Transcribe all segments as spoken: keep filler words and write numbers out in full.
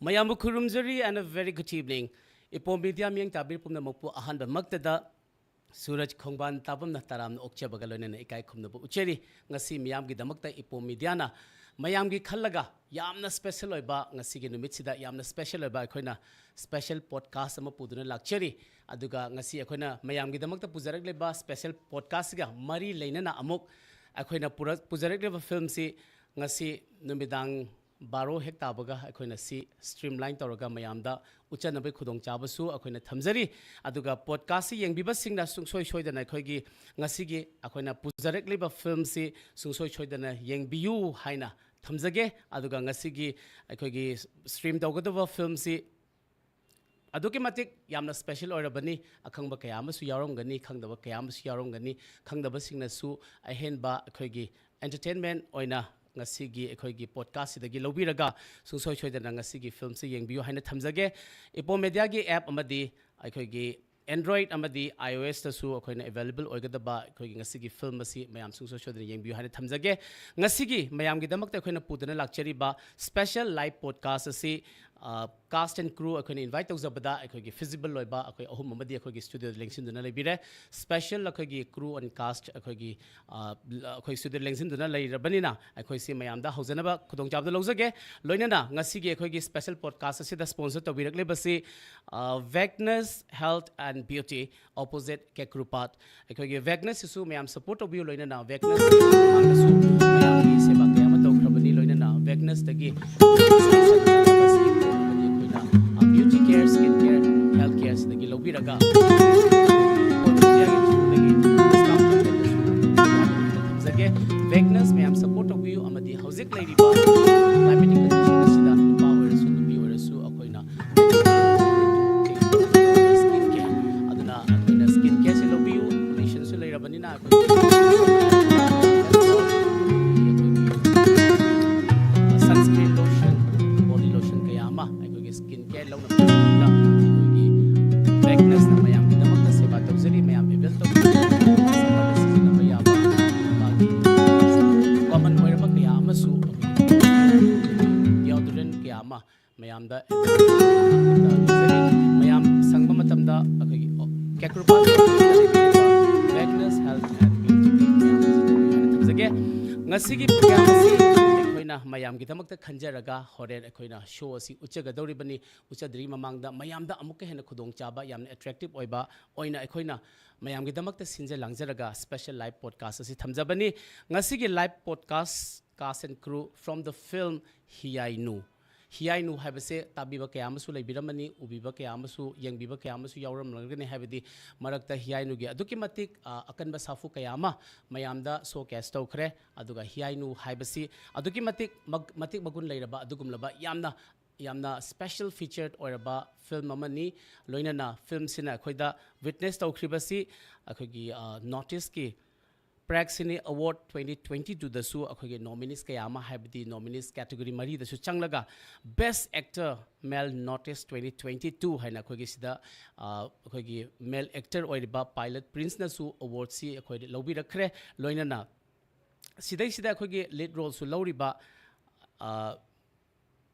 ꯃꯌꯥꯝꯕꯨ ꯈꯨꯔꯨꯝꯖꯔꯤ and a very good evening. Ipom media ꯃꯤꯌꯦꯡ ꯇꯥꯕꯤꯔ ꯄꯨꯝꯅꯃꯛꯄꯨ ꯑꯍꯥꯟꯕꯃꯛꯇꯗ ꯁꯨꯔꯖ ꯈꯣꯡꯕꯥꯟ ꯇꯥꯕꯝꯅ ꯇꯔꯥꯝꯅ ꯑꯣꯛꯆꯕꯒ ꯂꯣꯏꯅꯅ ꯏꯀꯥꯏ ꯈꯨꯝꯅꯕ ꯎꯠꯆꯔꯤ꯫ ꯉꯁꯤ ꯃꯤꯌꯥꯝꯒꯤꯗꯃꯛꯇ ꯏꯄꯣꯝ ꯃꯤꯗꯤꯌꯥꯅ ꯃꯌꯥꯝꯒꯤ ꯈꯜꯂꯒ ꯌꯥꯝꯅ special ꯑꯣꯏꯕ, ꯉꯁꯤꯒꯤ ꯅꯨꯃꯤꯠꯁꯤꯗ ꯌꯥꯝꯅ special ꯑꯣꯏꯕ ꯑꯩꯈꯣꯏꯅ special podcast ꯑꯃ ꯄꯨꯗꯨꯅ ꯂꯥꯛꯆꯔꯤ꯫ ꯑꯗꯨꯒ ꯉꯁꯤ ꯑꯩꯈꯣꯏꯅ ꯃꯌꯥꯝꯒꯤꯗꯃꯛꯇ ꯄꯨꯖꯔꯛꯂꯤꯕ special podcastꯁꯤꯒ ꯃꯔꯤ ꯂꯩꯅꯅ ꯑꯃꯨꯛ ꯑꯩꯈꯣꯏꯅ ꯄꯨꯔꯛ-, ꯄꯨꯖꯔꯛꯂꯤꯕ filmꯁꯤ ꯉꯁꯤ ꯅꯨꯃꯤꯗꯥꯡ ꯕꯥꯔꯣ ꯍꯦꯛ ꯇꯥꯕꯒ ꯑꯩꯈꯣꯏꯅ ꯁꯤ streamline ꯇꯧꯔꯒ ꯃꯌꯥꯝꯗ ꯎꯠꯆꯅꯕꯒꯤ ꯈꯨꯗꯣꯡꯆꯥꯕꯁꯨ ꯑꯩꯈꯣꯏꯅ ꯊꯝꯖꯔꯤ꯫ ꯑꯗꯨꯒ podcastꯁꯤ ꯌꯦꯡꯕꯤꯕꯁꯤꯡꯅ ꯁꯨꯡꯁꯣꯏ ꯁꯣꯏꯗꯅ ꯑꯩꯈꯣꯏꯒꯤ ꯉꯁꯤꯒꯤ ꯑꯩꯈꯣꯏꯅ ꯄꯨꯖꯔꯛꯂꯤꯕ filmꯁꯤ ꯁꯨꯡꯁꯣꯏ ꯁꯣꯏꯗꯅ ꯌꯦꯡꯕꯤꯌꯨ ꯍꯥꯏꯅ ꯊꯝꯖꯒꯦ꯫ ꯑꯗꯨꯒ ꯉꯁꯤꯒꯤ ꯑꯩꯈꯣꯏꯒꯤ stream ꯇꯧꯒꯗꯕ filmꯁꯤ ꯑꯗꯨꯛꯀꯤ ꯃꯇꯤꯛ ꯌꯥꯝꯅ special ꯑꯣꯏꯔꯕꯅꯤ꯫ ꯑꯈꯪꯕ ꯀꯌꯥ ꯑꯃꯁꯨ ꯌꯥꯎꯔꯝꯒꯅꯤ, ꯈꯪꯗꯕ ꯀꯌꯥ ꯑꯃꯁꯨ ꯌꯥꯎꯔꯝꯒꯅꯤ꯫ ꯈꯪꯗꯕꯁꯤꯡꯅꯁꯨ ꯑꯍꯦꯟꯕ ꯑꯩꯈꯣꯏꯒꯤ entertainment ꯑꯣꯏꯅ ꯉꯁꯤꯒꯤ ꯑꯩꯈꯣꯏꯒꯤ podcastꯁꯤꯗꯒꯤ ꯂꯧꯕꯤꯔꯒ ꯁꯨꯡꯁꯣꯏ ꯁꯣꯏꯗꯅ ꯉꯁꯤꯒꯤ filmꯁꯤ ꯌꯦꯡꯕꯤꯌꯨ ꯍꯥꯏꯅ ꯊꯝꯖꯒꯦ꯫ ꯏꯄꯣꯝ ꯃꯤꯗꯤꯌꯥꯒꯤ app ꯑꯃꯗꯤ ꯑꯩꯈꯣꯏꯒꯤ Android ꯑꯃꯗꯤ iOSꯇꯁꯨ ꯑꯩꯈꯣꯏꯅ available ꯑꯣꯏꯒꯗꯕ ꯑꯩꯈꯣꯏꯒꯤ ꯉꯁꯤꯒꯤ film ꯑꯁꯤ ꯃꯌꯥꯝ ꯁꯨꯡꯁꯣꯏ ꯁꯣꯏꯗꯅ ꯌꯦꯡꯕꯤꯌꯨ ꯍꯥꯏꯅ ꯊꯝꯖꯒꯦ꯫ ꯉꯁꯤꯒꯤ ꯃꯌꯥꯝꯒꯤꯗꯃꯛꯇ ꯑꯩꯈꯣꯏꯅ ꯄꯨꯗꯨꯅ ꯂꯥꯛꯆꯔꯤꯕ special live podcast ꯑꯁꯤ, ꯑ, cast and crew ꯑꯩꯈꯣꯏꯅ invite ꯇꯧꯖꯕꯗ ꯑꯩꯈꯣꯏꯒꯤ feasible ꯑꯣꯏꯕ ꯑꯩꯈꯣꯏ ꯑꯍꯨꯝ ꯑꯃꯗꯤ ꯑꯩꯈꯣꯏꯒꯤ studioꯗ ꯂꯦꯡꯁꯤꯟꯗꯨꯅ ꯂꯩꯕꯤꯔꯦ꯫ Special ꯑꯩꯈꯣꯏꯒꯤ crew and cast ꯑꯩꯈꯣꯏꯒꯤ, ꯑ, ꯑꯩꯈꯣꯏ studioꯗ ꯂꯦꯡꯁꯤꯟꯗꯨꯅ ꯂꯩꯔꯕꯅꯤꯅ ꯑꯩꯈꯣꯏꯁꯤ ꯃꯌꯥꯝꯗ ꯍꯧꯖꯅꯕ ꯈꯨꯗꯣꯡꯆꯥꯕꯗꯨ ꯂꯧꯖꯒꯦ꯫ ꯂꯣꯏꯅꯅ ꯉꯁꯤꯒꯤ ꯑꯩꯈꯣꯏꯒꯤ special podcast ꯑꯁꯤꯗ sponsor ꯇꯧꯕꯤꯔꯛꯂꯤꯕꯁꯤ, ꯑ, Vagness Health and Beauty, opposite ꯀꯦꯀ꯭ꯔꯨꯄꯥꯠ꯫ ꯑꯩꯈꯣꯏꯒꯤ Vagnessꯁꯤꯁꯨ ꯃꯌꯥꯝ support ꯇꯧꯕꯤꯌꯨ, ꯂꯣꯏꯅꯅ Vagness ꯃꯃꯥꯡꯗꯁꯨ ꯃꯌꯥꯝꯒꯤ ꯁꯦꯕꯥ ꯀꯌꯥ ꯑꯃ ꯇꯧꯈ꯭ꯔꯕꯅꯤ, ꯂꯣꯏꯅꯅ Vagnessꯇꯒꯤ ꯑꯩꯈꯣꯏꯅ, ꯑ, beauty care, skin care, health careꯁꯤꯗꯒꯤ ꯂꯧꯕꯤꯔꯒ ꯊꯝꯖꯒꯦ꯫ Vagness ꯃꯌꯥꯝ support ꯇꯧꯕꯤꯌꯨ ꯑꯃꯗꯤ ꯍꯧꯖꯤꯛ ꯂꯩꯔꯤꯕ climatic condition ꯑꯁꯤꯗ ꯅꯨꯄꯥ ꯑꯣꯏꯔꯁꯨ ꯅꯨꯄꯤ ꯑꯣꯏꯔꯁꯨ ꯑꯩꯈꯣꯏꯅ skin care, ꯑꯗꯨꯅ ꯑꯩꯈꯣꯏꯅ skin careꯁꯤ ꯂꯧꯕꯤꯌꯨ, pollutionꯁꯨ ꯂꯩꯔꯕꯅꯤꯅ ꯑꯩꯈꯣꯏ sunscreen lotion, body lotion ꯀꯌꯥ ꯑꯃ ꯑꯩꯈꯣꯏꯒꯤ skin care ꯂꯧꯅꯕꯒꯤꯗꯃꯛꯇ ꯑꯩꯈꯣꯏꯒꯤ Vagnessꯅ ꯃꯌꯥꯝꯒꯤꯗꯃꯛꯇ ꯁꯦꯕꯥ ꯇꯧꯖꯔꯤ꯫ ꯃꯌꯥꯝ avail ꯇꯧꯕꯤꯌꯨ꯫ Summerꯗ ꯁꯤꯖꯤꯟꯅꯕ ꯌꯥꯕ ꯃꯥꯒꯤ common ꯑꯣꯏꯔꯕ ꯀꯌꯥ ꯑꯃꯁꯨ ꯑꯩꯈꯣꯏꯒꯤ deodorant ꯀꯌꯥ ꯑꯃ ꯃꯌꯥꯝꯗ ꯉꯁꯤꯒꯤ ꯄ꯭ꯔꯣꯒ꯭ꯔꯥꯝ ꯑꯁꯤ ꯑꯩꯈꯣꯏꯅ ꯃꯌꯥꯝꯒꯤꯗꯃꯛꯇ ꯈꯟꯖꯔꯒ ꯍꯣꯔꯦꯟ ꯑꯩꯈꯣꯏꯅ ꯁꯣ ꯑꯁꯤ ꯎꯠꯆꯒꯗꯧꯔꯤꯕꯅꯤ꯫ ꯎꯠꯆꯗ꯭ꯔꯤꯉꯩ ꯃꯃꯥꯡꯗ ꯃꯌꯥꯝꯗ ꯑꯃꯨꯛꯀ ꯍꯦꯟꯅ ꯈꯨꯗꯣꯡꯆꯥꯕ, ꯌꯥꯝꯅ ꯑꯦꯇ꯭ꯔꯦꯛꯇꯤꯚ ꯑꯣꯏꯕ ꯑꯣꯏꯅ ꯑꯩꯈꯣꯏꯅ ꯃꯌꯥꯝꯒꯤꯗꯃꯛꯇ ꯁꯤꯟꯖ ꯂꯥꯡꯖꯔꯒ ꯁ꯭ꯄꯦꯁꯦꯜ ꯂꯥꯏꯚ ꯄꯣꯗꯀꯥꯁ ꯑꯁꯤ ꯊꯝꯖꯕꯅꯤ꯫ ꯉꯁꯤꯒꯤ live podcast, cast and crew from the film Hiyainu. Hiyainu ꯍꯥꯏꯕꯁꯦ ꯇꯥꯕꯤꯕ ꯀꯌꯥ ꯑꯃꯁꯨ ꯂꯩꯕꯤꯔꯝꯃꯅꯤ, ꯎꯕꯤꯕ ꯀꯌꯥ ꯑꯃꯁꯨ, ꯌꯦꯡꯕꯤꯕ ꯀꯌꯥ ꯑꯃꯁꯨ ꯌꯥꯎꯔꯝꯂꯒꯅꯤ꯫ ꯍꯥꯏꯕꯗꯤ ꯃꯔꯛꯇ ꯍꯤꯌꯥꯏꯅꯨꯒꯤ ꯑꯗꯨꯛꯀꯤ ꯃꯇꯤꯛ, ꯑ, ꯑꯀꯟꯕ ꯁꯥꯐꯨ ꯀꯌꯥ ꯑꯃ ꯃꯌꯥꯝꯗ ꯁꯣ ꯀꯦꯁ ꯇꯧꯈ꯭ꯔꯦ꯫ ꯑꯗꯨꯒ ꯍꯤꯌꯥꯏꯅꯨ ꯍꯥꯏꯕꯁꯤ ꯑꯗꯨꯛꯀꯤ ꯃꯇꯤꯛ ꯃꯒ-, ꯃꯇꯤꯛ ꯃꯒꯨꯟ ꯂꯩꯔꯕ ꯑꯗꯨꯒꯨꯝꯂꯕ ꯌꯥꯝꯅ, ꯌꯥꯝꯅ ꯁ꯭ꯄꯦꯁꯦꯜ ꯐꯤꯆꯔ ꯑꯣꯏꯔꯕ ꯐꯤꯂꯝ ꯑꯃꯅꯤ꯫ ꯂꯣꯏꯅꯅ ꯐꯤꯂꯝꯁꯤꯅ ꯑꯩꯈꯣꯏꯗ ꯋꯤꯠꯅꯦꯁ ꯇꯧꯈ꯭ꯔꯤꯕꯁꯤ ꯑꯩꯈꯣꯏꯒꯤ, ꯑ, ꯅꯣꯔꯠ ꯏꯁꯀꯤ ꯄ꯭ꯔꯦꯛ ꯁꯤꯅꯤ ꯑꯦꯋꯥꯔꯗ ꯇ꯭ꯋꯦꯟꯇꯤ ꯇ꯭ꯋꯦꯟꯇꯤ ꯇꯨꯗꯁꯨ ꯑꯩꯈꯣꯏꯒꯤ ꯅꯣꯃꯤꯅꯤꯁ ꯀꯌꯥ ꯑꯃ, ꯍꯥꯏꯕꯗꯤ ꯅꯣꯃꯤꯅꯤꯁ ꯀꯦꯇꯦꯒꯣꯔꯤ ꯃꯔꯤꯗꯁꯨ ꯆꯪꯂꯒ, best actor male north east twenty twenty two ꯍꯥꯏꯅ ꯑꯩꯈꯣꯏꯒꯤ ꯁꯤꯗ, ꯑ, ꯑꯩꯈꯣꯏꯒꯤ ꯃꯦꯜ ꯑꯦꯛꯇꯔ ꯑꯣꯏꯔꯤꯕ ꯄꯥꯏꯂꯠ ꯄ꯭ꯔꯤꯟꯁꯅꯁꯨ ꯑꯦꯋꯥꯔꯗꯁꯤ ꯑꯩꯈꯣꯏ ꯂꯧꯕꯤꯔꯛꯈ꯭ꯔꯦ꯫ ꯂꯣꯏꯅꯅ ꯁꯤꯗꯩꯁꯤꯗ ꯑꯩꯈꯣꯏꯒꯤ ꯂꯤꯗ ꯔꯣꯜꯁꯨ ꯂꯧꯔꯤꯕ, ꯑ,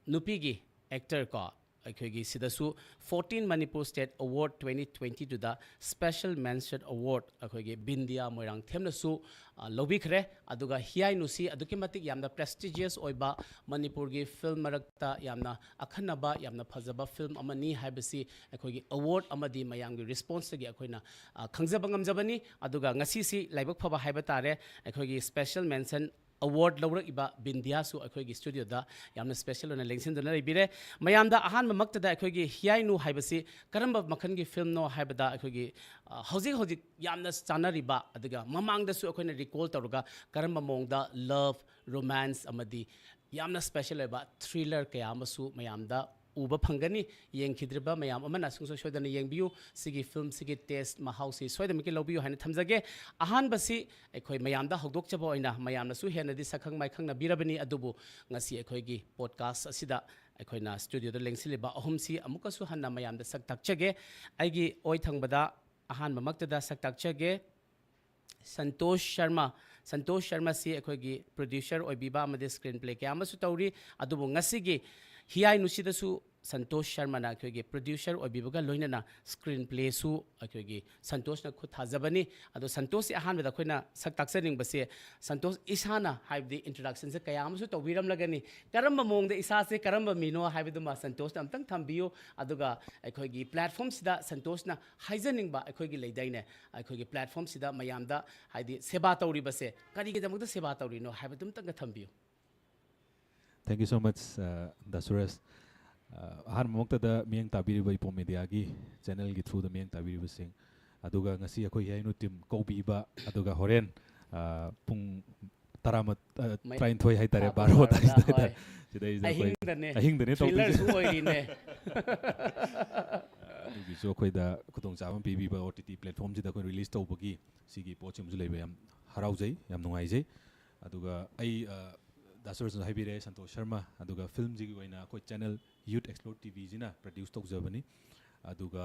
ꯅꯨꯄꯤꯒꯤ ꯑꯦꯛꯇꯔ ꯀꯣ, ꯑꯩꯈꯣꯏꯒꯤ ꯁꯤꯗꯁꯨ fourteen Manipur state award twenty twenty ꯇꯨꯗ ꯁ꯭ꯄꯦꯁꯦꯜ ꯃꯦꯟꯁꯟ ꯑꯦꯋꯥꯔꯗ ꯑꯩꯈꯣꯏꯒꯤ ꯕꯤꯟꯗꯤꯌꯥ ꯃꯣꯏꯔꯥꯡꯊꯦꯝꯅꯁꯨ, ꯑ, ꯂꯧꯕꯤꯈ꯭ꯔꯦ꯫ ꯑꯗꯨꯒ ꯍꯤꯌꯥꯏꯅꯨꯁꯤ ꯑꯗꯨꯛꯀꯤ ꯃꯇꯤꯛ ꯌꯥꯝꯅ ꯄ꯭ꯔꯦꯁꯇꯤꯖꯤꯌꯁ ꯑꯣꯏꯕ, ꯃꯅꯤꯄꯨꯔꯒꯤ ꯐꯤꯂꯝ ꯃꯔꯛꯇ ꯌꯥꯝꯅ ꯑꯈꯟꯅꯕ, ꯌꯥꯝꯅ ꯐꯖꯕ ꯐꯤꯂꯝ ꯑꯃꯅꯤ ꯍꯥꯏꯕꯁꯤ ꯑꯩꯈꯣꯏꯒꯤ ꯑꯦꯋꯥꯔꯗ ꯑꯃꯗꯤ ꯃꯌꯥꯝꯒꯤ ꯔꯦꯁꯄꯣꯟꯁꯇꯒꯤ ꯑꯩꯈꯣꯏꯅ, ꯑ, ꯈꯪꯖꯕ ꯉꯝꯖꯕꯅꯤ꯫ ꯑꯗꯨꯒ ꯉꯁꯤꯁꯤ ꯂꯥꯏꯕꯛ ꯐꯕ ꯍꯥꯏꯕ ꯇꯥꯔꯦ, ꯑꯩꯈꯣꯏꯒꯤ ꯁ꯭ꯄꯦꯁꯦꯜ ꯃꯦꯟꯁꯟ ꯑꯦꯋꯥꯔꯗ ꯂꯧꯔꯛꯏꯕ ꯕꯤꯟꯗꯤꯌꯥꯁꯨ ꯑꯩꯈꯣꯏꯒꯤ ꯁ꯭ꯇꯨꯗꯤꯑꯣꯗ ꯌꯥꯝꯅ ꯁ꯭ꯄꯦꯁꯦꯜ ꯑꯣꯏꯅ ꯂꯦꯡꯁꯤꯟꯗꯨꯅ ꯂꯩꯕꯤꯔꯦ꯫ ꯃꯌꯥꯝꯗ ꯑꯍꯥꯟꯕꯃꯛꯇꯗ ꯑꯩꯈꯣꯏꯒꯤ ꯍꯤꯌꯥꯏꯅꯨ ꯍꯥꯏꯕꯁꯤ ꯀꯔꯝꯕ ꯃꯈꯜꯒꯤ ꯐꯤꯂꯝꯅꯣ ꯍꯥꯏꯕꯗ, ꯑꯩꯈꯣꯏꯒꯤ, ꯑ, ꯍꯧꯖꯤꯛ ꯍꯧꯖꯤꯛ ꯌꯥꯝꯅ ꯆꯥꯅꯔꯤꯕ, ꯑꯗꯨꯒ ꯃꯃꯥꯡꯗꯁꯨ ꯑꯩꯈꯣꯏꯅ ꯔꯤꯀꯣꯜ ꯇꯧꯔꯒ ꯀꯔꯝꯕ ꯃꯑꯣꯡꯗ ꯂꯚ, ꯔꯣꯃꯥꯟꯁ ꯑꯃꯗꯤ ꯌꯥꯝꯅ ꯁ꯭ꯄꯦꯁꯦꯜ ꯑꯣꯏꯕ ꯊ꯭ꯔꯤꯂꯔ ꯀꯌꯥ ꯑꯃꯁꯨ ꯃꯌꯥꯝꯗ ꯎꯕ ꯐꯪꯒꯅꯤ꯫ ꯌꯦꯡꯈꯤꯗ꯭ꯔꯤꯕ ꯃꯌꯥꯝ ꯑꯃꯅ ꯁꯨꯡꯁꯣꯏ ꯁꯣꯏꯗꯅ ꯌꯦꯡꯕꯤꯌꯨ꯫ ꯁꯤꯒꯤ ꯐꯤꯂꯝꯁꯤꯒꯤ ꯇꯦꯁ ꯃꯍꯥꯎꯁꯤ ꯁꯣꯏꯗꯅꯃꯛꯀꯤ ꯂꯧꯕꯤꯌꯨ ꯍꯥꯏꯅ ꯊꯝꯖꯒꯦ꯫ ꯑꯍꯥꯟꯕꯁꯤ ꯑꯩꯈꯣꯏ ꯃꯌꯥꯝꯗ ꯍꯧꯗꯣꯛꯆꯕ ꯑꯣꯏꯅ ꯃꯌꯥꯝꯅꯁꯨ ꯍꯦꯟꯅꯗꯤ ꯁꯛꯈꯪ ꯃꯥꯏꯈꯪꯅꯕꯤꯔꯕꯅꯤ, ꯑꯗꯨꯕꯨ ꯉꯁꯤ ꯑꯩꯈꯣꯏꯒꯤ ꯄꯣꯗꯀꯥꯁ ꯑꯁꯤꯗ ꯑꯩꯈꯣꯏꯅ ꯁ꯭ꯇꯨꯗꯤꯑꯣꯗ ꯂꯦꯡꯁꯤꯜꯂꯤꯕ ꯑꯍꯨꯝꯁꯤ ꯑꯃꯨꯛꯀꯁꯨ ꯍꯟꯅ ꯃꯌꯥꯝꯗ ꯁꯛ ꯇꯥꯛꯆꯒꯦ꯫ ꯑꯩꯒꯤ ꯑꯣꯏ ꯊꯪꯕꯗ ꯑꯍꯥꯟꯕꯃꯛꯇꯗ ꯁꯛ ꯇꯥꯛꯆꯒꯦ ꯁꯟꯇꯣꯁ ꯁꯔꯃ꯫ ꯁꯟꯇꯣꯁ ꯁꯔꯃꯁꯤ ꯑꯩꯈꯣꯏꯒꯤ ꯄ꯭ꯔꯣꯗ꯭ꯌꯨꯁꯔ ꯑꯣꯏꯕꯤꯕ ꯑꯃꯗꯤ ꯁ꯭ꯀ꯭ꯔꯤꯟ ꯄ꯭ꯂꯦ ꯀꯌꯥ ꯑꯃꯁꯨ ꯇꯧꯔꯤ꯫ ꯑꯗꯨꯕꯨ ꯉꯁꯤꯒꯤ ꯍꯤꯌꯥꯏꯅꯨꯁꯤꯗꯁꯨ ꯁꯟꯇꯣꯁ ꯁꯔꯃꯅ ꯑꯩꯈꯣꯏꯒꯤ producer ꯑꯣꯏꯕꯤꯕꯒ ꯂꯣꯏꯅꯅ screen playꯁꯨ ꯑꯩꯈꯣꯏꯒꯤ ꯁꯟꯇꯣꯁꯅ ꯈꯨꯠ ꯊꯥꯖꯕꯅꯤ꯫ ꯑꯗꯣ ꯁꯟꯇꯣꯁꯁꯤ ꯑꯍꯥꯟꯕꯗ ꯑꯩꯈꯣꯏꯅ ꯁꯛ ꯇꯥꯛꯆꯅꯤꯡꯕꯁꯦ, ꯁꯟꯇꯣꯁ ꯏꯁꯥꯅ, ꯍꯥꯏꯕꯗꯤ introductionꯁꯦ ꯀꯌꯥ ꯑꯃꯁꯨ ꯇꯧꯕꯤꯔꯝꯂꯒꯅꯤ, ꯀꯔꯝꯕ ꯃꯑꯣꯡꯗ ꯏꯁꯥꯁꯦ ꯀꯔꯝꯕ ꯃꯤꯅꯣ ꯍꯥꯏꯕꯗꯨꯃ ꯁꯟꯇꯣꯁꯅ ꯑꯝꯇꯪ ꯊꯝꯕꯤꯌꯨ꯫ ꯑꯗꯨꯒ ꯑꯩꯈꯣꯏꯒꯤ platformꯁꯤꯗ ꯁꯟꯇꯣꯁꯅ ꯍꯥꯏꯖꯅꯤꯡꯕ ꯑꯩꯈꯣꯏꯒꯤ ꯂꯩꯗꯥꯏꯅꯦ, ꯑꯩꯈꯣꯏꯒꯤ platformꯁꯤꯗ ꯃꯌꯥꯝꯗ, ꯍꯥꯏꯗꯤ, ꯁꯦꯕꯥ ꯇꯧꯔꯤꯕꯁꯦ ꯀꯔꯤꯒꯤꯗꯃꯛꯇ ꯁꯦꯕꯥ ꯇꯧꯔꯤꯅꯣ ꯍꯥꯏꯕꯗꯨꯝꯇꯪꯒ ꯊꯝꯕꯤꯌꯨ꯫ Thank you so much, uh, the Suresh. Uh, ꯑꯍꯥꯟꯕꯃꯛꯇꯗ ꯃꯤꯠꯌꯦꯡ ꯇꯥꯕꯤꯔꯤꯕ ꯏꯄꯣꯝ ꯃꯦꯗꯤꯌꯥꯒꯤ ꯆꯦꯅꯦꯜꯒꯤ ꯊ꯭ꯔꯨꯗ ꯃꯤꯠꯌꯦꯡ ꯇꯥꯕꯤꯔꯤꯕꯁꯤꯡ, ꯑꯗꯨꯒ ꯉꯁꯤ ꯑꯩꯈꯣꯏ ꯍꯤꯌꯥꯏꯅꯨ ꯇꯤꯝ ꯀꯧꯕꯤꯕ, ꯑꯗꯨꯒ ꯍꯣꯔꯦꯟ, uh, ꯄꯨꯡ ꯇꯔꯥꯃꯥꯊꯣꯏ, uh, ꯃꯩ- ꯇꯔꯥꯅꯤꯊꯣꯏ ꯍꯥꯏꯇꯥꯔꯦ, ꯇꯔꯥꯃꯥꯊꯣꯏ ꯕꯥꯔꯣ ꯕꯥꯔꯣꯗ, ꯇꯥꯏꯗ ꯍꯣꯏ꯫ ꯁꯤꯗꯩꯁꯤꯗ ꯑꯩꯈꯣꯏ ꯑꯍꯤꯡꯗꯅꯦ꯫ ꯑꯍꯤꯡꯗꯅꯦ ꯇꯧꯗꯣꯏꯁꯦ꯫ Thrillerꯁꯨ ꯑꯣꯏꯔꯤꯅꯦ꯫ ꯑꯗꯨꯒꯤꯁꯨ ꯑꯩꯈꯣꯏꯗ ꯈꯨꯗꯣꯡꯆꯥꯕ ꯑꯃ ꯄꯤꯕꯤꯕ, OTT platformꯁꯤꯗ ꯑꯩꯈꯣꯏ release ꯇꯧꯕꯒꯤ ꯁꯤꯒꯤ ꯄꯣꯠꯁꯤꯃꯁꯨ ꯂꯩꯕ ꯌꯥꯝ ꯍꯔꯥꯎꯖꯩ, ꯌꯥꯝ ꯅꯨꯡꯉꯥꯏꯖꯩ꯫ ꯑꯗꯨꯒ ꯑꯩ, ꯑ, ꯗꯥ ꯁꯨꯔꯦꯁꯅꯁꯨ ꯍꯥꯏꯕꯤꯔꯦ, ꯁꯟꯇꯣꯁ ꯁꯔꯃ, ꯑꯗꯨꯒ ꯐꯤꯂꯝꯁꯤꯒꯤ ꯑꯣꯏꯅ ꯑꯩꯈꯣꯏ ꯆꯦꯅꯦꯜ Youth Explore TVꯁꯤꯅ produce ꯇꯧꯖꯕꯅꯤ꯫ ꯑꯗꯨꯒ,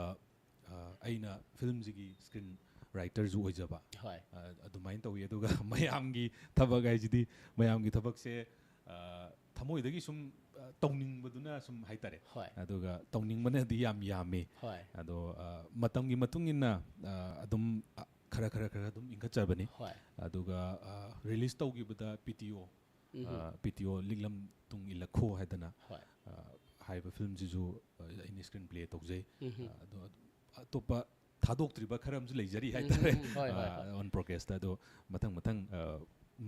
ꯑ, ꯑꯩꯅ ꯐꯤꯂꯝꯁꯤꯒꯤ screen writerꯁꯨ ꯑꯣꯏꯖꯕ꯫ ꯍꯣꯏ꯫ ꯑ, ꯑꯗꯨꯃꯥꯏꯅ ꯇꯧꯋꯤ꯫ ꯑꯗꯨꯒ ꯃꯌꯥꯝꯒꯤ ꯊꯕꯛ ꯍꯥꯏꯁꯤꯗꯤ, ꯃꯌꯥꯝꯒꯤ ꯊꯕꯛꯁꯦ, ꯑ, ꯊꯃꯣꯏꯗꯒꯤ ꯁꯨꯝ, ꯑ, ꯇꯧꯅꯤꯡꯕꯗꯨꯅ ꯁꯨꯝ ꯍꯥꯏꯇꯥꯔꯦ꯫ ꯍꯣꯏ꯫ ꯑꯗꯨꯒ ꯇꯧꯅꯤꯡꯕꯅꯗꯤ ꯌꯥꯝ ꯌꯥꯝꯃꯤ꯫ ꯍꯣꯏ꯫ ꯑꯗꯣ, ꯑ, ꯃꯇꯝꯒꯤ ꯃꯇꯨꯡ ꯏꯟꯅ, ꯑ, ꯑꯗꯨꯝ, ꯑ, ꯈꯔ ꯈꯔ ꯈꯔ ꯑꯗꯨꯝ ꯏꯟꯈꯠꯆꯕꯅꯤ꯫ ꯍꯣꯏ꯫ ꯑꯗꯨꯒ, ꯑ, release ꯇꯧꯈꯤꯕꯗ PTO, ꯎꯝ꯫ ꯑ, PTO ꯂꯤꯛꯂꯝ ꯇꯨꯡ ꯏꯜꯂꯛꯈꯣ ꯍꯥꯏꯗꯅ, ꯍꯣꯏ꯫ ꯑ, ꯍꯥꯏꯔꯤꯕ ꯐꯤꯂꯝꯁꯤꯁꯨ, ꯑ, ꯑꯩꯅ screen play ꯇꯧꯖꯩ꯫ ꯎꯝ꯫ ꯑ, ꯑꯗꯣ ꯑꯗꯨ ꯑꯇꯣꯞꯄ ꯊꯥꯗꯣꯛꯇ꯭ꯔꯤꯕ ꯈꯔ ꯑꯃꯁꯨ ꯂꯩꯖꯔꯤ ꯎꯝ, ꯍꯥꯏꯇꯥꯔꯦ꯫ ꯎꯝ, ꯍꯣꯏ, ꯍꯣꯏ, ꯑ, ꯍꯣꯏ꯫ On progressꯇ꯫ ꯑꯗꯣ ꯃꯊꯪ ꯃꯊꯪ, ꯑ,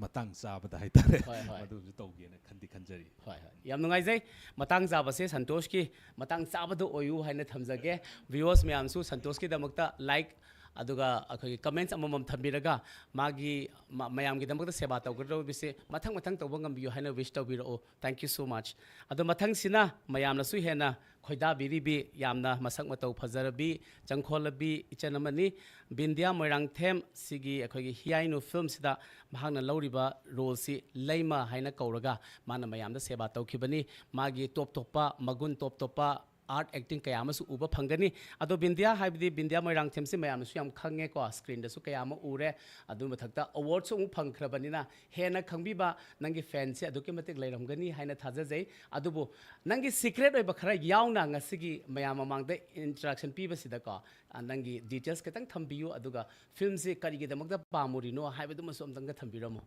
ꯃꯇꯥꯡ ꯆꯥꯕꯗ ꯍꯥꯏꯇꯥꯔꯦ, ꯍꯣꯏ, ꯍꯣꯏ꯫ ꯃꯗꯨ ꯑꯃꯁꯨ ꯇꯧꯒꯦꯅ ꯈꯟꯗꯤ ꯈꯟꯖꯔꯤ꯫ ꯍꯣꯏ, ꯍꯣꯏ꯫ ꯌꯥꯝ ꯅꯨꯡꯉꯥꯏꯖꯩ꯫ ꯃꯇꯥꯡ ꯆꯥꯕꯁꯦ ꯁꯟꯇꯣꯁꯀꯤ ꯃꯇꯥꯡ ꯆꯥꯕꯗ ꯑꯣꯏꯌꯨ ꯍꯥꯏꯅ ꯊꯝꯖꯒꯦ꯫ Viewers ꯃꯌꯥꯝꯁꯨ ꯁꯟꯇꯣꯁꯀꯤꯗꯃꯛꯇ like, ꯑꯗꯨꯒ ꯑꯩꯈꯣꯏꯒꯤ comments ꯑꯃꯃꯝ ꯊꯝꯕꯤꯔꯒ ꯃꯥꯒꯤ, ꯃ-, ꯃꯌꯥꯝꯒꯤꯗꯃꯛꯇ ꯁꯦꯕꯥ ꯇꯧꯒꯗꯧꯔꯤꯕꯁꯦ ꯃꯊꯪ ꯃꯊꯪ ꯇꯧꯕ ꯉꯝꯕꯤꯌꯨ ꯍꯥꯏꯅ wish ꯇꯧꯕꯤꯔꯛꯑꯣ꯫ Thank you so much꯫ ꯑꯗꯣ ꯃꯊꯪꯁꯤꯅ ꯃꯌꯥꯝꯅꯁꯨ ꯍꯦꯟꯅ ꯈꯣꯏꯗꯥꯕꯤꯔꯤꯕꯤ, ꯌꯥꯝꯅ ꯃꯁꯛ ꯃꯇꯧ ꯐꯖꯔꯕꯤ, ꯆꯪꯈꯣꯜꯂꯕꯤ ꯏꯆꯟ ꯑꯃꯅꯤ꯫ ꯕꯤꯟꯗꯤꯌꯥ ꯃꯣꯏꯔꯥꯡꯊꯦꯝ ꯁꯤꯒꯤ ꯑꯩꯈꯣꯏꯒꯤ ꯍꯤꯌꯥꯏꯅꯨ ꯐꯤꯂꯝꯁꯤꯗ ꯃꯍꯥꯛꯅ ꯂꯧꯔꯤꯕ roleꯁꯤ ꯂꯩꯃ ꯍꯥꯏꯅ ꯀꯧꯔꯒ ꯃꯥꯅ ꯃꯌꯥꯝꯗ ꯁꯦꯕꯥ ꯇꯧꯈꯤꯕꯅꯤ꯫ ꯃꯥꯒꯤ ꯇꯣꯞ ꯇꯣꯞꯄ ꯃꯒꯨꯟ, ꯇꯣꯞ ꯇꯣꯞꯄ ꯑꯥꯔꯠ ꯑꯦꯛꯇꯤꯡ ꯀꯌꯥ ꯑꯃꯁꯨ ꯎꯕ ꯐꯪꯒꯅꯤ꯫ ꯑꯗꯣ ꯕꯤꯟꯗꯤꯌꯥ ꯍꯥꯏꯕꯗꯤ ꯕꯤꯟꯗꯤꯌꯥ ꯃꯣꯏꯔꯥꯡꯊꯦꯝꯁꯤ ꯃꯌꯥꯝꯅꯁꯨ ꯌꯥꯝ ꯈꯪꯉꯦꯀꯣ, ꯁ꯭ꯀ꯭ꯔꯤꯟꯗꯁꯨ ꯀꯌꯥ ꯑꯃ ꯎꯔꯦ꯫ ꯑꯗꯨ ꯃꯊꯛꯇ ꯑꯦꯋꯥꯔꯗꯁꯨ ꯑꯃꯨꯛ ꯐꯪꯈ꯭ꯔꯕꯅꯤꯅ ꯍꯦꯟꯅ ꯈꯪꯕꯤꯕ ꯅꯪꯒꯤ ꯐꯦꯟꯁꯦ ꯑꯗꯨꯛꯀꯤ ꯃꯇꯤꯛ ꯂꯩꯔꯝꯒꯅꯤ ꯍꯥꯏꯅ ꯊꯥꯖꯖꯩ꯫ ꯑꯗꯨꯕꯨ ꯅꯪꯒꯤ ꯁꯤꯀ꯭ꯔꯦꯠ ꯑꯣꯏꯕ ꯈꯔ ꯌꯥꯎꯅ ꯉꯁꯤꯒꯤ ꯃꯌꯥꯝ ꯃꯃꯥꯡꯗ ꯏꯟꯇ꯭ꯔꯦꯛꯁꯟ ꯄꯤꯕꯁꯤꯗꯀꯣ, ꯑ, ꯅꯪꯒꯤ ꯗꯤꯇꯦꯜꯁ ꯈꯤꯇꯪ ꯊꯝꯕꯤꯌꯨ, ꯑꯗꯨꯒ ꯐꯤꯂꯝꯁꯤ ꯀꯔꯤꯒꯤꯗꯃꯛꯇ ꯄꯥꯝꯃꯨꯔꯤꯅꯣ ꯍꯥꯏꯕꯗꯨꯃꯁꯨ ꯑꯝꯇꯪꯒ ꯊꯝꯕꯤꯔꯝꯃꯨ꯫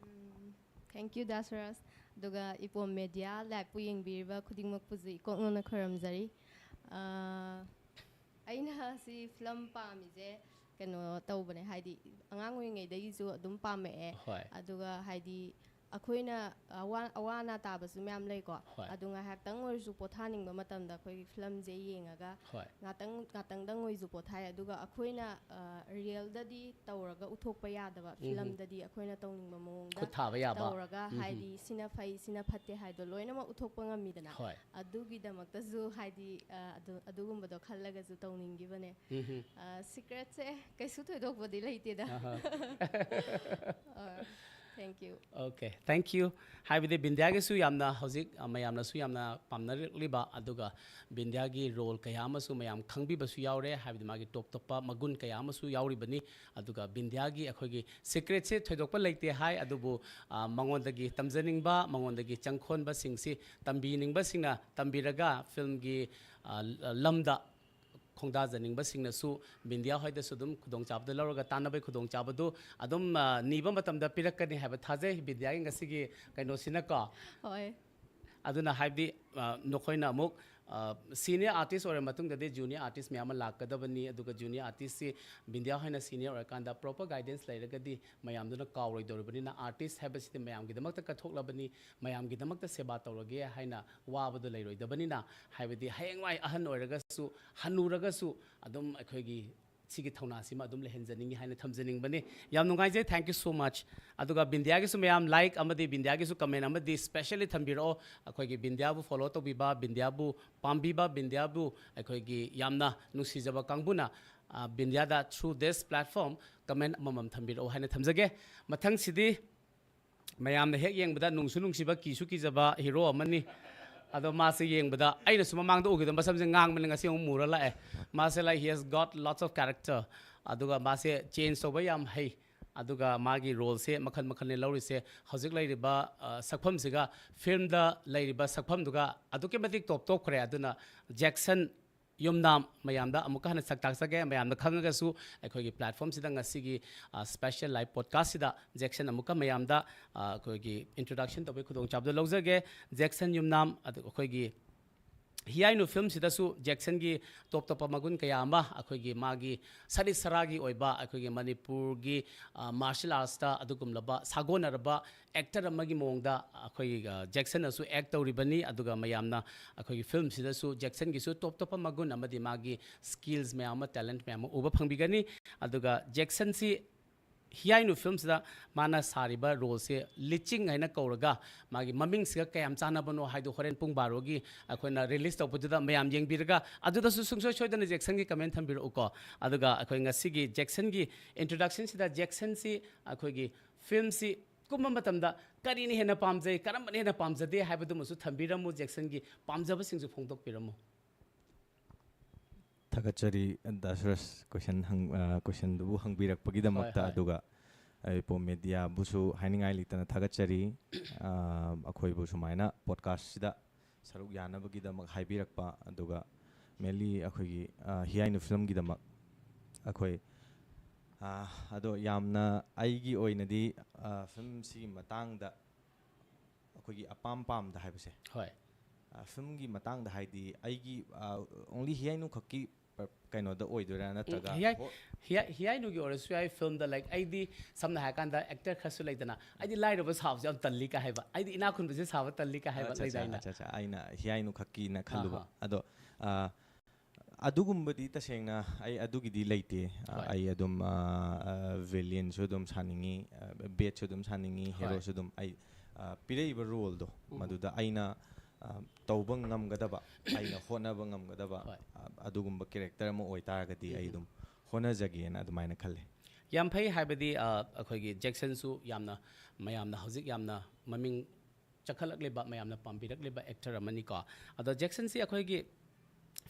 ꯎꯝ, thank you, ꯗꯥ ꯁꯨꯔꯖ꯫ ꯑꯗꯨꯒ ꯏꯄꯣꯝ ꯃꯦꯗꯤꯌꯥ ꯂꯥꯏꯚꯄꯨ ꯌꯦꯡꯕꯤꯔꯤꯕ ꯈꯨꯗꯤꯡꯃꯛꯄꯨꯁꯨ ꯏꯀꯣꯛ ꯅꯧꯅ ꯈꯣꯏꯔꯝꯖꯔꯤ꯫ ꯑꯥ, ꯑꯩꯅ ꯁꯤ ꯐꯤꯂꯝ ꯄꯥꯝꯃꯤꯁꯦ ꯀꯩꯅꯣ ꯇꯧꯕꯅꯦ, ꯍꯥꯏꯗꯤ ꯑꯉꯥꯡ ꯑꯣꯏꯔꯤꯉꯩꯗꯒꯤꯁꯨ ꯑꯗꯨꯝ ꯄꯥꯝꯃꯛꯑꯦ꯫ ꯍꯣꯏ꯫ ꯑꯗꯨꯒ ꯍꯥꯏꯗꯤ ꯑꯩꯈꯣꯏꯅ ꯑꯋꯥ ꯑꯋꯥ ꯑꯅꯥ ꯇꯥꯕꯁꯨ ꯃꯌꯥꯝ ꯂꯩꯀꯣ꯫ ꯍꯣꯏ꯫ ꯑꯗꯨ ꯉꯥꯏꯍꯥꯛꯇꯪ ꯑꯣꯏꯔꯁꯨ ꯄꯣꯊꯥꯅꯤꯡꯕ ꯃꯇꯝꯗ ꯑꯩꯈꯣꯏꯒꯤ ꯐꯤꯂꯝꯁꯦ ꯌꯦꯡꯉꯒ ꯍꯣꯏ꯫ ꯉꯥꯛꯇꯪ ꯉꯥꯛꯇꯪꯗꯪ ꯑꯣꯏꯔꯁꯨ ꯄꯣꯊꯥꯏ꯫ ꯑꯗꯨꯒ ꯑꯩꯈꯣꯏꯅ ꯔꯤꯌꯦꯜꯗꯗꯤ ꯇꯧꯔꯒ ꯎꯠꯊꯣꯛꯄ ꯌꯥꯗꯕ, ꯎꯝ꯫ ꯐꯤꯂꯝꯗꯗꯤ ꯑꯩꯈꯣꯏꯅ ꯇꯧꯅꯤꯡꯕ ꯃꯑꯣꯡꯗ ꯈꯨꯠ ꯊꯥꯕ ꯌꯥꯕ꯫ ꯇꯧꯔꯒ ꯎꯝ꯫ ꯍꯥꯏꯗꯤ ꯁꯤꯅ ꯐꯩ ꯁꯤꯅ ꯐꯠꯇꯦ ꯍꯥꯏꯗꯣ ꯂꯣꯏꯅꯃꯛ ꯎꯠꯊꯣꯛꯄ ꯉꯝꯃꯤꯗꯅ꯫ ꯍꯣꯏ꯫ ꯑꯗꯨꯒꯤꯗꯃꯛꯇꯁꯨ ꯍꯥꯏꯗꯤ ꯑ, ꯑꯗꯨ ꯑꯗꯨꯒꯨꯝꯕꯗꯣ ꯈꯜꯂꯒꯁꯨ ꯇꯧꯅꯤꯡꯈꯤꯕꯅꯦ꯫ ꯎꯝ꯫ ꯁꯤꯀ꯭ꯔꯦꯠꯁꯦ ꯀꯩꯁꯨ ꯊꯣꯏꯗꯣꯛꯄꯗꯤ ꯂꯩꯇꯦꯗ꯫ ꯑꯍꯥ꯫ Thank you. Okay, thank you. ꯍꯥꯏꯕꯗꯤ ꯕꯤꯟꯗꯤꯌꯥꯒꯤꯁꯨ ꯌꯥꯝꯅ ꯍꯧꯖꯤꯛ, ꯑ, ꯃꯌꯥꯝꯅꯁꯨ ꯌꯥꯝꯅ ꯄꯥꯝꯅꯔꯛꯂꯤꯕ, ꯑꯗꯨꯒ ꯕꯤꯟꯗꯤꯌꯥꯒꯤ ꯔꯣꯜ ꯀꯌꯥ ꯑꯃꯁꯨ ꯃꯌꯥꯝ ꯈꯪꯕꯤꯕꯁꯨ ꯌꯥꯎꯔꯦ, ꯍꯥꯏꯕꯗꯤ ꯃꯥꯒꯤ ꯇꯣꯞ ꯇꯣꯞꯄ ꯃꯒꯨꯟ ꯀꯌꯥ ꯑꯃꯁꯨ ꯌꯥꯎꯔꯤꯕꯅꯤ꯫ ꯑꯗꯨꯒ ꯕꯤꯟꯗꯤꯌꯥꯒꯤ ꯑꯩꯈꯣꯏꯒꯤ ꯁꯤꯀ꯭ꯔꯦꯠꯁꯦ ꯊꯣꯏꯗꯣꯛꯄ ꯂꯩꯇꯦ ꯍꯥꯏ, ꯑꯗꯨꯕꯨ, ꯑ, ꯃꯉꯣꯟꯗꯒꯤ ꯇꯝꯖꯅꯤꯡꯕ, ꯃꯉꯣꯟꯗꯒꯤ ꯆꯪꯈꯣꯟꯕꯁꯤꯡꯁꯤ ꯇꯝꯕꯤꯅꯤꯡꯕꯁꯤꯡꯅ ꯇꯝꯕꯤꯔꯒ ꯐꯤꯂꯝꯒꯤ, ꯑ, ꯂꯝꯗ ꯈꯣꯡꯗꯥꯖꯅꯤꯡꯕꯁꯤꯡꯅꯁꯨ ꯕꯤꯟꯗꯤꯌꯥ ꯍꯣꯏꯗꯁꯨ ꯑꯗꯨꯝ ꯈꯨꯗꯣꯡꯆꯥꯕꯗꯨ ꯂꯧꯔꯒ ꯇꯥꯟꯅꯕꯒꯤ ꯈꯨꯗꯣꯡꯆꯥꯕꯗꯨ ꯑꯗꯨꯝ, ꯑ, ꯅꯤꯕ ꯃꯇꯝꯗ ꯄꯤꯔꯛꯀꯅꯤ ꯍꯥꯏꯕ ꯊꯥꯖꯩ ꯕꯤꯟꯗꯤꯌꯥꯒꯤ ꯉꯁꯤꯒꯤ ꯀꯩꯅꯣꯁꯤꯅꯀꯣ꯫ ꯍꯣꯏ꯫ ꯑꯗꯨꯅ ꯍꯥꯏꯕꯗꯤ, ꯑ, ꯅꯈꯣꯏꯅ ꯑꯃꯨꯛ, ꯑ, ꯁꯤꯅꯤꯌꯔ ꯑꯥꯔꯇꯤꯁ ꯑꯣꯏꯔ ꯃꯇꯨꯡꯗꯗꯤ ꯖꯨꯅꯤꯌꯔ ꯑꯥꯔꯇꯤꯁ ꯃꯌꯥꯝ ꯑꯃ ꯂꯥꯛꯀꯗꯕꯅꯤ, ꯑꯗꯨꯒ ꯖꯨꯅꯤꯌꯔ ꯑꯥꯔꯇꯤꯁꯁꯤ ꯕꯤꯟꯗꯤꯌꯥ ꯍꯣꯏꯅ ꯁꯤꯅꯤꯌꯔ ꯑꯣꯏꯔꯀꯥꯟꯗ ꯄ꯭ꯔꯣꯄꯔ ꯒꯥꯏꯗꯦꯟꯁ ꯂꯩꯔꯒꯗꯤ ꯃꯌꯥꯝꯗꯨꯅ ꯀꯥꯎꯔꯣꯏꯗꯧꯔꯤꯕꯅꯤꯅ, ꯑꯥꯔꯇꯤꯁ ꯍꯥꯏꯕꯁꯤꯗꯤ ꯃꯌꯥꯝꯒꯤꯗꯃꯛꯇ ꯀꯠꯊꯣꯛꯂꯕꯅꯤ, ꯃꯌꯥꯝꯒꯤꯗꯃꯛꯇ ꯁꯦꯕꯥ ꯇꯧꯔꯒꯦ ꯍꯥꯏꯅ ꯋꯥꯕꯗꯣ ꯂꯩꯔꯣꯏꯗꯕꯅꯤꯅ, ꯍꯥꯏꯕꯗꯤ ꯍꯌꯦꯡꯋꯥꯏ ꯑꯍꯟ ꯑꯣꯏꯔꯒꯁꯨ, ꯍꯟꯅꯨꯔꯒꯁꯨ ꯑꯗꯨꯝ ꯑꯩꯈꯣꯏꯒꯤ ꯁꯤꯒꯤ ꯊꯧꯅꯥꯁꯤꯃ ꯑꯗꯨꯝ ꯂꯩꯍꯟꯖꯅꯤꯡꯉꯤ ꯍꯥꯏꯅ ꯊꯝꯖꯅꯤꯡꯕꯅꯤ꯫ ꯌꯥꯝ ꯅꯨꯡꯉꯥꯏꯖꯩ, thank you so much꯫ ꯑꯗꯨꯒ ꯕꯤꯟꯗꯤꯌꯥꯒꯤꯁꯨ ꯃꯌꯥꯝ ꯂꯥꯏꯛ ꯑꯃꯗꯤ ꯕꯤꯟꯗꯤꯌꯥꯒꯤꯁꯨ ꯀꯃꯦꯟ ꯑꯃꯗꯤ ꯁ꯭ꯄꯦꯁꯦꯜꯂꯤ ꯊꯝꯕꯤꯔꯛꯑꯣ꯫ ꯑꯩꯈꯣꯏꯒꯤ ꯕꯤꯟꯗꯤꯌꯥꯕꯨ ꯐꯣꯂꯣ ꯇꯧꯕꯤꯕ, ꯕꯤꯟꯗꯤꯌꯥꯕꯨ ꯄꯥꯝꯕꯤꯕ, ꯕꯤꯟꯗꯤꯌꯥꯕꯨ ꯑꯩꯈꯣꯏꯒꯤ ꯌꯥꯝꯅ ꯅꯨꯡꯁꯤꯖꯕ ꯀꯥꯡꯕꯨꯅ, ꯑ, ꯕꯤꯟꯗꯤꯌꯥꯗ through this platform ꯀꯃꯦꯟ ꯑꯃꯃꯝ ꯊꯝꯕꯤꯔꯛꯑꯣ ꯍꯥꯏꯅ ꯊꯝꯖꯒꯦ꯫ ꯃꯊꯪꯁꯤꯗꯤ ꯃꯌꯥꯝꯅ ꯍꯦꯛ ꯌꯦꯡꯕꯗ ꯅꯨꯡꯁꯨ ꯅꯨꯡꯁꯤꯕ, ꯀꯤꯁꯨ ꯀꯤꯖꯕ ꯍꯤꯔꯣ ꯑꯃꯅꯤ꯫ ꯑꯗꯣ ꯃꯥꯁꯦ ꯌꯦꯡꯕꯗ ꯑꯩꯅꯁꯨ ꯃꯃꯥꯡꯗ ꯎꯈꯤꯗꯕ ꯃꯁꯝꯁꯦ ꯉꯥꯡꯕꯅꯤ, ꯉꯁꯤ ꯑꯃꯨꯛ ꯃꯨꯔ ꯂꯥꯛꯑꯦ꯫ ꯃꯥꯁꯦ, like, he has got lots of character, ꯑꯗꯨꯒ ꯃꯥꯁꯦ ꯆꯦꯟꯖ ꯇꯧꯕ ꯌꯥꯝ ꯍꯩ, ꯑꯗꯨꯒ ꯃꯥꯒꯤ ꯔꯣꯜꯁꯦ ꯃꯈꯜ ꯃꯈꯜꯅꯤ ꯂꯧꯔꯤꯁꯦ꯫ ꯍꯧꯖꯤꯛ ꯂꯩꯔꯤꯕ ꯑ, ꯁꯛꯐꯝꯁꯤꯒ ꯐꯤꯂꯝꯗ ꯂꯩꯔꯤꯕ ꯁꯛꯐꯝꯗꯨꯒ ꯑꯗꯨꯛꯀꯤ ꯃꯇꯤꯛ ꯇꯣꯞ ꯇꯣꯞꯈ꯭ꯔꯦ꯫ ꯑꯗꯨꯅ ꯖꯦꯛꯁꯟ ꯌꯨꯝꯅꯥꯝ ꯃꯌꯥꯝꯗ ꯑꯃꯨꯛꯀ ꯍꯟꯅ ꯁꯛ ꯇꯥꯛꯆꯒꯦ꯫ ꯃꯌꯥꯝꯅ ꯈꯪꯉꯒꯁꯨ ꯑꯩꯈꯣꯏꯒꯤ ꯄ꯭ꯂꯦꯠꯐꯣꯝꯁꯤꯗ ꯉꯁꯤꯒꯤ ꯁ꯭ꯄꯦꯁꯦꯜ ꯂꯥꯏꯚ ꯄꯣꯗꯀꯥꯁꯁꯤꯗ ꯖꯦꯛꯁꯟ ꯑꯃꯨꯛꯀ ꯃꯌꯥꯝꯗ ꯑ, ꯑꯩꯈꯣꯏꯒꯤ ꯏꯟꯇ꯭ꯔꯣꯗꯛꯁꯟ ꯇꯧꯕꯒꯤ ꯈꯨꯗꯣꯡꯆꯥꯕꯗꯣ ꯂꯧꯖꯒꯦ꯫ ꯖꯦꯛꯁꯟ ꯌꯨꯝꯅꯥꯝ, ꯑꯗꯨ ꯑꯩꯈꯣꯏꯒꯤ ꯍꯤꯌꯥꯏꯅꯨ ꯐꯤꯂꯝꯁꯤꯗꯁꯨ ꯖꯦꯛꯁꯟꯒꯤ ꯇꯣꯞ ꯇꯣꯞꯄ ꯃꯒꯨꯟ ꯀꯌꯥ ꯑꯃ ꯑꯩꯈꯣꯏꯒꯤ ꯃꯥꯒꯤ ꯁꯔꯤꯠ ꯁꯔꯥꯒꯤ ꯑꯣꯏꯕ ꯑꯩꯈꯣꯏꯒꯤ ꯃꯅꯤꯄꯨꯔꯒꯤ ꯃꯥꯔꯁꯦꯜ ꯑꯥꯔꯠꯁꯇ ꯑꯗꯨꯒꯨꯝꯂꯕ ꯁꯥꯒꯣꯟꯅꯔꯕ ꯑꯦꯛꯇꯔ ꯑꯃꯒꯤ ꯃꯑꯣꯡꯗ ꯑꯩꯈꯣꯏꯒꯤ ꯖꯦꯛꯁꯟꯅꯁꯨ ꯑꯦꯛ ꯇꯧꯔꯤꯕꯅꯤ꯫ ꯑꯗꯨꯒ ꯃꯌꯥꯝꯅ ꯑꯩꯈꯣꯏꯒꯤ ꯐꯤꯂꯝꯁꯤꯗꯁꯨ ꯖꯦꯛꯁꯟꯒꯤꯁꯨ ꯇꯣꯞ ꯇꯣꯞꯄ ꯃꯒꯨꯟ ꯑꯃꯗꯤ ꯃꯥꯒꯤ ꯁ꯭ꯀꯤꯜꯁ ꯃꯌꯥꯝ ꯑꯃ, ꯇꯦꯂꯦꯟꯠ ꯃꯌꯥꯝ ꯑꯃ ꯎꯕ ꯐꯪꯕꯤꯒꯅꯤ꯫ ꯑꯗꯨꯒ ꯖꯦꯛꯁꯟꯁꯤ ꯍꯤꯌꯥꯏꯅꯨ ꯐꯤꯂꯝꯁꯤꯗ ꯃꯥꯅ ꯁꯥꯔꯤꯕ ꯔꯣꯜꯁꯦ ꯂꯤꯆꯤꯡ ꯍꯥꯏꯅ ꯀꯧꯔꯒ ꯃꯥꯒꯤ ꯃꯃꯤꯡꯁꯤꯒ ꯀꯌꯥꯝ ꯆꯥꯟꯅꯕꯅꯣ ꯍꯥꯏꯗꯣ ꯍꯣꯔꯦꯟ ꯄꯨꯡ ꯕꯥꯔꯣꯒꯤ ꯑꯩꯈꯣꯏꯅ ꯔꯤꯂꯤꯁ ꯇꯧꯕꯗꯨꯗ ꯃꯌꯥꯝ ꯌꯦꯡꯕꯤꯔꯒ ꯑꯗꯨꯗꯁꯨ ꯁꯨꯡꯁꯣꯏ ꯁꯣꯏꯗꯅ ꯖꯦꯛꯁꯟꯒꯤ ꯀꯃꯦꯟ ꯊꯝꯕꯤꯔꯛꯎꯀꯣ꯫ ꯑꯗꯨꯒ ꯑꯩꯈꯣꯏ ꯉꯁꯤꯒꯤ ꯖꯦꯛꯁꯟꯒꯤ ꯏꯟꯇ꯭ꯔꯣꯗꯛꯁꯟꯁꯤꯗ ꯖꯦꯛꯁꯟꯁꯤ ꯑꯩꯈꯣꯏꯒꯤ ꯐꯤꯂꯝꯁꯤ ꯀꯨꯝꯕ ꯃꯇꯝꯗ ꯀꯔꯤꯅ ꯍꯦꯟꯅ ꯄꯥꯝꯖꯩ, ꯀꯔꯝꯕꯅ ꯍꯦꯟꯅ ꯄꯥꯝꯖꯗꯦ ꯍꯥꯏꯕꯗꯨꯃꯁꯨ ꯊꯝꯕꯤꯔꯝꯃꯨ꯫ ꯖꯦꯛꯁꯟꯒꯤ ꯄꯥꯝꯖꯕꯁꯤꯡꯁꯨ ꯐꯣꯡꯗꯣꯛꯄꯤꯔꯝꯃꯨ꯫ ꯊꯥꯒꯠꯆꯔꯤ ꯗꯥ ꯁꯨꯔꯁ, ꯀꯣꯏꯁꯟ ꯍꯪ-, ꯑ, ꯀꯣꯏꯁꯟꯗꯨꯕꯨ ꯍꯪꯕꯤꯔꯛꯄꯒꯤꯗꯃꯛꯇ꯫ ꯍꯣꯏ, ꯍꯣꯏ꯫ ꯑꯗꯨꯒ ꯑꯩ ꯄꯣ ꯃꯦꯗꯤꯌꯥꯕꯨꯁꯨ ꯍꯥꯏꯅꯤꯡꯉꯥꯏ ꯂꯩꯇꯅ ꯊꯥꯒꯠꯆꯔꯤ꯫ ꯑ, ꯑꯩꯈꯣꯏꯕꯨ ꯁꯨꯃꯥꯏꯅ ꯄꯣꯗꯀꯥꯁꯁꯤꯗ ꯁꯔꯨꯛ ꯌꯥꯅꯕꯒꯤꯗꯃꯛ ꯍꯥꯏꯕꯤꯔꯛꯄ, ꯑꯗꯨꯒ ꯃꯦꯟꯂꯤ ꯑꯩꯈꯣꯏꯒꯤ, ꯑ, ꯍꯤꯌꯥꯏꯅꯨ ꯐꯤꯂꯝꯒꯤꯗꯃꯛ ꯑꯩꯈꯣꯏ, ꯑ, ꯑꯗꯣ ꯌꯥꯝꯅ ꯑꯩꯒꯤ ꯑꯣꯏꯅꯗꯤ, ꯑ, ꯐꯤꯂꯝꯁꯤꯒꯤ ꯃꯇꯥꯡꯗ ꯑꯩꯈꯣꯏꯒꯤ ꯑꯄꯥꯝ ꯄꯥꯝꯗ ꯍꯥꯏꯕꯁꯦ, ꯍꯣꯏ꯫ ꯑ, ꯐꯤꯂꯝꯒꯤ ꯃꯇꯥꯡꯗ ꯍꯥꯏꯗꯤ ꯑꯩꯒꯤ, ꯑ, ꯑꯣꯡꯂꯤ ꯍꯤꯌꯥꯏꯅꯨ ꯈꯛꯀꯤ ꯄ-, ꯀꯩꯅꯣꯗ ꯑꯣꯏꯗꯣꯏꯔꯥ ꯅꯠꯇ꯭ꯔꯒ ꯍꯤꯌꯥꯏ-, ꯍꯣ- ꯍꯤꯌꯥꯏ-, ꯍꯤꯌꯥꯏꯅꯨꯒꯤ ꯑꯣꯏꯔꯁꯨ ꯌꯥꯏ ꯐꯤꯂꯝꯗ, ꯂꯥꯏꯛ, ꯑꯩꯗꯤ ꯁꯝꯅ ꯍꯥꯏꯔꯀꯥꯟꯗ ꯑꯦꯛꯇꯔ ꯈꯔꯁꯨ ꯂꯩꯗꯅ, "ꯑꯩꯗꯤ ꯂꯥꯏꯔꯕ ꯁꯥꯕꯁꯦ ꯌꯥꯝ ꯇꯜꯂꯤ" ꯀꯥꯏ ꯍꯥꯏꯕ, "ꯑꯩꯗꯤ ꯏꯅꯥꯛ ꯈꯨꯟꯕꯁꯦ ꯁꯥꯕ ꯇꯜꯂꯤ" ꯀꯥꯏ ꯍꯥꯏꯕ ꯑꯠꯆꯥ, ꯑꯠꯆꯥ, ꯂꯩꯗꯥꯏꯅꯦ? ꯑꯠꯆꯥ, ꯑꯠꯆꯥ, ꯑꯩꯅ ꯍꯤꯌꯥꯏꯅꯨ ꯈꯛꯀꯤꯅ ꯈꯜꯂꯨꯕ꯫ ꯑꯍꯥ꯫ ꯑꯗꯣ, ꯑ, ꯑꯗꯨꯒꯨꯝꯕꯗꯤ ꯇꯁꯦꯡꯅ ꯑꯩ ꯑꯗꯨꯒꯤꯗꯤ ꯂꯩꯇꯦ꯫ ꯑ, ꯍꯣꯏ꯫ ꯑꯩ ꯑꯗꯨꯝ, ꯑ, ꯑ, ꯚꯤꯂꯤꯌꯟꯁꯨ ꯑꯗꯨꯝ ꯁꯥꯅꯤꯡꯉꯤ, ꯑ, ꯕꯦꯠꯁꯨ ꯑꯗꯨꯝ ꯁꯥꯅꯤꯡꯉꯤ, ꯍꯣꯏ꯫ ꯍꯦꯔꯣꯁꯨ ꯑꯗꯨꯝ꯫ ꯑꯩ, ꯑ, ꯄꯤꯔꯛꯏꯕ ꯔꯣꯜꯗꯣ ꯎꯝ꯫ ꯃꯗꯨꯗ ꯑꯩꯅ, ꯑ, ꯇꯧꯕ ꯉꯝꯒꯗꯕ, ꯑꯩꯅ ꯍꯣꯠꯅꯕ ꯉꯝꯒꯗꯕ, ꯍꯣꯏ꯫ ꯑ, ꯑꯗꯨꯒꯨꯝꯕ ꯀꯦꯔꯦꯛꯇꯔ ꯑꯃ ꯑꯣꯏꯇꯥꯔꯒꯗꯤ ꯑꯩ ꯎꯝ꯫ ꯑꯗꯨꯝ ꯍꯣꯠꯅꯖꯒꯦꯅ ꯑꯗꯨꯃꯥꯏꯅ ꯈꯜꯂꯦ꯫ ꯌꯥꯝ ꯐꯩ, ꯍꯥꯏꯕꯗꯤ, ꯑ, ꯑꯩꯈꯣꯏꯒꯤ ꯖꯦꯛꯁꯟꯁꯨ ꯌꯥꯝꯅ, ꯃꯌꯥꯝꯅ ꯍꯧꯖꯤꯛ ꯌꯥꯝꯅ ꯃꯃꯤꯡ ꯆꯠꯈꯠꯂꯛꯂꯤꯕ, ꯃꯌꯥꯝꯅ ꯄꯥꯝꯕꯤꯔꯛꯂꯤꯕ ꯑꯦꯛꯇꯔ ꯑꯃꯅꯤꯀꯣ꯫ ꯑꯗꯣ ꯖꯦꯛꯁꯟꯁꯤ ꯑꯩꯈꯣꯏꯒꯤ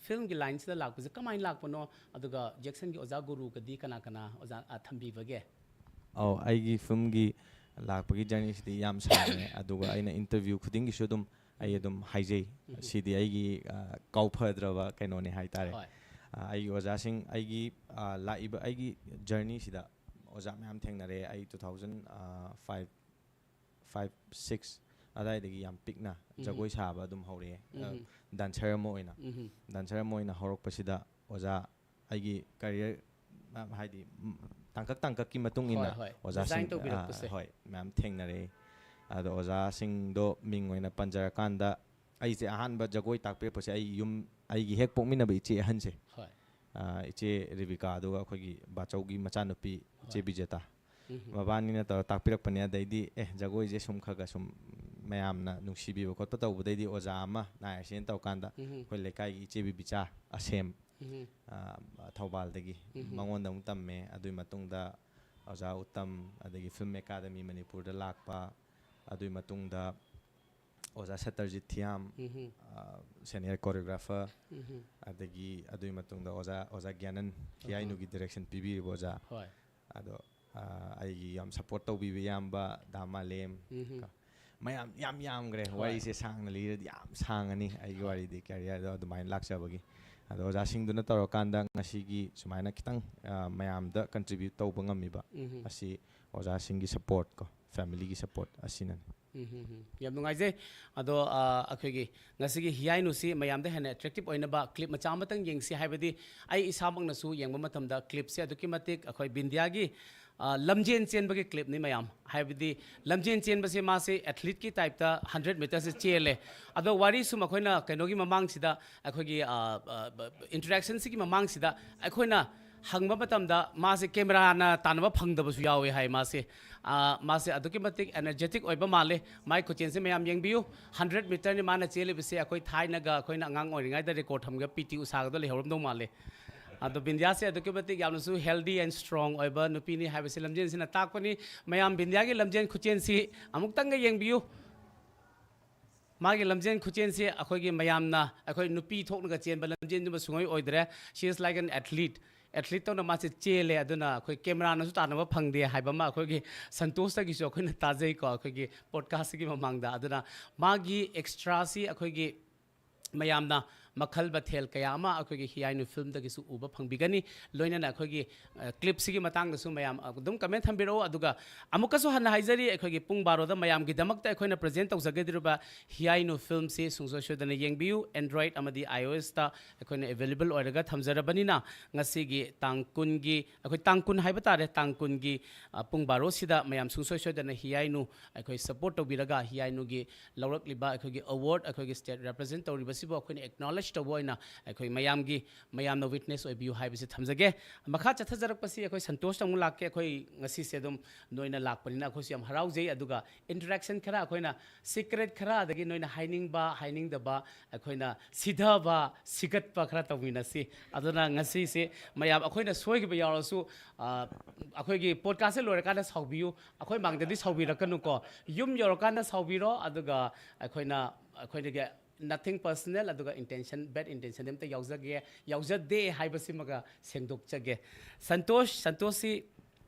ꯐꯤꯂꯝꯒꯤ ꯂꯥꯏꯟꯁꯤꯗ ꯂꯥꯛꯄꯁꯦ ꯀꯃꯥꯏꯅ ꯂꯥꯛꯄꯅꯣ? ꯑꯗꯨꯒ ꯖꯦꯛꯁꯟꯒꯤ ꯑꯣꯖꯥ ꯒꯨꯔꯨꯒꯗꯤ ꯀꯅꯥ ꯀꯅꯥ ꯑꯣꯖꯥ, ꯑ, ꯊꯝꯕꯤꯕꯒꯦ? ꯑꯧ, ꯑꯩꯒꯤ ꯐꯤꯂꯝꯒꯤ ꯂꯥꯛꯄꯒꯤ ꯖꯔꯅꯤꯁꯤꯗꯤ ꯌꯥꯝ ꯁꯥꯡꯉꯦ꯫ ꯑꯗꯨꯒ ꯑꯩꯅ ꯏꯟꯇꯔꯚ꯭ꯌꯨ ꯈꯨꯗꯤꯡꯒꯤꯁꯨ ꯑꯗꯨꯝ ꯑꯩ ꯑꯗꯨꯝ ꯍꯥꯏꯖꯩ, ꯁꯤꯗꯤ ꯑꯩꯒꯤ, ꯑ, ꯀꯥꯎꯐꯗ꯭ꯔꯕ ꯀꯩꯅꯣꯅꯤ ꯍꯥꯏꯇꯥꯔꯦ꯫ ꯍꯣꯏ꯫ ꯑ, ꯑꯩꯒꯤ ꯑꯣꯖꯥꯁꯤꯡ, ꯑꯩꯒꯤ, ꯑ, ꯂꯥꯛꯏꯕ ꯑꯩꯒꯤ ꯖꯔꯅꯤꯁꯤꯗ ꯑꯣꯖꯥ ꯃꯌꯥꯝ ꯊꯦꯡꯅꯔꯦ꯫ ꯑꯩ two thousand five, five, six ꯑꯗꯥꯏꯗꯒꯤ ꯌꯥꯝ ꯄꯤꯛꯅ ꯖꯒꯣꯏ ꯁꯥꯕ ꯑꯗꯨꯝ ꯍꯧꯔꯛꯑꯦ, ꯗꯥꯟꯁꯔ ꯑꯃ ꯑꯣꯏꯅ꯫ ꯗꯥꯟꯁꯔ ꯑꯃ ꯑꯣꯏꯅ ꯍꯧꯔꯛꯄꯁꯤꯗ ꯑꯣꯖꯥ, ꯑꯩꯒꯤ ꯀꯔꯤꯌꯔ, ꯍꯥꯏꯗꯤ, ꯎꯝ, ꯇꯥꯡꯀꯛ ꯇꯥꯡꯀꯛꯀꯤ ꯃꯇꯨꯡ ꯏꯟꯅ ꯍꯣꯏ, ꯍꯣꯏ꯫ ꯑꯣꯖꯥꯁꯤꯡ, Design ꯇꯧꯕꯤꯔꯛꯄꯁꯦ꯫ ꯑ, ꯍꯣꯏ, ꯃꯌꯥꯝ ꯊꯦꯡꯅꯔꯛꯑꯦ꯫ ꯑꯗꯣ ꯑꯣꯖꯥꯁꯤꯡꯗꯣ ꯃꯤꯡ ꯑꯣꯏꯅ ꯄꯟꯖꯔꯀꯥꯟꯗ, ꯑꯩꯁꯦ ꯑꯍꯥꯟꯕ ꯖꯒꯣꯏ ꯇꯥꯛꯄꯤꯔꯛꯄꯁꯦ ꯑꯩ ꯌꯨꯝ, ꯑꯩꯒꯤ ꯍꯦꯛ ꯄꯣꯛꯃꯤꯟꯅꯕ ꯏꯆꯦ ꯑꯍꯟꯁꯦ, ꯍꯣꯏ꯫ ꯑ, ꯏꯆꯦ ꯔꯦꯕꯤꯀꯥ, ꯑꯗꯨꯒ ꯑꯩꯈꯣꯏꯒꯤ ꯕꯥꯆꯧꯒꯤ ꯃꯆꯥꯅꯨꯄꯤ ꯏꯆꯦ ꯍꯣꯏ꯫ ꯕꯤꯖꯦꯇꯥ, ꯎꯝ꯫ ꯃꯕꯥꯅꯤꯅ ꯇꯧꯔ ꯇꯥꯛꯄꯤꯔꯛꯄꯅꯦ꯫ ꯑꯗꯩꯗꯤ, ꯑꯦ, ꯖꯒꯣꯏꯁꯦ ꯁꯨꯝ ꯈꯔ ꯈꯔ ꯁꯨꯝ ꯃꯌꯥꯝꯅ ꯅꯨꯡꯁꯤꯕꯤꯕ ꯈꯣꯠꯄ ꯇꯧꯕꯗꯩꯗꯤ ꯑꯣꯖꯥ ꯑꯃ ꯅꯥꯏꯔꯁꯦꯅ ꯇꯧꯀꯥꯟꯗ, ꯎꯝ꯫ ꯑꯩꯈꯣꯏ ꯂꯩꯀꯥꯏꯒꯤ ꯏꯆꯦ ꯕꯤꯕꯤꯆꯥ ꯑꯁꯦꯝ, ꯎꯝ꯫ ꯑ, ꯊꯧꯕꯥꯜꯗꯒꯤ, ꯎꯝ꯫ ꯃꯉꯣꯟꯗ ꯑꯃꯨꯛ ꯇꯝꯃꯦ꯫ ꯑꯗꯨꯒꯤ ꯃꯇꯨꯡꯗ ꯑꯣꯖꯥ ꯎꯠꯇꯝ, ꯑꯗꯒꯤ ꯐꯤꯂꯝ ꯑꯦꯀꯥꯗꯃꯤ ꯃꯅꯤꯄꯨꯔꯗ ꯂꯥꯛꯄ, ꯑꯗꯨꯒꯤ ꯃꯇꯨꯡꯗ ꯑꯣꯖꯥ ꯁꯇꯔꯖꯤꯠ ꯊꯤꯌꯥꯝ, ꯎꯝ꯫ ꯑ, ꯁꯦꯅꯤꯌꯔ ꯀꯣꯔꯤꯌꯣꯒ꯭ꯔꯥꯐꯔ, ꯎꯝ꯫ ꯑꯗꯒꯤ ꯑꯗꯨꯒꯤ ꯃꯇꯨꯡꯗ ꯑꯣꯖꯥ, ꯑꯣꯖꯥ ꯒ꯭ꯌꯥꯅꯟ ꯍꯤꯌꯥꯏꯅꯨꯒꯤ ꯗꯤꯔꯦꯛꯁꯟ ꯄꯤꯕꯤꯔꯤꯕ ꯑꯣꯖꯥ, ꯍꯣꯏ꯫ ꯑꯗꯣ, ꯑ, ꯑꯩꯒꯤ ꯌꯥꯝ ꯁꯞꯄꯣꯔꯠ ꯇꯧꯕꯤꯕ ꯏꯌꯥꯝꯕ ꯗꯥ ꯃꯥꯂꯦꯝ, ꯎꯝ꯫ ꯀꯣ, ꯃꯌꯥꯝ ꯌꯥꯝ ꯌꯥꯝꯈ꯭ꯔꯦ꯫ ꯍꯣꯏ꯫ ꯋꯥꯔꯤꯁꯦ ꯁꯥꯡꯅ ꯂꯤꯔꯗꯤ ꯌꯥꯝ ꯁꯥꯡꯉꯅꯤ ꯑꯩꯒꯤ ꯍꯣꯏ꯫ ꯋꯥꯔꯤꯗꯤ, ꯀꯦꯔꯤꯌꯔꯗꯣ ꯑꯗꯨꯃꯥꯏꯅ ꯂꯥꯛꯆꯕꯒꯤ꯫ ꯑꯗꯣ ꯑꯣꯖꯥꯁꯤꯡꯗꯨꯅ ꯇꯧꯔꯀꯥꯟꯗ ꯉꯁꯤꯒꯤ ꯁꯨꯃꯥꯏꯅ ꯈꯤꯇꯪ, ꯑ, ꯃꯌꯥꯝꯗ ꯀꯟꯇ꯭ꯔꯤꯕ꯭ꯌꯨꯠ ꯇꯧꯕ ꯉꯝꯃꯤꯕ ꯎꯝ꯫ ꯑꯁꯤ ꯑꯣꯖꯥꯁꯤꯡꯒꯤ ꯁꯞꯄꯣꯔꯠ ꯀꯣ, ꯐꯦꯃꯤꯂꯤꯒꯤ ꯁꯞꯄꯣꯔꯠ ꯑꯁꯤꯅꯅꯤ꯫ ꯎꯝ, ꯎꯝ, ꯎꯝ꯫ ꯌꯥꯝ ꯅꯨꯡꯉꯥꯏꯖꯩ꯫ ꯑꯗꯣ, ꯑ, ꯑꯩꯈꯣꯏꯒꯤ ꯉꯁꯤꯒꯤ ꯍꯤꯌꯥꯏꯅꯨꯁꯤ ꯃꯌꯥꯝꯗ ꯍꯦꯟꯅ ꯑꯦꯇ꯭ꯔꯦꯛꯇꯤꯞ ꯑꯣꯏꯅꯕ ꯀ꯭ꯂꯤꯞ ꯃꯆꯥ ꯑꯃꯇꯪ ꯌꯦꯡꯁꯤ꯫ ꯍꯥꯏꯕꯗꯤ ꯑꯩ ꯏꯁꯥꯃꯛꯅꯁꯨ ꯌꯦꯡꯕ ꯃꯇꯝꯗ ꯀ꯭ꯂꯤꯞꯁꯦ ꯑꯗꯨꯛꯀꯤ ꯃꯇꯤꯛ ꯑꯩꯈꯣꯏ ꯕꯤꯟꯗꯤꯌꯥꯒꯤ, ꯑ, ꯂꯝꯖꯦꯟ ꯆꯦꯟꯕꯒꯤ ꯀ꯭ꯂꯤꯞꯅꯤ ꯃꯌꯥꯝ꯫ ꯍꯥꯏꯕꯗꯤ ꯂꯝꯖꯦꯟ ꯆꯦꯟꯕꯁꯦ ꯃꯥꯁꯦ ꯑꯦꯊꯂꯤꯠꯀꯤ ꯇꯥꯏꯞꯇ ꯍꯟꯗ꯭ꯔꯦꯠ ꯃꯤꯇꯔꯁꯦ ꯆꯦꯜꯂꯦ꯫ ꯑꯗꯣ ꯋꯥꯔꯤ ꯁꯨꯝ ꯑꯩꯈꯣꯏꯅ ꯀꯩꯅꯣꯒꯤ ꯃꯃꯥꯡꯁꯤꯗ, ꯑꯩꯈꯣꯏꯒꯤ, ꯑ, ꯑ, ꯕ-, ꯕ-, ꯏꯟꯇꯔꯦꯛꯁꯟꯁꯤꯒꯤ ꯃꯃꯥꯡꯁꯤꯗ ꯑꯩꯈꯣꯏꯅ ꯍꯪꯕ ꯃꯇꯝꯗ ꯃꯥꯁꯦ ꯀꯦꯃꯦꯔꯥꯅ ꯇꯥꯟꯅꯕ ꯐꯪꯗꯕꯁꯨ ꯌꯥꯎꯋꯦ ꯍꯥꯏ꯫ ꯃꯥꯁꯦ, ꯑ, ꯃꯥꯁꯦ ꯑꯗꯨꯛꯀꯤ ꯃꯇꯤꯛ ꯑꯦꯅꯔꯖꯦꯇꯤꯛ ꯑꯣꯏꯕ ꯃꯥꯜꯂꯦ꯫ ꯃꯥꯏ ꯈꯨꯆꯦꯟꯁꯦ ꯃꯌꯥꯝ ꯌꯦꯡꯕꯤꯌꯨ꯫ ꯍꯟꯗ꯭ꯔꯦꯠ ꯃꯤꯇꯔꯅꯤ ꯃꯥꯅ ꯆꯦꯜꯂꯤꯕꯁꯦ꯫ ꯑꯩꯈꯣꯏ ꯊꯥꯏꯅꯒ ꯑꯩꯈꯣꯏꯅ ꯑꯉꯥꯡ ꯑꯣꯏꯔꯤꯉꯩꯗ ꯔꯦꯀꯣꯔꯗ ꯊꯝꯒ ꯄꯤ ꯇꯤ ꯎꯁꯥꯒꯗꯣ ꯂꯩꯍꯧꯔꯝꯗꯧ ꯃꯥꯜꯂꯦ꯫ ꯑꯗꯣ ꯕꯤꯟꯗꯤꯌꯥꯁꯦ ꯑꯗꯨꯛꯀꯤ ꯃꯇꯤꯛ ꯌꯥꯝꯅꯁꯨ healthy and strong ꯑꯣꯏꯕ ꯅꯨꯄꯤꯅꯤ ꯍꯥꯏꯕꯁꯤ ꯂꯝꯖꯦꯟꯁꯤꯅ ꯇꯥꯛꯄꯅꯤ꯫ ꯃꯌꯥꯝ ꯕꯤꯟꯗꯤꯌꯥꯒꯤ ꯂꯝꯖꯦꯟ ꯈꯨꯆꯦꯟꯁꯤ ꯑꯃꯨꯛꯇꯪꯒ ꯌꯦꯡꯕꯤꯌꯨ꯫ ꯃꯥꯒꯤ ꯂꯝꯖꯦꯟ ꯈꯨꯆꯦꯟꯁꯤ ꯑꯩꯈꯣꯏꯒꯤ ꯃꯌꯥꯝꯅ ꯑꯩꯈꯣꯏ ꯅꯨꯄꯤ ꯊꯣꯛꯅꯒ ꯆꯦꯟꯕ ꯂꯝꯖꯦꯟꯗꯨꯃ ꯁꯨꯡꯑꯣꯏ ꯑꯣꯏꯗ꯭ꯔꯦ꯫ She is like an athlete꯫ Athlete ꯇꯧꯅ ꯃꯥꯁꯦ ꯆꯦꯜꯂꯦ, ꯑꯗꯨꯅ ꯑꯩꯈꯣꯏ ꯀꯦꯃꯦꯔꯥꯅꯁꯨ ꯇꯥꯟꯅꯕ ꯐꯪꯗꯦ ꯍꯥꯏꯕ ꯑꯃ ꯑꯩꯈꯣꯏꯒꯤ ꯁꯟꯇꯣꯁꯇꯒꯤꯁꯨ ꯑꯩꯈꯣꯏꯅ ꯇꯥꯖꯩꯀꯣ, ꯑꯩꯈꯣꯏꯒꯤ ꯄꯣꯗꯀꯥꯁꯁꯤꯒꯤ ꯃꯃꯥꯡꯗ꯫ ꯑꯗꯨꯅ ꯃꯥꯒꯤ ꯑꯦꯛꯁꯇ꯭ꯔꯥꯁꯤ ꯑꯩꯈꯣꯏꯒꯤ ꯃꯌꯥꯝꯅ ꯃꯈꯜ ꯃꯊꯦꯜ ꯀꯌꯥ ꯑꯃ ꯑꯩꯈꯣꯏꯒꯤ ꯍꯤꯌꯥꯏꯅꯨ ꯐꯤꯂꯝꯗꯒꯤꯁꯨ ꯎꯕ ꯐꯪꯕꯤꯒꯅꯤ꯫ ꯂꯣꯏꯅꯅ ꯑꯩꯈꯣꯏꯒꯤ, ꯑ, ꯀ꯭ꯂꯤꯞꯁꯤꯒꯤ ꯃꯇꯥꯡꯗꯁꯨ ꯃꯌꯥꯝ ꯑꯗꯨꯝ ꯀꯃꯦꯟ ꯊꯝꯕꯤꯔꯛꯎ꯫ ꯑꯗꯨꯒ ꯑꯃꯨꯛꯀꯁꯨ ꯍꯟꯅ ꯍꯥꯏꯖꯔꯤ, ꯑꯩꯈꯣꯏꯒꯤ ꯄꯨꯡ ꯕꯥꯔꯣꯗ ꯃꯌꯥꯝꯒꯤꯗꯃꯛꯇ ꯑꯩꯈꯣꯏꯅ ꯄ꯭ꯔꯖꯦꯟ ꯇꯧꯖꯒꯗꯧꯔꯤꯕ ꯍꯤꯌꯥꯏꯅꯨ ꯐꯤꯂꯝꯁꯤ ꯁꯨꯡꯁꯣꯏ ꯁꯣꯏꯗꯅ ꯌꯦꯡꯕꯤꯌꯨ꯫ Android ꯑꯃꯗꯤ iOSꯇ ꯑꯩꯈꯣꯏꯅ ꯑꯦꯕꯦꯂꯦꯕꯜ ꯑꯣꯏꯔꯒ ꯊꯝꯖꯔꯕꯅꯤꯅ, ꯉꯁꯤꯒꯤ ꯇꯥꯡ ꯀꯨꯟꯒꯤ, ꯑꯩꯈꯣꯏ ꯇꯥꯡ ꯀꯨꯟ ꯍꯥꯏꯕ ꯇꯥꯔꯦ, ꯇꯥꯡ ꯀꯨꯟꯒꯤ, ꯑ, ꯄꯨꯡ ꯕꯥꯔꯣꯁꯤꯗ ꯃꯌꯥꯝ ꯁꯨꯡꯁꯣꯏ ꯁꯣꯏꯗꯅ ꯍꯤꯌꯥꯏꯅꯨ ꯑꯩꯈꯣꯏ ꯁꯄꯣꯔꯠ ꯇꯧꯕꯤꯔꯒ, ꯍꯤꯌꯥꯏꯅꯨꯒꯤ ꯂꯧꯔꯛꯂꯤꯕ ꯑꯩꯈꯣꯏꯒꯤ ꯑꯦꯋꯥꯔꯗ, ꯑꯩꯈꯣꯏꯒꯤ ꯁ꯭ꯇꯦꯠ ꯔꯦꯄ꯭ꯔꯖꯦꯟ ꯇꯧꯔꯤꯕꯁꯤꯕꯨ ꯑꯩꯈꯣꯏꯅ ꯑꯦꯛꯅꯣꯂꯦꯖ ꯇꯧꯕ ꯑꯣꯏꯅ ꯑꯩꯈꯣꯏ ꯃꯌꯥꯝꯒꯤ, ꯃꯌꯥꯝꯅ ꯋꯤꯠꯅꯦꯁ ꯑꯣꯏꯕꯤꯌꯨ ꯍꯥꯏꯕꯁꯤ ꯊꯝꯖꯒꯦ꯫ ꯃꯈꯥ ꯆꯠꯊꯖꯔꯛꯄꯁꯤ ꯑꯩꯈꯣꯏ ꯁꯟꯇꯣꯁꯇ ꯑꯃꯨꯛ ꯂꯥꯛꯀꯦ꯫ ꯑꯩꯈꯣꯏ ꯉꯁꯤꯁꯦ ꯑꯗꯨꯝ ꯅꯣꯏꯅ ꯂꯥꯛꯄꯅꯤꯅ ꯑꯩꯈꯣꯏꯁꯨ ꯌꯥꯝ ꯍꯔꯥꯎꯖꯩ꯫ ꯑꯗꯨꯒ ꯏꯟꯇꯔꯦꯛꯁꯟ ꯈꯔ, ꯑꯩꯈꯣꯏꯅ ꯁꯤꯀ꯭ꯔꯦꯠ ꯈꯔ, ꯑꯗꯒꯤ ꯅꯣꯏꯅ ꯍꯥꯏꯅꯤꯡꯕ ꯍꯥꯏꯅꯤꯡꯗꯕ, ꯑꯩꯈꯣꯏꯅ ꯁꯤꯊꯕ ꯁꯤꯒꯠꯄ ꯈꯔ ꯇꯧꯃꯤꯟꯅꯁꯤ꯫ ꯑꯗꯨꯅ ꯉꯁꯤꯁꯦ ꯃꯌꯥꯝ ꯑꯩꯈꯣꯏꯅ ꯁꯣꯏꯈꯤꯕ ꯌꯥꯎꯔꯁꯨ, ꯑ, ꯑꯩꯈꯣꯏꯒꯤ ꯄꯣꯗꯀꯥꯁꯁꯦ ꯂꯣꯏꯔꯀꯥꯟꯗ ꯁꯥꯎꯕꯤꯌꯨ꯫ ꯑꯩꯈꯣꯏ ꯃꯥꯡꯗꯗꯤ ꯁꯥꯎꯕꯤꯔꯛꯀꯅꯨꯀꯣ꯫ ꯌꯨꯝ ꯌꯧꯔꯀꯥꯟꯗ ꯁꯥꯎꯕꯤꯔꯣ꯫ ꯑꯗꯨꯒ ꯑꯩꯈꯣꯏꯅ, ꯑꯩꯈꯣꯏꯗꯒꯤ nothing personal, ꯑꯗꯨꯒ intention, bad intention ꯑꯝꯇ ꯌꯥꯎꯖꯒꯦ, ꯌꯥꯎꯖꯗꯦ ꯍꯥꯏꯕꯁꯤꯃꯒ ꯁꯦꯡꯗꯣꯛꯆꯒꯦ꯫ ꯁꯟꯇꯣꯁ, ꯁꯟꯇꯣꯁꯁꯤ,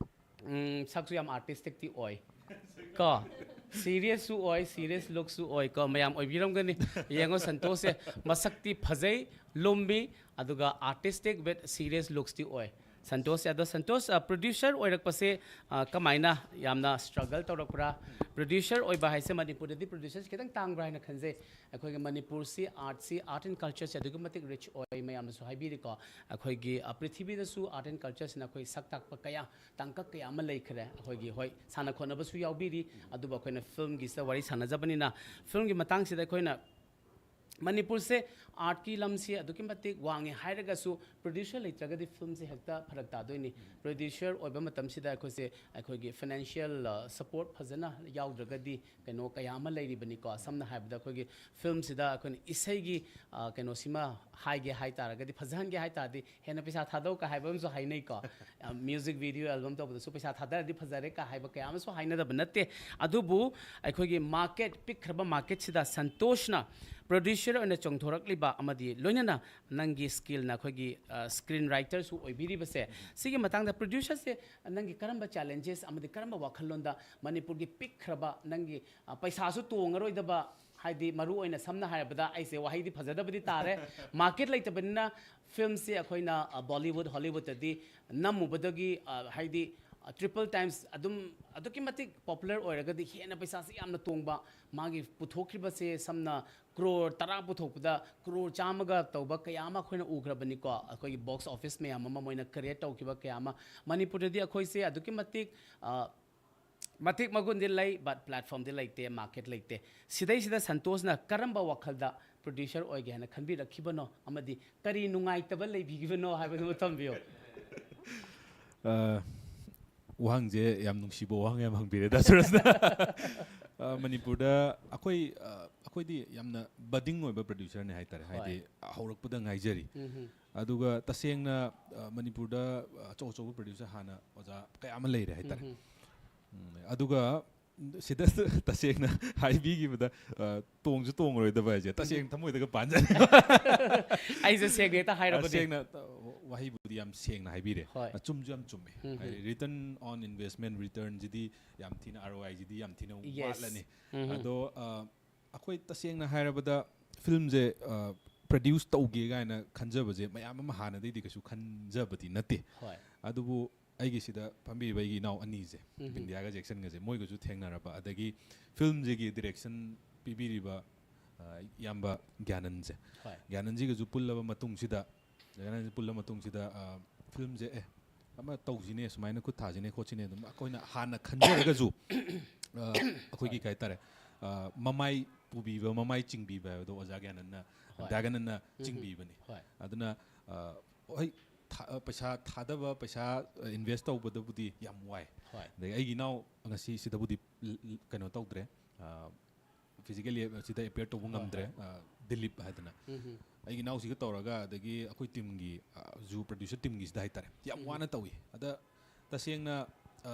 ꯎꯝ, ꯁꯛꯁꯨ ꯌꯥꯝ ꯑꯥꯔꯇꯤꯁꯇꯤꯛꯇꯤ ꯑꯣꯏ ꯀꯣ, ꯁꯤꯔꯤꯌꯁꯁꯨ ꯑꯣꯏ, ꯁꯤꯔꯤꯌꯁ ꯂꯨꯛꯁꯨ ꯑꯣꯏ ꯀꯣ꯫ ꯃꯌꯥꯝ ꯑꯣꯏꯕꯤꯔꯝꯒꯅꯤ꯫ ꯌꯦꯡꯉꯣ, ꯁꯟꯇꯣꯁꯁꯦ ꯃꯁꯛꯇꯤ ꯐꯖꯩ, ꯂꯨꯝꯃꯤ, ꯑꯗꯨꯒ artistic with serious looksꯇꯤ ꯑꯣꯏ꯫ ꯁꯟꯇꯣꯁꯁꯦ, ꯑꯗꯣ ꯁꯟꯇꯣꯁ, ꯑ, ꯄ꯭ꯔꯣꯗ꯭ꯌꯨꯁꯔ ꯑꯣꯏꯔꯛꯄꯁꯦ, ꯑ, ꯀꯃꯥꯏꯅ ꯌꯥꯝꯅ ꯁ꯭ꯇ꯭ꯔꯒꯜ ꯇꯧꯔꯛꯄ꯭ꯔꯥ? ꯄ꯭ꯔꯣꯗ꯭ꯌꯨꯁꯔ ꯑꯣꯏꯕ ꯍꯥꯏꯁꯦ ꯃꯅꯤꯄꯨꯔꯗꯗꯤ ꯄ꯭ꯔꯣꯗ꯭ꯌꯨꯁꯔꯁꯦ ꯈꯤꯇꯪ ꯇꯥꯡꯕ꯭ꯔꯥ ꯍꯥꯏꯅ ꯈꯟꯖꯩ꯫ ꯑꯩꯈꯣꯏꯒꯤ ꯃꯅꯤꯄꯨꯔꯁꯤ ꯑꯥꯔꯠꯁꯤ, art and cultureꯁꯦ ꯑꯗꯨꯛꯀꯤ ꯃꯇꯤꯛ ꯔꯤꯆ ꯑꯣꯏ, ꯃꯌꯥꯝꯅꯁꯨ ꯍꯥꯏꯕꯤꯔꯤꯀꯣ꯫ ꯑꯩꯈꯣꯏꯒꯤ, ꯑ, ꯄ꯭ꯔꯤꯊꯤꯕꯤꯗꯁꯨ art and cultureꯁꯤꯅ ꯑꯩꯈꯣꯏ ꯁꯛ ꯇꯥꯛꯄ ꯀꯌꯥ, ꯇꯥꯡꯀꯛ ꯀꯌꯥ ꯑꯃ ꯂꯩꯈ꯭ꯔꯦ꯫ ꯑꯩꯈꯣꯏꯒꯤ, ꯍꯣꯏ, ꯁꯥꯟꯅ ꯈꯣꯠꯅꯕꯁꯨ ꯌꯥꯎꯕꯤꯔꯤ, ꯑꯗꯨꯕꯨ ꯑꯩꯈꯣꯏꯅ ꯐꯤꯂꯝꯒꯤꯁꯤꯗ ꯋꯥꯔꯤ ꯁꯥꯟꯅꯖꯕꯅꯤꯅ, ꯐꯤꯂꯝꯒꯤ ꯃꯇꯥꯡꯁꯤꯗ ꯑꯩꯈꯣꯏꯅ ꯃꯅꯤꯄꯨꯔꯁꯦ ꯑꯥꯔꯠꯀꯤ ꯂꯝꯁꯤ ꯑꯗꯨꯛꯀꯤ ꯃꯇꯤꯛ ꯋꯥꯡꯉꯦ ꯍꯥꯏꯔꯒꯁꯨ, ꯄ꯭ꯔꯣꯗ꯭ꯌꯨꯁꯔ ꯂꯩꯇ꯭ꯔꯒꯗꯤ ꯐꯤꯂꯝꯁꯦ ꯍꯦꯛꯇ ꯐꯔꯛ ꯇꯥꯗꯣꯏꯅꯤ꯫ ꯄ꯭ꯔꯣꯗ꯭ꯌꯨꯁꯔ ꯑꯣꯏꯕ ꯃꯇꯝꯁꯤꯗ ꯑꯩꯈꯣꯏꯁꯦ, ꯑꯩꯈꯣꯏꯒꯤ ꯐꯥꯏꯅꯥꯟꯁꯤꯌꯦꯜ ꯁꯄꯣꯔꯠ ꯐꯖꯅ ꯌꯥꯎꯗ꯭ꯔꯒꯗꯤ ꯀꯩꯅꯣ ꯀꯌꯥ ꯑꯃ ꯂꯩꯔꯤꯕꯅꯤꯀꯣ꯫ ꯁꯝꯅ ꯍꯥꯏꯔꯕꯗ, ꯑꯩꯈꯣꯏꯒꯤ ꯐꯤꯂꯝꯁꯤꯗ ꯑꯩꯈꯣꯏꯅ ꯏꯁꯩꯒꯤ, ꯑ, ꯀꯩꯅꯣꯁꯤꯃ ꯍꯥꯏꯒꯦ ꯍꯥꯏ ꯇꯥꯔꯒꯗꯤ, ꯐꯖꯍꯟꯒꯦ ꯍꯥꯏ ꯇꯥꯔꯗꯤ, ꯍꯦꯟꯅ ꯄꯩꯁꯥ ꯊꯥꯗꯧ ꯀ ꯍꯥꯏꯕ ꯑꯃꯁꯨ ꯍꯥꯏꯅꯩꯀꯣ꯫ ꯃ꯭ꯌꯨꯖꯤꯛ ꯚꯤꯗꯤꯑꯣ ꯑꯦꯜꯕꯝ ꯇꯧꯕꯗꯁꯨ ꯄꯩꯁꯥ ꯊꯥꯗꯔꯗꯤ ꯐꯖꯔꯦ ꯀ ꯍꯥꯏꯕ ꯀꯌꯥ ꯑꯃꯁꯨ ꯍꯥꯏꯅꯗꯕ ꯅꯠꯇꯦ꯫ ꯑꯗꯨꯕꯨ ꯑꯩꯈꯣꯏꯒꯤ ꯃꯥꯔꯀꯦꯠ, ꯄꯤꯛꯈ꯭ꯔꯕ ꯃꯥꯔꯀꯦꯠꯁꯤꯗ ꯁꯟꯇꯣꯁꯅ ꯄ꯭ꯔꯣꯗ꯭ꯌꯨꯁꯔ ꯑꯣꯏꯅ ꯆꯣꯡꯊꯣꯔꯛꯂꯤꯕ ꯑꯃꯗꯤ ꯂꯣꯏꯅꯅ ꯅꯪꯒꯤ ꯁ꯭ꯀꯤꯜꯅ ꯑꯩꯈꯣꯏꯒꯤ, ꯑ, ꯁ꯭ꯀ꯭ꯔꯤꯟ ꯔꯥꯏꯇꯔꯁꯨ ꯑꯣꯏꯕꯤꯔꯤꯕꯁꯦ, ꯁꯤꯒꯤ ꯃꯇꯥꯡꯗ ꯄ꯭ꯔꯣꯗ꯭ꯌꯨꯁꯔꯁꯦ ꯅꯪꯒꯤ ꯀꯔꯝꯕ ꯆꯦꯂꯦꯟꯖꯦꯁ ꯑꯃꯗꯤ ꯀꯔꯝꯕ ꯋꯥꯈꯜꯂꯣꯟꯗ ꯃꯅꯤꯄꯨꯔꯒꯤ ꯄꯤꯛꯈ꯭ꯔꯕ ꯅꯪꯒꯤ, ꯑ, ꯄꯩꯁꯥꯁꯨ ꯇꯣꯡꯉꯔꯣꯏꯗꯕ, ꯍꯥꯏꯗꯤ ꯃꯔꯨ ꯑꯣꯏꯅ ꯁꯝꯅ ꯍꯥꯏꯔꯕꯗ, ꯑꯩꯁꯦ ꯋꯥꯍꯩꯗꯤ ꯐꯖꯗꯕꯗꯤ ꯇꯥꯔꯦ, ꯃꯥꯔꯀꯦꯠ ꯂꯩꯇꯕꯅꯤꯅ ꯐꯤꯂꯝꯁꯦ ꯑꯩꯈꯣꯏꯅ, ꯑ, ꯕꯣꯂꯤꯋꯨꯗ, ꯍꯣꯂꯤꯋꯨꯗꯇꯗꯤ ꯅꯝꯃꯨꯕꯗꯒꯤ, ꯑ, ꯍꯥꯏꯗꯤ, ꯑ, ꯇ꯭ꯔꯤꯄꯜ ꯇꯥꯏꯝꯁ ꯑꯗꯨꯝ ꯑꯗꯨꯛꯀꯤ ꯃꯇꯤꯛ ꯄꯣꯄꯨꯂꯔ ꯑꯣꯏꯔꯒꯗꯤ ꯍꯦꯟꯅ ꯄꯩꯁꯥꯁꯦ ꯌꯥꯝꯅ ꯇꯣꯡꯕ, ꯃꯥꯒꯤ ꯄꯨꯊꯣꯛꯈ꯭ꯔꯤꯕꯁꯦ ꯁꯝꯅ ꯀ꯭ꯔꯣꯔ ꯇꯔꯥ ꯄꯨꯊꯣꯛꯄꯗ ꯀ꯭ꯔꯣꯔ ꯆꯥꯝꯃꯒ ꯇꯧꯕ ꯀꯌꯥ ꯑꯃ ꯑꯩꯈꯣꯏꯅ ꯎꯈ꯭ꯔꯕꯅꯤꯀꯣ꯫ ꯑꯩꯈꯣꯏꯒꯤ ꯕꯣꯛꯁ ꯑꯣꯐꯤꯁ ꯃꯌꯥꯝ ꯑꯃ ꯃꯣꯏꯅ ꯀ꯭ꯔꯤꯌꯦꯠ ꯇꯧꯈꯤꯕ ꯀꯌꯥ ꯑꯃ꯫ ꯃꯅꯤꯄꯨꯔꯗꯗꯤ ꯑꯩꯈꯣꯏꯁꯦ ꯑꯗꯨꯛꯀꯤ ꯃꯇꯤꯛ, ꯑ, ꯃꯇꯤꯛ ꯃꯒꯨꯟꯗꯤ ꯂꯩ, ꯕꯠ ꯄ꯭ꯂꯦꯠꯐꯣꯝꯗꯤ ꯂꯩꯇꯦ, ꯃꯥꯔꯀꯦꯠ ꯂꯩꯇꯦ꯫ ꯁꯤꯗꯩꯁꯤꯗ ꯁꯟꯇꯣꯁꯅ ꯀꯔꯝꯕ ꯋꯥꯈꯜꯗ ꯄ꯭ꯔꯣꯗ꯭ꯌꯨꯁꯔ ꯑꯣꯏꯒꯦ ꯍꯥꯏꯅ ꯈꯟꯕꯤꯔꯛꯈꯤꯕꯅꯣ ꯑꯃꯗꯤ ꯀꯔꯤ ꯅꯨꯡꯉꯥꯏꯇꯕ ꯂꯩꯕꯤꯈꯤꯕꯅꯣ ꯍꯥꯏꯕꯗꯨꯃ ꯊꯝꯕꯤꯌꯨ꯫ ꯑ, ꯋꯥꯍꯪꯁꯦ ꯌꯥꯝ ꯅꯨꯡꯁꯤꯕ ꯋꯥꯍꯪ ꯌꯥꯝ ꯍꯪꯕꯤꯔꯦ, ꯗꯥ ꯁꯨꯔꯖꯅ꯫ ꯑ, ꯃꯅꯤꯄꯨꯔꯗ ꯑꯩꯈꯣꯏ, ꯑ, ꯑꯩꯈꯣꯏꯗꯤ ꯌꯥꯝꯅ ꯕꯗꯤꯡ ꯑꯣꯏꯕ ꯄ꯭ꯔꯣꯗ꯭ꯌꯨꯁꯔꯅꯦ ꯍꯥꯏꯇꯥꯔꯦ, ꯍꯣꯏ꯫ ꯍꯥꯏꯗꯤ ꯍꯧꯔꯛꯄꯗ ꯉꯥꯏꯖꯔꯤ꯫ ꯎꯝ ꯍꯝ꯫ ꯑꯗꯨꯒ ꯇꯁꯦꯡꯅ, ꯑ, ꯃꯅꯤꯄꯨꯔꯗ, ꯑ, ꯑꯆꯧ ꯑꯆꯧꯕ ꯄ꯭ꯔꯣꯗ꯭ꯌꯨꯁꯔ ꯍꯥꯟꯅ ꯑꯣꯖꯥ ꯀꯌꯥ ꯑꯃ ꯂꯩꯔꯦ ꯍꯥꯏꯇꯥꯔꯦ꯫ ꯎꯝ ꯍꯝ꯫ ꯎꯝ, ꯑꯗꯨꯒ ꯁꯤꯗ ꯇꯁꯦꯡꯅ ꯍꯥꯏꯕꯤꯈꯤꯕꯗ, ꯑ, ꯇꯣꯡꯁꯨ ꯇꯣꯡꯉꯔꯣꯏꯗꯕ ꯍꯥꯏꯁꯦ ꯇꯁꯦꯡꯅ ꯊꯃꯣꯏꯗꯒ ꯄꯥꯟꯖꯅꯤ꯫ ꯑꯩꯁꯦ ꯁꯦꯡꯅ ꯍꯦꯛꯇ ꯍꯥꯏꯔꯕꯅꯦ꯫ ꯇꯁꯦꯡꯅ, ꯑ, ꯋꯥꯍꯩꯕꯨꯗꯤ ꯌꯥꯝ ꯁꯦꯡꯅ ꯍꯥꯏꯕꯤꯔꯦ꯫ ꯍꯣꯏ꯫ ꯑꯆꯨꯝꯁꯨ ꯌꯥꯝ ꯆꯨꯝꯃꯦ꯫ ꯎꯝ ꯍꯝ꯫ ꯍꯥꯏꯗꯤ return on investment, ꯔꯤꯇꯔꯟꯁꯤꯗꯤ ꯌꯥꯝ ꯊꯤꯅ, ꯑꯥꯔ ꯑꯣ ꯑꯥꯏꯁꯤꯗꯤ ꯌꯥꯝ ꯊꯤꯅ Yes. ꯋꯥꯠꯂꯅꯤ꯫ ꯎꯝ ꯍꯝ꯫ ꯑꯗꯣ, ꯑ, ꯑꯩꯈꯣꯏ ꯇꯁꯦꯡꯅ ꯍꯥꯏꯔꯕꯗ ꯐꯤꯂꯝꯁꯦ, ꯑ, ꯄ꯭ꯔꯗ꯭ꯌꯨꯁ ꯇꯧꯒꯦ ꯀꯥꯏꯅ ꯈꯟꯖꯕꯁꯦ ꯃꯌꯥꯝ ꯑꯃ ꯍꯥꯟꯅꯗꯩꯗꯤ ꯀꯩꯁꯨ ꯈꯟꯖꯕꯗꯤ ꯅꯠꯇꯦ꯫ ꯍꯣꯏ꯫ ꯑꯗꯨꯕꯨ ꯑꯩꯒꯤ ꯁꯤꯗ ꯐꯝꯕꯤꯔꯤꯕ ꯑꯩꯒꯤ ꯏꯅꯥꯎ ꯑꯅꯤꯁꯦ, ꯎꯝ ꯍꯝ꯫ ꯕꯤꯟꯗꯤꯌꯥꯒ ꯖꯦꯛꯁꯟꯒꯁꯦ, ꯃꯣꯏꯒꯁꯨ ꯊꯦꯡꯅꯔꯕ, ꯑꯗꯒꯤ ꯐꯤꯂꯝꯁꯤꯒꯤ ꯗꯤꯔꯦꯛꯁꯟ ꯄꯤꯕꯤꯔꯤꯕ, ꯑ, ꯏꯌꯥꯝꯕ ꯒ꯭ꯌꯥꯅꯟꯁꯦ, ꯍꯣꯏ꯫ ꯒ꯭ꯌꯥꯅꯟꯁꯤꯒꯁꯨ ꯄꯨꯜꯂꯕ ꯃꯇꯨꯡꯁꯤꯗ, ꯒ꯭ꯌꯥꯅꯟꯁꯤ ꯄꯨꯜꯂꯕ ꯃꯇꯨꯡꯁꯤꯗ, ꯑ, ꯐꯤꯂꯝꯁꯦ, ꯑꯦ, ꯑꯃ ꯇꯧꯁꯤꯅꯦ, ꯁꯨꯃꯥꯏꯅ ꯈꯨꯠ ꯊꯥꯁꯤꯅꯦ ꯈꯣꯠꯁꯤꯅꯦ, ꯑꯗꯨꯝ ꯑꯩꯈꯣꯏꯅ ꯍꯥꯟꯅ ꯈꯟꯖꯔꯒꯁꯨ, ꯑ, ꯑꯩꯈꯣꯏꯒꯤ ꯀꯩ ꯍꯥꯏꯇꯥꯔꯦ, ꯑ, ꯃꯃꯥꯏ ꯄꯨꯕꯤꯕ, ꯃꯃꯥꯏ ꯆꯤꯡꯕꯤꯕ ꯍꯥꯏꯕꯗꯣ ꯑꯣꯖꯥ ꯒ꯭ꯌꯥꯅꯟꯅ ꯍꯣꯏ꯫ ꯗ꯭ꯔꯦꯒꯟꯅ ꯆꯤꯡꯕꯤꯕꯅꯤ꯫ ꯍꯣꯏ꯫ ꯑꯗꯨꯅ ꯑ, ꯍꯣꯏ, ꯊ- ꯑ, ꯄꯩꯁꯥ ꯊꯥꯗꯕ, ꯄꯩꯁꯥ ꯏꯟꯚꯦꯁ ꯇꯧꯕꯗꯕꯨꯗꯤ ꯌꯥꯝ ꯋꯥꯏ꯫ ꯍꯣꯏ꯫ ꯑꯗꯒꯤ ꯑꯩꯒꯤ ꯏꯅꯥꯎ ꯉꯁꯤ ꯁꯤꯗꯕꯨꯗꯤ ꯀꯩꯅꯣ ꯇꯧꯗ꯭ꯔꯦ, ꯐꯤꯖꯤꯀꯦꯜꯂꯤ ꯁꯤꯗ ꯑꯦꯄꯤꯌꯔ ꯇꯧꯕ ꯍꯣꯏ, ꯉꯝꯗ꯭ꯔꯦ꯫ ꯑ, ꯗꯤꯂꯤꯞ ꯍꯥꯏꯗꯅ꯫ ꯎꯝ ꯍꯝ꯫ ꯑꯩꯒꯤ ꯏꯅꯥꯎꯁꯤꯒ ꯇꯧꯔꯒ, ꯑꯗꯒꯤ ꯑꯩꯈꯣꯏ ꯇꯤꯝꯒꯤ, ꯑ, ꯖꯨ ꯄ꯭ꯔꯗ꯭ꯌꯨꯁꯔ ꯇꯤꯝꯒꯤꯁꯤꯗ ꯍꯥꯏꯇꯥꯔꯦ, ꯌꯥꯝ ꯎꯝ꯫ ꯋꯥꯅ ꯇꯧꯏ꯫ ꯑꯗ ꯇꯁꯦꯡꯅ, ꯑ,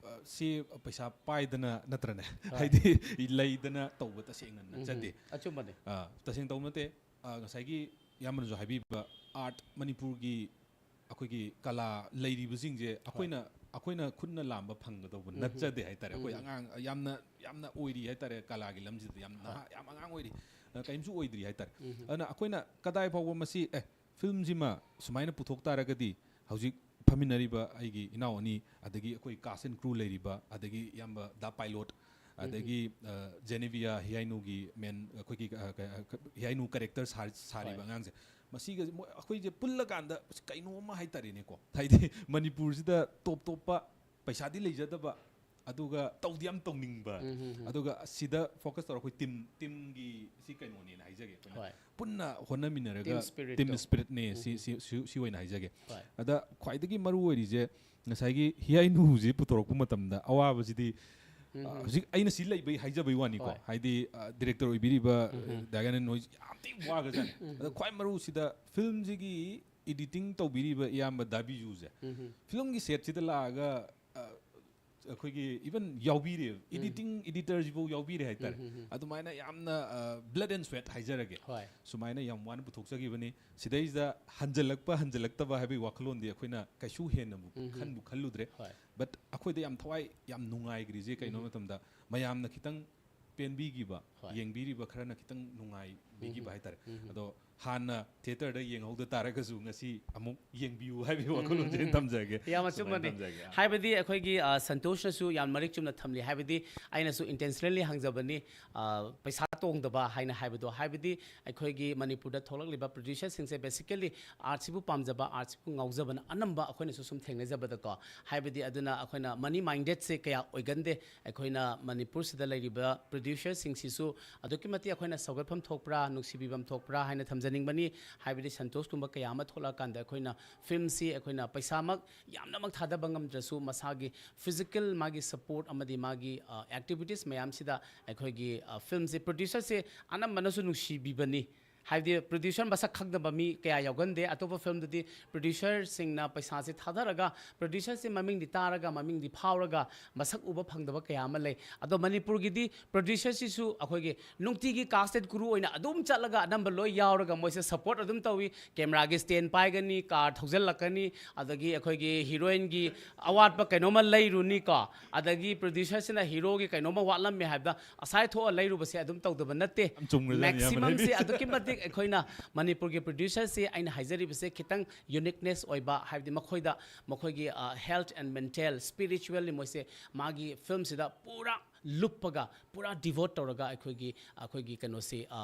ꯑ, ꯁꯤ ꯄꯩꯁꯥ ꯄꯥꯏꯗꯅ ꯅꯠꯇ꯭ꯔꯅꯦ, ꯍꯣꯏ꯫ ꯍꯥꯏꯗꯤ ꯂꯩꯗꯅ ꯇꯧꯕ ꯇꯁꯦꯡꯅ ꯎꯝ ꯅꯠꯆꯗꯦ꯫ ꯍꯝ꯫ ꯑꯆꯨꯝꯕꯅꯦ꯫ ꯑ, ꯇꯁꯦꯡ ꯇꯧꯕ ꯅꯠꯇꯦ꯫ ꯑ, ꯉꯁꯥꯏꯒꯤ ꯏꯌꯥꯝꯕꯅꯁꯨ ꯍꯥꯏꯕꯤꯕ, ꯑꯥꯔꯠ, ꯃꯅꯤꯄꯨꯔꯒꯤ ꯑꯩꯈꯣꯏꯒꯤ ꯀꯂꯥ ꯂꯩꯔꯤꯕꯁꯤꯡꯁꯦ ꯑꯩꯈꯣꯏꯅ, ꯑꯩꯈꯣꯏꯅ ꯈꯨꯠꯅ ꯂꯥꯝꯕ ꯐꯪꯒꯗꯧꯕ ꯎꯝ꯫ ꯅꯠꯆꯗꯦ ꯍꯥꯏꯇꯥꯔꯦ꯫ ꯑꯩꯈꯣꯏ ꯎꯝ꯫ ꯑꯉꯥꯡ ꯌꯥꯝꯅ, ꯌꯥꯝꯅ ꯑꯣꯏꯔꯤ ꯍꯥꯏꯇꯥꯔꯦ, ꯀꯂꯥꯒꯤ ꯂꯝꯁꯤꯗ ꯌꯥꯝ ꯅꯍꯥ, ꯍꯣꯏ꯫ ꯌꯥꯝ ꯑꯉꯥꯡ ꯑꯣꯏꯔꯤ, ꯑ, ꯀꯔꯤꯝꯁꯨ ꯑꯣꯏꯗ꯭ꯔꯤ ꯍꯥꯏꯇꯥꯔꯦ꯫ ꯎꯝ꯫ ꯑꯗꯨꯅ ꯑꯩꯈꯣꯏꯅ ꯀꯗꯥꯏ ꯐꯥꯎꯕ ꯃꯁꯤ, ꯑꯦ, ꯐꯤꯂꯝꯁꯤꯃ ꯁꯨꯃꯥꯏꯅ ꯄꯨꯊꯣꯛ ꯇꯥꯔꯒꯗꯤ ꯍꯧꯖꯤꯛ ꯐꯝꯃꯤꯟꯅꯔꯤꯕ ꯑꯩꯒꯤ ꯏꯅꯥꯎ ꯑꯅꯤ, ꯑꯗꯒꯤ ꯑꯩꯈꯣꯏ ꯀꯥꯁ ꯑꯦꯟ ꯀ꯭ꯔꯨ ꯂꯩꯔꯤꯕ, ꯑꯗꯒꯤ ꯏꯌꯥꯝꯕ ꯗꯥ ꯄꯥꯏꯂꯣꯠ, ꯑꯗꯒꯤ, ꯑ, ꯖꯦꯅꯦꯕꯤꯌꯥ ꯍꯤꯌꯥꯏꯅꯨꯒꯤ ꯃꯦꯟ, ꯑꯩꯈꯣꯏꯒꯤ, ꯑ, ꯀ-, ꯑ, ꯀ-, ꯍꯤꯌꯥꯏꯅꯨ ꯀꯦꯔꯦꯛꯇꯔ ꯁꯥ-, ꯁꯥꯔꯤꯕ ꯍꯣꯏ꯫ ꯑꯉꯥꯡꯁꯦ, ꯃꯁꯤꯒ ꯃꯣꯏ, ꯑꯩꯈꯣꯏꯁꯦ ꯄꯨꯜꯂꯀꯥꯟꯗ ꯑꯁ ꯀꯩꯅꯣꯝꯃ ꯍꯥꯏꯇꯥꯔꯦꯅꯦꯀꯣ, ꯍꯥꯏꯗꯤ ꯃꯅꯤꯄꯨꯔꯁꯤꯗ ꯇꯣꯞ ꯇꯣꯞꯄ ꯄꯩꯁꯥꯗꯤ ꯂꯩꯖꯗꯕ, ꯑꯗꯨꯒ ꯇꯧꯗꯤ ꯌꯥꯝ ꯇꯧꯅꯤꯡꯕ, ꯎꯝ, ꯎꯝ, ꯎꯝ꯫ ꯑꯗꯨꯒ ꯁꯤꯗ ꯐꯣꯀꯁ ꯇꯧꯔ ꯑꯩꯈꯣꯏ ꯇꯤꯝ, ꯇꯤꯝꯒꯤ ꯁꯤ ꯀꯩꯅꯣꯅꯦꯅ ꯍꯥꯏꯖꯒꯦ ꯑꯩꯈꯣꯏꯅ꯫ ꯍꯣꯏ꯫ ꯄꯨꯟꯅ ꯍꯣꯠꯅꯃꯤꯟꯅꯔꯒ Team spirit ꯇꯤꯝ ꯇꯣ꯫ ꯁ꯭ꯄꯤꯔꯤꯠꯅꯦ ꯁꯤ, ꯎꯝ꯫ ꯁꯤ, ꯁꯤ, ꯁꯤ ꯑꯣꯏꯅ ꯍꯥꯏꯖꯒꯦ꯫ ꯍꯣꯏ꯫ ꯑꯗ ꯈ꯭ꯋꯥꯏꯗꯒꯤ ꯃꯔꯨ ꯑꯣꯏꯔꯤꯁꯦ ꯉꯁꯥꯏꯒꯤ ꯍꯤꯌꯥꯏꯅꯨꯁꯤ ꯄꯨꯊꯣꯔꯛꯄ ꯃꯇꯝꯗ ꯑꯋꯥꯕꯁꯤꯗꯤ, ꯎꯝ, ꯑ, ꯎꯝ꯫ ꯍꯧꯖꯤꯛ ꯑꯩꯅ ꯁꯤ ꯂꯩꯕꯩ ꯍꯥꯏꯖꯕꯩ ꯋꯥꯅꯤꯀꯣ꯫ ꯍꯣꯏ꯫ ꯍꯥꯏꯗꯤ, ꯑ, ꯗꯤꯔꯦꯛꯇꯔ ꯑꯣꯏꯕꯤꯔꯤꯕ, ꯎꯝ, ꯎꯝ꯫ ꯗ꯭ꯔꯦꯒꯟ ꯑꯦꯟ ꯅꯣꯏꯁ ꯌꯥꯝ ꯊꯤ ꯋꯥꯒ꯭ꯔꯖꯥꯠꯅꯤ꯫ ꯎꯝ, ꯑꯗ ꯎꯝ꯫ ꯈ꯭ꯋꯥꯏ ꯃꯔꯨꯁꯤꯗ ꯐꯤꯂꯝꯁꯤꯒꯤ ꯏꯗꯤꯇꯤꯡ ꯇꯧꯕꯤꯔꯤꯕ ꯏꯌꯥꯝꯕ ꯗꯥꯕꯤꯖꯨꯁꯦ꯫ ꯎꯝ, ꯎꯝ꯫ ꯐꯤꯂꯝꯒꯤ ꯁꯦꯠꯁꯤꯗ ꯂꯥꯛꯑꯒ, ꯑ, ꯑꯩꯈꯣꯏꯒꯤ ꯏꯚꯟ ꯌꯥꯎꯕꯤꯔꯦ, ꯎꯝ꯫ ꯏꯗꯤꯇꯤꯡ ꯏꯗꯤꯇꯔꯁꯤꯐꯥꯎ ꯌꯥꯎꯕꯤꯔꯦ ꯍꯥꯏꯇꯥꯔꯦ꯫ ꯎꯝ, ꯎꯝ, ꯎꯝ꯫ ꯑꯗꯨꯃꯥꯏꯅ ꯌꯥꯝꯅ, ꯑ, blood and sweat ꯍꯥꯏꯖꯔꯒꯦ꯫ ꯍꯣꯏ꯫ ꯁꯨꯃꯥꯏꯅ ꯌꯥꯝ ꯋꯥꯅ ꯄꯨꯊꯣꯛꯆꯈꯤꯕꯅꯤ꯫ ꯁꯤꯗꯩꯁꯤꯗ ꯍꯟꯖꯜꯂꯛꯄ ꯍꯟꯖꯜꯂꯛꯇꯕ ꯍꯥꯏꯕꯒꯤ ꯋꯥꯈꯜꯂꯣꯟꯗꯤ ꯑꯩꯈꯣꯏꯅ ꯀꯩꯁꯨ ꯍꯦꯟꯅꯕꯨ ꯎꯝ, ꯎꯝ꯫ ꯈꯟꯕꯨ ꯈꯜꯂꯨꯗ꯭ꯔꯦ꯫ ꯍꯣꯏ꯫ But ꯑꯩꯈꯣꯏꯗ ꯌꯥꯝ ꯊꯋꯥꯏ ꯌꯥꯝ ꯅꯨꯡꯉꯥꯏꯈ꯭ꯔꯤꯁꯦ ꯀꯩꯅꯣ ꯎꯝ꯫ ꯃꯇꯝꯗ ꯃꯌꯥꯝꯅ ꯈꯤꯇꯪ ꯄꯦꯟꯕꯤꯈꯤꯕ, ꯍꯣꯏ꯫ ꯌꯦꯡꯕꯤꯔꯤꯕ ꯈꯔꯅ ꯈꯤꯇꯪ ꯅꯨꯡꯉꯥꯏꯕꯤꯈꯤꯕ ꯎꯝ꯫ ꯍꯥꯏꯇꯥꯔꯦ꯫ ꯎꯝ꯫ ꯑꯗꯣ ꯍꯥꯟꯅ ꯊꯤꯌꯦꯇꯔꯗ ꯌꯦꯡꯍꯧꯗ ꯇꯥꯔꯒꯁꯨ ꯉꯁꯤ ꯑꯃꯨꯛ ꯌꯦꯡꯕꯤꯌꯨ ꯍꯥꯏꯕꯒꯤ ꯎꯝ, ꯋꯥꯈꯜꯂꯣꯟꯁꯦ ꯎꯝ, ꯎꯝ꯫ ꯊꯝꯖꯒꯦ꯫ ꯌꯥꯝ ꯁꯨꯃꯥꯏꯅ ꯑꯆꯨꯝꯕꯅꯤ꯫ ꯊꯝꯖꯒꯦ꯫ ꯑꯥ꯫ ꯍꯥꯏꯕꯗꯤ ꯑꯩꯈꯣꯏꯒꯤ, ꯑ, ꯁꯟꯇꯣꯁꯅꯁꯨ ꯌꯥꯝ ꯃꯔꯤꯛ ꯆꯨꯝꯅ ꯊꯝꯂꯤ꯫ ꯍꯥꯏꯕꯗꯤ ꯑꯩꯅꯁꯨ intentionally ꯍꯪꯖꯕꯅꯤ, ꯑ, ꯄꯩꯁꯥ ꯇꯣꯡꯗꯕ ꯍꯥꯏꯅ ꯍꯥꯏꯕꯗꯣ꯫ ꯍꯥꯏꯕꯗꯤ ꯑꯩꯈꯣꯏꯒꯤ ꯃꯅꯤꯄꯨꯔꯗ ꯊꯣꯛꯂꯛꯂꯤꯕ producerꯁꯤꯡꯁꯦ basically ꯑꯥꯔꯠꯁꯤꯕꯨ ꯄꯥꯝꯖꯕ, ꯑꯥꯔꯠꯁꯤꯕꯨ ꯉꯥꯎꯖꯕꯅ ꯑꯅꯝꯕ ꯑꯩꯈꯣꯏꯅꯁꯨ ꯁꯨꯝ ꯊꯦꯡꯅꯖꯕꯗꯀꯣ꯫ ꯍꯥꯏꯕꯗꯤ ꯑꯗꯨꯅ ꯑꯩꯈꯣꯏꯅ money mindedꯁꯦ ꯀꯌꯥ ꯑꯣꯏꯒꯟꯗꯦ꯫ ꯑꯩꯈꯣꯏꯅ ꯃꯅꯤꯄꯨꯔꯁꯤꯗ ꯂꯩꯔꯤꯕ producerꯁꯤꯡꯁꯤꯁꯨ ꯑꯗꯨꯛꯀꯤ ꯃꯇꯤꯛ ꯑꯩꯈꯣꯏꯅ ꯁꯧꯒꯠꯐꯝ ꯊꯣꯛꯄ꯭ꯔꯥ, ꯅꯨꯡꯁꯤꯕꯤꯐꯝ ꯊꯣꯛꯄ꯭ꯔꯥ ꯍꯥꯏꯅ ꯊꯝꯖꯅꯤꯡꯕꯅꯤ꯫ ꯍꯥꯏꯕꯗꯤ ꯁꯟꯇꯣꯁꯀꯨꯝꯕ ꯀꯌꯥ ꯑꯃ ꯊꯣꯛꯂꯛꯑꯀꯥꯟꯗ ꯑꯩꯈꯣꯏꯅ ꯐꯤꯂꯝꯁꯤ ꯑꯩꯈꯣꯏꯅ ꯄꯩꯁꯥꯃꯛ ꯌꯥꯝꯅꯃꯛ ꯊꯥꯗꯕ ꯉꯝꯗ꯭ꯔꯁꯨ ꯃꯁꯥꯒꯤ ꯐꯤꯖꯤꯀꯦꯜ ꯃꯥꯒꯤ ꯁꯄꯣꯔꯠ ꯑꯃꯗꯤ ꯃꯥꯒꯤ ꯑꯦꯛꯇꯤꯚꯤꯇꯤꯁ ꯃꯌꯥꯝꯁꯤꯗ ꯑꯩꯈꯣꯏꯒꯤ ꯐꯤꯂꯝꯁꯤ ꯄ꯭ꯔꯣꯗ꯭ꯌꯨꯁꯔꯁꯦ ꯑꯅꯝꯕꯅꯁꯨ ꯅꯨꯡꯁꯤꯕꯤꯕꯅꯤ꯫ ꯍꯥꯏꯕꯗꯤ ꯄ꯭ꯔꯣꯗ꯭ꯌꯨꯁꯔ ꯃꯁꯛ ꯈꯪꯗꯕ ꯃꯤ ꯀꯌꯥ ꯌꯥꯎꯒꯟꯗꯦ꯫ ꯑꯇꯣꯞꯄ ꯐꯤꯂꯝꯗꯗꯤ ꯄ꯭ꯔꯣꯗ꯭ꯌꯨꯁꯔꯁꯤꯡꯅ ꯄꯩꯁꯥꯁꯦ ꯊꯥꯗꯔꯒ ꯄ꯭ꯔꯣꯗ꯭ꯌꯨꯁꯔꯁꯦ ꯃꯃꯤꯡꯗꯤ ꯇꯥꯔꯒ ꯃꯃꯤꯡꯗꯤ ꯐꯥꯎꯔꯒ ꯃꯁꯛ ꯎꯕ ꯐꯪꯗꯕ ꯀꯌꯥ ꯑꯃ ꯂꯩ꯫ ꯑꯗꯣ ꯃꯅꯤꯄꯨꯔꯒꯤꯗꯤ ꯄ꯭ꯔꯣꯗ꯭ꯌꯨꯁꯔꯁꯤꯁꯨ ꯑꯩꯈꯣꯏꯒꯤ ꯅꯨꯡꯇꯤꯒꯤ ꯀꯥꯁꯇꯦꯠ ꯀꯨꯔꯨ ꯑꯣꯏꯅ ꯑꯗꯨꯝ ꯆꯠꯂꯒ ꯑꯅꯝꯕ ꯂꯣꯏ ꯌꯥꯎꯔꯒ ꯃꯣꯏꯁꯦ ꯁꯄꯣꯔꯠ ꯑꯗꯨꯝ ꯇꯧꯏ꯫ ꯀꯦꯃꯦꯔꯥꯒꯤ ꯁ꯭ꯇꯦꯟ ꯄꯥꯏꯒꯅꯤ, ꯀꯥꯔ ꯊꯧꯖꯤꯜꯂꯛꯀꯅꯤ, ꯑꯗꯒꯤ ꯑꯩꯈꯣꯏꯒꯤ ꯍꯤꯔꯣꯏꯟꯒꯤ ꯑꯋꯥꯠꯄ ꯀꯩꯅꯣꯝꯃ ꯂꯩꯔꯨꯅꯤꯀꯣ, ꯑꯗꯒꯤ ꯄ꯭ꯔꯣꯗ꯭ꯌꯨꯁꯔꯁꯤꯅ ꯍꯤꯔꯣꯒꯤ ꯀꯩꯅꯣꯝꯃ ꯋꯥꯠꯂꯝꯃꯦ ꯍꯥꯏꯕꯗ ꯑꯁꯥꯏ ꯊꯣꯛꯑ ꯂꯩꯔꯨꯕꯁꯦ ꯑꯗꯨꯝ ꯇꯧꯗꯕ ꯅꯠꯇꯦ꯫ ꯌꯥꯝ ꯆꯨꯝꯈ꯭ꯔꯖꯥꯠꯅꯤ, ꯏꯌꯥꯝꯕ ꯃꯦꯛꯁꯤꯃꯝꯁꯦ ꯂꯩꯕꯤꯁꯦ꯫ ꯑꯗꯨꯛꯀꯤ ꯃꯇꯤꯛ ꯑꯩꯈꯣꯏꯅ ꯃꯅꯤꯄꯨꯔꯒꯤ ꯄ꯭ꯔꯣꯗ꯭ꯌꯨꯁꯔꯁꯤ ꯑꯩꯅ ꯍꯥꯏꯖꯔꯤꯕꯁꯦ ꯈꯤꯇꯪ ꯌꯨꯅꯤꯛꯅꯦꯁ ꯑꯣꯏꯕ, ꯍꯥꯏꯕꯗꯤ ꯃꯈꯣꯏꯗ ꯃꯈꯣꯏꯒꯤ health and mental spiritually ꯃꯣꯏꯁꯦ ꯃꯥꯒꯤ ꯐꯤꯂꯝꯁꯤꯗ ꯄꯨꯔꯥ ꯂꯨꯞꯄꯒ ꯄꯨꯔꯥ ꯗꯤꯚꯣꯠ ꯇꯧꯔꯒ ꯑꯩꯈꯣꯏꯒꯤ ꯑꯩꯈꯣꯏꯒꯤ ꯀꯩꯅꯣꯁꯤ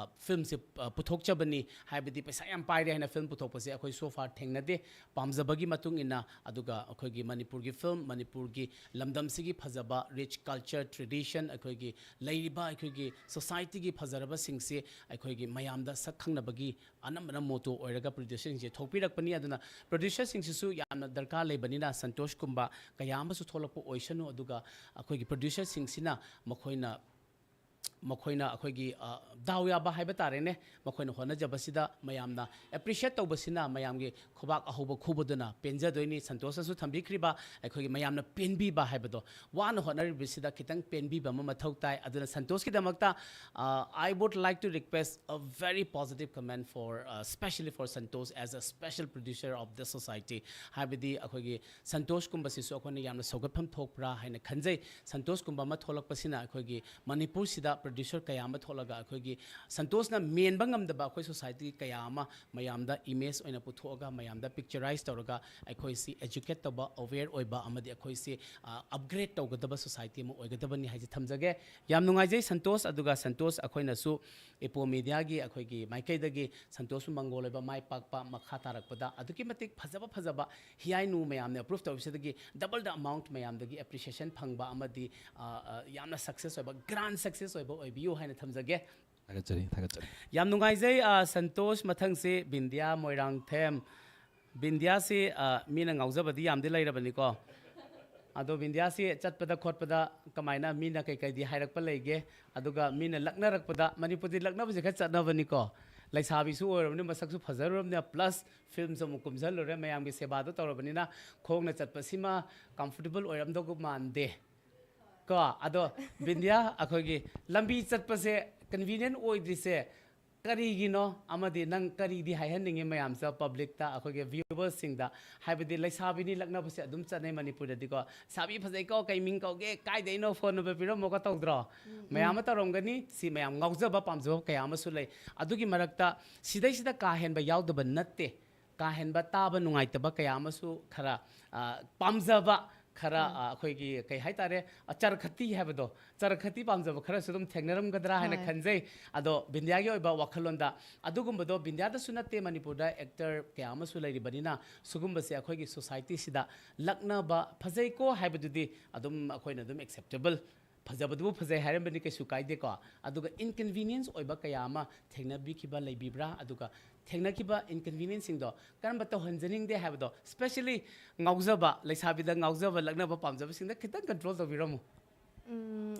ꯐꯤꯂꯝꯁꯦ ꯄꯨꯊꯣꯛꯆꯕꯅꯤ꯫ ꯍꯥꯏꯕꯗꯤ ꯄꯩꯁꯥ ꯌꯥꯝ ꯄꯥꯏꯔꯦ ꯍꯥꯏꯅ ꯐꯤꯂꯝ ꯄꯨꯊꯣꯛꯄꯁꯦ ꯑꯩꯈꯣꯏ so far ꯊꯦꯡꯅꯗꯦ꯫ ꯄꯥꯝꯖꯕꯒꯤ ꯃꯇꯨꯡ ꯏꯟꯅ, ꯑꯗꯨꯒ ꯑꯩꯈꯣꯏꯒꯤ ꯃꯅꯤꯄꯨꯔꯒꯤ ꯐꯤꯂꯝ, ꯃꯅꯤꯄꯨꯔꯒꯤ ꯂꯝꯗꯝꯁꯤꯒꯤ ꯐꯖꯕ ꯔꯤꯆ ꯀꯜꯆꯔ, ꯇ꯭ꯔꯦꯗꯤꯁꯟ, ꯑꯩꯈꯣꯏꯒꯤ ꯂꯩꯔꯤꯕ ꯑꯩꯈꯣꯏꯒꯤ ꯁꯣꯁꯥꯏꯇꯤꯒꯤ ꯐꯖꯔꯕꯁꯤꯡꯁꯤ ꯑꯩꯈꯣꯏꯒꯤ ꯃꯌꯥꯝꯗ ꯁꯛ ꯈꯪꯅꯕꯒꯤ ꯑꯅꯝꯕꯅ ꯃꯣꯇꯣ ꯑꯣꯏꯔꯒ ꯄ꯭ꯔꯣꯗ꯭ꯌꯨꯁꯔꯁꯤꯡꯁꯦ ꯊꯣꯛꯄꯤꯔꯛꯄꯅꯤ꯫ ꯑꯗꯨꯅ ꯄ꯭ꯔꯣꯗ꯭ꯌꯨꯁꯔꯁꯤꯡꯁꯤꯁꯨ ꯌꯥꯝꯅ ꯗꯔꯀꯥꯔ ꯂꯩꯕꯅꯤꯅ ꯁꯟꯇꯣꯁꯀꯨꯝꯕ ꯀꯌꯥ ꯑꯃꯁꯨ ꯊꯣꯛꯂꯛꯄ ꯑꯣꯏꯁꯅꯨ꯫ ꯑꯗꯨꯒ ꯑꯩꯈꯣꯏꯒꯤ ꯄ꯭ꯔꯣꯗ꯭ꯌꯨꯁꯔꯁꯤꯡꯁꯤꯅ ꯃꯈꯣꯏꯅ ꯃꯈꯣꯏꯅ ꯑꯩꯈꯣꯏꯒꯤ ꯗꯥꯎ ꯌꯥꯕ ꯍꯥꯏꯕ ꯇꯥꯔꯦꯅꯦ, ꯃꯈꯣꯏꯅ ꯍꯣꯠꯅꯖꯕꯁꯤꯗ ꯃꯌꯥꯝꯅ ꯑꯦꯄ꯭ꯔꯤꯁꯤꯌꯦꯠ ꯇꯧꯕꯁꯤꯅ ꯃꯌꯥꯝꯒꯤ ꯈꯨꯕꯥꯛ ꯑꯍꯧꯕ ꯈꯨꯕꯗꯨꯅ ꯄꯦꯟꯖꯗꯣꯏꯅꯤ꯫ ꯁꯟꯇꯣꯁꯅꯁꯨ ꯊꯝꯕꯤꯈ꯭ꯔꯤꯕ ꯑꯩꯈꯣꯏꯒꯤ ꯃꯌꯥꯝꯅ ꯄꯦꯟꯕꯤꯕ ꯍꯥꯏꯕꯗꯣ, ꯋꯥꯅ ꯍꯣꯠꯅꯔꯤꯕꯁꯤꯗ ꯈꯤꯇꯪ ꯄꯦꯟꯕꯤꯕ ꯑꯃ ꯃꯊꯧ ꯇꯥꯏ꯫ ꯑꯗꯨꯅ ꯁꯟꯇꯣꯁꯀꯤꯗꯃꯛꯇ I would like to request a very positive comment for especially for Santosh as a special producer of this society꯫ ꯍꯥꯏꯕꯗꯤ ꯑꯩꯈꯣꯏꯒꯤ ꯁꯟꯇꯣꯁꯀꯨꯝꯕꯁꯤꯁꯨ ꯑꯩꯈꯣꯏꯅ ꯌꯥꯝꯅ ꯁꯧꯒꯠꯐꯝ ꯊꯣꯛꯄ꯭ꯔꯥ ꯍꯥꯏꯅ ꯈꯟꯖꯩ꯫ ꯁꯟꯇꯣꯁꯀꯨꯝꯕ ꯑꯃ ꯊꯣꯛꯂꯛꯄꯁꯤꯅ ꯑꯩꯈꯣꯏꯒꯤ ꯃꯅꯤꯄꯨꯔꯁꯤꯗ ꯄ꯭ꯔꯣꯗ꯭ꯌꯨꯁꯔ ꯀꯌꯥ ꯑꯃ ꯊꯣꯛꯂꯒ ꯑꯩꯈꯣꯏꯒꯤ ꯁꯟꯇꯣꯁꯅ ꯃꯦꯟꯕ ꯉꯝꯗꯕ ꯑꯩꯈꯣꯏ ꯁꯣꯁꯥꯏꯇꯤ ꯀꯌꯥ ꯑꯃ ꯃꯌꯥꯝꯗ ꯏꯃꯦꯖ ꯑꯣꯏꯅ ꯄꯨꯊꯣꯛꯑꯒ ꯃꯌꯥꯝꯗ ꯄꯤꯛꯆꯔꯥꯏꯁ ꯇꯧꯔꯒ ꯑꯩꯈꯣꯏꯁꯤ ꯑꯦꯖꯨꯀꯦꯠ ꯇꯧꯕ, ꯑꯋꯦꯌꯔ ꯑꯣꯏꯕ ꯑꯃꯗꯤ ꯑꯩꯈꯣꯏꯁꯤ ꯑꯞꯒ꯭ꯔꯦꯗ ꯇꯧꯒꯗꯕ ꯁꯣꯁꯥꯏꯇꯤ ꯑꯃ ꯑꯣꯏꯒꯗꯕꯅꯤ ꯍꯥꯏꯁꯦ ꯊꯝꯖꯒꯦ꯫ ꯌꯥꯝ ꯅꯨꯡꯉꯥꯏꯖꯩ ꯁꯟꯇꯣꯁ꯫ ꯑꯗꯨꯒ ꯁꯟꯇꯣꯁ, ꯑꯩꯈꯣꯏꯅꯁꯨ ꯏꯄꯣ ꯃꯦꯗꯤꯌꯥꯒꯤ ꯑꯩꯈꯣꯏꯒꯤ ꯃꯥꯏꯀꯩꯗꯒꯤ ꯁꯟꯇꯣꯁꯄꯨ ꯃꯪꯒꯣꯜ ꯑꯣꯏꯕ ꯃꯥꯏ ꯄꯥꯛꯄ ꯃꯈꯥ ꯇꯥꯔꯛꯄꯗ ꯑꯗꯨꯛꯀꯤ ꯃꯇꯤꯛ ꯐꯖꯕ ꯐꯖꯕ ꯍꯤꯌꯥꯏꯅꯨ ꯃꯌꯥꯝꯅ ꯑꯦꯄ꯭ꯔꯨꯞ ꯇꯧꯕꯁꯤꯗꯒꯤ ꯗꯕꯜ ꯗ ꯑꯃꯥꯎꯟꯠ ꯃꯌꯥꯝꯗꯒꯤ ꯑꯦꯄ꯭ꯔꯤꯁꯤꯌꯦꯁꯟ ꯐꯪꯕ ꯑꯃꯗꯤ ꯌꯥꯝꯅ ꯁꯛꯁꯦꯁ ꯑꯣꯏꯕ, ꯒ꯭ꯔꯥꯟ ꯁꯛꯁꯦꯁ ꯑꯣꯏꯕ ꯑꯣꯏꯕꯤꯌꯨ ꯍꯥꯏꯅ ꯊꯝꯖꯒꯦ꯫ ꯊꯥꯒꯠꯆꯔꯤ, ꯊꯥꯒꯠꯆꯔꯤ꯫ ꯌꯥꯝ ꯅꯨꯡꯉꯥꯏꯖꯩ꯫ ꯑ, ꯁꯟꯇꯣꯁ, ꯃꯊꯪꯁꯤ ꯕꯤꯟꯗꯤꯌꯥ ꯃꯣꯏꯔꯥꯡꯊꯦꯝ꯫ ꯕꯤꯟꯗꯤꯌꯥꯁꯤ, ꯑ, ꯃꯤꯅ ꯉꯥꯎꯖꯕꯗꯤ ꯌꯥꯝꯗꯤ ꯂꯩꯔꯕꯅꯤꯀꯣ꯫ ꯑꯗꯣ ꯕꯤꯟꯗꯤꯌꯥꯁꯤ ꯆꯠꯄꯗ ꯈꯣꯠꯄꯗ ꯀꯃꯥꯏꯅ ꯃꯤꯅ ꯀꯩ ꯀꯩꯗꯤ ꯍꯥꯏꯔꯛꯄ ꯂꯩꯒꯦ? ꯑꯗꯨꯒ ꯃꯤꯅ ꯂꯛꯅꯔꯛꯄꯗ, ꯃꯅꯤꯄꯨꯔꯗꯤ ꯂꯛꯅꯕꯁꯦ ꯈꯔ ꯆꯠꯅꯕꯅꯤꯀꯣ꯫ ꯂꯩꯁꯥꯕꯤꯁꯨ ꯑꯣꯏꯔꯕꯅꯤꯅ, ꯃꯁꯛꯁꯨ ꯐꯖꯔꯨꯔꯕꯅꯤꯅ, plus filmꯁꯨ ꯑꯃꯨꯛ ꯀꯨꯝꯁꯜꯂꯨꯔꯦ, ꯃꯌꯥꯝꯒꯤ ꯁꯦꯕꯥꯗꯣ ꯇꯧꯔꯕꯅꯤꯅ ꯈꯣꯡꯅ ꯆꯠꯄꯁꯤꯃ comfortable ꯑꯣꯏꯔꯝꯗꯧꯕ ꯃꯥꯟꯗꯦ꯫ ꯀꯣ, ꯑꯗꯣ ꯕꯤꯟꯗꯤꯌꯥ, ꯑꯩꯈꯣꯏꯒꯤ ꯂꯝꯕꯤ ꯆꯠꯄꯁꯦ convenient ꯑꯣꯏꯗ꯭ꯔꯤꯁꯦ ꯀꯔꯤꯒꯤꯅꯣ? ꯑꯃꯗꯤ ꯅꯪ ꯀꯔꯤꯗꯤ ꯍꯥꯏꯍꯟꯅꯤꯡꯉꯤ ꯃꯌꯥꯝꯁꯦ, publicꯇ, ꯑꯩꯈꯣꯏꯒꯤ viewersꯁꯤꯡꯗ? ꯍꯥꯏꯕꯗꯤ ꯂꯩꯁꯥꯕꯤꯅꯤ ꯂꯛꯅꯕꯁꯦ ꯑꯗꯨꯝ ꯆꯠꯅꯩ ꯃꯅꯤꯄꯨꯔꯗꯗꯤꯀꯣ, "ꯂꯩꯁꯥꯕꯤ ꯐꯖꯩꯀꯣ, ꯀꯩ ꯃꯤꯡ ꯀꯧꯒꯦ, ꯀꯥꯏꯗꯩꯅꯣ, phone number ꯄꯤꯔꯝꯃꯣꯒ" ꯇꯧꯗ꯭ꯔꯣ? ꯃꯌꯥꯝ ꯑꯃ ꯇꯧꯔꯝꯒꯅꯤ꯫ ꯁꯤ ꯃꯌꯥꯝ ꯉꯥꯎꯖꯕ ꯄꯥꯝꯖꯕ ꯀꯌꯥ ꯑꯃꯁꯨ ꯂꯩ꯫ ꯑꯗꯨꯒꯤ ꯃꯔꯛꯇ ꯁꯤꯗꯩꯁꯤꯗ ꯀꯥ ꯍꯦꯟꯕ ꯌꯥꯎꯗꯕ ꯅꯠꯇꯦ꯫ ꯀꯥ ꯍꯦꯟꯕ ꯇꯥꯕ ꯅꯨꯡꯉꯥꯏꯇꯕ ꯀꯌꯥ ꯑꯃꯁꯨ ꯈꯔ, ꯑ, ꯄꯥꯝꯖꯕ ꯈꯔ, ꯑ, ꯑꯩꯈꯣꯏꯒꯤ ꯀꯩ ꯍꯥꯏꯇꯥꯔꯦ, ꯑ, ꯆꯔꯈꯇꯤ ꯍꯥꯏꯕꯗꯣ, ꯆꯔꯈꯇꯤ ꯄꯥꯝꯖꯕ ꯈꯔꯁꯨ ꯑꯗꯨꯝ ꯊꯦꯡꯅꯔꯝꯒꯗ꯭ꯔꯥ ꯍꯥꯏꯅ ꯍꯣꯏ꯫ ꯈꯟꯖꯩ꯫ ꯑꯗꯣ ꯕꯤꯟꯗꯤꯌꯥꯒꯤ ꯑꯣꯏꯕ ꯋꯥꯈꯜꯂꯣꯟꯗ, ꯑꯗꯨꯒꯨꯝꯕꯗꯣ ꯕꯤꯟꯗꯤꯌꯥꯗꯁꯨ ꯅꯠꯇꯦ, ꯃꯅꯤꯄꯨꯔꯗ actor ꯀꯌꯥ ꯑꯃꯁꯨ ꯂꯩꯔꯤꯕꯅꯤꯅ, ꯁꯤꯒꯨꯝꯕꯁꯦ ꯑꯩꯈꯣꯏꯒꯤ societyꯁꯤꯗ ꯂꯛꯅꯕ ꯐꯖꯩꯀꯣ ꯍꯥꯏꯕꯗꯨꯗꯤ ꯑꯗꯨꯝ ꯑꯩꯈꯣꯏꯅ ꯑꯗꯨꯝ acceptable, ꯐꯖꯕꯗꯨꯕꯨ ꯐꯖꯩ ꯍꯥꯏꯔꯝꯕꯅꯤ, ꯀꯩꯁꯨ ꯀꯥꯏꯗꯦꯀꯣ꯫ ꯑꯗꯨꯒ inconvenience ꯑꯣꯏꯕ ꯀꯌꯥ ꯑꯃ ꯊꯦꯡꯅꯕꯤꯈꯤꯕ ꯂꯩꯕꯤꯕ꯭ꯔꯥ? ꯑꯗꯨꯒ ꯊꯦꯡꯅꯈꯤꯕ inconvenienceꯁꯤꯡꯗꯣ ꯀꯔꯝꯕ ꯇꯧꯍꯟꯖꯅꯤꯡꯗꯦ ꯍꯥꯏꯕꯗꯣ, specially ꯉꯥꯎꯖꯕ, ꯂꯩꯁꯥꯕꯤꯗ ꯉꯥꯎꯖꯕ, ꯂꯛꯅꯕ ꯄꯥꯝꯖꯕꯁꯤꯡꯗ ꯈꯤꯇꯪ control ꯇꯧꯕꯤꯔꯝꯃꯨ꯫ ꯎꯝ,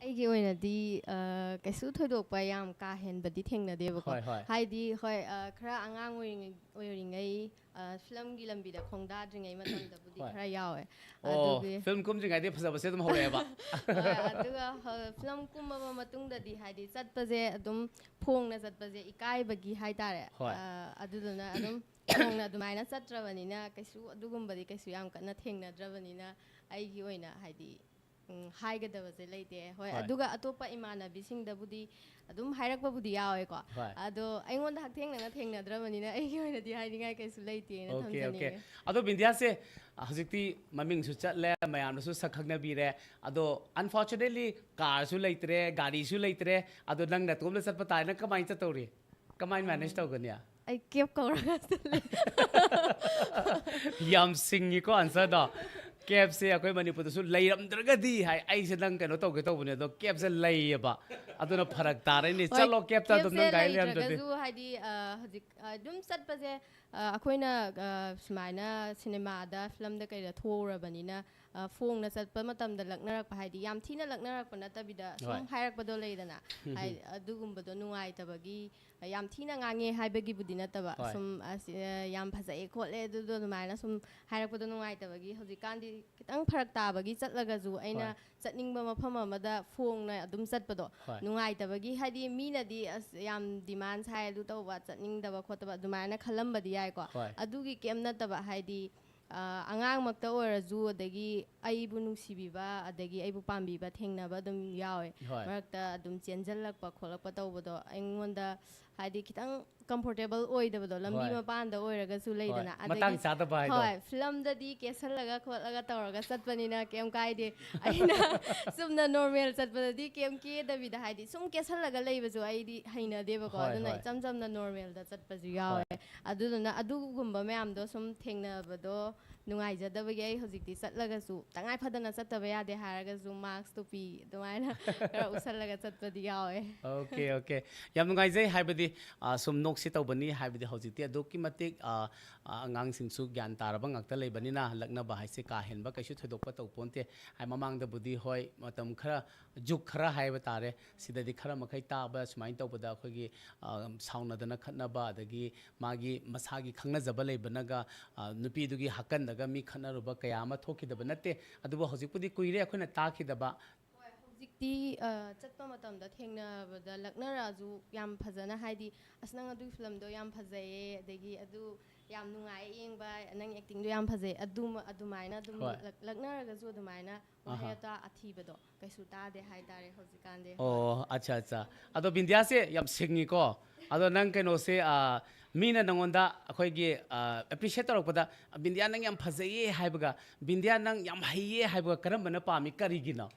ꯑꯩꯒꯤ ꯑꯣꯏꯅꯗꯤ, ꯑ, ꯀꯩꯁꯨ ꯊꯣꯏꯗꯣꯛꯄ ꯌꯥꯝ ꯀꯥ ꯍꯦꯟꯕꯗꯤ ꯊꯦꯡꯅꯗꯦꯕꯀꯣ꯫ ꯍꯣꯏ, ꯍꯣꯏ꯫ ꯍꯥꯏꯗꯤ, ꯍꯣꯏ, ꯑ, ꯈꯔ ꯑꯉꯥꯡ ꯑꯣꯏꯔꯤꯉꯩ, ꯑꯣꯏꯔꯤꯉꯩ, ꯑ, filmꯒꯤ ꯂꯝꯕꯤꯗ ꯈꯣꯡꯗꯥꯗ꯭ꯔꯤꯉꯩ ꯃꯇꯝꯗꯕꯨꯗꯤ ꯍꯣꯏ꯫ ꯈꯔ ꯌꯥꯎꯋꯦ꯫ ꯑꯣ, ꯑꯗꯨꯒꯤ film ꯀꯨꯝꯗ꯭ꯔꯤꯉꯩꯗꯩ ꯐꯖꯕꯁꯦ ꯑꯗꯨꯝ ꯍꯧꯔꯛꯑꯦꯕ꯫ ꯍꯣꯏ, ꯑꯗꯨꯒ, ꯍ-, film ꯀꯨꯝꯃꯕ ꯃꯇꯨꯡꯗꯗꯤ, ꯍꯥꯏꯗꯤ, ꯆꯠꯄꯁꯦ ꯑꯗꯨꯝ ꯐꯣꯡꯅ ꯆꯠꯄꯁꯦ ꯏꯀꯥꯏꯕꯒꯤ ꯍꯥꯏꯇꯥꯔꯦ꯫ ꯍꯣꯏ꯫ ꯑ, ꯑꯗꯨꯗꯨꯅ ꯑꯗꯨꯝ ꯐꯣꯡꯅ ꯑꯗꯨꯃꯥꯏꯅ ꯆꯠꯇ꯭ꯔꯕꯅꯤꯅ, ꯀꯩꯁꯨ ꯑꯗꯨꯒꯨꯝꯕꯗꯤ ꯀꯩꯁꯨ ꯌꯥꯝ ꯀꯟꯅ ꯊꯦꯡꯅꯗ꯭ꯔꯕꯅꯤꯅ, ꯑꯩꯒꯤ ꯑꯣꯏꯅ, ꯍꯥꯏꯗꯤ, ꯎꯝ, ꯍꯥꯏꯒꯗꯕꯁꯦ ꯂꯩꯇꯦ꯫ ꯍꯣꯏ, ꯍꯣꯏ꯫ ꯑꯗꯨꯒ ꯑꯇꯣꯞꯄ ꯏꯃꯥꯟꯅꯕꯤꯁꯤꯡꯗꯕꯨꯗꯤ ꯑꯗꯨꯝ ꯍꯥꯏꯔꯛꯄꯕꯨꯗꯤ ꯌꯥꯎꯋꯦꯀꯣ꯫ ꯍꯣꯏ꯫ ꯑꯗꯣ ꯑꯩꯉꯣꯟꯗ ꯍꯛꯊꯦꯡꯅꯅ ꯊꯦꯡꯅꯗ꯭ꯔꯕꯅꯤꯅ, ꯑꯩꯒꯤ ꯑꯣꯏꯅꯗꯤ ꯍꯥꯏꯅꯤꯡꯉꯥꯏ ꯀꯩꯁꯨ ꯂꯩꯇꯦꯅ Okay, okay꯫ ꯊꯝꯖꯅꯤꯡꯉꯦ꯫ ꯑꯗꯣ ꯕꯤꯟꯗꯤꯌꯥꯁꯦ ꯍꯧꯖꯤꯛꯇꯤ ꯃꯃꯤꯡꯁꯨ ꯆꯠꯂꯦ, ꯃꯌꯥꯝꯅꯁꯨ ꯁꯛ ꯈꯪꯅꯕꯤꯔꯦ꯫ ꯑꯗꯣ unfortunately carꯁꯨ ꯂꯩꯇ꯭ꯔꯦ, ꯒꯥꯔꯤꯁꯨ ꯂꯩꯇ꯭ꯔꯦ꯫ ꯑꯗꯣ ꯅꯪ ꯅꯇꯣꯝꯗ ꯆꯠꯄ ꯇꯥꯔꯦ, ꯅꯪ ꯀꯃꯥꯏꯅ ꯆꯠꯇꯧꯔꯤ? ꯀꯃꯥꯏꯅ manage ꯇꯧꯒꯅꯤ? ꯑꯩ cab ꯀꯧꯔꯒ ꯆꯠꯂꯦ꯫ ꯌꯥꯝ ꯁꯤꯡꯉꯤꯀꯣ answerꯗꯣ꯫ ꯀꯦꯞꯁꯦ ꯑꯩꯈꯣꯏ ꯃꯅꯤꯄꯨꯔꯗꯁꯨ ꯂꯩꯔꯝꯗ꯭ꯔꯒꯗꯤ ꯍꯥꯏ, ꯑꯩꯁꯦ ꯅꯪ ꯀꯩꯅꯣ ꯇꯧꯒꯦ ꯇꯧꯕꯅꯦ, ꯑꯗꯣ ꯀꯦꯞꯁꯦ ꯂꯩꯌꯦꯕ꯫ ꯑꯗꯨꯅ ꯐꯔꯛ ꯇꯥꯔꯦꯅꯦ꯫ ꯍꯣꯏ, ꯆꯠꯂꯣ ꯀꯦꯞꯇ ꯑꯗꯨꯝ, ꯀꯦꯞꯁꯦ ꯅꯪ ꯒꯥꯔꯤ ꯂꯩꯔꯝꯗ꯭ꯔꯗꯤ꯫ ꯂꯩꯇ꯭ꯔꯒꯁꯨ ꯍꯥꯏꯗꯤ, ꯑ, ꯍꯧꯖꯤꯛ, ꯑ, ꯑꯗꯨꯝ ꯆꯠꯄꯁꯦ, ꯑ, ꯑꯩꯈꯣꯏꯅ, ꯑ, ꯁꯨꯃꯥꯏꯅ ꯁꯤꯅꯦꯃꯥꯗ, ꯐꯤꯂꯝꯗ ꯀꯩꯗ ꯊꯣꯛꯎꯔꯕꯅꯤꯅ, ꯑ, ꯐꯣꯡꯅ ꯆꯠꯄ ꯃꯇꯝꯗ ꯂꯛꯅꯔꯛꯄ ꯍꯥꯏꯗꯤ ꯌꯥꯝ ꯊꯤꯅ ꯂꯛꯅꯔꯛꯄ ꯅꯠꯇꯕꯤꯗ ꯁꯨꯝ ꯍꯣꯏ꯫ ꯍꯥꯏꯔꯛꯄꯗꯣ ꯂꯩꯗꯅ, ꯍꯥꯏ-, ꯑꯗꯨꯒꯨꯝꯕꯗꯣ ꯅꯨꯡꯉꯥꯏꯇꯕꯒꯤ, ꯑ, ꯌꯥꯝ ꯊꯤꯅ ꯉꯥꯡꯉꯦ ꯍꯥꯏꯕꯒꯤꯕꯨꯗꯤ ꯅꯠꯇꯕ, ꯍꯣꯏ꯫ ꯁꯨꯝ, ꯑꯁ, ꯑ, ꯌꯥꯝ ꯐꯖꯩ ꯈꯣꯠꯂꯦ ꯑꯗꯨꯗꯣ ꯑꯗꯨꯃꯥꯏꯅ ꯁꯨꯝ ꯍꯥꯏꯔꯛꯄꯗꯣ ꯅꯨꯡꯉꯥꯏꯇꯕꯒꯤ ꯍꯧꯖꯤꯛꯀꯥꯟꯗꯤ ꯈꯤꯇꯪ ꯐꯔꯛ ꯇꯥꯕꯒꯤ ꯆꯠꯂꯒꯁꯨ ꯑꯩꯅ ꯍꯣꯏ꯫ ꯆꯠꯅꯤꯡꯕ ꯃꯐꯝ ꯑꯃꯗ ꯐꯣꯡꯅ ꯑꯗꯨꯝ ꯆꯠꯄꯗꯣ ꯍꯣꯏ꯫ ꯅꯨꯡꯉꯥꯏꯇꯕꯒꯤ, ꯍꯥꯏꯗꯤ ꯃꯤꯅꯗꯤ ꯑꯁ ꯌꯥꯝ ꯗꯤꯃꯥꯟ ꯁꯥꯏ, ꯑꯗꯨ ꯇꯧꯕ, ꯆꯠꯅꯤꯡꯗꯕ ꯈꯣꯠꯇꯕ ꯑꯗꯨꯃꯥꯏꯅ ꯈꯜꯂꯝꯕꯗꯤ ꯌꯥꯏꯀꯣ꯫ ꯍꯣꯏ꯫ ꯑꯗꯨꯒꯤ ꯀꯩꯝ ꯅꯠꯇꯕ, ꯍꯥꯏꯗꯤ, ꯑ, ꯑꯉꯥꯡꯃꯛꯇ ꯑꯣꯏꯔꯁꯨ, ꯑꯗꯒꯤ ꯑꯩꯕꯨ ꯅꯨꯡꯁꯤꯕꯤꯕ, ꯑꯗꯒꯤ ꯑꯩꯕꯨ ꯄꯥꯝꯕꯤꯕ ꯊꯦꯡꯅꯕ ꯑꯗꯨꯝ ꯌꯥꯎꯋꯦ꯫ ꯍꯣꯏ꯫ ꯃꯔꯛꯇ ꯑꯗꯨꯝ ꯆꯦꯟꯖꯜꯂꯛꯄ ꯈꯣꯠꯂꯛꯄ ꯇꯧꯕꯗꯣ ꯑꯩꯉꯣꯟꯗ ꯍꯥꯏꯗꯤ ꯈꯤꯇꯪ ꯀꯝꯐꯣꯔꯇꯦꯕꯜ ꯑꯣꯏꯗꯕꯗꯣ, ꯂꯝꯕꯤ ꯍꯣꯏ꯫ ꯃꯄꯥꯟꯗ ꯑꯣꯏꯔꯒꯁꯨ ꯍꯣꯏ꯫ ꯂꯩꯗꯅ, ꯃꯇꯥꯡ ꯆꯥꯗꯕ ꯍꯥꯏꯗꯣ꯫ ꯍꯣꯏ, ꯐꯤꯂꯝꯗꯗꯤ ꯀꯦꯁꯜꯂꯒ ꯈꯣꯠꯂꯒ ꯇꯧꯔꯒ ꯆꯠꯄꯅꯤꯅ ꯀꯩꯝ ꯀꯥꯏꯗꯦ꯫ ꯑꯩꯅ ꯆꯨꯝꯅ ꯅꯣꯔꯃꯦꯜ ꯆꯠꯄꯗꯗꯤ ꯀꯩꯝ ꯀꯦꯗꯕꯤꯗ, ꯍꯥꯏꯗꯤ ꯁꯨꯝ ꯀꯦꯁꯜꯂꯒ ꯂꯩꯕꯁꯨ ꯑꯩꯗꯤ ꯍꯩꯅꯗꯦꯕꯀꯣ꯫ ꯍꯣꯏ, ꯑꯗꯨꯅ ꯍꯣꯏ꯫ ꯏꯆꯝ ꯆꯝꯅ ꯅꯣꯔꯃꯦꯜꯗ ꯆꯠꯄꯁꯨ ꯌꯥꯎꯋꯦ꯫ ꯑꯗꯨꯗꯨꯅ ꯑꯗꯨꯒꯨꯝꯕ ꯃꯌꯥꯝꯗꯣ ꯁꯨꯝ ꯊꯦꯡꯅꯕꯗꯣ ꯅꯨꯡꯉꯥꯏꯖꯗꯕꯒꯤ ꯑꯩ ꯍꯧꯖꯤꯛꯇꯤ ꯆꯠꯂꯒꯁꯨ, ꯇꯉꯥꯏ ꯐꯗꯅ ꯆꯠꯇꯕ ꯌꯥꯗꯦ ꯍꯥꯏꯔꯒꯁꯨ, ꯃꯥꯛꯁ, ꯇꯨꯄꯤ ꯑꯗꯨꯃꯥꯏꯅ ꯈꯔ ꯎꯞꯁꯜꯂꯒ ꯆꯠꯄꯗꯤ ꯌꯥꯎꯋꯦ꯫ Okay, okay. ꯌꯥꯝ ꯅꯨꯡꯉꯥꯏꯖꯩ꯫ ꯍꯥꯏꯕꯗꯤ, ꯑ, ꯁꯨꯝ ꯅꯣꯛꯁꯤ ꯇꯧꯕꯅꯤ, ꯍꯥꯏꯕꯗꯤ ꯍꯧꯖꯤꯛꯇꯤ ꯑꯗꯨꯛꯀꯤ ꯃꯇꯤꯛ, ꯑ, ꯑ, ꯑꯉꯥꯡꯁꯤꯡꯁꯨ ꯒ꯭ꯌꯥꯟ ꯇꯥꯔꯕ ꯉꯥꯛꯇ ꯂꯩꯕꯅꯤꯅ, ꯂꯛꯅꯕ ꯍꯥꯏꯁꯦ ꯀꯥ ꯍꯦꯟꯕ ꯀꯩꯁꯨ ꯊꯣꯏꯗꯣꯛꯄ ꯇꯧ ꯄꯣꯟꯇꯦ꯫ ꯍꯥꯏ, ꯃꯃꯥꯡꯗꯕꯨꯗꯤ ꯍꯣꯏ, ꯃꯇꯝ ꯈꯔ, ꯖꯨꯛ ꯈꯔ ꯍꯥꯏꯕ ꯇꯥꯔꯦ, ꯁꯤꯗꯗꯤ ꯈꯔ ꯃꯈꯩ ꯇꯥꯕ, ꯁꯨꯃꯥꯏꯅ ꯇꯧꯕꯗ ꯑꯩꯈꯣꯏꯒꯤ, ꯑ, ꯁꯥꯎꯅꯗꯅ ꯈꯠꯅꯕ, ꯑꯗꯒꯤ ꯃꯥꯒꯤ ꯃꯁꯥꯒꯤ ꯈꯪꯅꯖꯕ ꯂꯩꯕꯅꯒ, ꯑ, ꯅꯨꯄꯤꯗꯨꯒꯤ ꯍꯥꯀꯟꯗꯒ ꯃꯤ ꯈꯠꯅꯔꯨꯕ ꯀꯌꯥ ꯑꯃ ꯊꯣꯛꯈꯤꯗꯕ ꯅꯠꯇꯦ꯫ ꯑꯗꯨꯕꯨ ꯍꯧꯖꯤꯛꯄꯨꯗꯤ ꯀꯨꯏꯔꯦ ꯑꯩꯈꯣꯏꯅ ꯇꯥꯈꯤꯗꯕ꯫ ꯍꯣꯏ, ꯍꯧꯖꯤꯛꯇꯤ, ꯑ, ꯆꯠꯄ ꯃꯇꯝꯗ ꯊꯦꯡꯅꯕꯗ ꯂꯛꯅꯔꯛꯑꯁꯨ ꯌꯥꯝ ꯐꯖꯅ, ꯍꯥꯏꯗꯤ, "ꯑꯁ, ꯅꯪ ꯑꯗꯨꯒꯤ ꯐꯤꯂꯝꯗꯣ ꯌꯥꯝ ꯐꯖꯩꯌꯦ, ꯑꯗꯒꯤ ꯑꯗꯨ ꯌꯥꯝ ꯅꯨꯡꯉꯥꯏ ꯌꯦꯡꯕ, ꯅꯪ ꯑꯦꯛꯇꯤꯡꯗꯣ ꯌꯥꯝ ꯐꯖꯩ", ꯑꯗꯨꯃ-, ꯑꯗꯨꯃꯥꯏꯅ ꯑꯗꯨꯝ ꯍꯣꯏ꯫ ꯂꯛ-, ꯂꯛꯅꯔꯒꯁꯨ ꯑꯗꯨꯃꯥꯏꯅ ꯋꯥꯍꯩ ꯑꯍꯥ꯫ ꯋꯥꯇꯥ ꯑꯊꯤꯕꯗꯣ ꯀꯩꯁꯨ ꯇꯥꯗꯦ ꯍꯥꯏꯇꯥꯔꯦ ꯍꯧꯖꯤꯛꯀꯥꯟꯗꯤ꯫ ꯑꯣ, ꯑꯠꯆꯥ, ꯑꯠꯆꯥ꯫ ꯑꯗꯣ ꯕꯤꯟꯗꯤꯌꯥꯁꯦ ꯌꯥꯝ ꯁꯤꯡꯉꯤꯀꯣ꯫ ꯑꯗꯣ ꯅꯪ ꯀꯩꯅꯣꯁꯦ, ꯑ, ꯃꯤꯅ ꯅꯪꯉꯣꯟꯗ ꯑꯩꯈꯣꯏꯒꯤ, ꯑ, ꯑꯦꯄ꯭ꯔꯤꯁꯤꯌꯦꯠ ꯇꯧꯔꯛꯄꯗ, "ꯕꯤꯟꯗꯤꯌꯥ, ꯅꯪ ꯌꯥꯝ ꯐꯖꯩꯌꯦ" ꯍꯥꯏꯕꯒ, "ꯕꯤꯟꯗꯤꯌꯥ, ꯅꯪ ꯌꯥꯝ ꯍꯩꯌꯦ" ꯍꯥꯏꯕꯒ ꯀꯔꯝꯕꯅ ꯄꯥꯝꯃꯤ? ꯀꯔꯤꯒꯤꯅꯣ?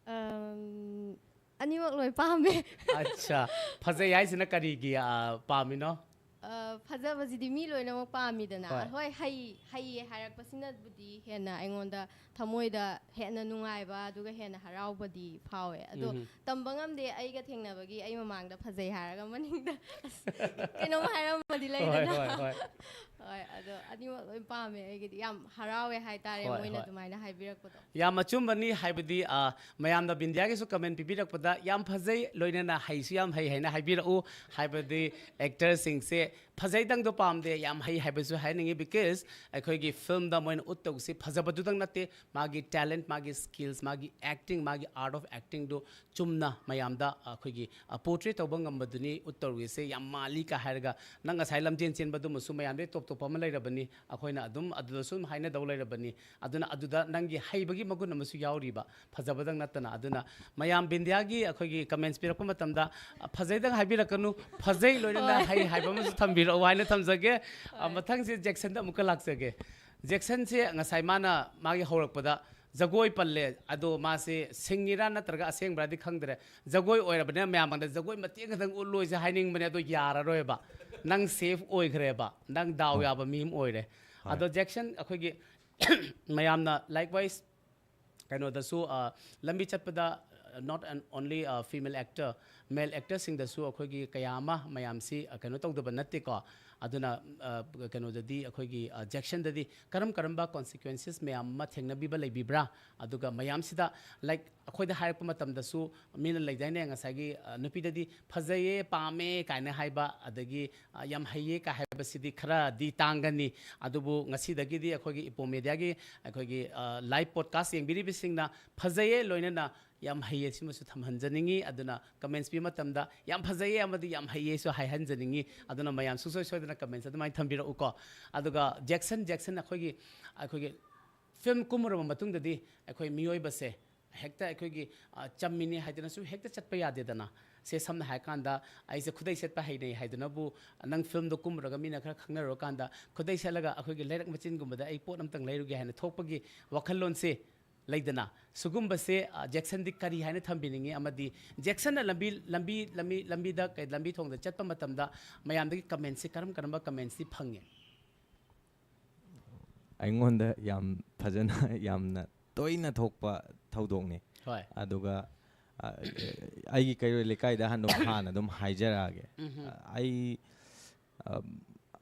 ꯑꯝ, ꯑꯅꯤꯃꯛ ꯂꯣꯏ ꯄꯥꯝꯃꯦ꯫ ꯑꯠꯆꯥ, ꯐꯖꯩ ꯍꯥꯏꯁꯤꯅ ꯀꯔꯤꯒꯤ, ꯑ, ꯄꯥꯝꯃꯤꯅꯣ? ꯑ, ꯐꯖꯕꯁꯤꯗꯤ ꯃꯤ ꯂꯣꯏꯅꯃꯛ ꯄꯥꯝꯃꯤꯗꯅ꯫ ꯍꯣꯏ꯫ ꯍꯣꯏ, ꯍꯩ ꯍꯩꯌꯦ ꯍꯥꯏꯔꯛꯄꯁꯤꯅꯕꯨꯗꯤ ꯍꯦꯟꯅ ꯑꯩꯉꯣꯟꯗ ꯊꯃꯣꯏꯗ ꯍꯦꯟꯅ ꯅꯨꯡꯉꯥꯏꯕ, ꯑꯗꯨꯒ ꯍꯦꯟꯅ ꯍꯔꯥꯎꯕꯗꯤ ꯐꯥꯎꯋꯦ꯫ ꯑꯗꯣ ꯎꯝ꯫ ꯇꯝꯕ ꯉꯝꯗꯦ, ꯑꯩꯒ ꯊꯦꯡꯅꯕꯒꯤ ꯑꯩ ꯃꯃꯥꯡꯗ ꯐꯖꯩ ꯍꯥꯏꯔꯒ ꯃꯅꯤꯡꯗ ꯑꯁ, ꯀꯩꯅꯣꯝ ꯍꯥꯏꯔꯝꯃꯗꯤ ꯍꯣꯏ, ꯂꯩꯗꯅ꯫ ꯍꯣꯏ, ꯍꯣꯏ꯫ ꯍꯣꯏ, ꯑꯗꯣ ꯑꯅꯤꯃꯛ ꯂꯣꯏ ꯄꯥꯝꯃꯦ꯫ ꯑꯩꯒꯤꯗꯤ ꯌꯥꯝ ꯍꯔꯥꯎꯋꯦ ꯍꯥꯏꯇꯥꯔꯦ, ꯍꯣꯏ, ꯃꯣꯏꯅ ꯍꯣꯏ꯫ ꯑꯗꯨꯃꯥꯏꯅ ꯍꯥꯏꯕꯤꯔꯛꯄꯗꯣ꯫ ꯌꯥꯝ ꯑꯆꯨꯝꯕꯅꯤ꯫ ꯍꯥꯏꯕꯗꯤ, ꯑ, ꯃꯌꯥꯝꯅ ꯕꯤꯟꯗꯤꯌꯥꯒꯤꯁꯨ ꯀꯃꯦꯟ ꯄꯤꯕꯤꯔꯛꯄꯗ ꯌꯥꯝ ꯐꯖꯩ, ꯂꯣꯏꯅꯅ ꯍꯩꯁꯨ ꯌꯥꯝ ꯍꯩ ꯍꯥꯏꯅ ꯍꯥꯏꯕꯤꯔꯛꯎ꯫ ꯍꯥꯏꯕꯗꯤ ꯑꯦꯛꯇꯔꯁꯤꯡꯁꯦ ꯐꯖꯩꯗꯪꯗꯣ ꯄꯥꯝꯗꯦ, ꯌꯥꯝ ꯍꯩ ꯍꯥꯏꯕꯁꯨ ꯍꯥꯏꯅꯤꯡꯉꯤ꯫ ꯕꯤꯀꯣꯁ ꯑꯩꯈꯣꯏꯒꯤ ꯐꯤꯂꯝꯗ ꯃꯣꯏꯅ ꯎꯠꯇꯧꯁꯤ ꯐꯖꯕꯗꯨꯗꯪ ꯅꯠꯇꯦ, ꯃꯥꯒꯤ ꯇꯦꯂꯦꯟꯠ, ꯃꯥꯒꯤ ꯁ꯭ꯀꯤꯜꯁ, ꯃꯥꯒꯤ ꯑꯦꯛꯇꯤꯡ, ꯃꯥꯒꯤ ꯑꯥꯔꯠ ꯑꯣꯐ ꯑꯦꯛꯇꯤꯡꯗꯨ ꯆꯨꯝꯅ ꯃꯌꯥꯝꯗ ꯑꯩꯈꯣꯏꯒꯤ, ꯑ, ꯄꯣꯔꯇ꯭ꯔꯦ ꯇꯧꯕ ꯉꯝꯕꯗꯨꯅꯤ ꯎꯠꯇꯧꯔꯤꯁꯦ꯫ ꯌꯥꯝ ꯃꯥꯜꯂꯤ ꯀ ꯍꯥꯏꯔꯒ, ꯅꯪ ꯉꯁꯥꯏ ꯂꯝꯖꯦꯟ ꯆꯦꯟꯕꯗꯨꯃꯁꯨ ꯃꯌꯥꯝꯗꯒꯤ ꯇꯣꯞ ꯇꯣꯞꯄ ꯑꯃ ꯂꯩꯔꯕꯅꯤ꯫ ꯑꯩꯈꯣꯏꯅ ꯑꯗꯨꯝ ꯑꯗꯨꯗꯁꯨ ꯑꯗꯨꯝ ꯍꯥꯏꯅꯗꯧ ꯂꯩꯔꯕꯅꯤ꯫ ꯑꯗꯨꯅ ꯑꯗꯨꯗ ꯅꯪꯒꯤ ꯍꯩꯕꯒꯤ ꯃꯒꯨꯟ ꯑꯃꯁꯨ ꯌꯥꯎꯔꯤꯕ, ꯐꯖꯕꯗꯪ ꯅꯠꯇꯅ꯫ ꯑꯗꯨꯅ ꯃꯌꯥꯝ ꯕꯤꯟꯗꯤꯌꯥꯒꯤ ꯑꯩꯈꯣꯏꯒꯤ ꯀꯃꯦꯟꯠꯁ ꯄꯤꯔꯛꯄ ꯃꯇꯝꯗ, "ꯑ, ꯐꯖꯩꯗꯪ ꯍꯥꯏꯕꯤꯔꯛꯀꯅꯨ, ꯐꯖꯩ ꯂꯣꯏꯅꯅ ꯍꯣꯏ꯫ ꯍꯩ ꯍꯥꯏꯕ ꯑꯃꯁꯨ ꯊꯝꯕꯤꯔꯛꯎ" ꯍꯥꯏꯅ ꯊꯝꯖꯒꯦ꯫ ꯑ, ꯍꯣꯏ꯫ ꯃꯊꯪꯁꯦ ꯖꯦꯛꯁꯟꯗ ꯑꯃꯨꯛꯀ ꯂꯥꯛꯆꯒꯦ꯫ ꯖꯦꯛꯁꯟꯁꯦ ꯉꯁꯥꯏ ꯃꯥꯅ ꯃꯥꯒꯤ ꯍꯧꯔꯛꯄꯗ ꯖꯒꯣꯏ ꯄꯜꯂꯦ, ꯑꯗꯣ ꯃꯥꯁꯦ ꯁꯤꯡꯉꯤꯔꯥ ꯅꯠꯇ꯭ꯔꯒ ꯑꯁꯦꯡꯕ꯭ꯔꯥꯗꯤ ꯈꯪꯗ꯭ꯔꯦ, ꯖꯒꯣꯏ ꯑꯣꯏꯔꯕꯅꯤꯅ ꯃꯌꯥꯝ ꯃꯥꯡꯗ ꯖꯒꯣꯏ ꯃꯇꯦꯛ ꯈꯛꯇꯪ ꯎꯠꯂꯣꯏꯁꯦ ꯍꯥꯏꯅꯤꯡꯕꯅꯦ, ꯑꯗꯣ ꯌꯥꯔꯔꯣꯏꯕ꯫ ꯅꯪ ꯁꯦꯐ ꯑꯣꯏꯈ꯭ꯔꯦꯕ, ꯅꯪ ꯗꯥꯎ ꯍꯣꯏ꯫ ꯌꯥꯕ ꯃꯤ ꯑꯃ ꯑꯣꯏꯔꯦ꯫ ꯍꯣꯏ꯫ ꯑꯗꯣ ꯖꯦꯛꯁꯟ, ꯑꯩꯈꯣꯏꯒꯤ ꯃꯌꯥꯝꯅ likewise ꯀꯩꯅꯣꯗꯁꯨ, ꯑ, ꯂꯝꯕꯤ ꯆꯠꯄꯗ, not an only, ꯑ, female actor, male actorꯁꯤꯡꯗꯁꯨ ꯑꯩꯈꯣꯏꯒꯤ ꯀꯌꯥ ꯑꯃ ꯃꯌꯥꯝꯁꯤ, ꯑ, ꯀꯩꯅꯣ ꯇꯧꯗꯕ ꯅꯠꯇꯦꯀꯣ꯫ ꯑꯗꯨꯅ, ꯑ, ꯀꯩꯅꯣꯗꯗꯤ ꯑꯩꯈꯣꯏꯒꯤ, ꯑ, ꯖꯦꯛꯁꯟꯗꯗꯤ ꯀꯔꯝ ꯀꯔꯝꯕ consequences ꯃꯌꯥꯝ ꯑꯃ ꯊꯦꯡꯅꯕꯤꯕ ꯂꯩꯕꯤꯕ꯭ꯔꯥ? ꯑꯗꯨꯒ ꯃꯌꯥꯝꯁꯤꯗ, like, ꯑꯩꯈꯣꯏꯗ ꯍꯥꯏꯔꯛꯄ ꯃꯇꯝꯗꯁꯨ ꯃꯤꯅ ꯂꯩꯗꯥꯏꯅꯦ, ꯉꯁꯥꯏꯒꯤ, ꯑ, ꯅꯨꯄꯤꯗꯗꯤ "ꯐꯖꯩꯌꯦ, ꯄꯥꯝꯃꯦ" ꯀꯥꯏꯅ ꯍꯥꯏꯕ, ꯑꯗꯒꯤ, ꯑ, "ꯌꯥꯝ ꯍꯩꯌꯦ" ꯀꯥꯏ ꯍꯥꯏꯕꯁꯤꯗꯤ ꯈꯔꯗꯤ ꯇꯥꯡꯒꯅꯤ꯫ ꯑꯗꯨꯕꯨ ꯉꯁꯤꯗꯒꯤꯗꯤ ꯑꯩꯈꯣꯏꯒꯤ ꯏꯄꯣ ꯃꯦꯗꯤꯌꯥꯒꯤ ꯑꯩꯈꯣꯏꯒꯤ, ꯑ, live podcast ꯌꯦꯡꯕꯤꯔꯤꯕꯁꯤꯡꯅ "ꯐꯖꯩꯌꯦ" ꯂꯣꯏꯅꯅ "ꯌꯥꯝ ꯍꯩꯌꯦ" ꯁꯤꯃꯁꯨ ꯊꯝꯍꯟꯖꯅꯤꯡꯉꯤ꯫ ꯑꯗꯨꯅ comments ꯄꯤꯕ ꯃꯇꯝꯗ "ꯌꯥꯝ ꯐꯖꯩꯌꯦ" ꯑꯃꯗꯤ "ꯌꯥꯝ ꯍꯩꯌꯦꯁꯨ" ꯍꯥꯏꯍꯟꯖꯅꯤꯡꯉꯤ꯫ ꯑꯗꯨꯅ ꯃꯌꯥꯝ ꯁꯨꯡꯁꯣꯏ ꯁꯣꯏꯗꯅ comments ꯑꯗꯨꯃꯥꯏꯅ ꯊꯝꯕꯤꯔꯛꯎꯀꯣ꯫ ꯑꯗꯨꯒ ꯖꯦꯛꯁꯟ, ꯖꯦꯛꯁꯟ ꯑꯩꯈꯣꯏꯒꯤ, ꯑꯩꯈꯣꯏꯒꯤ film ꯀꯨꯝꯃꯨꯔꯕ ꯃꯇꯨꯡꯗꯗꯤ ꯑꯩꯈꯣꯏ ꯃꯤꯑꯣꯏꯕꯁꯦ ꯍꯦꯛꯇ ꯑꯩꯈꯣꯏꯒꯤ, ꯑ, ꯆꯝꯃꯤꯅꯤ ꯍꯥꯏꯗꯅꯁꯨ ꯍꯦꯛꯇ ꯆꯠꯄ ꯌꯥꯗꯦꯗꯅ꯫ ꯁꯦ, ꯁꯝꯅ ꯍꯥꯏꯔꯀꯥꯟꯗ, ꯑꯩꯁꯦ ꯈꯨꯗꯩ ꯁꯦꯠꯄ ꯍꯩꯅꯩ ꯍꯥꯏꯗꯨꯅꯕꯨ, ꯅꯪ filmꯗꯣ ꯀꯨꯝꯃꯨꯔꯒ ꯃꯤꯅ ꯈꯔ ꯈꯪꯅꯔꯨꯔꯀꯥꯟꯗ ꯈꯨꯗꯩ ꯁꯦꯠꯂꯒ ꯑꯩꯈꯣꯏꯒꯤ ꯂꯩꯔꯛ ꯃꯆꯤꯟꯒꯨꯝꯕꯗ ꯑꯩ ꯄꯣꯠ ꯑꯝꯇꯪ ꯂꯩꯔꯨꯒꯦ ꯍꯥꯏꯅ ꯊꯣꯛꯄꯒꯤ ꯋꯥꯈꯜꯂꯣꯟꯁꯦ ꯂꯩꯗꯅ, ꯁꯤꯒꯨꯝꯕꯁꯦ, ꯑ, ꯖꯦꯛꯁꯟꯗꯤ ꯀꯔꯤ ꯍꯥꯏꯅ ꯊꯝꯕꯤꯅꯤꯡꯉꯤ? ꯑꯃꯗꯤ ꯖꯦꯛꯁꯟꯅ ꯂꯝꯕꯤ, ꯂꯝꯕꯤ, ꯂꯝꯕꯤ, ꯂꯝꯕꯤꯗ, ꯀꯩ, ꯂꯝꯕꯤ ꯊꯣꯡꯗ ꯆꯠꯄ ꯃꯇꯝꯗ ꯃꯌꯥꯝꯗꯒꯤ comment ꯁꯤ ꯀꯔꯝ ꯀꯔꯝꯕ comment ꯁꯤ ꯐꯪꯉꯦ? ꯑꯩꯉꯣꯟꯗ ꯌꯥꯝ ꯐꯖꯅ, ꯌꯥꯝꯅ ꯇꯣꯏꯅ ꯊꯣꯛꯄ ꯊꯧꯗꯣꯛꯅꯤ꯫ ꯍꯣꯏ꯫ ꯑꯗꯨꯒ, ꯑ, ꯑꯩꯒꯤ ꯀꯩꯔꯣꯏ ꯂꯩꯀꯥꯏꯗ ꯍꯥꯟꯅ, ꯍꯥꯟꯅ ꯑꯗꯨꯝ ꯍꯥꯏꯖꯔꯛꯑꯒꯦ꯫ ꯎꯝꯍꯨꯝ꯫ ꯑ, ꯑꯩ, ꯑ,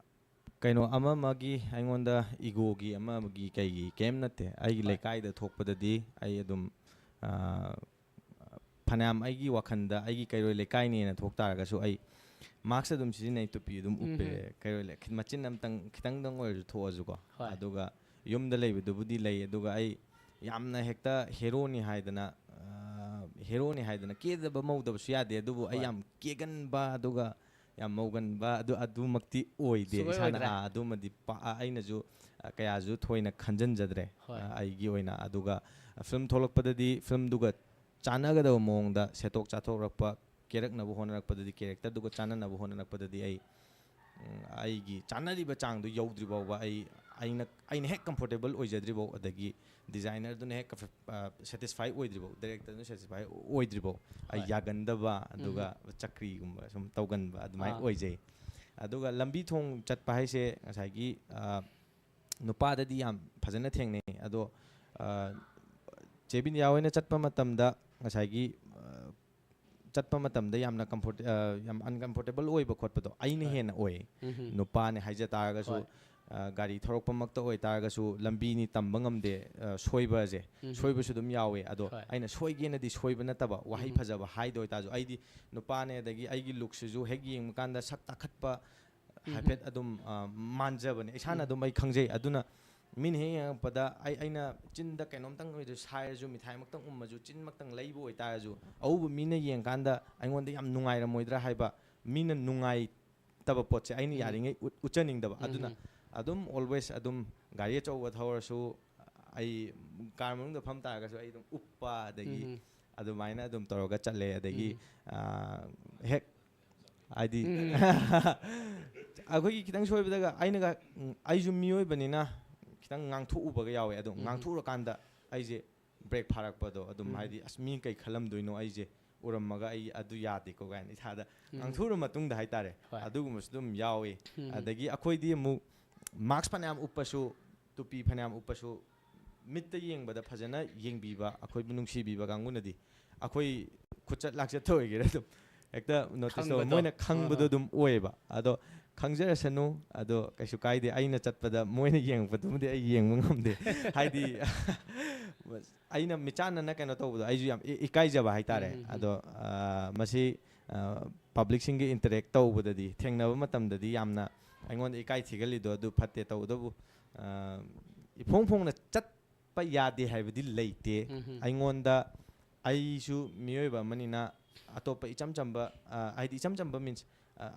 ꯀꯩꯅꯣ, ꯑꯃ ꯑꯃꯒꯤ ꯑꯩꯉꯣꯟꯗ ꯏꯒꯣꯒꯤ, ꯑꯃ ꯑꯃꯒꯤ ꯀꯩꯒꯤ ꯀꯩꯝ ꯅꯠꯇꯦ꯫ ꯑꯩꯒꯤ ꯍꯣꯏ꯫ ꯂꯩꯀꯥꯏꯗ ꯊꯣꯛꯄꯗꯗꯤ ꯑꯩ ꯑꯗꯨꯝ, ꯑ, ꯐꯅꯌꯥꯝ ꯑꯩꯒꯤ ꯋꯥꯈꯜꯗ ꯑꯩꯒꯤ ꯀꯩꯔꯣꯏ ꯂꯩꯀꯥꯏꯅꯦꯅ ꯊꯣꯛ ꯇꯥꯔꯒꯁꯨ ꯑꯩ mask ꯑꯗꯨꯝ ꯁꯤꯖꯤꯟꯅꯩ, ꯇꯨꯄꯤ ꯑꯗꯨꯝ ꯎꯞꯄꯦ꯫ ꯎꯝꯍꯨꯝ꯫ ꯀꯩꯔꯣꯏ ꯂꯩ-, ꯃꯆꯤꯟ ꯑꯝꯇꯪ, ꯈꯤꯇꯪꯗꯪ ꯑꯣꯏꯔꯁꯨ ꯊꯣꯛꯑꯁꯨꯀꯣ꯫ ꯍꯣꯏ꯫ ꯑꯗꯨꯒ ꯌꯨꯝꯗ ꯂꯩꯕꯗꯨꯕꯨꯗꯤ ꯂꯩ, ꯑꯗꯨꯒ ꯑꯩ ꯌꯥꯝꯅ ꯍꯦꯛꯇ heroꯅꯤ ꯍꯥꯏꯗꯅ, ꯑ, heroꯅꯤ ꯍꯥꯏꯗꯅ ꯀꯦꯗꯕ ꯃꯧꯗꯕꯁꯨ ꯌꯥꯗꯦ, ꯑꯗꯨꯕꯨ ꯑꯩ ꯍꯣꯏ꯫ ꯌꯥꯝ ꯀꯦꯒꯟꯕ ꯑꯗꯨꯒ ꯌꯥꯝ ꯃꯧꯒꯟꯕ ꯑꯗꯨ, ꯑꯗꯨꯃꯛꯇꯤ ꯑꯣꯏꯗꯦ꯫ ꯁꯨꯡꯑꯣꯏ ꯏꯁꯥꯅ, ꯑꯣꯏꯗ꯭ꯔꯦ꯫ ꯑ, ꯑꯗꯨꯃꯗꯤ ꯄꯥ-, ꯑ, ꯑꯩꯅꯁꯨ, ꯑ, ꯀꯌꯥꯁꯨ ꯊꯣꯏꯅ ꯈꯟꯖꯟꯖꯗ꯭ꯔꯦ, ꯍꯣꯏ꯫ ꯑ, ꯑꯩꯒꯤ ꯑꯣꯏꯅ꯫ ꯑꯗꯨꯒ film ꯊꯣꯛꯂꯛꯄꯗꯗꯤ filmꯗꯨꯒ ꯆꯥꯟꯅꯒꯗꯕ ꯃꯑꯣꯡꯗ ꯁꯦꯠꯇꯣꯛ ꯆꯥꯊꯣꯛꯔꯛꯄ, ꯀꯦꯔꯛꯅꯕ ꯍꯣꯠꯅꯔꯛꯄꯗꯗꯤ, characterꯗꯨꯒ ꯆꯥꯟꯅꯅꯕ ꯍꯣꯠꯅꯔꯛꯄꯗꯗꯤ ꯑꯩ, ꯎꯝ, ꯑꯩꯒꯤ ꯆꯥꯟꯅꯔꯤꯕ ꯆꯥꯡꯗꯣ ꯌꯧꯗ꯭ꯔꯤ ꯐꯥꯎꯕ ꯑꯩ, ꯑꯩꯅ, ꯑꯩꯅ ꯍꯦꯛ comfortable ꯑꯣꯏꯖꯗ꯭ꯔꯤ ꯐꯥꯎ, ꯑꯗꯒꯤ designerꯗꯨꯅ ꯍꯦꯛ comfort-, ꯑ, satisfy ꯑꯣꯏꯗ꯭ꯔꯤ ꯐꯥꯎ, directorꯗꯨꯅ satisfy ꯑꯣꯏꯗ꯭ꯔꯤ ꯐꯥꯎ, ꯑꯩ ꯍꯣꯏ꯫ ꯌꯥꯒꯟꯗꯕ, ꯑꯗꯨꯒ ꯆꯀ꯭ꯔꯤꯒꯨꯝꯕ ꯁꯨꯝ ꯇꯧꯒꯟꯕ ꯑꯗꯨꯃꯥꯏꯅ ꯑꯥ꯫ ꯑꯣꯏꯖꯩ꯫ ꯑꯗꯨꯒ ꯂꯝꯕꯤ ꯊꯣꯡ ꯆꯠꯄ ꯍꯥꯏꯁꯦ ꯉꯁꯥꯏꯒꯤ, ꯑ, ꯅꯨꯄꯥꯗꯗꯤ ꯌꯥꯝ ꯐꯖꯅ ꯊꯦꯡꯅꯩ꯫ ꯑꯗꯣ, ꯑ, ꯆꯦ ꯕꯤꯟꯗꯤꯌꯥ ꯍꯣꯏꯅ ꯆꯠꯄ ꯃꯇꯝꯗ ꯉꯁꯥꯏꯒꯤ, ꯑ, ꯆꯠꯄ ꯃꯇꯝꯗ ꯌꯥꯝꯅ comfort-, ꯑ, ꯌꯥꯝ uncomfortable ꯑꯣꯏꯕ ꯈꯣꯠꯄꯗꯣ ꯑꯩꯅ ꯍꯣꯏ꯫ ꯍꯦꯟꯅ ꯑꯣꯏ꯫ ꯎꯝꯍꯨꯝ꯫ ꯅꯨꯄꯥꯅꯦ ꯍꯥꯏꯖ ꯇꯥꯔꯒꯁꯨ, ꯍꯣꯏ꯫ ꯑ, ꯒꯥꯔꯤ ꯊꯧꯔꯛꯄꯃꯛꯇ ꯑꯣꯏꯇꯥꯔꯒꯁꯨ, ꯂꯝꯕꯤꯅꯤ ꯇꯝꯕ ꯉꯝꯗꯦ, ꯑ, ꯁꯣꯏꯕꯁꯦ, ꯎꯝꯍꯨꯝ꯫ ꯁꯣꯏꯕꯁꯨ ꯑꯗꯨꯝ ꯌꯥꯎꯋꯦ꯫ ꯑꯗꯣ ꯍꯣꯏ꯫ ꯑꯩꯅ ꯁꯣꯏꯒꯦꯅꯗꯤ ꯁꯣꯏꯕ ꯅꯠꯇꯕ, ꯋꯥꯍꯩ ꯎꯝꯍꯨꯝ꯫ ꯐꯖꯕ ꯍꯥꯏꯗ ꯑꯣꯏꯇꯥꯔꯁꯨ, ꯑꯩꯗꯤ ꯅꯨꯄꯥꯅꯦ, ꯑꯗꯒꯤ ꯑꯩꯒꯤ lookꯁꯤꯁꯨ ꯍꯦꯛ ꯌꯦꯡꯕ ꯀꯥꯟꯗ ꯁꯛ ꯇꯥꯈꯠꯄ ꯎꯝꯍꯨꯝ꯫ ꯍꯥꯏꯐꯦꯠ ꯑꯗꯨꯝ, ꯑ, ꯃꯥꯟꯖꯕꯅꯦ, ꯏꯁꯥꯅ ꯎꯝ꯫ ꯑꯗꯨꯝ ꯑꯩ ꯈꯪꯖꯩ꯫ ꯑꯗꯨꯅ ꯃꯤꯅ ꯍꯦꯛ ꯌꯦꯡꯉꯛꯄꯗ ꯑꯩ, ꯑꯩꯅ ꯆꯤꯟꯗ ꯀꯩꯅꯣꯝꯇꯪ ꯑꯣꯏꯔꯁꯨ ꯁꯥꯏꯔꯁꯨ, ꯃꯤꯊꯥꯏꯃꯛꯇꯪ ꯎꯝꯃꯁꯨ, ꯆꯤꯟꯃꯛꯇꯪ ꯂꯩꯕ ꯑꯣꯏꯇꯥꯔꯁꯨ, ꯑꯎꯕ ꯃꯤꯅ ꯌꯦꯡꯀꯥꯟꯗ ꯑꯩꯉꯣꯟꯗ ꯌꯥꯝ ꯅꯨꯡꯉꯥꯏꯔꯝꯃꯣꯏꯗ꯭ꯔꯥ ꯍꯥꯏꯕ, ꯃꯤꯅ ꯅꯨꯡꯉꯥꯏꯇꯕ ꯄꯣꯠꯁꯦ ꯑꯩꯅ ꯎꯝ꯫ ꯌꯥꯔꯤꯉꯩ ꯎꯠ-, ꯎꯠꯆꯅꯤꯡꯗꯕ꯫ ꯑꯗꯨꯅ ꯎꯝꯍꯨꯝ꯫ ꯑꯗꯨꯝ always ꯑꯗꯨꯝ ꯒꯥꯔꯤ ꯑꯆꯧꯕ ꯊꯧꯔꯁꯨ, ꯑꯩ car ꯃꯅꯨꯡꯗ ꯐꯝ ꯇꯥꯔꯒꯁꯨ ꯑꯩ ꯑꯗꯨꯝ ꯎꯞꯄ, ꯑꯗꯒꯤ ꯎꯝꯍꯨꯝ꯫ ꯑꯗꯨꯃꯥꯏꯅ ꯑꯗꯨꯝ ꯇꯧꯔꯒ ꯆꯠꯂꯦ꯫ ꯑꯗꯒꯤ, ꯎꯝ꯫ ꯑ, ꯍꯦꯛ ꯍꯥꯏꯗꯤ, ꯎꯝ꯫ ꯑꯩꯈꯣꯏꯒꯤ ꯈꯤꯇꯪ ꯁꯣꯏꯕꯗꯒ ꯑꯩꯅꯒ, ꯎꯝ, ꯑꯩꯁꯨ ꯃꯤꯑꯣꯏꯕꯅꯤꯅ ꯈꯤꯇꯪ ꯉꯥꯡꯊꯣꯛꯎꯕꯒ ꯌꯥꯎꯋꯦ꯫ ꯑꯗꯣ ꯎꯝ꯫ ꯉꯥꯡꯊꯣꯛꯎꯔꯀꯥꯟꯗ ꯑꯩꯁꯦ ꯕ꯭ꯔꯦꯛ ꯐꯥꯔꯛꯄꯗꯣ ꯑꯗꯨꯝ ꯍꯥꯏꯗꯤ ꯑꯁ ꯃꯤ ꯀꯩ ꯈꯜꯂꯝꯗꯣꯏꯅꯣ ꯑꯩꯁꯦ ꯎꯔꯝꯃꯒ ꯑꯩ ꯑꯗꯨ ꯌꯥꯗꯦꯀꯣ ꯀꯥꯏꯅ ꯏꯁꯥꯗ ꯉꯥꯡꯊꯣꯛꯎꯔ ꯃꯇꯨꯡꯗ ꯍꯥꯏꯇꯥꯔꯦ꯫ ꯑꯗꯨꯒꯨꯝꯕꯁꯨ ꯑꯗꯨꯝ ꯌꯥꯎꯏ꯫ ꯑꯗꯒꯤ ꯑꯩꯈꯣꯏꯗꯤ ꯑꯃꯨꯛ ꯃꯥꯛꯁ ꯐꯅꯌꯥꯝ ꯎꯞꯄꯁꯨ, ꯇꯨꯄꯤ ꯐꯅꯌꯥꯝ ꯎꯞꯄꯁꯨ, ꯃꯤꯠꯇ ꯌꯦꯡꯕꯗ ꯐꯖꯅ ꯌꯦꯡꯕꯤꯕ, ꯑꯩꯈꯣꯏꯕꯨ ꯅꯨꯡꯁꯤꯕꯤꯕ ꯀꯥꯡꯕꯨꯅꯗꯤ ꯑꯩꯈꯣꯏ ꯈꯨꯆꯠ ꯂꯥꯛꯆꯠꯇ ꯑꯣꯏꯒꯦꯔꯥ ꯑꯗꯨꯝ ꯍꯦꯛꯇ ꯅꯣꯇꯤꯁ ꯇꯧꯕ, ꯈꯪꯕꯗꯣ꯫ ꯃꯣꯏꯅ ꯈꯪꯕꯗꯣ ꯑꯗꯨꯝ ꯑꯣꯏꯌꯦꯕ꯫ ꯑꯗꯣ ꯈꯪꯖꯔꯁꯅꯨ, ꯑꯗꯣ ꯀꯩꯁꯨ ꯀꯥꯏꯗꯦ꯫ ꯑꯩꯅ ꯆꯠꯄꯗ ꯃꯣꯏꯅ ꯌꯦꯡꯉꯛꯄꯗꯨꯃꯗꯤ ꯑꯩ ꯌꯦꯡꯕ ꯉꯝꯗꯦ꯫ ꯍꯥꯏꯗꯤ ꯑꯩꯅ ꯃꯤꯆꯥꯟꯅꯅ ꯀꯩꯅꯣ ꯇꯧꯕꯗꯣ ꯑꯩꯁꯨ ꯌꯥꯝ ꯏ-, ꯏꯀꯥꯏꯖꯕ ꯍꯥꯏꯇꯥꯔꯦ꯫ ꯑꯗꯣ ꯑꯥ, ꯃꯁꯤ ꯄꯕ꯭ꯂꯤꯛꯁꯤꯡꯒ ꯏꯟꯇꯔꯦꯛ ꯇꯧꯕꯗꯗꯤ, ꯊꯦꯡꯅꯕ ꯃꯇꯝꯗꯗꯤ ꯌꯥꯝꯅ ꯑꯩꯉꯣꯟꯗ ꯏꯀꯥꯏ ꯊꯤꯒꯜꯂꯤꯗꯣ ꯑꯗꯨ ꯐꯠꯇꯦ꯫ ꯇꯧꯕꯇꯕꯨ ꯑꯥ, ꯏꯐꯣꯡ ꯐꯣꯡꯅ ꯆꯠꯄ ꯌꯥꯗꯦ ꯍꯥꯏꯕꯗꯤ ꯂꯩꯇꯦ꯫ ꯑꯩꯉꯣꯟꯗ, ꯑꯩꯁꯨ ꯃꯤꯑꯣꯏꯕ ꯑꯃꯅꯤꯅ ꯑꯇꯣꯞꯄ ꯏꯆꯝ ꯆꯝꯕ, ꯑꯥ, ꯍꯥꯏꯗꯤ ꯏꯆꯝ ꯆꯝꯕ ꯃꯤꯟꯁ,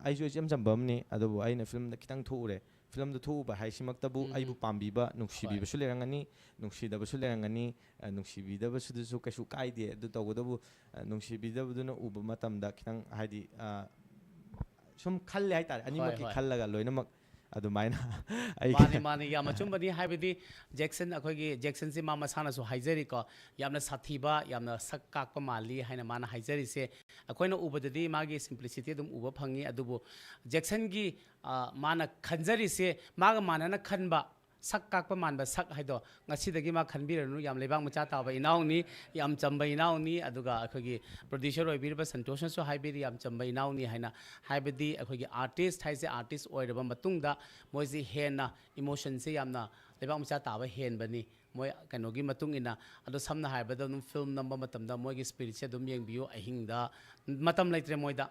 ꯑꯩꯁꯨ ꯏꯆꯝ ꯆꯝꯕ ꯑꯃꯅꯤ, ꯑꯗꯨꯕꯨ ꯑꯩꯅ ꯐꯤꯂꯝꯗ ꯈꯤꯇꯪ ꯊꯣꯛꯎꯔꯦ꯫ ꯐꯤꯂꯝꯗ ꯊꯣꯛꯎꯕ ꯍꯥꯏꯁꯤꯃꯛꯇꯕꯨ ꯑꯩꯕꯨ ꯄꯥꯝꯕꯤꯕ, ꯅꯨꯡꯁꯤꯕꯤꯕꯁꯨ ꯂꯩꯔꯝꯒꯅꯤ, ꯅꯨꯡꯁꯤꯗꯕꯁꯨ ꯂꯩꯔꯝꯒꯅꯤ꯫ ꯑ, ꯅꯨꯡꯁꯤꯕꯤꯗꯕꯁꯤꯗꯁꯨ ꯀꯩꯁꯨ ꯀꯥꯏꯗꯦ꯫ ꯑꯗꯨ ꯇꯧꯕꯇꯕꯨ, ꯑ, ꯅꯨꯡꯁꯤꯕꯤꯗꯕꯗꯨꯅ ꯎꯕ ꯃꯇꯝꯗ ꯈꯤꯇꯪ ꯍꯥꯏꯗꯤ, ꯑ, ꯁꯨꯝ ꯈꯜꯂꯦ ꯍꯥꯏꯇꯥꯔꯦ꯫ ꯍꯣꯏ, ꯑꯅꯤꯃꯛꯀꯤ ꯍꯣꯏ꯫ ꯈꯜꯂꯒ ꯂꯣꯏꯅꯃꯛ ꯑꯗꯨꯃꯥꯏꯅ ꯑꯩ ꯃꯥꯅꯤ, ꯃꯥꯅꯤ, ꯌꯥꯝ ꯑꯆꯨꯝꯕꯅꯤ꯫ ꯍꯥꯏꯕꯗꯤ ꯖꯦꯛꯁꯟ, ꯑꯩꯈꯣꯏꯒꯤ ꯖꯦꯛꯁꯟꯁꯤ ꯃꯥ ꯃꯁꯥꯅꯁꯨ ꯍꯥꯏꯖꯔꯤꯀꯣ, ꯌꯥꯝꯅ ꯁꯥꯊꯤꯕ, ꯌꯥꯝꯅ ꯁꯛ ꯀꯥꯛꯄ ꯃꯥꯜꯂꯤ ꯍꯥꯏꯅ ꯃꯥꯅ ꯍꯥꯏꯖꯔꯤꯁꯦ꯫ ꯑꯩꯈꯣꯏꯅ ꯎꯕꯗꯗꯤ ꯃꯥꯒꯤ ꯁꯤꯝꯄ꯭ꯂꯤꯁꯤꯇꯤ ꯑꯗꯨꯝ ꯎꯕ ꯐꯪꯉꯤ, ꯑꯗꯨꯕꯨ ꯖꯦꯛꯁꯟꯒꯤ, ꯑ, ꯃꯥꯅ ꯈꯟꯖꯔꯤꯁꯦ, ꯃꯥꯒ ꯃꯥꯟꯅꯅ ꯈꯟꯕ, ꯁꯛ ꯀꯥꯛꯄ ꯃꯥꯟꯕ ꯁꯛ ꯍꯥꯏꯗꯣ ꯉꯁꯤꯗꯒꯤ ꯃꯥ ꯈꯟꯕꯤꯔꯅꯨ꯫ ꯌꯥꯝ ꯂꯩꯕꯥꯛ ꯃꯆꯥ ꯇꯥꯕ ꯏꯅꯥꯎꯅꯤ, ꯌꯥꯝ ꯆꯝꯕ ꯏꯅꯥꯎꯅꯤ꯫ ꯑꯗꯨꯒ ꯑꯩꯈꯣꯏꯒꯤ ꯄ꯭ꯔꯣꯗ꯭ꯌꯨꯁꯔ ꯑꯣꯏꯕꯤꯔꯤꯕ ꯁꯟꯇꯣꯁꯅꯁꯨ ꯍꯥꯏꯕꯤꯔꯤ, ꯌꯥꯝ ꯆꯝꯕ ꯏꯅꯥꯎꯅꯤ ꯍꯥꯏꯅ꯫ ꯍꯥꯏꯕꯗꯤ ꯑꯩꯈꯣꯏꯒꯤ ꯑꯥꯔꯇꯤꯁ ꯍꯥꯏꯁꯦ, ꯑꯥꯔꯇꯤꯁ ꯑꯣꯏꯔꯕ ꯃꯇꯨꯡꯗ ꯃꯣꯏꯁꯤ ꯍꯦꯟꯅ ꯏꯃꯣꯁꯟꯁꯦ ꯌꯥꯝꯅ ꯂꯩꯕꯥꯛ ꯃꯆꯥ ꯇꯥꯕ ꯍꯦꯟꯕꯅꯤ꯫ ꯃꯣꯏ ꯀꯩꯅꯣꯒꯤ ꯃꯇꯨꯡ ꯏꯟꯅ, ꯑꯗꯣ ꯁꯝꯅ ꯍꯥꯏꯔꯕꯗ ꯑꯗꯨꯝ ꯐꯤꯂꯝ ꯅꯝꯕ ꯃꯇꯝꯗ ꯃꯣꯏꯒꯤ ꯁ꯭ꯄꯤꯔꯤꯠꯁꯦ ꯑꯗꯨꯝ ꯌꯦꯡꯕꯤꯌꯨ꯫ ꯑꯍꯤꯡꯗ ꯃꯇꯝ ꯂꯩꯇ꯭ꯔꯦ ꯃꯣꯏꯗ꯫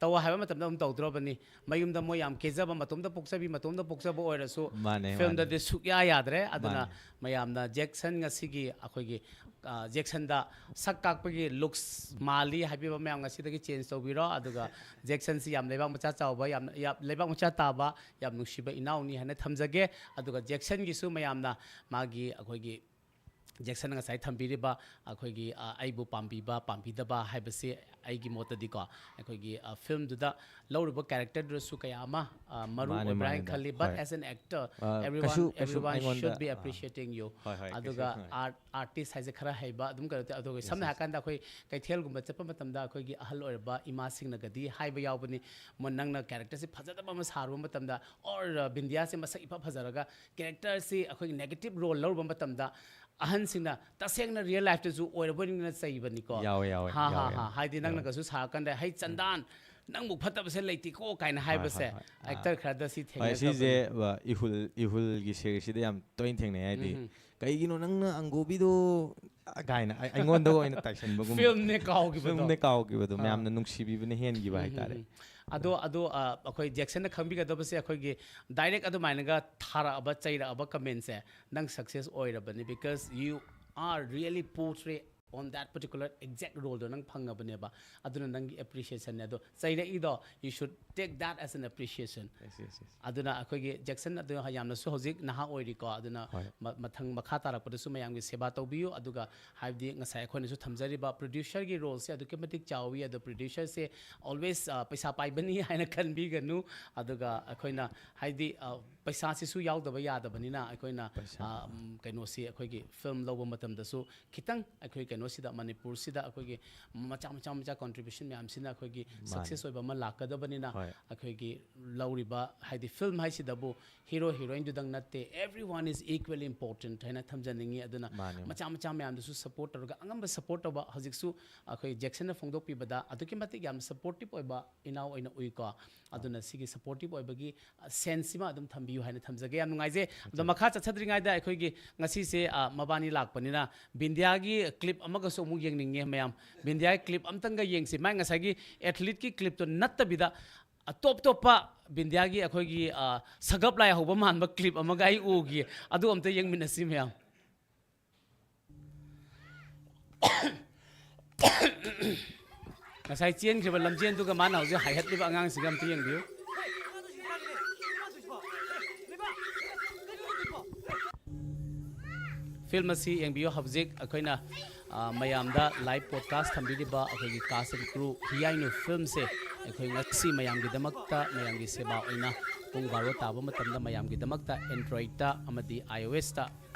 ꯇꯧ ꯍꯥꯏꯕ ꯃꯇꯝꯗ ꯑꯗꯨꯝ ꯇꯧꯗ꯭ꯔꯣꯕꯅꯤ꯫ ꯃꯌꯨꯝꯗ ꯃꯣꯏ ꯌꯥꯝ ꯀꯦꯖꯕ, ꯃꯇꯣꯝꯇ ꯄꯣꯛꯆꯕꯤ, ꯃꯇꯣꯝꯇ ꯄꯣꯛꯆꯕ ꯑꯣꯏꯔꯁꯨ ꯃꯥꯅꯦ, ꯐꯤꯂꯝꯗꯗꯤ ꯃꯥꯅꯦ꯫ ꯁꯨꯛꯌꯥ ꯌꯥꯗ꯭ꯔꯦ꯫ ꯑꯗꯨꯅ ꯃꯥꯅꯦ꯫ ꯃꯌꯥꯝꯅ ꯖꯦꯛꯁꯟ ꯉꯁꯤꯒꯤ ꯑꯩꯈꯣꯏꯒꯤ, ꯑ, ꯖꯦꯛꯁꯟꯗ ꯁꯛ ꯀꯥꯛꯄꯒꯤ ꯂꯨꯛꯁ ꯃꯥꯜꯂꯤ ꯍꯥꯏꯕꯤꯕ ꯃꯌꯥꯝ ꯉꯁꯤꯗꯒꯤ ꯆꯦꯟꯖ ꯇꯧꯕꯤꯔꯣ꯫ ꯑꯗꯨꯒ ꯖꯦꯛꯁꯟꯁꯤ ꯌꯥꯝ ꯂꯩꯕꯥꯛ ꯃꯆꯥ ꯆꯥꯎꯕ, ꯌꯥꯝ, ꯌꯥꯝ ꯂꯩꯕꯥꯛ ꯃꯆꯥ ꯇꯥꯕ, ꯌꯥꯝ ꯅꯨꯡꯁꯤꯕ ꯏꯅꯥꯎꯅꯤ ꯍꯥꯏꯅ ꯊꯝꯖꯒꯦ꯫ ꯑꯗꯨꯒ ꯖꯦꯛꯁꯟꯒꯤꯁꯨ ꯃꯌꯥꯝꯅ ꯃꯥꯒꯤ ꯑꯩꯈꯣꯏꯒꯤ ꯖꯦꯛꯁꯟꯅ ꯉꯁꯥꯏ ꯊꯝꯕꯤꯔꯤꯕ ꯑꯩꯈꯣꯏꯒꯤ ꯑ, ꯑꯩꯕꯨ ꯄꯥꯝꯕꯤꯕ ꯄꯥꯝꯕꯤꯗꯕ ꯍꯥꯏꯕꯁꯤ ꯑꯩꯒꯤ ꯃꯣꯠꯇꯗꯤꯀꯣ, ꯑꯩꯈꯣꯏꯒꯤ ꯑ, ꯐꯤꯂꯝꯗꯨꯗ ꯂꯧꯔꯤꯕ ꯀꯦꯔꯦꯛꯇꯔꯗꯨꯗꯁꯨ ꯀꯌꯥ ꯑꯃ ꯑ, ꯃꯔꯨ ꯃꯥꯅꯦ, ꯑꯣꯏꯕ꯭ꯔꯥ ꯃꯥꯅꯦ, ꯍꯥꯏꯅ ꯑꯗꯣ꯫ ꯈꯜꯂꯤ, but ꯍꯣꯏ꯫ as an actor, ꯑ, everyone ꯀꯩꯁꯨ- ꯀꯩꯁꯨ everyone ꯑꯩꯉꯣꯟꯗ- should be ꯑ, appreciating you. ꯍꯣꯏ, ꯍꯣꯏ, ꯑꯗꯨꯒ ꯀꯩꯁꯨ- ꯍꯣꯏ꯫ art artist ꯍꯥꯏꯁꯦ ꯈꯔ ꯍꯩꯕ ꯑꯗꯨꯝ ꯀꯩꯅꯣ ꯇꯧꯋꯦ꯫ ꯑꯗꯨꯒ Yes, ꯁꯝꯅ yes. ꯍꯥꯏꯔꯀꯥꯟꯗ ꯑꯩꯈꯣꯏ ꯀꯩꯊꯦꯜꯒꯨꯝꯕ ꯆꯠꯄ ꯃꯇꯝꯗ ꯑꯩꯈꯣꯏꯒꯤ ꯑꯍꯜ ꯑꯣꯏꯔꯕ ꯏꯃꯥꯁꯤꯡꯅꯒꯗꯤ ꯍꯥꯏꯕ ꯌꯥꯎꯕꯅꯤ, "ꯃ- ꯅꯪꯅ ꯀꯦꯔꯦꯛꯇꯔꯁꯦ ꯐꯖꯗꯕ ꯑꯃ ꯁꯥꯔꯨꯕ ꯃꯇꯝꯗ, or ꯕꯤꯟꯗꯤꯌꯥꯁꯦ ꯃꯁꯛ ꯏꯐ ꯐꯖꯔꯒ ꯀꯦꯔꯦꯛꯇꯔꯁꯤ ꯑꯩꯈꯣꯏꯒꯤ ꯅꯦꯒꯦꯇꯤꯞ ꯔꯣꯜ ꯂꯧꯔꯨꯕ ꯃꯇꯝꯗ ꯑꯍꯟꯁꯤꯡꯅ ꯇꯁꯦꯡꯅ ꯔꯤꯌꯦꯜ ꯂꯥꯏꯐꯇꯁꯨ ꯑꯣꯏꯔꯕꯣꯏ ꯅꯤꯡꯗꯅ ꯆꯩꯕꯅꯤꯀꯣ꯫ ꯌꯥꯎꯋꯦ, ꯌꯥꯎꯋꯦ, ꯍꯥ ꯍꯥ ꯌꯥꯎꯋꯦ, ꯍꯥ꯫ ꯌꯥꯎꯋꯦ꯫ ꯍꯥꯏꯗꯤ ꯌꯥꯎꯋꯦ꯫ ꯅꯪꯅꯒꯁꯨ ꯁꯥꯔꯀꯥꯟꯗ, "ꯍꯩ ꯆꯟꯗꯥꯟ, ꯅꯪꯕꯨ ꯐꯠꯇꯕꯁꯦ ꯂꯩꯇꯦꯀꯣ" ꯀꯥꯏꯅ ꯍꯣꯏ, ꯍꯥꯏꯕꯁꯦ ꯍꯣꯏ, ꯍꯣꯏ꯫ ꯑꯥ꯫ ꯑꯦꯛꯇꯔ ꯈꯔꯗ ꯁꯤ ꯍꯣꯏ, ꯊꯦꯡꯅꯔꯛꯄꯅꯤ꯫ ꯁꯤꯁꯦ ꯑ, ꯏꯍꯨꯜ ꯏꯍꯨꯜꯒꯤ ꯁꯦꯔꯤꯁꯁꯤꯗ ꯌꯥꯝ ꯇꯣꯏꯅ ꯊꯦꯡꯅꯩ ꯍꯥꯏꯗꯤ, ꯎꯝ꯫ "ꯀꯩꯒꯤꯅꯣ ꯅꯪꯅ ꯑꯪꯒꯣꯕꯤꯗꯣ?" ꯑ, ꯀꯥꯏꯅ ꯑꯩ- ꯑꯩꯉꯣꯟꯗꯒ ꯑꯣꯏꯅ ꯇꯥꯏꯁꯟꯕꯒꯨꯝꯕ꯫ ꯐꯤꯂꯝꯅꯦ ꯀꯥꯎꯈꯤꯕꯗꯣ꯫ ꯐꯤꯂꯝꯅꯦ ꯀꯥꯎꯈꯤꯕꯗꯣ꯫ ꯑꯥ꯫ ꯃꯌꯥꯝꯅ ꯅꯨꯡꯁꯤꯕꯤꯕꯅ ꯍꯦꯟꯈꯤꯕ ꯎꯝ, ꯍꯥꯏꯇꯥꯔꯦ꯫ ꯎꯝ, ꯎꯝ꯫ ꯑꯗꯣ ꯑꯗꯣ ꯑ, ꯑꯩꯈꯣꯏ ꯖꯦꯛꯁꯟꯅ ꯈꯪꯕꯤꯒꯗꯕꯁꯦ, ꯑꯩꯈꯣꯏꯒꯤ ꯗꯥꯏꯔꯦꯛ ꯑꯗꯨꯃꯥꯏꯅꯒ ꯊꯥꯔꯛꯑꯕ, ꯆꯩꯔꯛꯑꯕ ꯀꯃꯦꯟꯁꯦ, ꯅꯪ success ꯑꯣꯏꯔꯕꯅꯤ, because you are really portray on that particular exact role ꯗꯣ ꯅꯪ ꯐꯪꯉꯕꯅꯦꯕ꯫ ꯑꯗꯨꯅ ꯅꯪꯒꯤ ꯑꯦꯄ꯭ꯔꯤꯁꯤꯌꯦꯁꯟꯅꯦ꯫ ꯑꯗꯣ ꯆꯩꯔꯛꯏꯗꯣ, you should take that as an appreciation. Yes, yes, yes. ꯑꯗꯨꯅ ꯑꯩꯈꯣꯏꯒꯤ ꯖꯦꯛꯁꯟ ꯑꯗꯨ ꯌꯥꯝꯅꯁꯨ ꯍꯧꯖꯤꯛ ꯅꯍꯥ ꯑꯣꯏꯔꯤꯀꯣ꯫ ꯑꯗꯨꯅ ꯍꯣꯏ꯫ ꯃ- ꯃꯊꯪ ꯃꯈꯥ ꯇꯥꯔꯛꯄꯗꯁꯨ ꯃꯌꯥꯝꯒꯤ ꯁꯦꯕꯥ ꯇꯧꯕꯤꯌꯨ꯫ ꯑꯗꯨꯒ ꯍꯥꯏꯕꯗꯤ ꯉꯁꯥꯏ ꯑꯩꯈꯣꯏꯅꯁꯨ ꯊꯝꯖꯔꯤꯕ ꯄ꯭ꯔꯣꯗ꯭ꯌꯨꯁꯔꯒꯤ ꯔꯣꯜꯁꯦ ꯑꯗꯨꯛꯀꯤ ꯃꯇꯤꯛ ꯆꯥꯎꯋꯤ꯫ ꯑꯗꯣ ꯄ꯭ꯔꯣꯗ꯭ꯌꯨꯁꯔꯁꯦ ꯑꯣꯜꯋꯦꯁ ꯄꯩꯁꯥ ꯄꯥꯏꯕꯅꯤ ꯍꯥꯏꯅ ꯈꯟꯕꯤꯒꯅꯨ꯫ ꯑꯗꯨꯒ ꯑꯩꯈꯣꯏꯅ ꯍꯥꯏꯗꯤ ꯑ, ꯄꯩꯁꯥꯁꯤꯁꯨ ꯌꯥꯎꯗꯕ ꯌꯥꯗꯕꯅꯤꯅ, ꯑꯩꯈꯣꯏꯅ ꯄꯩꯁꯥ꯫ ꯑ, ꯎꯝ, ꯀꯩꯅꯣꯁꯤ, ꯑꯩꯈꯣꯏꯒꯤ ꯐꯤꯂꯝ ꯂꯧꯕ ꯃꯇꯝꯗꯁꯨ ꯈꯤꯇꯪ ꯑꯩꯈꯣꯏ ꯀꯩꯅꯣꯁꯤꯗ, ꯃꯅꯤꯄꯨꯔꯁꯤꯗ ꯑꯩꯈꯣꯏꯒꯤ ꯃꯆꯥ ꯃꯆꯥ ꯃꯆꯥ ꯀꯣꯟꯇ꯭ꯔꯤꯕ꯭ꯌꯨꯁꯟ ꯃꯌꯥꯝꯁꯤꯅ ꯑꯩꯈꯣꯏꯒꯤ ꯃꯥꯅꯦ꯫ ꯁꯛꯁꯦꯁ ꯑꯣꯏꯕ ꯑꯃ ꯂꯥꯛꯀꯗꯕꯅꯤꯅ, ꯍꯣꯏ꯫ ꯑꯩꯈꯣꯏꯒꯤ ꯂꯧꯔꯤꯕ ꯍꯥꯏꯗꯤ ꯐꯤꯂꯝ ꯍꯥꯏꯁꯤꯗꯕꯨ ꯍꯤꯔꯣ ꯍꯤꯔꯣꯏꯟꯗꯨꯗꯪ ꯅꯠꯇꯦ, everyone is equally important ꯍꯥꯏꯅ ꯊꯝꯖꯅꯤꯡꯉꯤ꯫ ꯑꯗꯨꯅ ꯃꯥꯅꯦ, ꯃꯥꯅꯦ꯫ ꯃꯆꯥ ꯃꯆꯥ ꯃꯌꯥꯝꯗꯨꯁꯨ ꯁꯞꯄꯣꯔꯠ ꯇꯧꯔꯒ, ꯑꯉꯝꯕ ꯁꯞꯄꯣꯔꯠ ꯇꯧꯕ ꯍꯧꯖꯤꯛꯁꯨ ꯑꯩꯈꯣꯏ ꯖꯦꯛꯁꯟꯅ ꯐꯣꯡꯗꯣꯛꯄꯤꯕꯗ ꯑꯗꯨꯛꯀꯤ ꯃꯇꯤꯛ ꯌꯥꯝꯅ ꯁꯞꯄꯣꯔꯇꯤꯞ ꯑꯣꯏꯕ ꯏꯅꯥꯎ ꯑꯣꯏꯅ ꯎꯏꯀꯣ꯫ ꯑꯗꯨꯅ ꯁꯤꯒꯤ ꯁꯞꯄꯣꯔꯇꯤꯞ ꯑꯣꯏꯕꯒꯤ ꯁꯦꯟꯁꯁꯤꯃ ꯑꯗꯨꯝ ꯊꯝꯕꯤꯌꯨ ꯍꯥꯏꯅ ꯊꯝꯖꯒꯦ꯫ ꯌꯥꯝ ꯅꯨꯡꯉꯥꯏꯖꯩ꯫ ꯑꯗꯣ ꯃꯈꯥ ꯆꯠꯊꯗ꯭ꯔꯤꯉꯩꯗ ꯑꯩꯈꯣꯏꯒꯤ ꯉꯁꯤꯁꯦ ꯑ, ꯃꯕꯥꯅꯤ ꯂꯥꯛꯄꯅꯤꯅ ꯕꯤꯟꯗꯤꯌꯥꯒꯤ ꯀ꯭ꯂꯤꯞ ꯑꯃꯒꯁꯨ ꯑꯃꯨꯛ ꯌꯦꯡꯅꯤꯡꯉꯦ ꯃꯌꯥꯝ꯫ ꯕꯤꯟꯗꯤꯌꯥꯒꯤ ꯀ꯭ꯂꯤꯞ ꯑꯝꯇꯪꯒ ꯌꯦꯡꯁꯤ꯫ ꯃꯥꯏ ꯉꯁꯥꯏꯒꯤ ꯑꯦꯊꯂꯤꯠꯀꯤ ꯀ꯭ꯂꯤꯞꯇꯣ ꯅꯠꯇꯕꯤꯗ ꯑꯇꯣꯞ ꯇꯣꯞꯄ ꯕꯤꯟꯗꯤꯌꯥꯒꯤ ꯑꯩꯈꯣꯏꯒꯤ ꯑ, ꯁꯒꯞ ꯂꯥꯏ ꯍꯧꯕ ꯃꯥꯟꯕ ꯀ꯭ꯂꯤꯞ ꯑꯃꯒ ꯑꯩ ꯎꯈꯤ꯫ ꯑꯗꯨ ꯑꯝꯇ ꯌꯦꯡꯃꯤꯟꯅꯁꯤ ꯃꯌꯥꯝ꯫ ꯉꯁꯥꯏ ꯆꯦꯟꯈ꯭ꯔꯤꯕ ꯂꯝꯖꯦꯟꯗꯨꯒ ꯃꯥꯅ ꯍꯧꯖꯤꯛ ꯍꯥꯏꯍꯠꯂꯤꯕ ꯑꯉꯥꯡꯁꯤꯒ ꯑꯝꯇ ꯌꯦꯡꯕꯤꯌꯨ꯫ ꯐꯤꯜꯝ ꯑꯁꯤ ꯌꯦꯡꯕꯤꯌꯨ꯫ ꯍꯧꯖꯤꯛ ꯑꯩꯈꯣꯏꯅ, ꯑ, ꯃꯌꯥꯝꯗ ꯂꯥꯏꯚ ꯄꯣꯗꯀꯥꯁ ꯊꯝꯕꯤꯔꯤꯕ ꯑꯩꯈꯣꯏꯒꯤ ꯀꯥꯁ ꯑꯦꯟ ꯀ꯭ꯔꯨ ꯍꯤꯌꯥꯏꯅꯨ ꯐꯤꯜꯝꯁꯦ ꯑꯩꯈꯣꯏ ꯉꯁꯤ ꯃꯌꯥꯝꯒꯤꯗꯃꯛꯇ, ꯃꯌꯥꯝꯒꯤ ꯁꯦꯕꯥ ꯑꯣꯏꯅ ꯄꯨꯡ ꯕꯥꯔꯣ ꯇꯥꯕ ꯃꯇꯝꯗ ꯃꯌꯥꯝꯒꯤꯗꯃꯛꯇ Androidꯇ ꯑꯃꯗꯤ iOSꯇ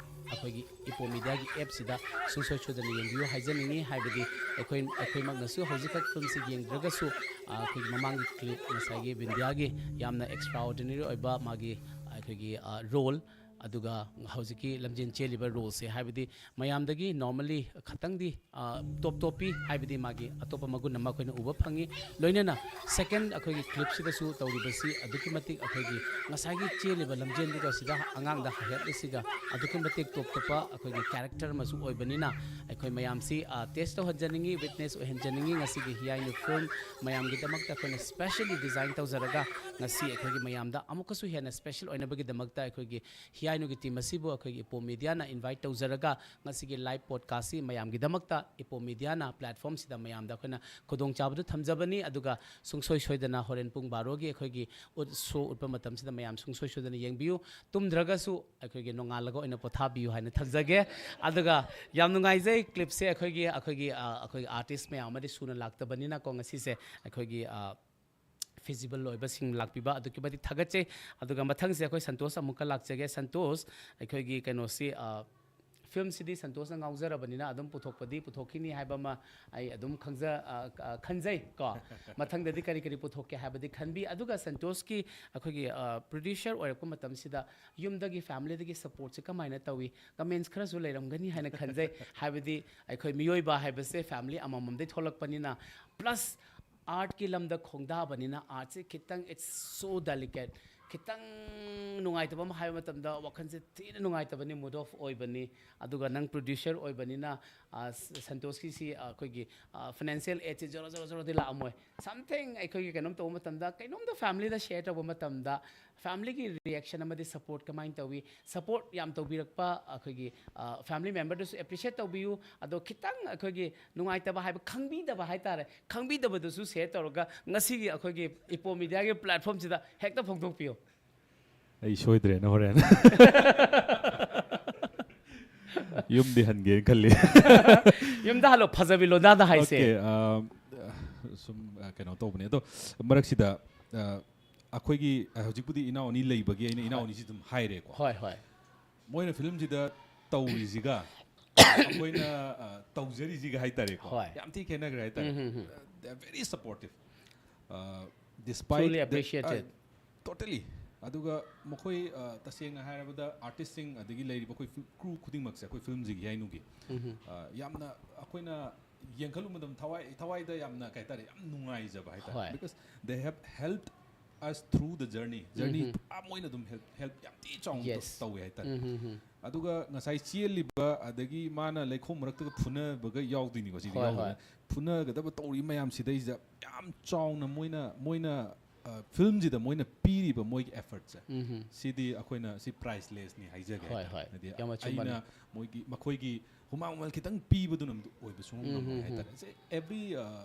ꯑꯩꯈꯣꯏꯒꯤ ꯏꯄꯣ ꯃꯤꯗꯤꯌꯥꯒꯤ ꯑꯦꯞꯁꯤꯗ ꯁꯨꯡꯁꯣꯏ ꯁꯣꯏꯗꯅ ꯌꯦꯡꯕꯤꯌꯨ ꯍꯥꯏꯖꯅꯤꯡꯉꯤ꯫ ꯍꯥꯏꯕꯗꯤ ꯑꯩꯈꯣꯏ, ꯑꯩꯈꯣꯏꯃꯛꯅꯁꯨ ꯍꯧꯖꯤꯛꯈꯛ ꯐꯤꯜꯝꯁꯤ ꯌꯦꯡꯗ꯭ꯔꯒꯁꯨ, ꯑ, ꯑꯩꯈꯣꯏꯒꯤ ꯃꯃꯥꯡꯒꯤ ꯀ꯭ꯂꯤꯞ, ꯉꯁꯥꯏꯒꯤ ꯕꯤꯟꯗꯤꯌꯥꯒꯤ ꯌꯥꯝꯅ ꯑꯦꯛꯁꯇ꯭ꯔꯥꯑꯣꯔꯗꯤꯅꯔꯤ ꯑꯣꯏꯕ ꯃꯥꯒꯤ, ꯑꯩꯈꯣꯏꯒꯤ, ꯑ, ꯔꯣꯜ, ꯑꯗꯨꯒ ꯍꯧꯖꯤꯛꯀꯤ ꯂꯝꯖꯦꯟ ꯆꯦꯜꯂꯤꯕ ꯔꯣꯜꯁꯦ, ꯍꯥꯏꯕꯗꯤ ꯃꯌꯥꯝꯗꯒꯤ normally ꯈꯇꯪꯗꯤ, ꯑ, ꯇꯣꯞ ꯇꯣꯞꯄꯤ, ꯍꯥꯏꯕꯗꯤ ꯃꯥꯒꯤ ꯑꯇꯣꯞꯄ ꯃꯒꯨꯟ ꯑꯃ ꯑꯩꯈꯣꯏꯅ ꯎꯕ ꯐꯪꯉꯤ꯫ ꯂꯣꯏꯅꯅ second ꯑꯩꯈꯣꯏꯒꯤ ꯀ꯭ꯂꯤꯞꯁꯤꯗꯁꯨ ꯇꯧꯔꯤꯕꯁꯤ ꯑꯗꯨꯛꯀꯤ ꯃꯇꯤꯛ ꯑꯩꯈꯣꯏꯒꯤ ꯉꯁꯥꯏꯒꯤ ꯆꯦꯜꯂꯤꯕ ꯂꯝꯖꯦꯟꯗꯨꯒ ꯁꯤꯗ ꯑꯉꯥꯡꯗ ꯍꯥꯏꯍꯠꯂꯤꯁꯤꯒ ꯑꯗꯨꯛꯀꯤ ꯃꯇꯤꯛ ꯇꯣꯞ ꯇꯣꯞꯄ ꯑꯩꯈꯣꯏꯒꯤ ꯀꯦꯔꯦꯛꯇꯔ ꯑꯃꯁꯨ ꯑꯣꯏꯕꯅꯤꯅ, ꯑꯩꯈꯣꯏ ꯃꯌꯥꯝꯁꯤ, ꯑ, ꯇꯦꯁ ꯇꯧꯍꯟꯖꯅꯤꯡꯉꯤ, ꯋꯤꯠꯅꯦꯁ ꯑꯣꯏꯍꯟꯖꯅꯤꯡꯉꯤ꯫ ꯉꯁꯤꯒꯤ ꯍꯤꯌꯥꯏꯅꯨ ꯐꯤꯜꯝ ꯃꯌꯥꯝꯒꯤꯗꯃꯛꯇ ꯑꯩꯈꯣꯏꯅ specially design ꯇꯧꯖꯔꯒ ꯉꯁꯤ ꯑꯩꯈꯣꯏꯒꯤ ꯃꯌꯥꯝꯗ ꯑꯃꯨꯛꯀꯁꯨ ꯍꯦꯟꯅ special ꯑꯣꯏꯅꯕꯒꯤꯗꯃꯛꯇ ꯑꯩꯈꯣꯏꯒꯤ ꯍꯤꯌꯥꯏꯅꯨꯒꯤ ꯇꯤꯝ ꯑꯁꯤꯕꯨ ꯑꯩꯈꯣꯏꯒꯤ ꯏꯄꯣ ꯃꯤꯗꯤꯌꯥꯅ invite ꯇꯧꯖꯔꯒ ꯉꯁꯤꯒꯤ ꯂꯥꯏꯚ ꯄꯣꯗꯀꯥꯁꯁꯤ ꯃꯌꯥꯝꯒꯤꯗꯃꯛꯇ ꯏꯄꯣ ꯃꯤꯗꯤꯌꯥꯅ ꯄ꯭ꯂꯦꯠꯐꯣꯝꯁꯤꯗ ꯃꯌꯥꯝꯗ ꯑꯩꯈꯣꯏꯅ ꯈꯨꯗꯣꯡꯆꯥꯕꯗꯨ ꯊꯝꯖꯕꯅꯤ꯫ ꯑꯗꯨꯒ ꯁꯨꯡꯁꯣꯏ ꯁꯣꯏꯗꯅ ꯍꯣꯔꯦꯟ ꯄꯨꯡ ꯕꯥꯔꯣꯒꯤ ꯑꯩꯈꯣꯏꯒꯤ ꯎꯠ, ꯁꯣ ꯎꯠꯄ ꯃꯇꯝꯁꯤꯗ ꯃꯌꯥꯝ ꯁꯨꯡꯁꯣꯏ ꯁꯣꯏꯗꯅ ꯌꯦꯡꯕꯤꯌꯨ꯫ ꯇꯨꯝꯗ꯭ꯔꯒꯁꯨ ꯑꯩꯈꯣꯏꯒꯤ ꯅꯣꯡꯉꯥꯜꯂꯒ ꯑꯣꯏꯅ ꯄꯣꯊꯥꯕꯤꯌꯨ ꯍꯥꯏꯅ ꯊꯝꯖꯒꯦ꯫ ꯑꯗꯨꯒ ꯌꯥꯝ ꯅꯨꯡꯉꯥꯏꯖꯩ ꯀ꯭ꯂꯤꯞꯁꯦ ꯑꯩꯈꯣꯏꯒꯤ, ꯑꯩꯈꯣꯏꯒꯤ, ꯑ, ꯑꯩꯈꯣꯏꯒꯤ ꯑꯥꯔꯇꯤꯁ ꯃꯌꯥꯝ ꯑꯃꯗꯤ ꯁꯨꯅ ꯂꯥꯛꯇꯕꯅꯤꯅꯀꯣ ꯉꯁꯤꯁꯦ ꯑꯩꯈꯣꯏꯒꯤ, ꯑ, ꯐꯤꯖꯤꯕꯜ ꯑꯣꯏꯕꯁꯤꯡ ꯂꯥꯛꯄꯤꯕ ꯑꯗꯨꯛꯀꯤ ꯃꯇꯤꯛ ꯊꯥꯒꯠꯆꯩ꯫ ꯑꯗꯨꯒ ꯃꯊꯪꯁꯦ ꯑꯩꯈꯣꯏ ꯁꯟꯇꯣꯁ ꯑꯃꯨꯛꯀ ꯂꯥꯛꯆꯒꯦ꯫ ꯁꯟꯇꯣꯁ, ꯑꯩꯈꯣꯏꯒꯤ ꯀꯩꯅꯣꯁꯤ, ꯑ, ꯐꯤꯜꯝꯁꯤꯗꯤ ꯁꯟꯇꯣꯁꯅ ꯉꯥꯎꯖꯔꯕꯅꯤꯅ ꯑꯗꯨꯝ ꯄꯨꯊꯣꯛꯄꯗꯤ ꯄꯨꯊꯣꯛꯈꯤꯅꯤ ꯍꯥꯏꯕ ꯑꯃ ꯑꯩ ꯑꯗꯨꯝ ꯈꯪꯖ-, ꯑ, ꯑ, ꯈꯟꯖꯩ ꯀꯣ꯫ ꯃꯊꯪꯗꯗꯤ ꯀꯔꯤ ꯀꯔꯤ ꯄꯨꯊꯣꯛꯀꯦ ꯍꯥꯏꯕꯗꯤ ꯈꯟꯕꯤ꯫ ꯑꯗꯨꯒ ꯁꯟꯇꯣꯁꯀꯤ ꯑꯩꯈꯣꯏꯒꯤ, ꯑ, ꯄ꯭ꯔꯣꯗ꯭ꯌꯨꯁꯔ ꯑꯣꯏꯔꯛꯄ ꯃꯇꯝꯁꯤꯗ ꯌꯨꯝꯗꯒꯤ, ꯐꯦꯃꯤꯂꯤꯗꯒꯤ ꯁꯄꯣꯔꯠꯁꯦ ꯀꯃꯥꯏꯅ ꯇꯧꯏ? ꯀꯃꯦꯟꯁ ꯈꯔꯁꯨ ꯂꯩꯔꯝꯒꯅꯤ ꯍꯥꯏꯅ ꯈꯟꯖꯩ꯫ ꯍꯥꯏꯕꯗꯤ ꯑꯩꯈꯣꯏ ꯃꯤꯑꯣꯏꯕ ꯍꯥꯏꯕꯁꯦ ꯐꯦꯃꯤꯂꯤ ꯑꯃꯃꯝꯗꯒꯤ ꯊꯣꯛꯂꯛꯄꯅꯤꯅ, ꯄ꯭ꯂꯁ ꯑꯥꯔꯠꯀꯤ ꯂꯝꯗ ꯈꯣꯡꯗꯥꯕꯅꯤꯅ, ꯑꯥꯔꯠꯁꯦ ꯈꯤꯇꯪ, it's so delicate, ꯈꯤꯇꯪ ꯅꯨꯡꯉꯥꯏꯇꯕ ꯑꯃ ꯍꯥꯏꯕ ꯃꯇꯝꯗ ꯋꯥꯈꯜꯁꯦ ꯊꯤꯅ ꯅꯨꯡꯉꯥꯏꯇꯕꯅꯤ, mood off ꯑꯣꯏꯕꯅꯤ꯫ ꯑꯗꯨꯒ ꯅꯪ ꯄ꯭ꯔꯣꯗ꯭ꯌꯨꯁꯔ ꯑꯣꯏꯕꯅꯤꯅ, ꯑ, ꯁ-, ꯁꯟꯇꯣꯁꯀꯤꯁꯤ, ꯑ, ꯑꯩꯈꯣꯏꯒꯤ, ꯑ, ꯐꯥꯏꯅꯥꯟꯁꯤꯌꯦꯜ ꯑꯦꯗꯁꯦ ꯖꯣꯔꯣ ꯖꯣꯔꯣ ꯖꯣꯔꯣꯗꯤ ꯂꯥꯛꯑꯝꯃꯣꯏ꯫ Something ꯑꯩꯈꯣꯏꯒꯤ ꯀꯩꯅꯣꯝ ꯇꯧꯕ ꯃꯇꯝꯗ, ꯀꯩꯅꯣꯝꯇ ꯐꯦꯃꯤꯂꯤꯗ ꯁꯦꯌꯔ ꯇꯧꯕ ꯃꯇꯝꯗ ꯐꯦꯃꯤꯂꯤꯒꯤ ꯔꯤꯌꯦꯛꯁꯟ ꯑꯃꯗꯤ ꯁꯄꯣꯔꯠ ꯀꯃꯥꯏꯅ ꯇꯧꯏ? ꯁꯄꯣꯔꯠ ꯌꯥꯝ ꯇꯧꯕꯤꯔꯛꯄ ꯑꯩꯈꯣꯏꯒꯤ, ꯑ, ꯐꯦꯃꯤꯂꯤ ꯃꯦꯝꯕꯔꯗꯁꯨ ꯑꯦꯄ꯭ꯔꯤꯁꯤꯌꯦꯠ ꯇꯧꯕꯤꯌꯨ꯫ ꯑꯗꯣ ꯈꯤꯇꯪ ꯑꯩꯈꯣꯏꯒꯤ ꯅꯨꯡꯉꯥꯏꯇꯕ ꯍꯥꯏꯕ, ꯈꯪꯕꯤꯗꯕ ꯍꯥꯏꯇꯥꯔꯦ, ꯈꯪꯕꯤꯗꯕꯗꯨꯁꯨ ꯁꯦꯌꯔ ꯇꯧꯔꯒ ꯉꯁꯤꯒꯤ ꯑꯩꯈꯣꯏꯒꯤ ꯏꯄꯣ ꯃꯤꯗꯤꯌꯥꯒꯤ ꯄ꯭ꯂꯦꯠꯐꯣꯝꯁꯤꯗ ꯍꯦꯛꯇ ꯐꯣꯡꯗꯣꯛꯄꯤꯌꯨ꯫ ꯑꯩ ꯁꯣꯏꯗ꯭ꯔꯦꯅ ꯍꯣꯔꯦꯟ꯫ ꯌꯨꯝꯗꯤ ꯍꯟꯒꯦꯅ ꯈꯜꯂꯤ꯫ ꯌꯨꯝꯗ ꯍꯜꯂꯣ, ꯐꯖꯕꯤ ꯂꯣꯟꯗꯥꯗ ꯍꯥꯏꯁꯦ꯫ Okay, ꯑ, ꯁꯨꯝ ꯑ, ꯀꯩꯅꯣ ꯇꯧꯕꯅꯦ ꯑꯗꯣ, ꯃꯔꯛꯁꯤꯗ ꯑ, ꯑꯩꯈꯣꯏꯒꯤ ꯑ, ꯍꯧꯖꯤꯛꯄꯨꯗꯤ ꯏꯅꯥꯎ ꯑꯅꯤ ꯂꯩꯕꯒꯤ ꯑꯩꯅ ꯏꯅꯥꯎ ꯑꯅꯤꯁꯤ ꯑꯗꯨꯝ ꯍꯥꯏꯔꯦꯀꯣ꯫ ꯍꯣꯏ, ꯍꯣꯏ꯫ ꯃꯣꯏꯅ ꯐꯤꯂꯝꯁꯤꯗ ꯇꯧꯔꯤꯁꯤꯒ ꯑꯩꯈꯣꯏꯅ ꯑ, ꯇꯧꯖꯔꯤꯁꯤꯒ ꯍꯥꯏꯇꯥꯔꯦꯀꯣ꯫ ꯍꯣꯏ꯫ ꯌꯥꯝ ꯊꯤ ꯈꯦꯠꯅꯈ꯭ꯔꯦ ꯍꯥꯏꯇꯥꯔꯦ꯫ ꯎꯝ, ꯎꯝ, ꯎꯝ꯫ They are very supportive. Uh, despite Truly the- appreciated. uh, totally. ꯑꯗꯨꯒ ꯃꯈꯣꯏ ꯑ, ꯇꯁꯦꯡꯅ ꯍꯥꯏꯔꯕꯗ ꯑꯥꯔꯇꯤꯁꯁꯤꯡ ꯑꯗꯒꯤ ꯂꯩꯔꯤꯕ ꯑꯩꯈꯣꯏ ꯀ꯭ꯔꯨ ꯈꯨꯗꯤꯡꯃꯛꯁꯦ ꯑꯩꯈꯣꯏ ꯐꯤꯂꯝꯁꯤꯒꯤ ꯍꯥꯏꯅꯨꯒꯤ ꯎꯝ, ꯎꯝ꯫ ꯑ, ꯌꯥꯝꯅ ꯑꯩꯈꯣꯏꯅ ꯌꯦꯡꯈꯠꯂꯨꯕ ꯃꯇꯝꯗ ꯊꯋꯥꯏ ꯊꯋꯥꯏꯗ ꯌꯥꯝꯅ ꯀꯩ ꯍꯥꯏꯇꯥꯔꯦ, ꯌꯥꯝ ꯅꯨꯡꯉꯥꯏꯖꯕ ꯍꯥꯏꯇꯥꯔꯦ꯫ ꯍꯣꯏ꯫ Because they have helped us through the journey. Journey ꯎꯝ, ꯎꯝ꯫ ꯄꯨꯔꯥ ꯃꯣꯏꯅ ꯑꯗꯨꯝ help help ꯌꯥꯝ ꯊꯤ ꯆꯥꯎꯅ Yes. ꯇꯧꯋꯦ ꯍꯥꯏꯇꯥꯔꯦ꯫ ꯎꯝ, ꯎꯝ, ꯎꯝ꯫ ꯑꯗꯨꯒ ꯉꯁꯥꯏ ꯆꯦꯜꯂꯤꯕ ꯑꯗꯒꯤ ꯃꯥꯅ ꯂꯩꯈꯣꯝ ꯃꯔꯛꯇꯒ ꯐꯨꯅꯕꯒ ꯌꯥꯎꯗꯣꯏꯅꯤꯀꯣ ꯁꯤꯗꯤ ꯍꯣꯏ, ꯌꯥꯎꯗꯣꯏꯅꯦ꯫ ꯍꯣꯏ꯫ ꯐꯨꯅꯒꯗꯕ ꯇꯧꯔꯤ ꯃꯌꯥꯝꯁꯤꯗꯩꯁꯤꯗ ꯌꯥꯝ ꯆꯥꯎꯅ ꯃꯣꯏꯅ ꯃꯣꯏꯅ ꯐꯤꯂꯝꯁꯤꯗ ꯃꯣꯏꯅ ꯄꯤꯔꯤꯕ ꯃꯣꯏꯒꯤ effortꯁꯦ ꯎꯝ, ꯎꯝ꯫ ꯁꯤꯗꯤ ꯑꯩꯈꯣꯏꯅ ꯁꯤ pricelessꯅꯤ ꯍꯥꯏꯖꯒꯦ ꯍꯣꯏ, ꯍꯥꯏꯇꯥꯔꯦ꯫ ꯍꯣꯏ꯫ ꯍꯥꯏꯗꯤ ꯌꯥꯝ ꯑꯆꯨꯝꯕꯅꯤ꯫ ꯑꯩꯅ ꯃꯣꯏꯒꯤ ꯃꯈꯣꯏꯒꯤ ꯍꯨꯃꯥꯡ ꯃꯃꯜ ꯈꯤꯇꯪ ꯄꯤꯕꯗꯨꯅ ꯑꯣꯏꯕ ꯁꯨꯡꯉꯝ ꯎꯝ, ꯉꯝꯃꯣꯏ ꯎꯝ, ꯍꯥꯏꯇꯥꯔꯦ꯫ ꯁꯤ every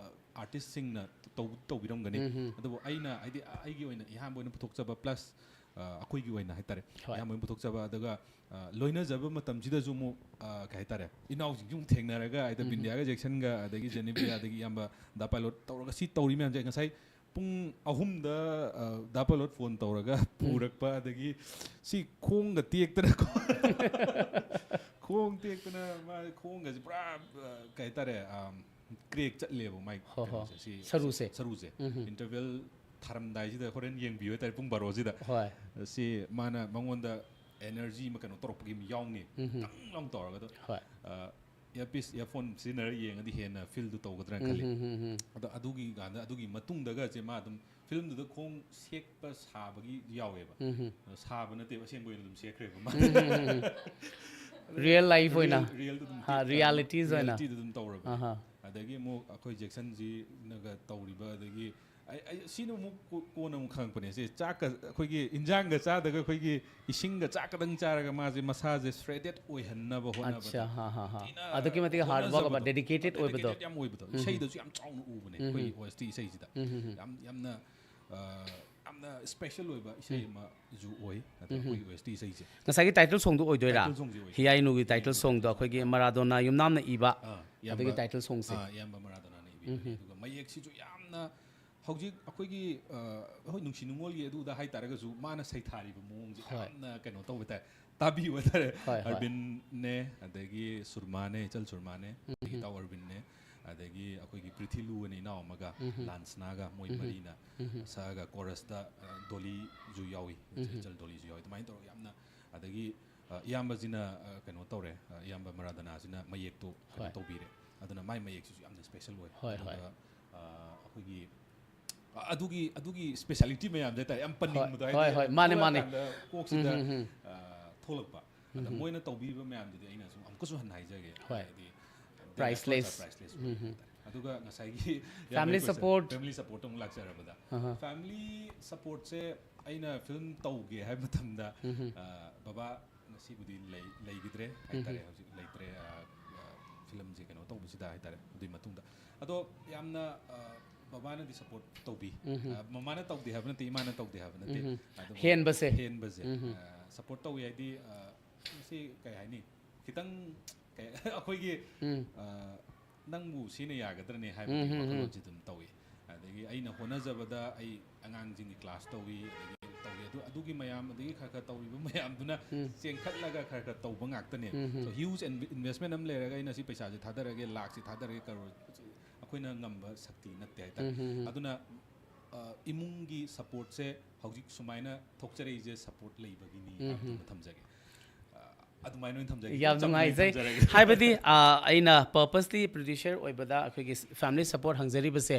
artistꯁꯤꯡꯅ ꯇꯧ ꯇꯧꯕꯤꯔꯝꯒꯅꯤ꯫ ꯎꯝ, ꯎꯝ꯫ ꯑꯗꯨꯕꯨ ꯑꯩꯅ ꯍꯥꯏꯗꯤ ꯑꯩꯒꯤ ꯑꯣꯏꯅ ꯏꯍꯥꯟꯕ ꯑꯣꯏꯅ ꯄꯨꯊꯣꯛꯆꯕ plus ꯑꯩꯈꯣꯏꯒꯤ ꯑꯣꯏꯅ ꯍꯥꯏꯇꯥꯔꯦ, ꯍꯣꯏ꯫ ꯏꯍꯥꯟꯕ ꯑꯣꯏꯅ ꯄꯨꯊꯣꯛꯆꯕ꯫ ꯑꯗꯨꯒ ꯑ, ꯂꯣꯏꯅꯖꯕ ꯃꯇꯝꯁꯤꯗꯁꯨ ꯑꯃꯨꯛ ꯑ, ꯀꯩ ꯍꯥꯏꯇꯥꯔꯦ, ꯏꯅꯥꯎꯁꯤꯡꯁꯨ ꯑꯃꯨꯛ ꯊꯦꯡꯅꯔꯒ ꯍꯥꯏꯗꯤ ꯎꯝ꯫ ꯕꯤꯟꯗꯤꯌꯥꯒ ꯖꯦꯛꯁꯟꯒ ꯑꯗꯒꯤ ꯖꯦꯅꯤꯕꯤꯌꯥ ꯑꯗꯒꯤ ꯏꯌꯥꯝꯕ ꯗꯥ ꯄꯥꯏꯂꯣꯠ ꯇꯧꯔꯒ ꯁꯤ ꯇꯧꯔꯤ ꯃꯌꯥꯝꯁꯦ ꯉꯁꯥꯏ ꯄꯨꯡ ꯑꯍꯨꯝꯗ ꯑ, ꯗꯥ ꯄꯥꯏꯂꯣꯠ phone ꯇꯧꯔꯒ ꯄꯨꯔꯛꯄ ꯑꯗꯒꯤ ꯁꯤ ꯈꯣꯡꯒ ꯇꯦꯛꯇꯅꯀꯣ ꯈꯣꯡ ꯇꯦꯛꯇꯅ ꯃꯥ ꯈꯣꯡꯒꯁꯦ ꯄꯨꯔꯥ ꯑ, ꯀꯩ ꯍꯥꯏꯇꯥꯔꯦ, ꯑꯝ, crack ꯆꯠꯂꯦꯕ ꯃꯥꯏ ꯍꯣ, ꯍꯣ꯫ ꯀꯩꯅꯣꯁꯦ, ꯁꯤ ꯁꯔꯨꯁꯦ꯫ ꯁꯔꯨꯁꯦ꯫ ꯎꯝ꯫ Interval ꯊꯥꯔꯝꯗꯥꯏꯁꯤꯗ ꯍꯣꯔꯦꯟ ꯌꯦꯡꯕꯤꯌꯨ ꯍꯥꯏꯇꯥꯔꯦ ꯄꯨꯡ ꯕꯥꯔꯣꯁꯤꯗ꯫ ꯍꯣꯏ꯫ ꯁꯤ ꯃꯥꯅ ꯃꯉꯣꯟꯗ energy ꯑꯃ ꯀꯩꯅꯣ ꯇꯧꯔꯛꯄꯒꯤ ꯑꯃ ꯌꯥꯎꯅꯤ꯫ ꯎꯝ꯫ ꯇꯪ ꯂꯥꯎ ꯇꯧꯔꯒ ꯑꯗꯣ, ꯍꯣꯏ꯫ ꯑ, earpiece, earphone ꯁꯤꯖꯤꯟꯅꯔꯒ ꯌꯦꯡꯉꯗꯤ ꯍꯦꯟꯅ feelꯗꯨ ꯇꯧꯒꯗ꯭ꯔꯥꯅ ꯎꯝ, ꯈꯜꯂꯤ꯫ ꯎꯝ, ꯎꯝ, ꯎꯝ꯫ ꯑꯗꯣ ꯑꯗꯨꯒꯤ ꯀꯥꯟꯗ ꯑꯗꯨꯒꯤ ꯃꯇꯨꯡꯗꯒꯁꯦ ꯃꯥ ꯑꯗꯨꯝ ꯐꯤꯂꯝꯗꯨꯗ ꯈꯣꯡ ꯁꯦꯛꯄ ꯁꯥꯕꯒꯤ ꯌꯥꯎꯋꯦꯕ꯫ ꯎꯝ, ꯎꯝ꯫ ꯑꯗꯣ ꯁꯥꯕ ꯅꯠꯇꯦꯕ, ꯑꯁꯦꯡꯕ ꯑꯣꯏꯅ ꯑꯗꯨꯝ ꯁꯦꯛꯈ꯭ꯔꯦꯕ ꯃꯥ꯫ ꯎꯝ, ꯎꯝ, ꯎꯝ꯫ Real life ꯑꯣꯏꯅ꯫ Real- realꯗ ꯑꯗꯨꯝ ꯍꯥ, ꯇꯦꯛ- realities ꯑꯣꯏꯅ꯫ Realityꯗ ꯑꯗꯨꯝ ꯇꯧꯔꯕ꯫ ꯑꯍꯥ꯫ ꯑꯗꯒꯤ ꯑꯃꯨꯛ ꯑꯩꯈꯣꯏ ꯖꯦꯛꯁꯟꯁꯤꯅꯒ ꯇꯧꯔꯤꯕ, ꯑꯗꯒꯤ ꯑꯩ- ꯑꯩ- ꯁꯤꯅ ꯑꯃꯨꯛ ꯀꯣ- ꯀꯣꯟꯅ ꯑꯃꯨꯛ ꯈꯪꯉꯛꯄꯅꯦ꯫ ꯁꯤ ꯆꯥꯛꯀ ꯑꯩꯈꯣꯏꯒꯤ ꯏꯟꯖꯥꯡꯒ ꯆꯥꯗꯒ ꯑꯩꯈꯣꯏꯒꯤ ꯏꯁꯤꯡꯒ ꯆꯥꯛꯀꯗꯪ ꯆꯥꯔꯒ ꯃꯥꯁꯦ ꯃꯁꯥꯁꯦ shredded ꯑꯣꯏꯍꯟꯅꯕ ꯍꯣꯠꯅꯕꯗ ꯑꯠꯆꯥ, ꯍꯥ, ꯍꯥ, ꯍꯥ꯫ ꯊꯤꯅ ꯑꯗꯨꯛꯀꯤ ꯃꯇꯤꯛ hard work ꯑꯣꯏꯕ, ꯍꯣꯠꯅꯖꯕꯗꯣ꯫ dedicated ꯑꯣꯏꯕꯗꯣ꯫ Dedicated ꯌꯥꯝ ꯑꯣꯏꯕꯗꯣ꯫ ꯎꯝ꯫ ꯏꯁꯩꯗꯁꯨ ꯌꯥꯝ ꯆꯥꯎꯅ ꯎꯕꯅꯦ ꯎꯝ꯫ ꯑꯩꯈꯣꯏꯒꯤ OST ꯏꯁꯩꯁꯤꯗ꯫ ꯎꯝ, ꯎꯝ, ꯎꯝ꯫ ꯌꯥꯝ ꯌꯥꯝꯅ ꯑ, ꯌꯥꯝꯅ ꯁ꯭ꯄꯦꯁꯦꯜ ꯑꯣꯏꯕ ꯏꯁꯩ ꯑꯃꯁꯨ ꯑꯣꯏ, ꯑꯗ ꯎꯝ꯫ ꯑꯩꯈꯣꯏꯒꯤ ꯑꯣ ꯑꯦꯁ ꯇꯤ ꯏꯁꯩꯁꯦ꯫ ꯉꯁꯥꯏꯒꯤ ꯇꯥꯏꯇꯜ ꯁꯣꯡꯗꯣ ꯑꯣꯏꯗꯣꯏꯔꯥ? ꯇꯥꯏꯇꯜ ꯁꯣꯡꯁꯦ ꯑꯣꯏ꯫ ꯍꯤꯌꯥꯏꯅꯨꯒꯤ ꯇꯥꯏꯇꯜ ꯁꯣꯡꯗꯣ ꯑꯩꯈꯣꯏꯒꯤ ꯃꯔꯥꯗꯣꯅꯥ ꯌꯨꯝꯅꯥꯝꯅ ꯏꯕ, ꯑꯥ, ꯑꯗꯨꯒꯤ ꯏꯌꯥꯝꯕ, ꯇꯥꯏꯇꯜ ꯁꯣꯡꯁꯦ꯫ ꯑꯥ, ꯏꯌꯥꯝꯕ ꯃꯔꯥꯗꯣꯅꯥꯅ ꯏꯕꯤ꯫ ꯎꯝ꯫ ꯑꯗꯨꯒ ꯃꯌꯦꯛꯁꯤꯁꯨ ꯌꯥꯝꯅ ꯍꯧꯖꯤꯛ ꯑꯩꯈꯣꯏꯒꯤ, ꯑ, ꯍꯣꯏ, ꯅꯨꯡꯁꯤ ꯅꯨꯡꯉꯣꯜꯒꯤ ꯑꯗꯨꯗ ꯍꯥꯏꯇꯥꯔꯒꯁꯨ ꯃꯥꯅ ꯁꯩꯊꯥꯔꯤꯕ ꯃꯑꯣꯡꯁꯦ ꯍꯣꯏ꯫ ꯌꯥꯝꯅ ꯀꯩꯅꯣ ꯇꯧꯕ ꯇꯥꯏ, ꯇꯥꯕꯤꯌꯨ ꯍꯥꯏꯇꯥꯔꯦ꯫ ꯍꯣꯏ, ꯍꯣꯏ꯫ ꯑꯔꯕꯤꯟꯅꯦ, ꯑꯗꯒꯤ ꯁꯨꯔꯃꯥꯅꯦ, ꯏꯆꯜ ꯁꯨꯔꯃꯥꯅꯦ, ꯑꯗꯒꯤ ꯎꯝ꯫ ꯏꯇꯥꯎ ꯑꯔꯕꯤꯟꯅꯦ, ꯑꯗꯒꯤ ꯑꯩꯈꯣꯏꯒꯤ ꯄ꯭ꯔꯤꯊꯤꯂꯨ ꯑꯅ ꯏꯅꯥꯎ ꯑꯃꯒ, ꯎꯝ꯫ ꯂꯥꯟꯁꯅꯥꯒ, ꯃꯣꯏ ꯎꯝ꯫ ꯃꯔꯤꯅ ꯎꯝ꯫ ꯁꯛꯑꯒ ꯀꯣꯔꯁꯇ, ꯑ, ꯗꯣꯂꯤꯁꯨ ꯌꯥꯎꯏ, ꯎꯝ꯫ ꯏꯆꯜ ꯗꯣꯂꯤꯁꯨ ꯌꯥꯎꯏ꯫ ꯑꯗꯨꯃꯥꯏꯅ ꯇꯧꯔꯒ ꯌꯥꯝꯅ, ꯑꯗꯒꯤ, ꯑ, ꯏꯌꯥꯝꯕꯁꯤꯅ, ꯑ, ꯀꯩꯅꯣ ꯇꯧꯔꯦ, ꯑ, ꯏꯌꯥꯝꯕ ꯃꯔꯥꯗꯣꯅꯥꯁꯤꯅ ꯃꯌꯦꯛꯇꯣ ꯀꯩꯅꯣ ꯍꯣꯏ꯫ ꯇꯧꯕꯤꯔꯦ꯫ ꯑꯗꯨꯅ ꯃꯥꯏ ꯃꯌꯦꯛꯁꯤꯁꯨ ꯌꯥꯝꯅ ꯁ꯭ꯄꯦꯁꯦꯜ ꯑꯣꯏ꯫ ꯍꯣꯏ, ꯍꯣꯏ꯫ ꯑꯗꯨꯒ, ꯑ, ꯑꯩꯈꯣꯏꯒꯤ, ꯑ, ꯑꯗꯨꯒꯤ, ꯑꯗꯨꯒꯤ ꯁ꯭ꯄꯦꯁꯥꯂꯤꯇꯤ ꯃꯌꯥꯝꯁꯦ ꯍꯥꯏꯇꯥꯔꯦ, ꯌꯥꯝ ꯄꯟꯅꯤꯡꯕꯗꯣ ꯍꯣꯏ, ꯍꯥꯏꯗꯤ ꯍꯣꯏ, ꯃꯥꯅꯦ, ꯃꯥꯅꯦ꯫ ꯊꯣꯛꯂꯛꯀꯥꯟꯗ ꯀꯣꯛꯁꯤꯗ, ꯎꯝ, ꯎꯝ, ꯎꯝ꯫ ꯑ, ꯊꯣꯛꯂꯛꯄ꯫ ꯑꯗ ꯎꯝ꯫ ꯃꯣꯏꯅ ꯇꯧꯕꯤꯕ ꯃꯌꯥꯝꯗꯨꯗꯤ ꯑꯩꯅ ꯁꯨꯝ ꯑꯃꯨꯛꯀꯁꯨ ꯍꯟꯅ ꯍꯥꯏꯖꯒꯦ꯫ ꯍꯣꯏ꯫ ꯍꯥꯏꯗꯤ, Priceless. Priceless ꯎꯝ, ꯎꯝ꯫ ꯑꯗꯨꯒ ꯉꯁꯥꯏꯒꯤ Family ꯌꯥꯝꯅ support. Family support ꯑꯃꯨꯛ ꯂꯥꯛꯆꯔꯕꯗ, ꯑꯍ꯫ Family supportꯁꯦ ꯑꯩꯅ ꯐꯤꯂꯝ ꯇꯧꯒꯦ ꯍꯥꯏꯕ ꯃꯇꯝꯗ, ꯎꯝ꯫ ꯑ, ꯕꯕꯥ ꯉꯁꯤꯕꯨꯗꯤ ꯂꯩ-, ꯂꯩꯈꯤꯗ꯭ꯔꯦ ꯍꯥꯏꯇꯥꯔꯦ, ꯎꯝ꯫ ꯍꯧꯖꯤꯛ ꯂꯩꯇ꯭ꯔꯦ, ꯑ, ꯑ, ꯐꯤꯂꯝꯁꯦ ꯀꯩꯅꯣ ꯇꯧꯕꯁꯤꯗ ꯍꯥꯏꯇꯥꯔꯦ, ꯑꯗꯨꯒꯤ ꯃꯇꯨꯡꯗ꯫ ꯑꯗꯣ ꯌꯥꯝꯅ, ꯑ, ꯕꯕꯥꯅꯗꯤ ꯁꯞꯄꯣꯔꯠ ꯇꯧꯕꯤ꯫ ꯎꯝ꯫ ꯑ, ꯃꯃꯥꯅ ꯇꯧꯗꯦ ꯍꯥꯏꯕ ꯅꯠꯇꯦ, ꯏꯃꯥꯅ ꯇꯧꯗꯦ ꯍꯥꯏꯕ ꯅꯠꯇꯦ꯫ ꯎꯝ꯫ ꯑꯗꯨꯕꯨ ꯍꯦꯟꯕꯁꯦ꯫ ꯍꯦꯟꯕꯁꯦ꯫ ꯎꯝ꯫ ꯑ, ꯁꯞꯄꯣꯔꯠ ꯇꯧꯏ ꯍꯥꯏꯗꯤ, ꯑ, ꯃꯁꯤ ꯀꯩ ꯍꯥꯏꯅꯤ, ꯈꯤꯇꯪ ꯀꯩ-, ꯑꯩꯈꯣꯏꯒꯤ, ꯎꯝ꯫ ꯑ, ꯅꯪꯕꯨ ꯁꯤꯅ ꯌꯥꯒꯗ꯭ꯔꯅꯦ ꯍꯥꯏꯕꯒꯤ ꯎꯝ, ꯎꯝ, ꯎꯝ꯫ ꯋꯥꯈꯜꯂꯣꯟꯁꯤ ꯑꯗꯨꯝ ꯇꯧꯏ꯫ ꯑꯗꯒꯤ ꯑꯩꯅ ꯍꯣꯠꯅꯖꯕꯗ ꯑꯩ ꯑꯉꯥꯡꯁꯤꯡꯒꯤ ꯀ꯭ꯂꯥꯁ ꯇꯧꯏ, ꯑꯗꯒꯤ ꯇꯧꯏ꯫ ꯑꯗꯨ, ꯑꯗꯨꯒꯤ ꯃꯌꯥꯝ, ꯑꯗꯒꯤ ꯈꯔ ꯈꯔ ꯇꯧꯔꯤꯕ ꯃꯌꯥꯝꯗꯨꯅ ꯎꯝ꯫ ꯆꯦꯟꯈꯠꯂꯒ ꯈꯔ ꯈꯔ ꯇꯧꯕ ꯉꯥꯛꯇꯅꯦ꯫ ꯎꯝ, ꯎꯝ꯫ So, huge inv-, investment ꯑꯃ ꯂꯩꯔꯒ ꯑꯩꯅ ꯁꯤ ꯄꯩꯁꯥꯁꯦ ꯊꯥꯗꯔꯒꯦ, ꯂꯥꯛꯁꯤ ꯊꯥꯗꯔꯒꯦ, ꯀꯔꯣꯔ, ꯑꯩꯈꯣꯏꯅ ꯉꯝꯕ ꯁꯛꯇꯤ ꯅꯠꯇꯦ ꯍꯥꯏꯇꯥꯔꯦ꯫ ꯎꯝ, ꯎꯝ, ꯎꯝ꯫ ꯑꯗꯨꯅ, ꯑ, ꯏꯃꯨꯡꯒꯤ ꯁꯞꯄꯣꯔꯠꯁꯦ ꯍꯧꯖꯤꯛ ꯁꯨꯃꯥꯏꯅ ꯊꯣꯛꯆꯔꯛꯏꯁꯦ ꯁꯞꯄꯣꯔꯠ ꯂꯩꯕꯒꯤꯅꯤ ꯎꯝ, ꯍꯥꯏꯕꯗꯨꯃ ꯎꯝ꯫ ꯊꯝꯖꯒꯦ꯫ ꯑ, ꯑꯗꯨꯃꯥꯏꯅ ꯑꯣꯏꯅ ꯊꯝꯖꯒꯦ꯫ ꯌꯥꯝ ꯏꯆꯝ ꯆꯝꯅ ꯑꯩ ꯅꯨꯡꯉꯥꯏꯖꯩ꯫ ꯊꯝꯖꯔꯒꯦ꯫ ꯍꯥꯏꯕꯗꯤ, ꯑ, ꯑꯩꯅ purposely producer ꯑꯣꯏꯕꯗ ꯑꯩꯈꯣꯏꯒꯤ family support ꯍꯪꯖꯔꯤꯕꯁꯦ,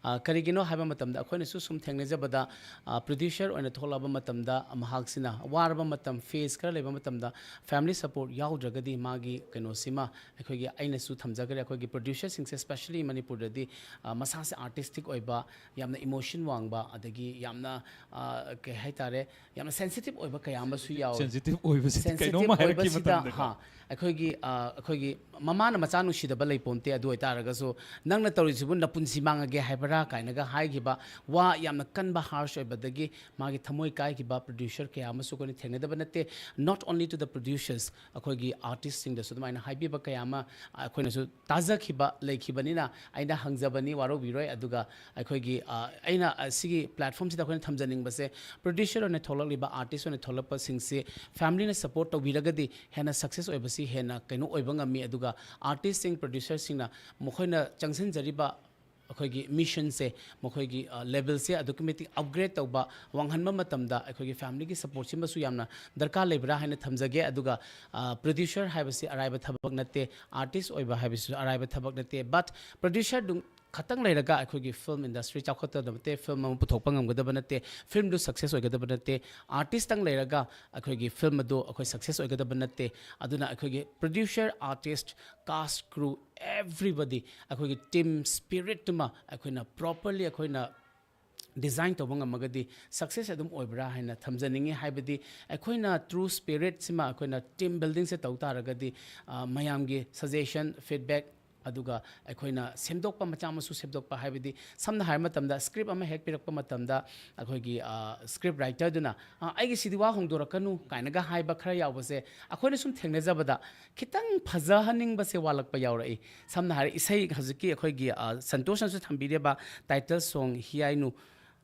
ꯑ, ꯀꯔꯤꯒꯤꯅꯣ ꯍꯥꯏꯕ ꯃꯇꯝꯗ ꯑꯩꯈꯣꯏꯅꯁꯨ ꯁꯨꯝ ꯊꯦꯡꯅꯖꯕꯗ, ꯑ, producer ꯑꯣꯏꯅ ꯊꯣꯛꯂꯛꯑꯕ ꯃꯇꯝꯗ ꯃꯍꯥꯛꯁꯤꯅ ꯋꯥꯔꯕ ꯃꯇꯝ, phase ꯈꯔ ꯂꯩꯕ ꯃꯇꯝꯗ family support ꯌꯥꯎꯗ꯭ꯔꯒꯗꯤ ꯃꯥꯒꯤ ꯀꯩꯅꯣꯁꯤꯃ ꯑꯩꯈꯣꯏꯒꯤ, ꯑꯩꯅꯁꯨ ꯊꯝꯖꯈ꯭ꯔꯦ, ꯑꯩꯈꯣꯏꯒꯤ producerꯁꯤꯡꯁꯦ, especially ꯃꯅꯤꯄꯨꯔꯗꯗꯤ, ꯑ, ꯃꯁꯥꯁꯦ artistic ꯑꯣꯏꯕ, ꯌꯥꯝꯅ emotion ꯋꯥꯡꯕ, ꯑꯗꯒꯤ ꯌꯥꯝꯅ, ꯑ, ꯀꯩ ꯍꯥꯏꯇꯥꯔꯦ, ꯌꯥꯝꯅ sensitive ꯑꯣꯏꯕ ꯀꯌꯥ ꯑꯃꯁꯨ ꯌꯥꯎꯋꯦ꯫ Sensitive ꯑꯣꯏꯕꯁꯤꯗꯤ Sensitive ꯀꯩꯅꯣꯝ ꯑꯣꯏꯕ ꯃꯁꯤꯗ ꯃꯇꯝꯗꯀꯣ꯫ ꯍꯥ, ꯑꯩꯈꯣꯏꯒꯤ ꯑ, ꯑꯩꯈꯣꯏꯒꯤ ꯃꯃꯥꯅ ꯃꯆꯥ ꯅꯨꯡꯁꯤꯗꯕ ꯂꯩꯄꯣꯟꯇꯦ꯫ ꯑꯗꯨ ꯑꯣꯏꯇꯥꯔꯒꯁꯨ ꯅꯪꯅ ꯇꯧꯔꯤꯁꯤꯕꯨ ꯅꯄꯨꯟꯁꯤ ꯃꯥꯡꯉꯒꯦ ꯍꯥꯏꯕ꯭ꯔꯥ ꯀꯥꯏꯅꯒ ꯍꯥꯏꯈꯤꯕ ꯋꯥ ꯌꯥꯝꯅ ꯀꯟꯕ harsh ꯑꯣꯏꯕꯗꯒꯤ ꯃꯥꯒꯤ ꯊꯃꯣꯏ ꯀꯥꯏꯈꯤꯕ producer ꯀꯌꯥ ꯑꯃꯁꯨ ꯑꯩꯈꯣꯏꯅ ꯊꯦꯡꯅꯗꯕ ꯅꯠꯇꯦ꯫ Not only to the producers, ꯑꯩꯈꯣꯏꯒꯤ artistꯁꯤꯡꯗꯁꯨ ꯑꯗꯨꯃꯥꯏꯅ ꯍꯥꯏꯕꯤꯕ ꯀꯌꯥ ꯑꯃ ꯑꯩꯈꯣꯏꯅꯁꯨ ꯇꯥꯖꯈꯤꯕ ꯂꯩꯈꯤꯕꯅꯤꯅ ꯑꯩꯅ ꯍꯪꯖꯕꯅꯤ, ꯋꯥꯔꯧꯕꯤꯔꯣꯏ꯫ ꯑꯗꯨꯒ ꯑꯩꯈꯣꯏꯒꯤ ꯑ, ꯑꯩꯅ ꯑ, ꯁꯤꯒꯤ platformꯁꯤꯗ ꯑꯩꯈꯣꯏꯅ ꯊꯝꯖꯅꯤꯡꯕꯁꯦ, producer ꯑꯣꯏꯅ ꯊꯣꯛꯂꯛꯂꯤꯕ, artist ꯑꯣꯏꯅ ꯊꯣꯛꯂꯛꯄꯁꯤꯡꯁꯤ familyꯅ support ꯇꯧꯕꯤꯔꯒꯗꯤ ꯍꯦꯟꯅ success ꯑꯣꯏꯕꯁꯤ ꯍꯦꯟꯅ ꯀꯩꯅꯣ ꯑꯣꯏꯕ ꯉꯝꯃꯤ꯫ ꯑꯗꯨꯒ artistꯁꯤꯡ, producerꯁꯤꯡꯅ ꯃꯈꯣꯏꯅ ꯆꯪꯁꯤꯟꯖꯔꯤꯕ ꯑꯩꯈꯣꯏꯒꯤ missionꯁꯦ, ꯃꯈꯣꯏꯒꯤ ꯑ, levelꯁꯦ ꯑꯗꯨꯛꯀꯤ ꯃꯇꯤꯛ upgrade ꯇꯧꯕ, ꯋꯥꯡꯍꯟꯕ ꯃꯇꯝꯗ ꯑꯩꯈꯣꯏꯒꯤ familyꯒꯤ supportꯁꯤꯃꯁꯨ ꯌꯥꯝꯅ ꯗꯔꯀꯥꯔ ꯂꯩꯕ꯭ꯔꯥ ꯍꯥꯏꯅ ꯊꯝꯖꯒꯦ꯫ ꯑꯗꯨꯒ ꯑ, producer ꯍꯥꯏꯕꯁꯤ ꯑꯔꯥꯏꯕ ꯊꯕꯛ ꯅꯠꯇꯦ, artist ꯑꯣꯏꯕ ꯍꯥꯏꯕꯁꯤꯁꯨ ꯑꯔꯥꯏꯕ ꯊꯕꯛ ꯅꯠꯇꯦ꯫ But producerꯗꯨ ꯈꯇꯪ ꯂꯩꯔꯒ ꯑꯩꯈꯣꯏꯒꯤ film industry ꯆꯥꯎꯈꯠꯇꯕ ꯅꯠꯇꯦ, film ꯑꯃ ꯄꯨꯊꯣꯛꯄ ꯉꯝꯒꯗꯕ ꯅꯠꯇꯦ, filmꯗꯨ success ꯑꯣꯏꯒꯗꯕ ꯅꯠꯇꯦ꯫ Artistꯇꯪ ꯂꯩꯔꯒ ꯑꯩꯈꯣꯏꯒꯤ film ꯑꯗꯨ ꯑꯩꯈꯣꯏ success ꯑꯣꯏꯒꯗꯕ ꯅꯠꯇꯦ꯫ ꯑꯗꯨꯅ ꯑꯩꯈꯣꯏꯒꯤ producer, artist, cast, crew, everybody, ꯑꯩꯈꯣꯏꯒꯤ team spiritꯇꯨꯃ ꯑꯩꯈꯣꯏꯅ properly ꯑꯩꯈꯣꯏꯅ design ꯇꯧꯕ ꯉꯝꯃꯒꯗꯤ success ꯑꯗꯨꯝ ꯑꯣꯏꯕ꯭ꯔꯥ ꯍꯥꯏꯅ ꯊꯝꯖꯅꯤꯡꯉꯤ꯫ ꯍꯥꯏꯕꯗꯤ ꯑꯩꯈꯣꯏꯅ true spiritꯁꯤꯃ ꯑꯩꯈꯣꯏꯅ team buildingꯁꯦ ꯇꯧ ꯇꯥꯔꯒꯗꯤ, ꯑ, ꯃꯌꯥꯝꯒꯤ suggestion, feedback, ꯑꯗꯨꯒ ꯑꯩꯈꯣꯏꯅ ꯁꯦꯝꯗꯣꯛꯄ, ꯃꯆꯥ ꯃꯁꯨ ꯁꯦꯝꯗꯣꯛꯄ, ꯍꯥꯏꯕꯗꯤ ꯁꯝꯅ ꯍꯥꯏꯔꯕ ꯃꯇꯝꯗ script ꯑꯃ ꯍꯦꯛ ꯄꯤꯔꯛꯄ ꯃꯇꯝꯗ ꯑꯩꯈꯣꯏꯒꯤ, ꯑ, script writerꯗꯨꯅ, "ꯑ, ꯑꯩꯒꯤ ꯁꯤꯗꯤ ꯋꯥ ꯍꯣꯡꯗꯣꯔꯛꯀꯅꯨ" ꯀꯥꯏꯅꯒ ꯍꯥꯏꯕ ꯈꯔ ꯌꯥꯎꯕꯁꯦ ꯑꯩꯈꯣꯏꯅ ꯁꯨꯝ ꯊꯦꯡꯅꯖꯕꯗ ꯈꯤꯇꯪ ꯐꯖꯍꯟꯅꯤꯡꯕꯁꯦ ꯋꯥꯠꯂꯛꯄ ꯌꯥꯎꯔꯛꯏ꯫ ꯁꯝꯅ ꯍꯥꯏꯔ ꯏꯁꯩ ꯍꯧꯖꯤꯛꯀꯤ ꯑꯩꯈꯣꯏꯒꯤ, ꯑ, ꯁꯟꯇꯣꯁꯅꯁꯨ ꯊꯝꯕꯤꯔꯤꯕ title song ꯍꯤꯌꯥꯏꯅꯨ,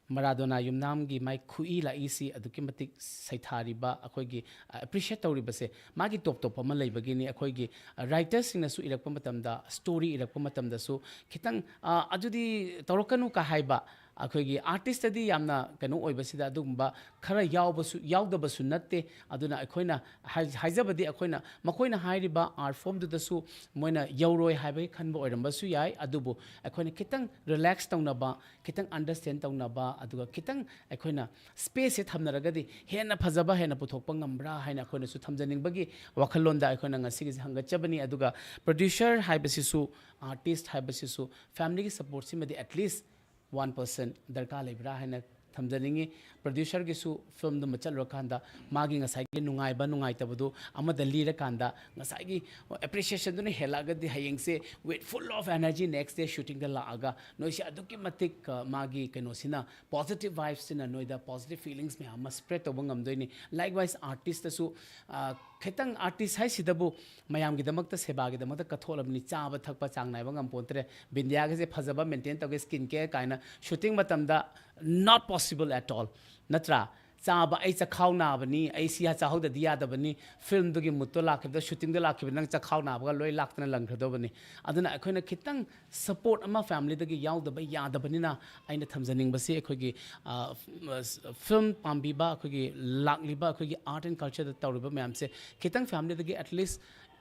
ꯃꯔꯥꯗꯣꯅꯥ ꯌꯨꯝꯅꯥꯝꯒꯤ ꯃꯥꯏ ꯈꯨꯏ ꯂꯥꯛꯏꯁꯤ ꯑꯗꯨꯛꯀꯤ ꯃꯇꯤꯛ ꯁꯩꯊꯥꯔꯤꯕ, ꯑꯩꯈꯣꯏꯒꯤ, ꯑ, appreciate ꯇꯧꯔꯤꯕꯁꯦ ꯃꯥꯒꯤ ꯇꯣꯞ ꯇꯣꯞꯄ ꯑꯃ ꯂꯩꯕꯒꯤꯅꯤ꯫ ꯑꯩꯈꯣꯏꯒꯤ, ꯑ, writerꯁꯤꯡꯅꯁꯨ ꯏꯔꯛꯄ ꯃꯇꯝꯗ, story ꯏꯔꯛꯄ ꯃꯇꯝꯗꯁꯨ ꯈꯤꯇꯪ, ꯑ, "ꯑꯗꯨꯗꯤ ꯇꯧꯔꯛꯀꯅꯨ" ꯀ ꯍꯥꯏꯕ, ꯑꯩꯈꯣꯏꯒꯤ artistꯇꯗꯤ ꯌꯥꯝꯅ ꯀꯩꯅꯣ ꯑꯣꯏꯕꯁꯤꯗ ꯑꯗꯨꯒꯨꯝꯕ ꯈꯔ ꯌꯥꯎꯕꯁꯨ, ꯌꯥꯎꯗꯕꯁꯨ ꯅꯠꯇꯦ꯫ ꯑꯗꯨꯅ ꯑꯩꯈꯣꯏꯅ ꯍꯥꯏ-, ꯍꯥꯏꯖꯕꯗꯤ ꯑꯩꯈꯣꯏꯅ ꯃꯈꯣꯏꯅ ꯍꯥꯏꯔꯤꯕ art formꯗꯨꯗꯁꯨ ꯃꯣꯏꯅ ꯌꯧꯔꯣꯏ ꯍꯥꯏꯕꯒꯤ ꯈꯟꯕ ꯑꯣꯏꯔꯝꯕꯁꯨ ꯌꯥꯏ꯫ ꯑꯗꯨꯕꯨ ꯑꯩꯈꯣꯏꯅ ꯈꯤꯇꯪ relax ꯇꯧꯅꯕ, ꯈꯤꯇꯪ understand ꯇꯧꯅꯕ, ꯑꯗꯨꯒ ꯈꯤꯇꯪ ꯑꯩꯈꯣꯏꯅ spaceꯁꯦ ꯊꯝꯅꯔꯒꯗꯤ ꯍꯦꯟꯅ ꯐꯖꯕ ꯍꯦꯟꯅ ꯄꯨꯊꯣꯛꯄ ꯉꯝꯕ꯭ꯔꯥ ꯍꯥꯏꯅ ꯑꯩꯈꯣꯏꯅꯁꯨ ꯊꯝꯖꯅꯤꯡꯕꯒꯤ ꯋꯥꯈꯜꯂꯣꯟꯗ ꯑꯩꯈꯣꯏꯅ ꯉꯁꯤꯒꯤꯁꯦ ꯍꯪꯒꯠꯆꯕꯅꯤ꯫ ꯑꯗꯨꯒ producer ꯍꯥꯏꯕꯁꯤꯁꯨ, artist ꯍꯥꯏꯕꯁꯤꯁꯨ familyꯒꯤ supportꯁꯤꯃꯗꯤ at least one percent ꯗꯔꯀꯥꯔ ꯂꯩꯕ꯭ꯔꯥ ꯍꯥꯏꯅ ꯊꯝꯖꯅꯤꯡꯉꯤ꯫ ꯄ꯭ꯔꯗ꯭ꯌꯨꯁꯔꯒꯤꯁꯨ ꯐꯤꯂꯝꯗꯨꯃ ꯆꯠꯂꯨꯔꯀꯥꯟꯗ ꯃꯥꯒꯤ ꯉꯁꯥꯏꯒꯤ ꯅꯨꯡꯉꯥꯏꯕ ꯅꯨꯡꯉꯥꯏꯇꯕꯗꯨ ꯑꯃꯗ ꯂꯤꯔꯀꯥꯟꯗ ꯉꯁꯥꯏꯒꯤ ꯑꯦꯄ꯭ꯔꯤꯁꯤꯌꯦꯁꯟꯗꯨꯅ ꯍꯦꯜꯂꯛꯑꯒꯗꯤ ꯍꯌꯦꯡꯁꯦ with full of energy next day shootingꯗ ꯂꯥꯛꯑꯒ ꯅꯣꯏꯁꯦ ꯑꯗꯨꯛꯀꯤ ꯃꯇꯤꯛ, ꯑ, ꯃꯥꯒꯤ ꯀꯩꯅꯣꯁꯤꯅ, positive vibesꯁꯤꯅ ꯅꯣꯏꯗ positive feelings ꯃꯌꯥꯝ ꯑꯃ spread ꯇꯧꯕ ꯉꯝꯗꯣꯏꯅꯤ꯫ Likewise artistꯇꯁꯨ, ꯑ, ꯈꯤꯇꯪ artist ꯍꯥꯏꯁꯤꯗꯕꯨ ꯃꯌꯥꯝꯒꯤꯗꯃꯛꯇ ꯁꯦꯕꯥꯒꯤꯗꯃꯛꯇ ꯀꯠꯊꯣꯛꯂꯕꯅꯤ꯫ ꯆꯥꯕ ꯊꯛꯄ ꯆꯥꯡ ꯅꯥꯏꯕ ꯉꯝꯄꯣꯟꯇ꯭ꯔꯦ꯫ ꯕꯤꯟꯗꯤꯌꯥꯒꯁꯦ ꯐꯖꯕ maintain ꯇꯧꯒꯦ, skin care ꯀꯥꯏꯅ shooting ꯃꯇꯝꯗ not possible at all, ꯅꯠꯇ꯭ꯔꯥ? ꯆꯥꯕ, ꯑꯩ ꯆꯈꯥꯎ ꯅꯥꯕꯅꯤ, ꯑꯩ ꯁꯤ ꯆꯥꯍꯧꯗꯗꯤ ꯌꯥꯗꯕꯅꯤ, ꯐꯤꯂꯝꯗꯨꯒꯤ ꯃꯨꯠꯇꯣ ꯂꯥꯛꯈꯤꯕꯗ, ꯁꯨꯇꯤꯡꯗ ꯂꯥꯛꯈꯤꯕ ꯅꯪ ꯆꯈꯥꯎ ꯅꯥꯕꯒ ꯂꯣꯏ ꯂꯥꯛꯇꯅ ꯂꯪꯈ꯭ꯔꯗꯧꯕꯅꯤ꯫ ꯑꯗꯨꯅ ꯑꯩꯈꯣꯏꯅ ꯈꯤꯇꯪ support ꯑꯃ ꯐꯦꯃꯤꯂꯤꯗꯒꯤ ꯌꯥꯎꯗꯕ ꯌꯥꯗꯕꯅꯤꯅ ꯑꯩꯅ ꯊꯝꯖꯅꯤꯡꯕꯁꯤ ꯑꯩꯈꯣꯏꯒꯤ, ꯑ, ꯐ-, ꯑ, ꯐꯤꯂꯝ ꯄꯥꯝꯕꯤꯕ, ꯑꯩꯈꯣꯏꯒꯤ ꯂꯥꯛꯂꯤꯕ ꯑꯩꯈꯣꯏꯒꯤ art and cultureꯗ ꯇꯧꯔꯤꯕ ꯃꯌꯥꯝꯁꯦ ꯈꯤꯇꯪ ꯐꯦꯃꯤꯂꯤꯗꯒꯤ at least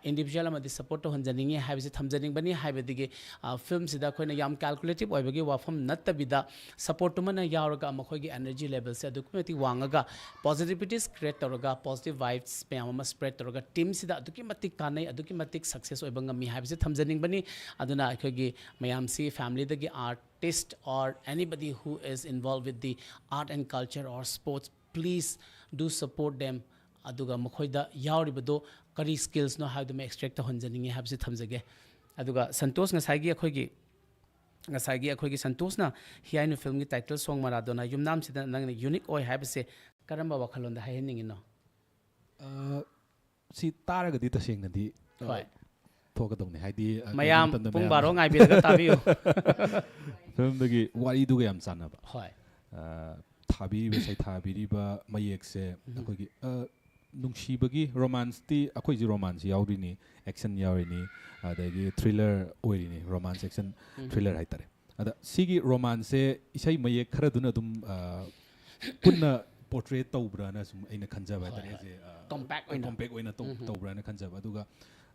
individual ꯑꯃꯗꯤ support ꯇꯧꯍꯟꯖꯅꯤꯡꯉꯤ ꯍꯥꯏꯕꯁꯤ ꯊꯝꯖꯅꯤꯡꯕꯅꯤ꯫ ꯍꯥꯏꯕꯗꯤꯒꯤ, ꯑ, ꯐꯤꯂꯝꯁꯤꯗ ꯑꯩꯈꯣꯏꯅ ꯌꯥꯝ calculative ꯑꯣꯏꯕꯒꯤ ꯋꯥꯐꯝ ꯅꯠꯇꯕꯤꯗ supportꯇꯨꯃꯅ ꯌꯥꯎꯔꯒ ꯃꯈꯣꯏꯒꯤ energy levelꯁꯦ ꯑꯗꯨꯛꯀꯤ ꯃꯇꯤꯛ ꯋꯥꯡꯉꯒ positivities create ꯇꯧꯔꯒ positive vibes ꯃꯌꯥꯝ ꯑꯃ spread ꯇꯧꯔꯒ teamꯁꯤꯗ ꯑꯗꯨꯛꯀꯤ ꯃꯇꯤꯛ ꯀꯥꯟꯅꯩ, ꯑꯗꯨꯛꯀꯤ ꯃꯇꯤꯛ success ꯑꯣꯏꯕ ꯉꯝꯃꯤ ꯍꯥꯏꯕꯁꯤ ꯊꯝꯖꯅꯤꯡꯕꯅꯤ꯫ ꯑꯗꯨꯅ ꯑꯩꯈꯣꯏꯒꯤ ꯃꯌꯥꯝꯁꯤ familyꯗꯒꯤ artist or anybody who is involved with the art and culture or sports, please do support them꯫ ꯑꯗꯨꯒ ꯃꯈꯣꯏꯗ ꯌꯥꯎꯔꯤꯕꯗꯣ ꯀꯔꯤ skillsꯅꯣ ꯍꯥꯏꯕꯗꯨꯃ extract ꯇꯧꯍꯟꯖꯅꯤꯡꯉꯤ ꯍꯥꯏꯕꯁꯤ ꯊꯝꯖꯒꯦ꯫ ꯑꯗꯨꯒ ꯁꯟꯇꯣꯁ, ꯉꯁꯥꯏꯒꯤ ꯑꯩꯈꯣꯏꯒꯤ, ꯉꯁꯥꯏꯒꯤ ꯑꯩꯈꯣꯏꯒꯤ ꯁꯟꯇꯣꯁꯅ ꯍꯤꯌꯥꯏꯅꯨ ꯐꯤꯂꯝꯒꯤ title song ꯃꯔꯥꯗꯣꯅꯥ ꯌꯨꯝꯅꯥꯝꯁꯤꯗ ꯅꯪꯅ unique ꯑꯣꯏ ꯍꯥꯏꯕꯁꯦ ꯀꯔꯝꯕ ꯋꯥꯈꯜꯂꯣꯟꯗ ꯍꯥꯏꯍꯟꯅꯤꯡꯉꯤꯅꯣ? ꯑ, ꯁꯤ ꯇꯥꯔꯒꯗꯤ ꯇꯁꯦꯡꯅꯗꯤ, ꯑ, ꯍꯣꯏ꯫ ꯊꯣꯛꯀꯗꯧꯅꯤ꯫ ꯍꯥꯏꯗꯤ, ꯑ, ꯀꯩꯒꯤꯅꯣ ꯃꯌꯥꯝ ꯃꯇꯝꯗ ꯄꯨꯡ ꯃꯌꯥꯝ ꯕꯥꯔꯣ ꯉꯥꯏꯕꯤꯔꯒ ꯇꯥꯕꯤꯌꯨ꯫ ꯐꯤꯂꯝꯗꯨꯒꯤ ꯋꯥꯔꯤꯗꯨꯒ ꯌꯥꯝ ꯆꯥꯟꯅꯕ꯫ ꯍꯣꯏ꯫ ꯑ, ꯊꯥꯕꯤꯔꯤꯕ, ꯁꯩꯊꯥꯕꯤꯔꯤꯕ ꯃꯌꯦꯛꯁꯦ ꯑꯩꯈꯣꯏꯒꯤ, ꯑ, ꯅꯨꯡꯁꯤꯕꯒꯤ, romanceꯇꯤ ꯑꯩꯈꯣꯏꯁꯤ romance ꯌꯥꯎꯔꯤꯅꯤ, action ꯌꯥꯎꯔꯤꯅꯤ, ꯑꯗꯒꯤ thriller ꯑꯣꯏꯔꯤꯅꯤ, romance action thriller ꯍꯥꯏꯇꯥꯔꯦ꯫ ꯑꯗ ꯁꯤꯒꯤ romanceꯁꯦ ꯏꯁꯩ ꯃꯌꯦꯛ ꯈꯔꯗꯨꯅ ꯑꯗꯨꯝ, ꯑ, ꯄꯨꯟꯅ portray ꯇꯧꯕ꯭ꯔꯥꯅ ꯁꯨꯝ ꯑꯩꯅ ꯈꯟꯖꯕ ꯍꯥꯏꯇꯥꯔꯦ꯫ ꯍꯣꯏ, ꯑꯩꯁꯦ, ꯑ, Compact ꯑꯣꯏꯅ꯫ Compact ꯑꯣꯏꯅ ꯇꯧ-, ꯇꯧꯕ꯭ꯔꯥꯅ ꯈꯟꯖꯕ꯫ ꯑꯗꯨꯒ,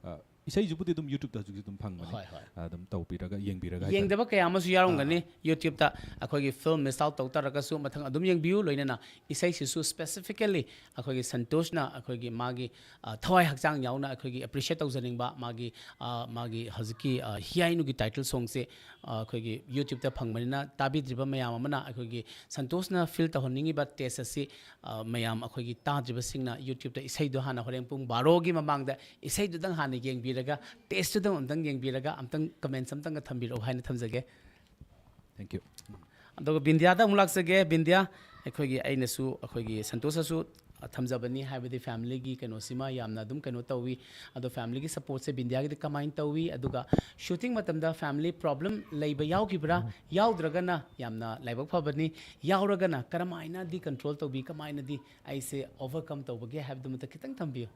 ꯑ, ꯏꯁꯩꯁꯤꯕꯨꯗꯤ ꯑꯗꯨꯝ YouTube-ꯇ ꯍꯧꯖꯤꯛꯁꯨ ꯑꯗꯨꯝ ꯐꯪꯕꯅꯤ꯫ ꯍꯣꯏ, ꯍꯣꯏ꯫ ꯑꯗꯨꯝ ꯇꯧꯕꯤꯔꯒ, ꯌꯦꯡꯕꯤꯔꯒ ꯍꯥꯏꯇꯥꯔꯦ꯫ ꯌꯦꯡꯗꯕ ꯀꯌꯥ ꯑꯃꯁꯨ ꯌꯥꯎꯔꯝꯒꯅꯤ YouTube-ꯇ꯫ ꯑꯩꯈꯣꯏꯒꯤ film miss out ꯇꯧ ꯇꯥꯔꯒꯁꯨ ꯃꯊꯪ ꯑꯗꯨꯝ ꯌꯦꯡꯕꯤꯌꯨ꯫ ꯂꯣꯏꯅꯅ ꯏꯁꯩꯁꯤꯁꯨ specifically ꯑꯩꯈꯣꯏꯒꯤ ꯁꯟꯇꯣꯁꯅ ꯑꯩꯈꯣꯏꯒꯤ ꯃꯥꯒꯤ, ꯑ, ꯊꯋꯥꯏ ꯍꯛꯆꯥꯡ ꯌꯥꯎꯅ ꯑꯩꯈꯣꯏꯒꯤ appreciate ꯇꯧꯖꯅꯤꯡꯕ ꯃꯥꯒꯤ, ꯑ, ꯃꯥꯒꯤ ꯍꯧꯖꯤꯛꯀꯤ, ꯑ, ꯍꯤꯌꯥꯏꯅꯨꯒꯤ title song-ꯁꯦ, ꯑ, ꯑꯩꯈꯣꯏꯒꯤ YouTube-ꯇ ꯐꯪꯕꯅꯤꯅ ꯇꯥꯕꯤꯗ꯭ꯔꯤꯕ ꯃꯌꯥꯝ ꯑꯃꯅ ꯑꯩꯈꯣꯏꯒꯤ ꯁꯟꯇꯣꯁꯅ feel ꯇꯧꯍꯟꯅꯤꯡꯉꯤꯕ taste ꯑꯁꯤ, ꯑ, ꯃꯌꯥꯝ ꯑꯩꯈꯣꯏꯒꯤ ꯇꯥꯗ꯭ꯔꯤꯕꯁꯤꯡꯅ YouTube-ꯇ ꯏꯁꯩꯗꯣ ꯍꯥꯟꯅ ꯍꯣꯔꯦꯟ ꯄꯨꯡ ꯕꯥꯔꯣꯒꯤ ꯃꯃꯥꯡꯗ ꯏꯁꯩꯗꯨꯗꯪ ꯍꯥꯟꯅ ꯌꯦꯡꯕꯤꯔꯒ, taste-ꯇꯨꯗꯪ ꯑꯝꯇꯪ ꯌꯦꯡꯕꯤꯔꯒ, ꯑꯝꯇꯪ comments ꯑꯝꯇꯪꯒ ꯊꯝꯕꯤꯔꯛꯎ ꯍꯥꯏꯅ ꯊꯝꯖꯒꯦ꯫ Thank you꯫ ꯑꯗꯨꯒ ꯕꯤꯟꯗꯤꯌꯥꯗ ꯑꯃꯨꯛ ꯂꯥꯛꯆꯒꯦ꯫ ꯕꯤꯟꯗꯤꯌꯥ, ꯑꯩꯈꯣꯏꯒꯤ ꯑꯩꯅꯁꯨ, ꯑꯩꯈꯣꯏꯒꯤ ꯁꯟꯇꯣꯁꯇꯁꯨ ꯊꯝꯖꯕꯅꯤ, ꯍꯥꯏꯕꯗꯤ family-ꯒꯤ ꯀꯩꯅꯣꯁꯤꯃ ꯌꯥꯝꯅ ꯑꯗꯨꯝ ꯀꯩꯅꯣ ꯇꯧꯋꯤ꯫ ꯑꯗꯣ family-ꯒꯤ support-ꯁꯦ ꯕꯤꯟꯗꯤꯌꯥꯒꯤꯗꯤ ꯀꯃꯥꯏꯅ ꯇꯧꯋꯤ? ꯑꯗꯨꯒ shooting ꯃꯇꯝꯗ family problem ꯂꯩꯕ ꯌꯥꯎꯈꯤꯕ꯭ꯔꯥ? ꯌꯥꯎꯗ꯭ꯔꯒꯅ ꯌꯥꯝꯅ ꯂꯥꯏꯕꯛ ꯐꯕꯅꯤ, ꯌꯥꯎꯔꯒꯅ ꯀꯔꯝꯍꯥꯏꯅꯗꯤ control ꯇꯧꯕꯤ, ꯀꯃꯥꯏꯅꯗꯤ ꯑꯩꯁꯦ overcome ꯇꯧꯕꯒꯦ ꯍꯥꯏꯕꯗꯨꯃꯇ ꯈꯤꯇꯪ ꯊꯝꯕꯤꯌꯨ꯫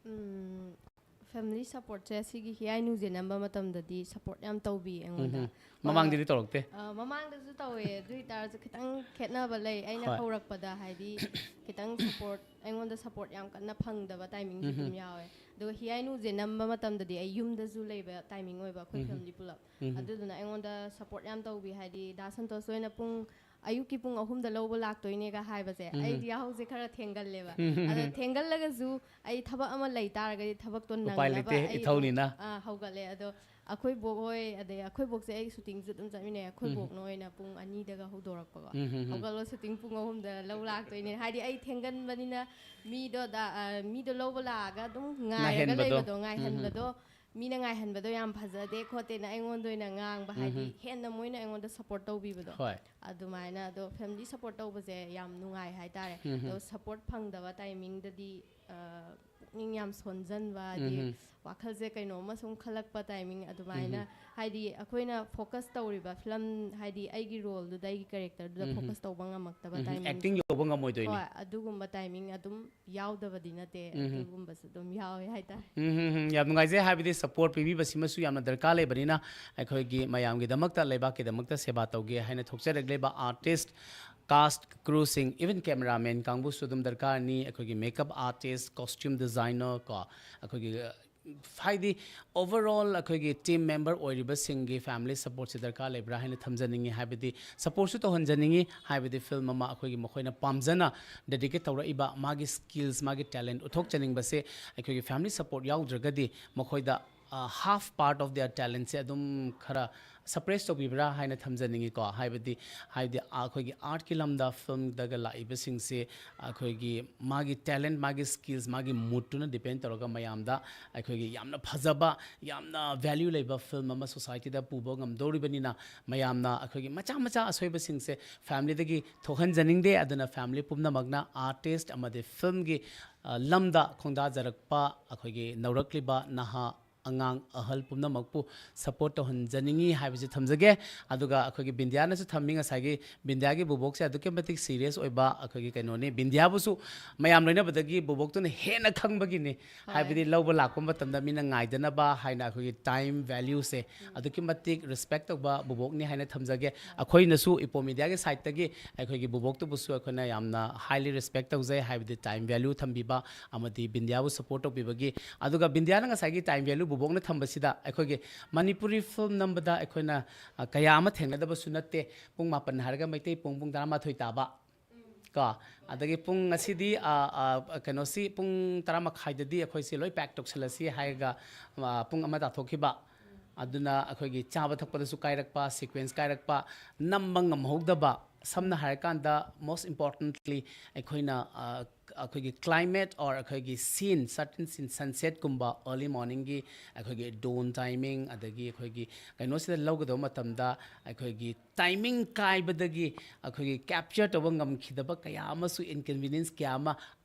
ꯎꯝ, family support-ꯁꯦ ꯁꯤꯒꯤ ꯍꯤꯌꯥꯏꯅꯨꯁꯦ ꯅꯝꯕ ꯃꯇꯝꯗꯗꯤ support ꯌꯥꯝ ꯇꯧꯕꯤ ꯑꯩꯉꯣꯟꯗ꯫ ꯎꯝꯍꯨꯝ꯫ ꯃꯃꯥꯡꯗꯗꯤ ꯇꯧꯔꯛꯇꯦ? ꯑ, ꯃꯃꯥꯡꯗꯁꯨ ꯇꯧꯋꯦ, ꯑꯗꯨ ꯑꯣꯏꯇꯥꯔꯁꯨ ꯈꯤꯇꯪ ꯈꯦꯠꯅꯕ ꯂꯩ꯫ ꯑꯩꯅ ꯍꯣꯏ꯫ ꯍꯧꯔꯛꯄꯗ ꯍꯥꯏꯗꯤ ꯈꯤꯇꯪ support, ꯑꯩꯉꯣꯟꯗ support ꯌꯥꯝ ꯀꯟꯅ ꯐꯪꯗꯕ timing-ꯁꯨ ꯑꯗꯨꯝ ꯎꯝꯍꯨꯝ꯫ ꯌꯥꯎꯋꯦ꯫ ꯑꯗꯨꯒ ꯍꯤꯌꯥꯏꯅꯨꯁꯦ ꯅꯝꯕ ꯃꯇꯝꯗꯗꯤ ꯑꯩ ꯌꯨꯝꯗꯁꯨ ꯂꯩꯕ timing ꯑꯣꯏꯕ, ꯑꯩꯈꯣꯏ ꯎꯝꯍꯨꯝ꯫ family ꯄꯨꯂꯞ꯫ ꯎꯝꯍꯨꯝ꯫ ꯑꯗꯨꯗꯨꯅ ꯑꯩꯉꯣꯟꯗ support ꯌꯥꯝ ꯇꯧꯕꯤ, ꯍꯥꯏꯗꯤ ꯗꯥ ꯁꯟꯇꯣꯁ ꯑꯣꯏꯅ ꯄꯨꯡ, ꯑꯌꯨꯛꯀꯤ ꯄꯨꯡ ꯑꯍꯨꯝꯗ ꯂꯧꯕ ꯂꯥꯛꯇꯣꯏꯅꯦꯒ ꯍꯥꯏꯕꯁꯦ, ꯎꯝꯍꯨꯝ꯫ ꯑꯩꯗꯤ ꯌꯥꯍꯧꯁꯦ ꯈꯔ ꯊꯦꯡꯒꯜꯂꯦꯕ꯫ ꯎꯝꯍꯨꯝ, ꯑꯗꯣ ꯎꯝꯍꯨꯝ꯫ ꯊꯦꯡꯒꯜꯂꯒꯁꯨ ꯑꯩ ꯊꯕꯛ ꯑꯃ ꯂꯩ ꯇꯥꯔꯒꯗꯤ ꯊꯕꯛꯇꯣ ꯎꯄꯥꯏ ꯅꯪꯅꯕ ꯂꯩꯇꯦ, ꯑꯩ ꯑꯗꯨꯝ, ꯏꯊꯧꯅꯤꯅ꯫ ꯑꯥ, ꯍꯧꯒꯠꯂꯦ꯫ ꯑꯗꯣ ꯑꯩꯈꯣꯏ ꯕꯣꯛ ꯍꯣꯏ, ꯑꯗꯩ ꯑꯩꯈꯣꯏ ꯕꯣꯛꯁꯦ ꯑꯩ shooting-ꯁꯨ ꯑꯗꯨꯝ ꯆꯠꯃꯤꯟꯅꯩ꯫ ꯑꯩꯈꯣꯏ ꯎꯝ꯫ ꯕꯣꯛꯅ ꯑꯣꯏꯅ ꯄꯨꯡ ꯑꯅꯤꯗꯒ ꯍꯧꯗꯣꯔꯛꯄꯀꯣ꯫ ꯎꯝ, ꯎꯝ, ꯎꯝ꯫ "ꯍꯧꯒꯠꯂꯣ, shooting ꯄꯨꯡ ꯑꯍꯨꯝꯗ ꯂꯧ ꯂꯥꯛꯇꯣꯏꯅꯦ", ꯍꯥꯏꯗꯤ ꯑꯩ ꯊꯦꯡꯒꯟꯕꯅꯤꯅ ꯃꯤꯗꯣ ꯗ-, ꯑ, ꯃꯤꯗꯣ ꯂꯧꯕ ꯂꯥꯛꯑꯒ ꯑꯗꯨꯝ ꯉꯥꯏꯔꯒ ꯉꯥꯏꯍꯟꯕꯗꯣ꯫ ꯂꯩꯕꯗꯣ, ꯎꯝ, ꯎꯝ꯫ ꯉꯥꯏꯍꯟꯕꯗꯣ, ꯃꯤꯅ ꯉꯥꯏꯍꯟꯕꯗꯣ ꯌꯥꯝ ꯐꯖꯗꯦ ꯈꯣꯠꯇꯦꯅ ꯑꯩꯉꯣꯟꯗ ꯑꯣꯏꯅ ꯉꯥꯡꯕ, ꯍꯥꯏꯗꯤ ꯎꯝ, ꯎꯝ꯫ ꯍꯦꯟꯅ ꯃꯣꯏꯅ ꯑꯩꯉꯣꯟꯗ support ꯇꯧꯕꯤꯕꯗꯣ꯫ ꯍꯣꯏ꯫ ꯑꯗꯨꯃꯥꯏꯅ, ꯑꯗꯣ family support ꯇꯧꯕꯁꯦ ꯌꯥꯝ ꯅꯨꯡꯉꯥꯏ ꯍꯥꯏꯇꯥꯔꯦ꯫ ꯎꯝ, ꯎꯝ꯫ ꯑꯗꯣ support ꯐꯪꯗꯕ timing-ꯗꯗꯤ, ꯑ, ꯄꯨꯛꯅꯤꯡ ꯌꯥꯝ ꯁꯣꯟꯖꯟꯕ, ꯍꯥꯏꯗꯤ ꯎꯝ, ꯎꯝ꯫ ꯋꯥꯈꯜꯁꯦ ꯀꯩꯅꯣꯝꯃ ꯁꯨꯝ ꯈꯜꯂꯛꯄ timing ꯑꯗꯨꯃꯥꯏꯅ, ꯎꯝ, ꯍꯥꯏꯗꯤ ꯑꯩꯈꯣꯏꯅ focus ꯇꯧꯔꯤꯕ film, ꯍꯥꯏꯗꯤ ꯑꯩꯒꯤ role-ꯗꯨꯗ, ꯑꯩꯒꯤ character-ꯗꯨꯗ ꯎꯝ, ꯎꯝ꯫ focus ꯇꯧꯕ ꯉꯝꯃꯛꯇꯕ ꯎꯝ, timing-ꯁꯨ꯫ acting ꯌꯧꯕ ꯉꯝꯃꯣꯏꯗꯣꯏꯅꯤ꯫ ꯍꯣꯏ, ꯑꯗꯨꯒꯨꯝꯕ timing ꯑꯗꯨꯝ ꯌꯥꯎꯗꯕꯗꯤ ꯅꯠꯇꯦ, ꯎꯝ, ꯎꯝ꯫ ꯑꯗꯨꯒꯨꯝꯕꯁꯨ ꯑꯗꯨꯝ ꯌꯥꯎꯋꯦ ꯍꯥꯏꯇꯥꯔꯦ꯫ ꯎꯝ, ꯎꯝ, ꯎꯝ꯫ ꯌꯥꯝ ꯅꯨꯡꯉꯥꯏꯖꯩ, ꯍꯥꯏꯕꯗꯤ support ꯄꯤꯕꯤꯕꯁꯤꯃꯁꯨ ꯌꯥꯝꯅ ꯗꯔꯀꯥꯔ ꯂꯩꯕꯅꯤꯅ, ꯑꯩꯈꯣꯏꯒꯤ ꯃꯌꯥꯝꯒꯤꯗꯃꯛꯇ, ꯂꯩꯕꯥꯛꯀꯤꯗꯃꯛꯇ ꯁꯦꯕꯥ ꯇꯧꯒꯦ ꯍꯥꯏꯅ ꯊꯣꯛꯆꯔꯛꯂꯤꯕ artist, cast, crew-ꯁꯤꯡ, even cameraman ꯀꯥꯡꯕꯨꯁꯨ ꯑꯗꯨꯝ ꯗꯔꯀꯥꯔꯅꯤ꯫ ꯑꯩꯈꯣꯏꯒꯤ makeup artist, costume designer ꯀꯣ, ꯑꯩꯈꯣꯏꯒꯤ, ꯑ, ꯍꯥꯏꯗꯤ overall ꯑꯩꯈꯣꯏꯒꯤ team member ꯑꯣꯏꯔꯤꯕꯁꯤꯡꯒꯤ family supportꯁꯤ ꯗꯔꯀꯥꯔ ꯂꯩꯕ꯭ꯔꯥ ꯍꯥꯏꯅ ꯊꯝꯖꯅꯤꯡꯉꯤ꯫ ꯍꯥꯏꯕꯗꯤ supportꯁꯨ ꯇꯧꯍꯟꯖꯅꯤꯡꯉꯤ꯫ ꯍꯥꯏꯕꯗꯤ film ꯑꯃ ꯑꯩꯈꯣꯏꯒꯤ ꯃꯈꯣꯏꯅ ꯄꯥꯝꯖꯅ dedicate ꯇꯧꯔꯛꯏꯕ ꯃꯥꯒꯤ skills, ꯃꯥꯒꯤ talent ꯎꯠꯊꯣꯛꯆꯅꯤꯡꯕꯁꯦ ꯑꯩꯈꯣꯏꯒꯤ family support ꯌꯥꯎꯗ꯭ꯔꯒꯗꯤ ꯃꯈꯣꯏꯗ half part of their talentꯁꯦ ꯑꯗꯨꯝ ꯈꯔ suppress ꯇꯧꯕꯤꯕ꯭ꯔꯥ ꯍꯥꯏꯅ ꯊꯝꯖꯅꯤꯡꯉꯤꯀꯣ꯫ ꯍꯥꯏꯕꯗꯤ ꯍꯥꯏꯕꯗꯤ ꯑꯩꯈꯣꯏꯒꯤ artꯀꯤ ꯂꯝꯗ filmꯗꯒ ꯂꯥꯛꯏꯕꯁꯤꯡꯁꯦ ꯑꯩꯈꯣꯏꯒꯤ ꯃꯥꯒꯤ talent, ꯃꯥꯒꯤ skills, ꯃꯥꯒꯤ moodꯇꯨꯅ depend ꯇꯧꯔꯒ ꯃꯌꯥꯝꯗ ꯑꯩꯈꯣꯏꯒꯤ ꯌꯥꯝꯅ ꯐꯖꯕ, ꯌꯥꯝꯅ value ꯂꯩꯕ film ꯑꯃ societyꯗ ꯄꯨꯕ ꯉꯝꯗꯧꯔꯤꯕꯅꯤꯅ ꯃꯌꯥꯝꯅ ꯑꯩꯈꯣꯏꯒꯤ ꯃꯆꯥ ꯃꯆꯥ ꯑꯁꯣꯏꯕꯁꯤꯡꯁꯦ familyꯗꯒꯤ ꯊꯣꯛꯍꯟꯖꯅꯤꯡꯗꯦ꯫ ꯑꯗꯨꯅ family ꯄꯨꯝꯅꯃꯛꯅ artist ꯑꯃꯗꯤ filmꯒꯤ ꯂꯝꯗ ꯈꯣꯡꯗꯥꯖꯔꯛꯄ ꯑꯩꯈꯣꯏꯒꯤ ꯅꯧꯔꯛꯂꯤꯕ ꯅꯍꯥ ꯑꯉꯥꯡ ꯑꯍꯜ ꯄꯨꯝꯅꯃꯛꯄꯨ support ꯇꯧꯍꯟꯖꯅꯤꯡꯉꯤ ꯍꯥꯏꯕꯁꯤ ꯊꯝꯖꯒꯦ꯫ ꯑꯗꯨꯒ ꯑꯩꯈꯣꯏꯒꯤ ꯕꯤꯟꯗꯤꯌꯥꯅꯁꯨ ꯊꯝꯃꯤ, ꯉꯁꯥꯏꯒꯤ ꯕꯤꯟꯗꯤꯌꯥꯒꯤ ꯕꯨꯕꯣꯛꯁꯦ ꯑꯗꯨꯛꯀꯤ ꯃꯇꯤꯛ serious ꯑꯣꯏꯕ ꯑꯩꯈꯣꯏꯒꯤ ꯀꯩꯅꯣꯅꯤ꯫ ꯕꯤꯟꯗꯤꯌꯥꯕꯨꯁꯨ ꯃꯌꯥꯝ ꯂꯣꯏꯅꯕꯗꯒꯤ ꯕꯨꯕꯣꯛꯇꯨꯅ ꯍꯦꯟꯅ ꯈꯪꯕꯒꯤꯅꯤ꯫ ꯍꯣꯏ꯫ ꯍꯥꯏꯕꯗꯤ ꯂꯧꯕ ꯂꯥꯛꯄ ꯃꯇꯝꯗ ꯃꯤꯅ ꯉꯥꯏꯗꯅꯕ ꯍꯥꯏꯅ ꯑꯩꯈꯣꯏꯒꯤ time valueꯁꯦ ꯑꯗꯨꯛꯀꯤ ꯃꯇꯤꯛ respect ꯇꯧꯕ ꯕꯨꯕꯣꯛꯅꯤ ꯍꯥꯏꯅ ꯊꯝꯖꯒꯦ꯫ ꯑꯩꯈꯣꯏꯅꯁꯨ ꯏꯄꯣ ꯃꯤꯗꯤꯌꯥꯒꯤ sideꯇꯒꯤ ꯑꯩꯈꯣꯏꯒꯤ ꯕꯨꯕꯣꯛꯇꯨꯕꯨꯁꯨ ꯑꯩꯈꯣꯏꯅ ꯌꯥꯝꯅ highly respect ꯇꯧꯖꯩ꯫ ꯍꯥꯏꯕꯗꯤ time value ꯊꯝꯕꯤꯕ ꯑꯃꯗꯤ ꯕꯤꯟꯗꯤꯌꯥꯕꯨ support ꯇꯧꯕꯤꯕꯒꯤ꯫ ꯑꯗꯨꯒ ꯕꯤꯟꯗꯤꯌꯥꯅ ꯉꯁꯥꯏꯒꯤ time value ꯕꯨꯕꯣꯛꯅ ꯊꯝꯕꯁꯤꯗ ꯑꯩꯈꯣꯏꯒꯤ ꯃꯅꯤꯄꯨꯔꯤ film ꯅꯝꯕꯗ ꯑꯩꯈꯣꯏꯅ ꯑ, ꯀꯌꯥ ꯑꯃ ꯊꯦꯡꯅꯗꯕꯁꯨ ꯅꯠꯇꯦ꯫ ꯄꯨꯡ ꯃꯥꯄꯟ ꯍꯥꯏꯔꯒ ꯃꯩꯇꯩ ꯄꯨꯡ, ꯄꯨꯡ ꯇꯔꯥꯃꯥꯊꯣꯏ ꯇꯥꯕ꯫ ꯀꯣ, ꯑꯗꯒꯤ ꯄꯨꯡ ꯉꯁꯤꯗꯤ ꯑ, ꯑ, ꯀꯩꯅꯣꯁꯤ ꯄꯨꯡ ꯇꯔꯥ ꯃꯈꯥꯏꯗꯗꯤ ꯑꯩꯈꯣꯏꯁꯤ ꯂꯣꯏ pack ꯇꯧꯁꯜꯂꯁꯤ ꯍꯥꯏꯔꯒ ꯑ, ꯄꯨꯡ ꯑꯃ ꯇꯥꯊꯣꯛꯈꯤꯕ꯫ ꯑꯗꯨꯅ ꯑꯩꯈꯣꯏꯒꯤ ꯆꯥꯕ ꯊꯛꯄꯗꯁꯨ ꯀꯥꯏꯔꯛꯄ, sequence ꯀꯥꯏꯔꯛꯄ, ꯅꯝꯕ ꯉꯝꯍꯧꯗꯕ꯫ ꯁꯝꯅ ꯍꯥꯏꯔꯀꯥꯟꯗ most importantly ꯑꯩꯈꯣꯏꯅ ꯑ, ꯑꯩꯈꯣꯏꯒꯤ climate or ꯑꯩꯈꯣꯏꯒꯤ scene, certain scene, sunsetꯀꯨꯝꯕ, early morningꯒꯤ ꯑꯩꯈꯣꯏꯒꯤ dawn timing, ꯑꯗꯒꯤ ꯑꯩꯈꯣꯏꯒꯤ ꯀꯩꯅꯣꯁꯤꯗ ꯂꯧꯒꯗꯕ ꯃꯇꯝꯗ ꯑꯩꯈꯣꯏꯒꯤ timing ꯀꯥꯏꯕꯗꯒꯤ ꯑꯩꯈꯣꯏꯒꯤ capture ꯇꯧꯕ ꯉꯝꯈꯤꯗꯕ ꯀꯌꯥ ꯑꯃꯁꯨ, inconvenience ꯀꯌꯥ ꯑꯃ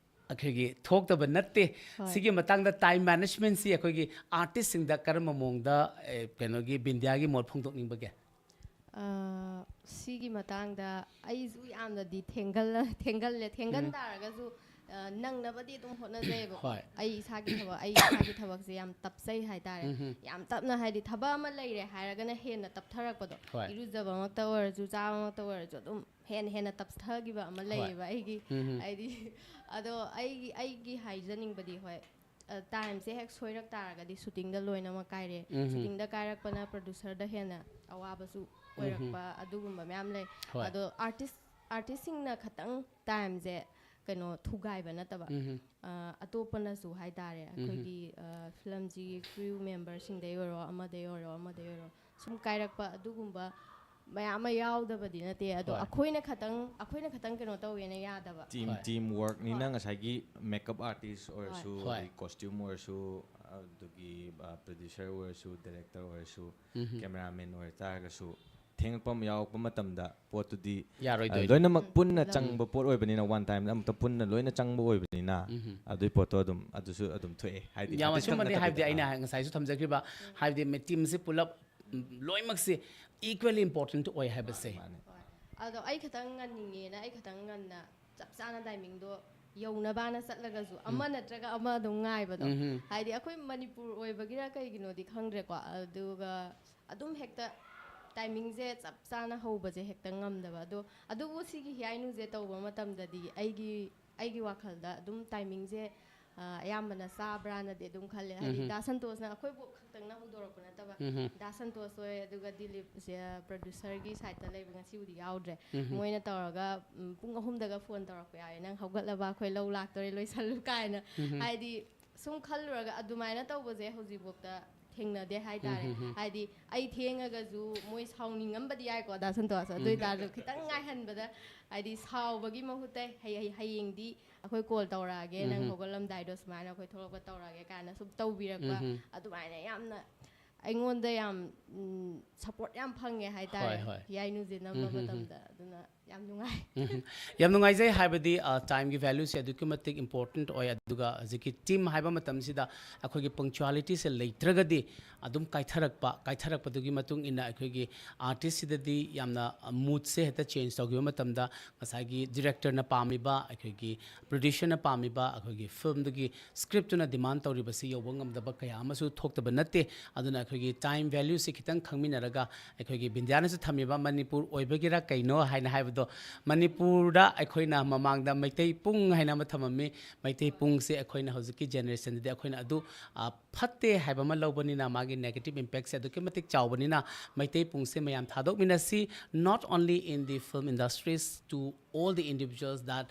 ꯑꯩꯈꯣꯏꯒꯤ ꯊꯣꯛꯇꯕ ꯅꯠꯇꯦ꯫ ꯍꯣꯏ꯫ ꯁꯤꯒꯤ ꯃꯇꯥꯡꯗ time managementꯁꯤ ꯑꯩꯈꯣꯏꯒꯤ artistꯁꯤꯡꯗ ꯀꯔꯝꯕ ꯃꯑꯣꯡꯗ, ꯑꯦ, ꯀꯩꯅꯣꯒꯤ ꯕꯤꯟꯗꯤꯌꯥꯒꯤ ꯃꯣꯠ ꯐꯣꯡꯗꯣꯛꯅꯤꯡꯕꯒꯦ? ꯑ, ꯁꯤꯒꯤ ꯃꯇꯥꯡꯗ ꯑꯩꯁꯨ ꯌꯥꯝꯅꯗꯤ ꯊꯦꯡꯒꯜꯂ-, ꯊꯦꯡꯒꯜꯂꯦ, ꯊꯦꯡꯒꯟ ꯎꯝ꯫ ꯇꯥꯔꯒꯁꯨ, ꯑ, ꯅꯪꯅꯕꯗꯤ ꯑꯗꯨꯝ ꯍꯣꯠꯅꯖꯩꯌꯦꯕꯀꯣ꯫ ꯍꯣꯏ꯫ ꯑꯩ ꯏꯁꯥꯒꯤ ꯊꯕꯛ, ꯑꯩ ꯏꯁꯥꯒꯤ ꯊꯕꯛꯁꯦ ꯌꯥꯝ ꯇꯞꯆꯩ ꯍꯥꯏꯇꯥꯔꯦ꯫ ꯎꯝ ꯍꯝ꯫ ꯌꯥꯝ ꯇꯞꯅ, ꯍꯥꯏꯗꯤ ꯊꯕꯛ ꯑꯃ ꯂꯩꯔꯦ ꯍꯥꯏꯔꯒꯅ ꯍꯦꯟꯅ ꯇꯞꯊꯔꯛꯄꯗꯣ꯫ ꯍꯣꯏ꯫ ꯏꯔꯨꯖꯕꯃꯛꯇ ꯑꯣꯏꯔꯁꯨ, ꯆꯥꯕꯃꯛꯇ ꯑꯣꯏꯔꯁꯨ, ꯑꯗꯨꯝ ꯍꯦꯟꯅ ꯍꯦꯟꯅ ꯇꯞꯊꯈꯤꯕ ꯑꯃ ꯍꯣꯏ꯫ ꯂꯩꯌꯦꯕ ꯑꯩꯒꯤ꯫ ꯎꯝ ꯍꯝ꯫ ꯍꯥꯏꯗꯤ, ꯑꯗꯣ ꯑꯩꯒꯤ, ꯑꯩꯒꯤ ꯍꯥꯏꯖꯅꯤꯡꯕꯗꯤ, ꯍꯣꯏ, ꯇꯥꯏꯝꯁꯦ ꯍꯦꯛ ꯁꯣꯏꯔꯛ ꯇꯥꯔꯒꯗꯤ ꯁꯨꯇꯤꯡꯗ ꯂꯣꯏꯅꯃꯛ ꯀꯥꯏꯔꯦ꯫ ꯎꯝꯍꯨꯝ꯫ ꯁꯨꯇꯤꯡꯗ ꯀꯥꯏꯔꯛꯄꯅ ꯄ꯭ꯔꯣꯗ꯭ꯌꯨꯁꯔꯗ ꯍꯦꯟꯅ ꯑꯋꯥꯕꯁꯨ ꯑꯣꯏꯔꯛꯄ ꯑꯗꯨꯒꯨꯝꯕ ꯃꯌꯥꯝ ꯂꯩ꯫ ꯍꯣꯏ꯫ ꯑꯗꯣ ꯑꯥꯔꯇꯤꯁ ꯑꯥꯔꯇꯤꯁꯁꯤꯡꯅ ꯈꯇꯪ ꯇꯥꯏꯝꯁꯦ ꯀꯩꯅꯣ ꯊꯨꯒꯥꯏꯕ ꯅꯠꯇꯕ, ꯎꯝꯍꯨꯝ꯫ ꯑ, ꯑꯇꯣꯞꯄꯅꯁꯨ ꯍꯥꯏꯇꯥꯔꯦ, ꯑꯩꯈꯣꯏꯒꯤ ꯐꯤꯂꯝꯁꯤꯒꯤ ꯀ꯭ꯔꯤꯌꯨ ꯃꯦꯝꯕꯔꯁꯤꯡꯗꯩ ꯑꯣꯏꯔꯣ, ꯑꯃꯗꯩ ꯑꯣꯏꯔꯣ, ꯑꯃꯗꯩ ꯑꯣꯏꯔꯣ, ꯁꯨꯝ ꯀꯥꯏꯔꯛꯄ ꯑꯗꯨꯒꯨꯝꯕ ꯃꯌꯥꯝ ꯑꯃ ꯌꯥꯎꯗꯕꯗꯤ ꯅꯠꯇꯦ꯫ ꯑꯗꯣ ꯍꯣꯏ꯫ ꯑꯩꯈꯣꯏꯅ ꯈꯇꯪ ꯑꯩꯈꯣꯏꯅ ꯈꯇꯪ ꯀꯩꯅꯣ ꯇꯧꯋꯦꯅ ꯌꯥꯗꯕ꯫ ꯇꯤꯝ ꯍꯣꯏ꯫ ꯇꯤꯝ ꯋꯥꯔꯛꯅꯤꯅ ꯍꯣꯏ꯫ ꯉꯁꯥꯏꯒꯤ ꯃꯦꯀꯞ ꯑꯥꯔꯇꯤꯁ ꯑꯣꯏꯔꯁꯨ, ꯍꯣꯏ꯫ ꯑꯗꯩ ꯀꯣꯁꯇ꯭ꯌꯨꯝ ꯑꯣꯏꯔꯁꯨ, ꯑꯗꯨꯒꯤ ꯄ꯭ꯔꯣꯗ꯭ꯌꯨꯁꯔ ꯑꯣꯏꯔꯁꯨ, ꯗꯥꯏꯔꯦꯛꯇꯔ ꯑꯣꯏꯔꯁꯨ, ꯎꯝꯍꯨꯝ꯫ ꯀꯦꯃꯦꯔꯥꯃꯦꯟ ꯑꯣꯏꯇꯥꯔꯒꯁꯨ, ꯊꯦꯡꯉꯛꯄ ꯑꯃ ꯌꯥꯎꯔꯛꯄ ꯃꯇꯝꯗ ꯄꯣꯠꯇꯨꯗꯤ ꯌꯥꯔꯣꯏꯗꯣꯏꯅꯤ꯫ ꯂꯣꯏꯅꯃꯛ ꯄꯨꯟꯅ ꯎꯝ꯫ ꯆꯪꯕ ꯄꯣꯠ ꯑꯣꯏꯕꯅꯤꯅ, ꯋꯥꯟ ꯇꯥꯏꯝꯗ ꯑꯃꯨꯛꯇ ꯄꯨꯟꯅ ꯂꯣꯏꯅ ꯆꯪꯕ ꯑꯣꯏꯕꯅꯤꯅ, ꯎꯝꯍꯨꯝ꯫ ꯑꯗꯨꯒꯤ ꯄꯣꯠꯇꯣ ꯑꯗꯨꯝ ꯑꯗꯨꯁꯨ ꯑꯗꯨꯝ ꯊꯣꯛꯑꯦ꯫ ꯍꯥꯏꯗꯤ ꯌꯥꯝ artist ꯈꯛ ꯑꯆꯨꯝꯕꯅꯦ꯫ ꯍꯥꯏꯕꯗꯤ ꯅꯠꯇꯕꯤꯗ꯫ ꯑꯩꯅ ꯉꯁꯥꯏꯁꯨ ꯊꯝꯖꯈꯤꯕ, ꯍꯥꯏꯕꯗꯤ ꯃꯦ- ꯇꯤꯝꯁꯦ ꯄꯨꯂꯞ, ꯎꯝ, ꯂꯣꯏꯅꯃꯛꯁꯦ ꯏꯀ꯭ꯋꯦꯂꯤ ꯏꯝꯄꯣꯔꯇꯦꯟꯠ ꯑꯣꯏ ꯍꯥꯏꯕꯁꯦ꯫ ꯃꯥꯅꯦ꯫ ꯑꯗꯣ ꯑꯩ ꯈꯇꯪ ꯉꯟꯅꯤꯡꯉꯦꯅ ꯑꯩ ꯈꯇꯪ ꯉꯟꯅ ꯆꯞ ꯆꯥꯅ ꯇꯥꯏꯃꯤꯡꯗꯣ ꯌꯧꯅꯕꯅ ꯆꯠꯂꯒꯁꯨ, ꯑꯃ ꯅꯠꯇ꯭ꯔꯒ ꯑꯃ ꯑꯗꯨꯝ ꯉꯥꯏꯕꯗꯣ꯫ ꯎꯝꯍꯨꯝ꯫ ꯍꯥꯏꯗꯤ ꯑꯩꯈꯣꯏ ꯃꯅꯤꯄꯨꯔ ꯑꯣꯏꯕꯒꯤꯔ ꯀꯩꯒꯤꯅꯣꯗꯤ ꯈꯪꯗ꯭ꯔꯦꯀꯣ, ꯑꯗꯨꯒ ꯑꯗꯨꯝ ꯍꯦꯛꯇ ꯇꯥꯏꯃꯤꯡꯁꯦ ꯆꯞ ꯆꯥꯅ ꯍꯧꯕꯁꯦ ꯍꯦꯛꯇ ꯉꯝꯗꯕ꯫ ꯑꯗꯣ ꯑꯗꯨꯕꯨ ꯁꯤꯒꯤ ꯍꯤꯌꯥꯏꯅꯨꯁꯦ ꯇꯧꯕ ꯃꯇꯝꯗꯗꯤ ꯑꯩꯒꯤ ꯑꯩꯒꯤ ꯋꯥꯈꯜꯗ ꯑꯗꯨꯝ ꯇꯥꯏꯃꯤꯡꯁꯦ, ꯑ, ꯑꯌꯥꯝꯕꯅ ꯆꯥꯕ꯭ꯔꯥꯅꯗꯤ ꯑꯗꯨꯝ ꯈꯜꯂꯦ꯫ ꯍꯥꯏꯗꯤ ꯎꯝꯍꯨꯝ꯫ ꯗꯥ ꯁꯟꯇꯣꯁꯅ ꯑꯩꯈꯣꯏꯕꯨ ꯈꯛꯇꯪꯅ ꯍꯧꯗꯣꯔꯛꯄ ꯅꯠꯇꯕ, ꯎꯝꯍꯨꯝ꯫ ꯗꯥ ꯁꯟꯇꯣꯁ ꯍꯣꯏ, ꯑꯗꯨꯒ ꯗꯤꯂꯤꯞꯁꯦ, ꯄ꯭ꯔꯣꯗ꯭ꯌꯨꯁꯔꯒꯤ ꯁꯥꯏꯠꯇ ꯂꯩꯕ, ꯉꯁꯤꯕꯨꯗꯤ ꯌꯥꯎꯗ꯭ꯔꯦ꯫ ꯎꯝꯍꯨꯝ꯫ ꯃꯣꯏꯅ ꯇꯧꯔꯒ, ꯎꯝ, ꯄꯨꯡ ꯑꯍꯨꯝꯗꯒ ꯐꯣꯟ ꯇꯧꯔꯛꯄ ꯌꯥꯎꯋꯦ, "ꯅꯪ ꯍꯧꯒꯠꯂꯕ? ꯑꯩꯈꯣꯏ ꯂꯧ ꯂꯥꯛꯇꯣꯔꯦ, ꯂꯣꯏꯁꯜꯂꯨ" ꯀꯥꯏꯅ꯫ ꯎꯝꯍꯨꯝ꯫ ꯍꯥꯏꯗꯤ ꯁꯨꯝ ꯈꯜꯂꯨꯔꯒ ꯑꯗꯨꯃꯥꯏꯅ ꯇꯧꯕꯁꯦ ꯍꯧꯖꯤꯛꯐꯥꯎꯗ ꯊꯦꯡꯅꯗꯦ ꯍꯥꯏꯇꯥꯔꯦ꯫ ꯎꯝ, ꯎꯝ, ꯎꯝ꯫ ꯍꯥꯏꯗꯤ ꯑꯩ ꯊꯦꯡꯉꯒꯁꯨ ꯃꯣꯏ ꯁꯥꯎꯅꯤꯡꯉꯝꯕꯗꯤ ꯌꯥꯏꯀꯣ, ꯗꯥ ꯁꯟꯇꯣꯁ, ꯑꯗꯨ ꯎꯝ꯫ ꯑꯣꯏꯇꯥꯔꯁꯨ ꯈꯤꯇꯪ ꯉꯥꯏꯍꯟꯕꯗ, ꯍꯥꯏꯗꯤ ꯁꯥꯎꯕꯒꯤ ꯃꯍꯨꯠꯇ ꯍꯌꯦ- ꯍꯌꯦꯡꯗꯤ ꯑꯩꯈꯣꯏ ꯀꯣꯜ ꯇꯧꯔꯛꯑꯒꯦ, ꯅꯪ ꯎꯝ, ꯎꯝ꯫ ꯍꯧꯒꯠꯂꯝꯗꯥꯏꯗꯣ ꯁꯨꯃꯥꯏꯅ ꯑꯩꯈꯣꯏ ꯊꯣꯛꯂꯛꯄ ꯇꯧꯔꯛꯑꯒꯦ ꯀꯥꯏꯅ ꯁꯨꯝ ꯇꯧꯕꯤꯔꯛꯄ, ꯎꯝ, ꯎꯝ꯫ ꯑꯗꯨꯃꯥꯏꯅ ꯌꯥꯝꯅ ꯑꯩꯉꯣꯟꯗ ꯌꯥꯝ ꯁꯞꯄꯣꯔꯠ ꯌꯥꯝ ꯐꯪꯉꯦ ꯍꯥꯏꯇꯥꯔꯦ, ꯍꯣꯏ, ꯍꯣꯏ꯫ ꯍꯤꯌꯥꯏꯅꯨꯁꯦ ꯅꯝꯕ ꯎꯝ, ꯎꯝ, ꯎꯝ꯫ ꯃꯇꯝꯗ꯫ ꯑꯗꯨꯅ ꯌꯥꯝ ꯅꯨꯡꯉꯥꯏ꯫ ꯎꯝ꯫ ꯌꯥꯝ ꯅꯨꯡꯉꯥꯏꯖꯩ꯫ ꯍꯥꯏꯕꯗꯤ, ꯑ, ꯇꯥꯏꯝꯒꯤ ꯚꯦꯂ꯭ꯌꯨꯁꯦ ꯑꯗꯨꯛꯀꯤ ꯃꯇꯤꯛ ꯏꯝꯄꯣꯔꯇꯦꯟꯠ ꯑꯣꯏ꯫ ꯑꯗꯨꯒ ꯍꯧꯖꯤꯛꯀꯤ ꯇꯤꯝ ꯍꯥꯏꯕ ꯃꯇꯝꯁꯤꯗ ꯑꯩꯈꯣꯏꯒꯤ ꯄꯪꯆꯨꯋꯥꯂꯤꯇꯤꯁꯦ ꯂꯩꯇ꯭ꯔꯒꯗꯤ ꯑꯗꯨꯝ ꯀꯥꯏꯊꯔꯛꯄ, ꯀꯥꯏꯊꯔꯛꯄꯗꯨꯒꯤ ꯃꯇꯨꯡ ꯏꯟꯅ ꯑꯩꯈꯣꯏꯒꯤ ꯑꯥꯔꯇꯤꯁꯁꯤꯗꯗꯤ ꯌꯥꯝꯅ, ꯑ, ꯃꯨꯗꯁꯦ ꯍꯦꯛꯇ ꯆꯦꯟꯖ ꯇꯧꯈꯤꯕ ꯃꯇꯝꯗ ꯉꯁꯥꯏꯒꯤ ꯗꯤꯔꯦꯛꯇꯔꯅ ꯄꯥꯝꯃꯤꯕ, ꯑꯩꯈꯣꯏꯒꯤ ꯄ꯭ꯔꯣꯗ꯭ꯌꯨꯁꯔꯅ ꯄꯥꯝꯃꯤꯕ, ꯑꯩꯈꯣꯏꯒꯤ ꯐꯤꯂꯝꯗꯨꯒꯤ ꯁ꯭ꯀ꯭ꯔꯤꯞꯇꯨꯅ ꯗꯤꯃꯥꯟ ꯇꯧꯔꯤꯕꯁꯤ ꯌꯧꯕ ꯉꯝꯗꯕ ꯀꯌꯥ ꯑꯃꯁꯨ ꯊꯣꯛꯇꯕ ꯅꯠꯇꯦ꯫ ꯑꯗꯨꯅ ꯑꯩꯈꯣꯏꯒꯤ time value ꯁꯤ ꯈꯤꯇꯪ ꯈꯪꯃꯤꯟꯅꯔꯒ, ꯑꯩꯈꯣꯏꯒꯤ ꯕꯤꯟꯗ꯭ꯌꯥꯅꯁꯨ ꯊꯝꯃꯤꯕ ꯃꯅꯤꯄꯨꯔ ꯑꯣꯏꯕꯒꯤꯔ ꯀꯩꯅꯣ ꯍꯥꯏꯅ ꯍꯥꯏꯕꯗꯣ, ꯃꯅꯤꯄꯨꯔꯗ ꯑꯩꯈꯣꯏꯅ ꯃꯃꯥꯡꯗ ꯃꯩꯇꯩ ꯄꯨꯡ ꯍꯥꯏꯅ ꯑꯃ ꯊꯝꯃꯝꯃꯤ꯫ ꯃꯩꯇꯩ ꯄꯨꯡꯁꯦ ꯑꯩꯈꯣꯏꯅ ꯍꯧꯖꯤꯛꯀꯤ generation ꯗꯗꯤ ꯑꯩꯈꯣꯏꯅ ꯑꯗꯨ, ꯑ, ꯐꯠꯇꯦ ꯍꯥꯏꯕ ꯑꯃ ꯂꯧꯕꯅꯤꯅ, ꯃꯥꯒꯤ negative impact ꯁꯦ ꯑꯗꯨꯛꯀꯤ ꯃꯇꯤꯛ ꯆꯥꯎꯕꯅꯤꯅ, ꯃꯩꯇꯩ ꯄꯨꯡꯁꯦ ꯃꯌꯥꯝ ꯊꯥꯗꯣꯛꯃꯤꯟꯅꯁꯤ, not only in the film industries, to all the individuals that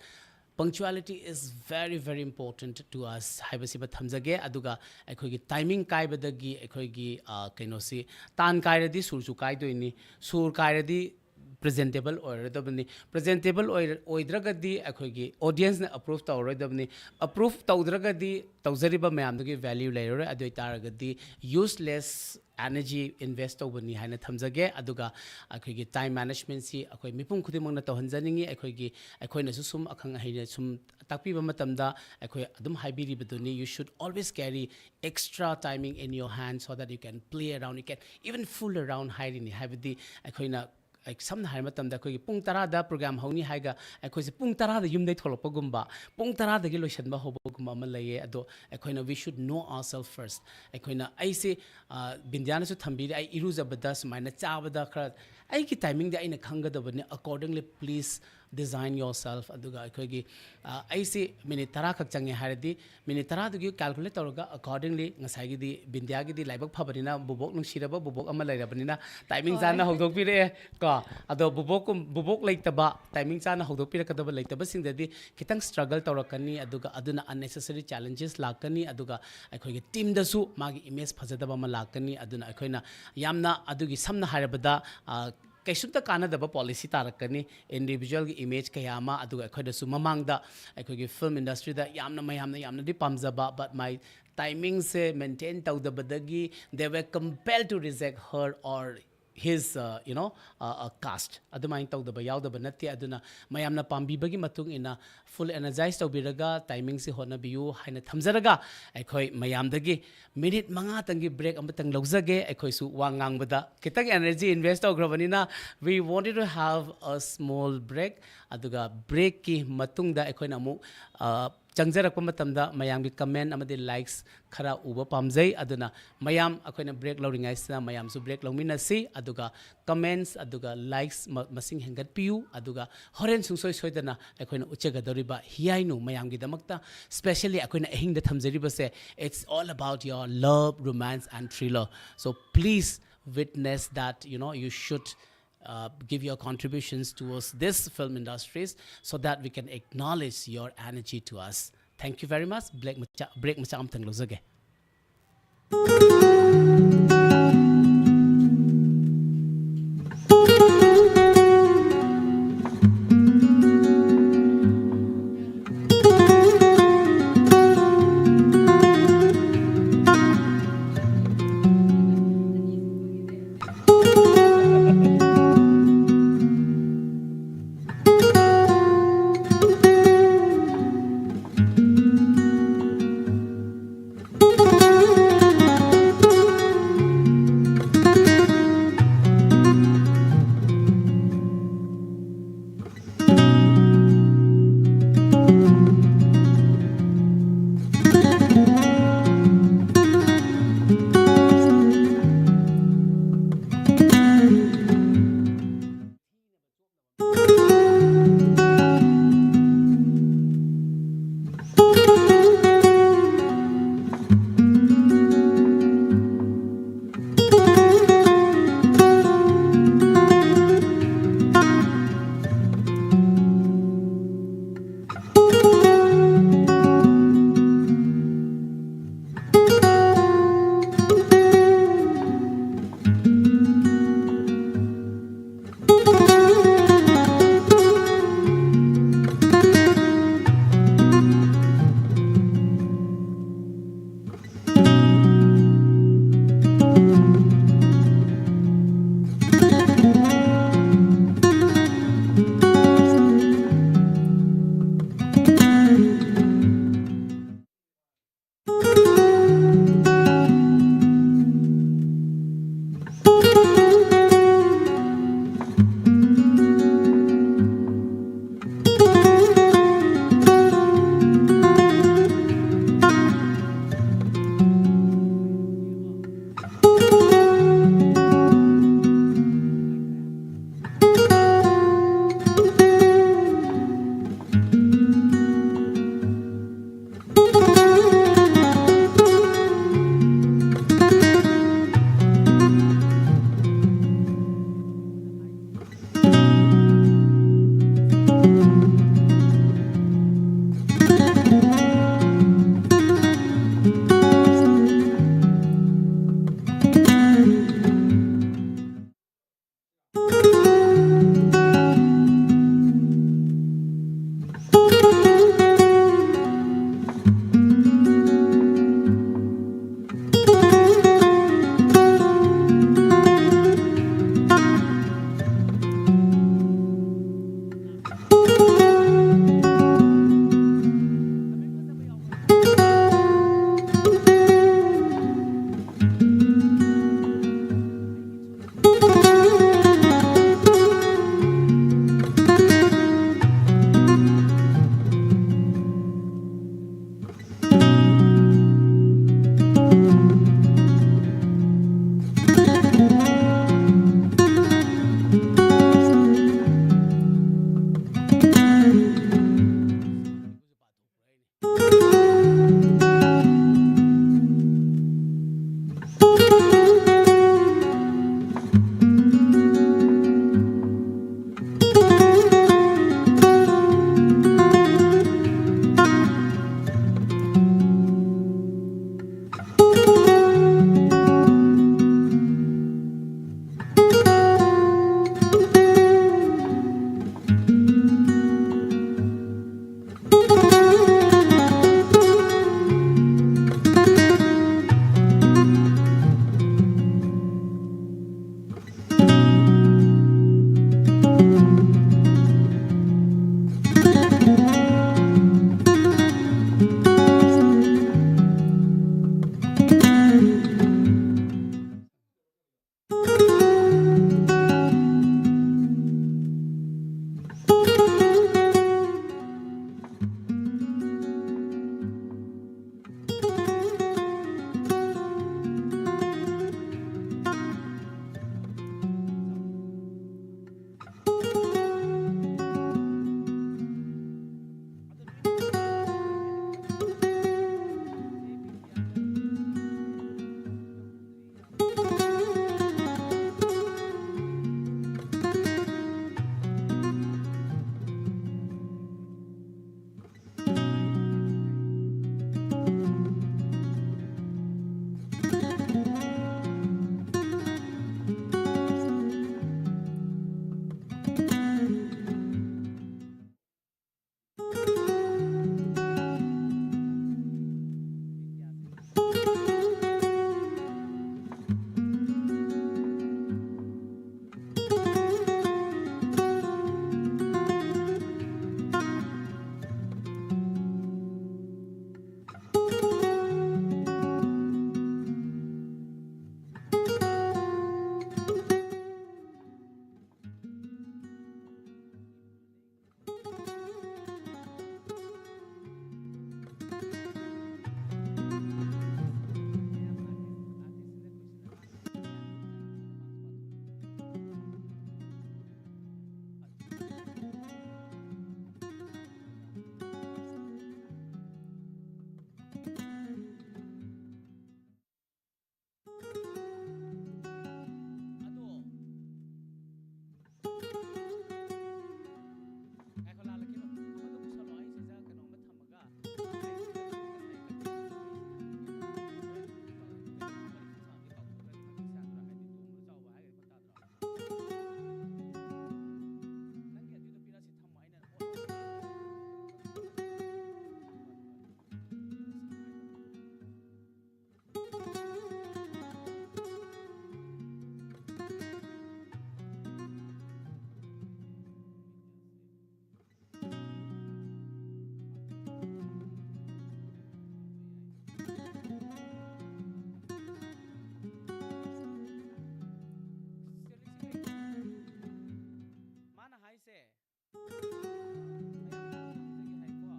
punctuality is very, very important to us ꯍꯥꯏꯕꯁꯤꯃ ꯊꯝꯖꯒꯦ꯫ ꯑꯗꯨꯒ ꯑꯩꯈꯣꯏꯒꯤ timing ꯀꯥꯏꯕꯗꯒꯤ ꯑꯩꯈꯣꯏꯒꯤ, ꯑ, ꯀꯩꯅꯣꯁꯤ, ꯇꯥꯟ ꯀꯥꯏꯔꯗꯤ ꯁꯨꯔꯁꯨ ꯀꯥꯏꯗꯣꯏꯅꯤ, ꯁꯨꯔ ꯀꯥꯏꯔꯗꯤ presentable ꯑꯣꯏꯔꯣꯏꯗꯕꯅꯤ, presentable ꯑꯣꯏꯔ-, ꯑꯣꯏꯗ꯭ꯔꯒꯗꯤ ꯑꯩꯈꯣꯏꯒꯤ audience ꯅ approve ꯇꯧꯔꯔꯣꯏꯗꯕꯅꯤ, approve ꯇꯧꯗ꯭ꯔꯒꯗꯤ ꯇꯧꯖꯔꯤꯕ ꯃꯌꯥꯝꯗꯨꯒꯤ value ꯂꯩꯔꯔꯣꯏ꯫ ꯑꯗꯨ ꯑꯣꯏꯇꯥꯔꯒꯗꯤ useless energy invest ꯇꯧꯕꯅꯤ ꯍꯥꯏꯅ ꯊꯝꯖꯒꯦ꯫ ꯑꯗꯨꯒ ꯑꯩꯈꯣꯏꯒꯤ time management ꯁꯤ ꯑꯩꯈꯣꯏ ꯃꯤꯄꯨꯝ ꯈꯨꯗꯤꯡꯃꯛꯅ ꯇꯧꯍꯟꯖꯅꯤꯡꯉꯤ꯫ ꯑꯩꯈꯣꯏꯒꯤ, ꯑꯩꯈꯣꯏꯅꯁꯨ ꯁꯨꯝ ꯑꯈꯪ ꯑꯍꯩꯅ ꯁꯨꯝ ꯇꯥꯛꯄꯤꯕ ꯃꯇꯝꯗ ꯑꯩꯈꯣꯏ ꯑꯗꯨꯝ ꯍꯥꯏꯕꯤꯔꯤꯕꯗꯨꯅꯤ, "You should always carry extra timing in your hand so that you can play around, you can even fool around" ꯍꯥꯏꯔꯤꯅꯤ꯫ ꯍꯥꯏꯕꯗꯤ ꯑꯩꯈꯣꯏꯅ, ꯑꯩ-, ꯁꯝꯅ ꯍꯥꯏꯔ ꯃꯇꯝꯗ ꯑꯩꯈꯣꯏꯒꯤ ꯄꯨꯡ ꯇꯔꯥꯗ program ꯍꯧꯅꯤ ꯍꯥꯏꯒ ꯑꯩꯈꯣꯏꯁꯦ ꯄꯨꯡ ꯇꯔꯥꯗ ꯌꯨꯝꯗꯩ ꯊꯣꯛꯂꯛꯄꯒꯨꯝꯕ, ꯄꯨꯡ ꯇꯔꯥꯗꯒꯤ ꯂꯣꯏꯁꯤꯟꯕ ꯍꯧꯕꯒꯨꯝꯕ ꯑꯃ ꯂꯩꯌꯦ꯫ ꯑꯗꯣ ꯑꯩꯈꯣꯏꯅ we should know ourselves first꯫ ꯑꯩꯈꯣꯏꯅ, ꯑꯩꯁꯦ, ꯑ, ꯕꯤꯟꯗ꯭ꯌꯥꯅꯁꯨ ꯊꯝꯕꯤꯔꯤ, ꯑꯩ ꯏꯔꯨꯖꯕꯗ ꯁꯨꯃꯥꯏꯅ ꯆꯥꯕꯗ ꯈꯔ ꯑꯩꯒꯤ timing ꯗꯤ ꯑꯩꯅ ꯈꯪꯒꯗꯕꯅꯤ, accordingly please design yourself꯫ ꯑꯗꯨꯒ ꯑꯩꯈꯣꯏꯒꯤ, ꯑ, ꯑꯩꯁꯤ minute ꯇꯔꯥ ꯈꯛ ꯆꯪꯉꯦ ꯍꯥꯏꯔꯗꯤ, minute ꯇꯔꯥꯗꯨꯒꯤ calculate ꯇꯧꯔꯒ accordingly, ꯉꯁꯥꯏꯒꯤꯗꯤ ꯕꯤꯟꯗ꯭ꯌꯥꯒꯤꯗꯤ ꯂꯥꯏꯕꯛ ꯐꯕꯅꯤꯅ, ꯕꯨꯕꯣꯛ, ꯅꯨꯡꯁꯤꯔꯕ ꯕꯨꯕꯣꯛ ꯑꯃ ꯂꯩꯔꯕꯅꯤꯅ, timing ꯍꯣꯏ꯫ ꯆꯥꯅ ꯍꯧꯗꯣꯛꯄꯤꯔꯛꯑꯦ ꯀꯣ꯫ ꯑꯗꯣ ꯕꯨꯕꯣꯛꯀꯨꯝ-, ꯕꯨꯕꯣꯛ ꯂꯩꯇꯕ, timing ꯆꯥꯅ ꯍꯧꯗꯣꯛꯄꯤꯔꯛꯀꯗꯕ ꯂꯩꯇꯕꯁꯤꯡꯗꯗꯤ ꯈꯤꯇꯪ struggle ꯇꯧꯔꯛꯀꯅꯤ, ꯑꯗꯨꯒ ꯑꯗꯨꯅ unnecessary challenges ꯂꯥꯛꯀꯅꯤ, ꯑꯗꯨꯒ ꯑꯩꯈꯣꯏꯒꯤ team ꯗꯁꯨ ꯃꯥꯒꯤ image ꯐꯖꯗꯕ ꯑꯃ ꯂꯥꯛꯀꯅꯤ꯫ ꯑꯗꯨꯅ ꯑꯩꯈꯣꯏꯅ ꯌꯥꯝꯅ ꯑꯗꯨꯒꯤ, ꯁꯝꯅ ꯍꯥꯏꯔꯕꯗ, ꯑ, ꯀꯩꯁꯨꯝꯇ ꯀꯥꯟꯅꯗꯕ policy ꯇꯥꯔꯛꯀꯅꯤ꯫ Individual ꯒꯤ image ꯀꯌꯥ ꯑꯃ, ꯑꯗꯨꯒ ꯑꯩꯈꯣꯏꯗꯁꯨ ꯃꯃꯥꯡꯗ ꯑꯩꯈꯣꯏꯒꯤ film industry ꯗ ꯌꯥꯝꯅ, ꯃꯌꯥꯝꯅ ꯌꯥꯝꯅꯗꯤ ꯄꯥꯝꯖꯕ, but my timing say maintain ꯇꯧꯗꯕꯗꯒꯤ they were compelled to reject her or his, uh, you know, uh, uh, cast꯫ ꯑꯗꯨꯃꯥꯏꯅ ꯇꯧꯗꯕ ꯌꯥꯎꯗꯕ ꯅꯠꯇꯦ꯫ ꯑꯗꯨꯅ ꯃꯌꯥꯝꯅ ꯄꯥꯝꯕꯤꯕꯒꯤ ꯃꯇꯨꯡ ꯏꯟꯅ full energize ꯇꯧꯕꯤꯔꯒ timing ꯁꯤ ꯍꯣꯠꯅꯕꯤꯌꯨ ꯍꯥꯏꯅ ꯊꯝꯖꯔꯒ, ꯑꯩꯈꯣꯏ ꯃꯌꯥꯝꯗꯒꯤ minute ꯃꯉꯥꯇꯪꯒꯤ break ꯑꯃꯇꯪ ꯂꯧꯖꯒꯦ꯫ ꯑꯩꯈꯣꯏꯁꯨ ꯋꯥ ꯉꯥꯡꯕꯗ ꯈꯤꯇꯪ energy invest ꯇꯧꯈ꯭ꯔꯕꯅꯤꯅ, we wanted to have a small break꯫ ꯑꯗꯨꯒ break ꯀꯤ ꯃꯇꯨꯡꯗ ꯑꯩꯈꯣꯏꯅ ꯑꯃꯨꯛ, ꯑ, ꯆꯪꯖꯔꯛꯄ ꯃꯇꯝꯗ ꯃꯌꯥꯝꯒꯤ comment ꯑꯃꯗꯤ likes ꯈꯔ ꯎꯕ ꯄꯥꯝꯖꯩ꯫ ꯑꯗꯨꯅ ꯃꯌꯥꯝ, ꯑꯩꯈꯣꯏꯅ break ꯂꯧꯔꯤꯉꯩꯁꯤꯗ ꯃꯌꯥꯝꯁꯨ break ꯂꯧꯃꯤꯟꯅꯁꯤ, ꯑꯗꯨꯒ comments ꯑꯗꯨꯒ likes ꯃ-, ꯃꯁꯤꯡ ꯍꯦꯟꯒꯠꯄꯤꯌꯨ꯫ ꯑꯗꯨꯒ ꯍꯣꯔꯦꯟ ꯁꯨꯡꯁꯣꯏ ꯁꯣꯏꯗꯅ ꯑꯩꯈꯣꯏꯅ ꯎꯠꯆꯒꯗꯧꯔꯤꯕ ꯍꯤꯌꯥꯏꯅꯨ ꯃꯌꯥꯝꯒꯤꯗꯃꯛꯇ, specially ꯑꯩꯈꯣꯏꯅ ꯑꯍꯤꯡꯗ ꯊꯝꯖꯔꯤꯕꯁꯦ, it's all about your love, romance and thriller. So please witness that, you know, you should uh, give your contributions towards this film industries so that we can acknowledge your energy to us. Thank you very much. Break ꯃꯆꯥ, break ꯃꯆꯥ ꯑꯃꯇꯪ ꯂꯧꯖꯒꯦ꯫ ꯉꯥꯏꯈꯣ, ꯂꯥꯜꯂꯛꯈꯤꯅꯨ꯫ ꯑꯃꯗꯣ ꯄꯨꯁꯜꯂꯣ, ꯑꯩ ꯁꯤꯗ ꯀꯩꯅꯣꯝꯃ ꯊꯝꯃꯒ꯫ ꯅꯪꯒꯤ ꯑꯗꯨꯗꯣ ꯄꯤꯔꯛꯑꯁꯤ ꯊꯝꯃꯣ, ꯑꯩꯅ ꯃꯥꯅ ꯍꯥꯏꯁꯦ꯫ ꯑꯩ ꯑꯝꯇ ꯍꯪꯖꯒꯦ ꯍꯥꯏꯀꯣ꯫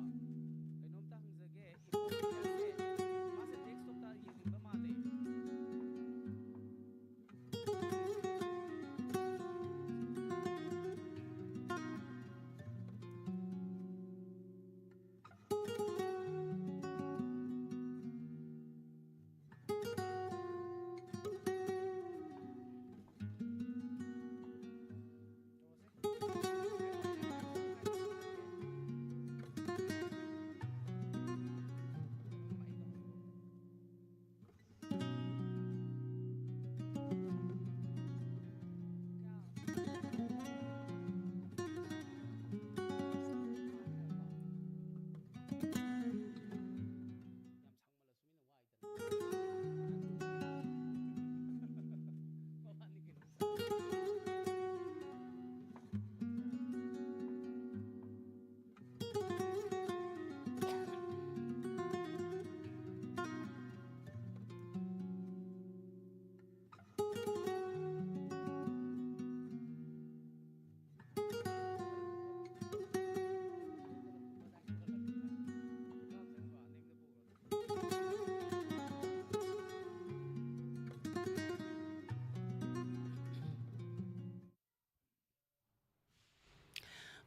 ꯀꯩꯅꯣꯝꯇ ꯍꯪꯖꯒꯦ꯫ ꯏꯕꯣꯕꯤꯁꯦ ꯃꯥꯁꯦ desktopꯇ ꯌꯦꯡꯅꯤꯡꯕ ꯃꯥꯜꯂꯦ꯫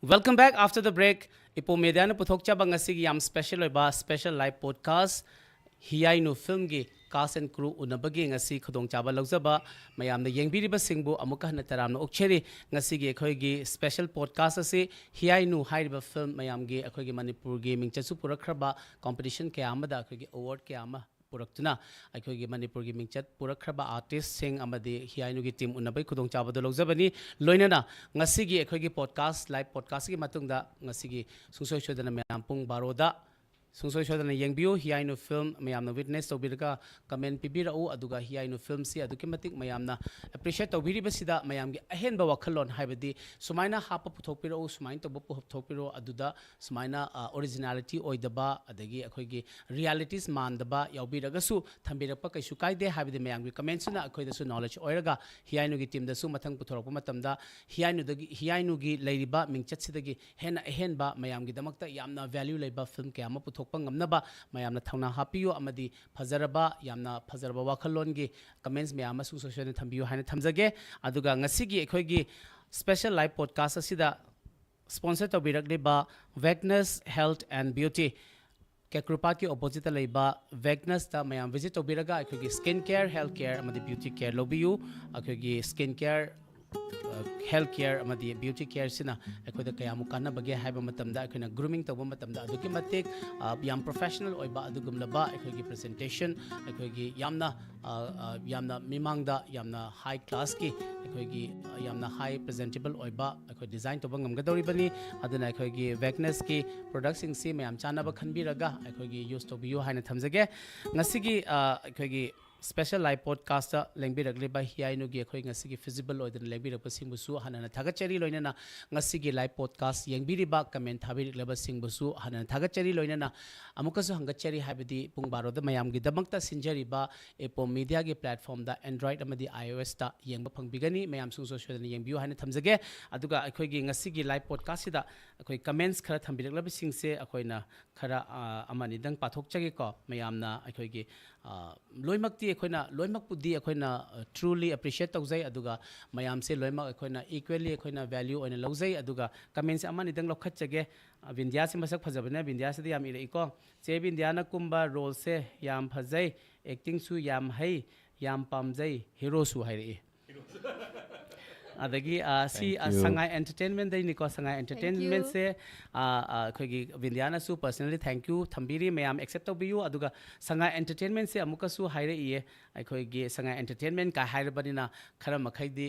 Welcome back after the break. ꯏꯄꯣ ꯃꯦꯗꯤꯌꯥꯅ ꯄꯨꯊꯣꯛꯆꯕ ꯉꯁꯤꯒꯤ ꯌꯥꯝ special ꯑꯣꯏꯕ special live podcast ꯍꯤꯌꯥꯏꯅꯨ ꯐꯤꯜꯝꯒꯤ cast and crew ꯎꯅꯕꯒꯤ ꯉꯁꯤ ꯈꯨꯗꯣꯡꯆꯥꯕ ꯂꯧꯖꯕ ꯃꯌꯥꯝꯅ ꯌꯦꯡꯕꯤꯔꯤꯕꯁꯤꯡꯕꯨ ꯑꯃꯨꯛꯀ ꯍꯟꯅ ꯇꯔꯥꯝꯅ ꯑꯣꯛꯆꯔꯤ꯫ ꯉꯁꯤꯒꯤ ꯑꯩꯈꯣꯏꯒꯤ special podcast ꯑꯁꯤ ꯍꯤꯌꯥꯏꯅꯨ ꯍꯥꯏꯔꯤꯕ film ꯃꯌꯥꯝꯒꯤ ꯑꯩꯈꯣꯏꯒꯤ ꯃꯅꯤꯄꯨꯔꯒꯤ ꯃꯤꯡꯆꯠꯁꯨ ꯄꯨꯔꯛꯈ꯭ꯔꯕ, competition ꯀꯌꯥ ꯑꯃꯗ ꯑꯩꯈꯣꯏꯒꯤ award ꯀꯌꯥ ꯑꯃ ꯄꯨꯔꯛꯇꯨꯅ ꯑꯩꯈꯣꯏꯒꯤ ꯃꯅꯤꯄꯨꯔꯒꯤ ꯃꯤꯡꯆꯠ ꯄꯨꯔꯛꯈ꯭ꯔꯕ artistꯁꯤꯡ ꯑꯃꯗꯤ ꯍꯤꯌꯥꯏꯅꯨꯒꯤ team ꯎꯅꯕꯒꯤ ꯈꯨꯗꯣꯡꯆꯥꯕꯗꯨ ꯂꯧꯖꯕꯅꯤ꯫ ꯂꯣꯏꯅꯅ ꯉꯁꯤꯒꯤ ꯑꯩꯈꯣꯏꯒꯤ podcast, live podcastꯀꯤ ꯃꯇꯨꯡꯗ ꯉꯁꯤꯒꯤ ꯁꯨꯡꯁꯣꯏ ꯁꯣꯏꯗꯅ ꯃꯌꯥꯝ ꯄꯨꯡ ꯕꯥꯔꯣꯗ ꯁꯨꯡꯁꯣꯏ ꯁꯣꯏꯗꯅ ꯌꯦꯡꯕꯤꯌꯨ꯫ ꯍꯤꯌꯥꯏꯅꯨ film ꯃꯌꯥꯝꯅ witness ꯇꯧꯕꯤꯔꯒ comment ꯄꯤꯕꯤꯔꯛꯎ꯫ ꯑꯗꯨꯒ ꯍꯤꯌꯥꯏꯅꯨ filmꯁꯤ ꯑꯗꯨꯛꯀꯤ ꯃꯇꯤꯛ ꯃꯌꯥꯝꯅ appreciate ꯇꯧꯕꯤꯔꯤꯕꯁꯤꯗ ꯃꯌꯥꯝꯒꯤ ꯑꯍꯦꯟꯕ ꯋꯥꯈꯜꯂꯣꯟ, ꯍꯥꯏꯕꯗꯤ ꯁꯨꯃꯥꯏꯅ ꯍꯥꯞꯄ ꯄꯨꯊꯣꯛꯄꯤꯔꯛꯎ, ꯁꯨꯃꯥꯏꯅ ꯇꯧꯕ ꯄꯨꯊꯣꯛꯄꯤꯔꯛꯎ, ꯑꯗꯨꯗ ꯁꯨꯃꯥꯏꯅ, ꯑ, originality ꯑꯣꯏꯗꯕ, ꯑꯗꯒꯤ ꯑꯩꯈꯣꯏꯒꯤ realities ꯃꯥꯟꯗꯕ ꯌꯥꯎꯕꯤꯔꯒꯁꯨ ꯊꯝꯕꯤꯔꯛꯄ ꯀꯩꯁꯨ ꯀꯥꯏꯗꯦ꯫ ꯍꯥꯏꯕꯗꯤ ꯃꯌꯥꯝꯒꯤ commentsꯁꯤꯅ ꯑꯩꯈꯣꯏꯗꯁꯨ knowledge ꯑꯣꯏꯔꯒ ꯍꯤꯌꯥꯏꯅꯨꯒꯤ teamꯗꯁꯨ ꯃꯊꯪ ꯄꯨꯊꯣꯔꯛꯄ ꯃꯇꯝꯗ ꯍꯤꯌꯥꯏꯅꯨꯗꯒꯤ, ꯍꯤꯌꯥꯏꯅꯨꯒꯤ ꯂꯩꯔꯤꯕ ꯃꯤꯡꯆꯠꯁꯤꯗꯒꯤ ꯍꯦꯟꯅ ꯑꯍꯦꯟꯕ, ꯃꯌꯥꯝꯒꯤꯗꯃꯛꯇ ꯌꯥꯝꯅ value ꯂꯩꯕ film ꯀꯌꯥ ꯑꯃ ꯄꯨꯊꯣꯛꯄ ꯉꯝꯅꯕ ꯃꯌꯥꯝꯅ ꯊꯧꯅꯥ ꯍꯥꯞꯄꯤꯌꯨ꯫ ꯑꯃꯗꯤ ꯐꯖꯔꯕ, ꯌꯥꯝꯅ ꯐꯖꯔꯕ ꯋꯥꯈꯜꯂꯣꯟꯒꯤ comments ꯃꯌꯥꯝ ꯑꯃ ꯁꯨꯡꯁꯣꯏ ꯁꯣꯏꯗꯅ ꯊꯝꯕꯤꯌꯨ ꯍꯥꯏꯅ ꯊꯝꯖꯒꯦ꯫ ꯑꯗꯨꯒ ꯉꯁꯤꯒꯤ ꯑꯩꯈꯣꯏꯒꯤ special live podcast ꯑꯁꯤꯗ sponsor ꯇꯧꯕꯤꯔꯛꯂꯤꯕ Wagner's Health and Beauty, ꯀꯦꯀ꯭ꯔꯨꯄꯥꯠꯀꯤ oppositeꯇ ꯂꯩꯕ Wagner'sꯇ ꯃꯌꯥꯝ visit ꯇꯧꯕꯤꯔꯒ ꯑꯩꯈꯣꯏꯒꯤ skin care, health care ꯑꯃꯗꯤ beauty care ꯂꯧꯕꯤꯌꯨ꯫ ꯑꯩꯈꯣꯏꯒꯤ skin care, health care ꯑꯃꯗꯤ beauty careꯁꯤꯅ ꯑꯩꯈꯣꯏꯗ ꯀꯌꯥꯃꯨꯛ ꯀꯥꯟꯅꯕꯒꯦ ꯍꯥꯏꯕ ꯃꯇꯝꯗ, ꯑꯩꯈꯣꯏꯅ grooming ꯇꯧꯕ ꯃꯇꯝꯗ ꯑꯗꯨꯛꯀꯤ ꯃꯇꯤꯛ, ꯑ, ꯌꯥꯝ professional ꯑꯣꯏꯕ ꯑꯗꯨꯒꯨꯝꯂꯕ ꯑꯩꯈꯣꯏꯒꯤ presentation, ꯑꯩꯈꯣꯏꯒꯤ ꯌꯥꯝꯅ, ꯑ, ꯑ, ꯌꯥꯝꯅ ꯃꯤꯃꯥꯡꯗ ꯌꯥꯝꯅ high classꯀꯤ, ꯑꯩꯈꯣꯏꯒꯤ, ꯑ, ꯌꯥꯝꯅ high presentable ꯑꯣꯏꯕ ꯑꯩꯈꯣꯏ design ꯇꯧꯕ ꯉꯝꯒꯗꯧꯔꯤꯕꯅꯤ꯫ ꯑꯗꯨꯅ ꯑꯩꯈꯣꯏꯒꯤ Wagner'sꯀꯤ productꯁꯤꯡꯁꯤ ꯃꯌꯥꯝ ꯆꯥꯅꯕ ꯈꯟꯕꯤꯔꯒ ꯑꯩꯈꯣꯏꯒꯤ use ꯇꯧꯕꯤꯌꯨ ꯍꯥꯏꯅ ꯊꯝꯖꯒꯦ꯫ ꯉꯁꯤꯒꯤ, ꯑ, ꯑꯩꯈꯣꯏꯒꯤ special live podcastꯇ ꯂꯦꯡꯕꯤꯔꯛꯂꯤꯕ ꯍꯤꯌꯥꯏꯅꯨꯒꯤ ꯑꯩꯈꯣꯏ ꯉꯁꯤꯒꯤ feasible ꯑꯣꯏꯗꯅ ꯂꯦꯡꯕꯤꯔꯛꯄꯁꯤꯡꯕꯨꯁꯨ ꯍꯟꯅ ꯍꯟꯅ ꯊꯥꯒꯠꯆꯔꯤ꯫ ꯂꯣꯏꯅꯅ ꯉꯁꯤꯒꯤ live podcast ꯌꯦꯡꯕꯤꯔꯤꯕ, comment ꯊꯥꯕꯤꯔꯛꯂꯕꯁꯤꯡꯕꯨꯁꯨ ꯍꯟꯅ ꯍꯟꯅ ꯊꯥꯒꯠꯆꯔꯤ꯫ ꯂꯣꯏꯅꯅ ꯑꯃꯨꯛꯀꯁꯨ ꯍꯪꯒꯠꯆꯔꯤ, ꯍꯥꯏꯕꯗꯤ ꯄꯨꯡ ꯕꯥꯔꯣꯗ ꯃꯌꯥꯝꯒꯤꯗꯃꯛꯇ ꯁꯤꯟꯖꯔꯤꯕ Apom Mediaꯒꯤ platformꯗ Android ꯑꯃꯗꯤ iOSꯇ ꯌꯦꯡꯕ ꯐꯪꯕꯤꯒꯅꯤ꯫ ꯃꯌꯥꯝ ꯁꯨꯡꯁꯣꯏ ꯁꯣꯏꯗꯅ ꯌꯦꯡꯕꯤꯌꯨ ꯍꯥꯏꯅ ꯊꯝꯖꯒꯦ꯫ ꯑꯗꯨꯒ ꯑꯩꯈꯣꯏꯒꯤ ꯉꯁꯤꯒꯤ live podcastꯁꯤꯗ ꯑꯩꯈꯣꯏ comments ꯈꯔ ꯊꯝꯕꯤꯔꯛꯂꯕꯁꯤꯡꯁꯦ ꯑꯩꯈꯣꯏꯅ ꯈꯔ, ꯑ, ꯑꯃ ꯑꯅꯤꯗꯪ ꯄꯥꯊꯣꯛꯆꯒꯦꯀꯣ꯫ ꯃꯌꯥꯝꯅ ꯑꯩꯈꯣꯏꯒꯤ, ꯑ, ꯂꯣꯏꯅꯃꯛꯇꯤ ꯑꯩꯈꯣꯏꯅ, ꯂꯣꯏꯅꯃꯛꯄꯨꯗꯤ ꯑꯩꯈꯣꯏꯅ, ꯑ, truly appreciate ꯇꯧꯖꯩ, ꯑꯗꯨꯒ ꯃꯌꯥꯝꯁꯦ ꯂꯣꯏꯅꯃꯛ ꯑꯩꯈꯣꯏꯅ equally ꯑꯩꯈꯣꯏꯅ value ꯑꯣꯏꯅ ꯂꯧꯖꯩ꯫ ꯑꯗꯨꯒ commentꯁꯦ ꯑꯃ ꯑꯅꯤꯗꯪ ꯂꯧꯈꯠꯆꯒꯦ꯫ ꯑ, ꯕꯤꯟꯗ꯭ꯌꯥꯁꯤ ꯃꯁꯛ ꯐꯖꯕꯅ ꯕꯤꯟꯗ꯭ꯌꯥꯁꯤꯗ ꯌꯥꯝ ꯏꯔꯛꯏꯀꯣ꯫ "ꯆꯦ ꯕꯤꯟꯗ꯭ꯌꯥꯅ ꯀꯨꯝꯕ roleꯁꯦ ꯌꯥꯝ ꯐꯖꯩ, ꯑꯦꯛꯇꯤꯡꯁꯨ ꯌꯥꯝ ꯍꯩ, ꯌꯥꯝ ꯄꯥꯝꯖꯩ, ꯍꯦꯔꯣꯁꯨ ꯍꯥꯏꯔꯛꯏ꯫ ꯑꯗꯒꯤ ꯑ, ꯁꯤ Thank ꯑ, you. ꯁꯉꯥꯏ ꯑꯦꯟꯇꯔꯇꯦꯟꯃꯦꯟꯗꯩꯅꯤꯀꯣ꯫ ꯁꯉꯥꯏ ꯑꯦꯟꯇꯔꯇꯦꯟꯃꯦꯟꯁꯦ ꯑ, ꯑ, ꯑꯩꯈꯣꯏꯒꯤ ꯕꯤꯟꯗꯤꯌꯥꯅꯁꯨ personally thank you ꯊꯝꯕꯤꯔꯤ꯫ ꯃꯌꯥꯝ ꯑꯦꯛꯁꯦꯞ ꯇꯧꯕꯤꯌꯨ꯫ ꯑꯗꯨꯒ ꯁꯉꯥꯏ ꯑꯦꯟꯇꯔꯇꯦꯟꯃꯦꯟꯁꯦ ꯑꯃꯨꯛꯀꯁꯨ ꯍꯥꯏꯔꯛꯏꯌꯦ꯫ ꯑꯩꯈꯣꯏꯒꯤ ꯁꯉꯥꯏ ꯑꯦꯟꯇꯔꯇꯦꯟꯃꯦꯟ ꯀꯥꯏ ꯍꯥꯏꯔꯕꯅꯤꯅ ꯈꯔ ꯃꯈꯩꯗꯤ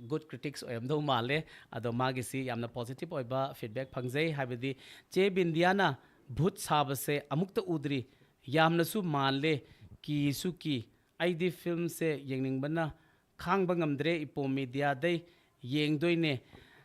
ꯒꯨꯗ ꯀ꯭ꯔꯤꯇꯤꯛꯁ ꯑꯣꯏꯔꯝꯗꯧ ꯃꯥꯜꯂꯦ꯫ ꯑꯗꯣ ꯃꯥꯒꯤꯁꯤ ꯌꯥꯝꯅ ꯄꯣꯖꯤꯇꯤꯚ ꯑꯣꯏꯕ ꯐꯤꯗꯕꯦꯛ ꯐꯪꯖꯩ꯫ ꯍꯥꯏꯕꯗꯤ ꯆꯦ ꯕꯤꯟꯗꯤꯌꯥꯅ ꯚꯨꯠ ꯁꯥꯕꯁꯦ ꯑꯃꯨꯛꯇ ꯎꯗ꯭ꯔꯤ, ꯌꯥꯝꯅꯁꯨ ꯃꯥꯜꯂꯦ, ꯀꯤꯁꯨ ꯀꯤ꯫ ꯑꯩꯗꯤ ꯐꯤꯜꯝꯁꯦ ꯌꯦꯡꯅꯤꯡꯕꯅ ꯈꯥꯡꯕ ꯉꯝꯗ꯭ꯔꯦ꯫ ꯏꯄꯣꯝ ꯃꯦꯗꯤꯌꯥꯗꯩ ꯌꯦꯡꯗꯣꯏꯅꯦ꯫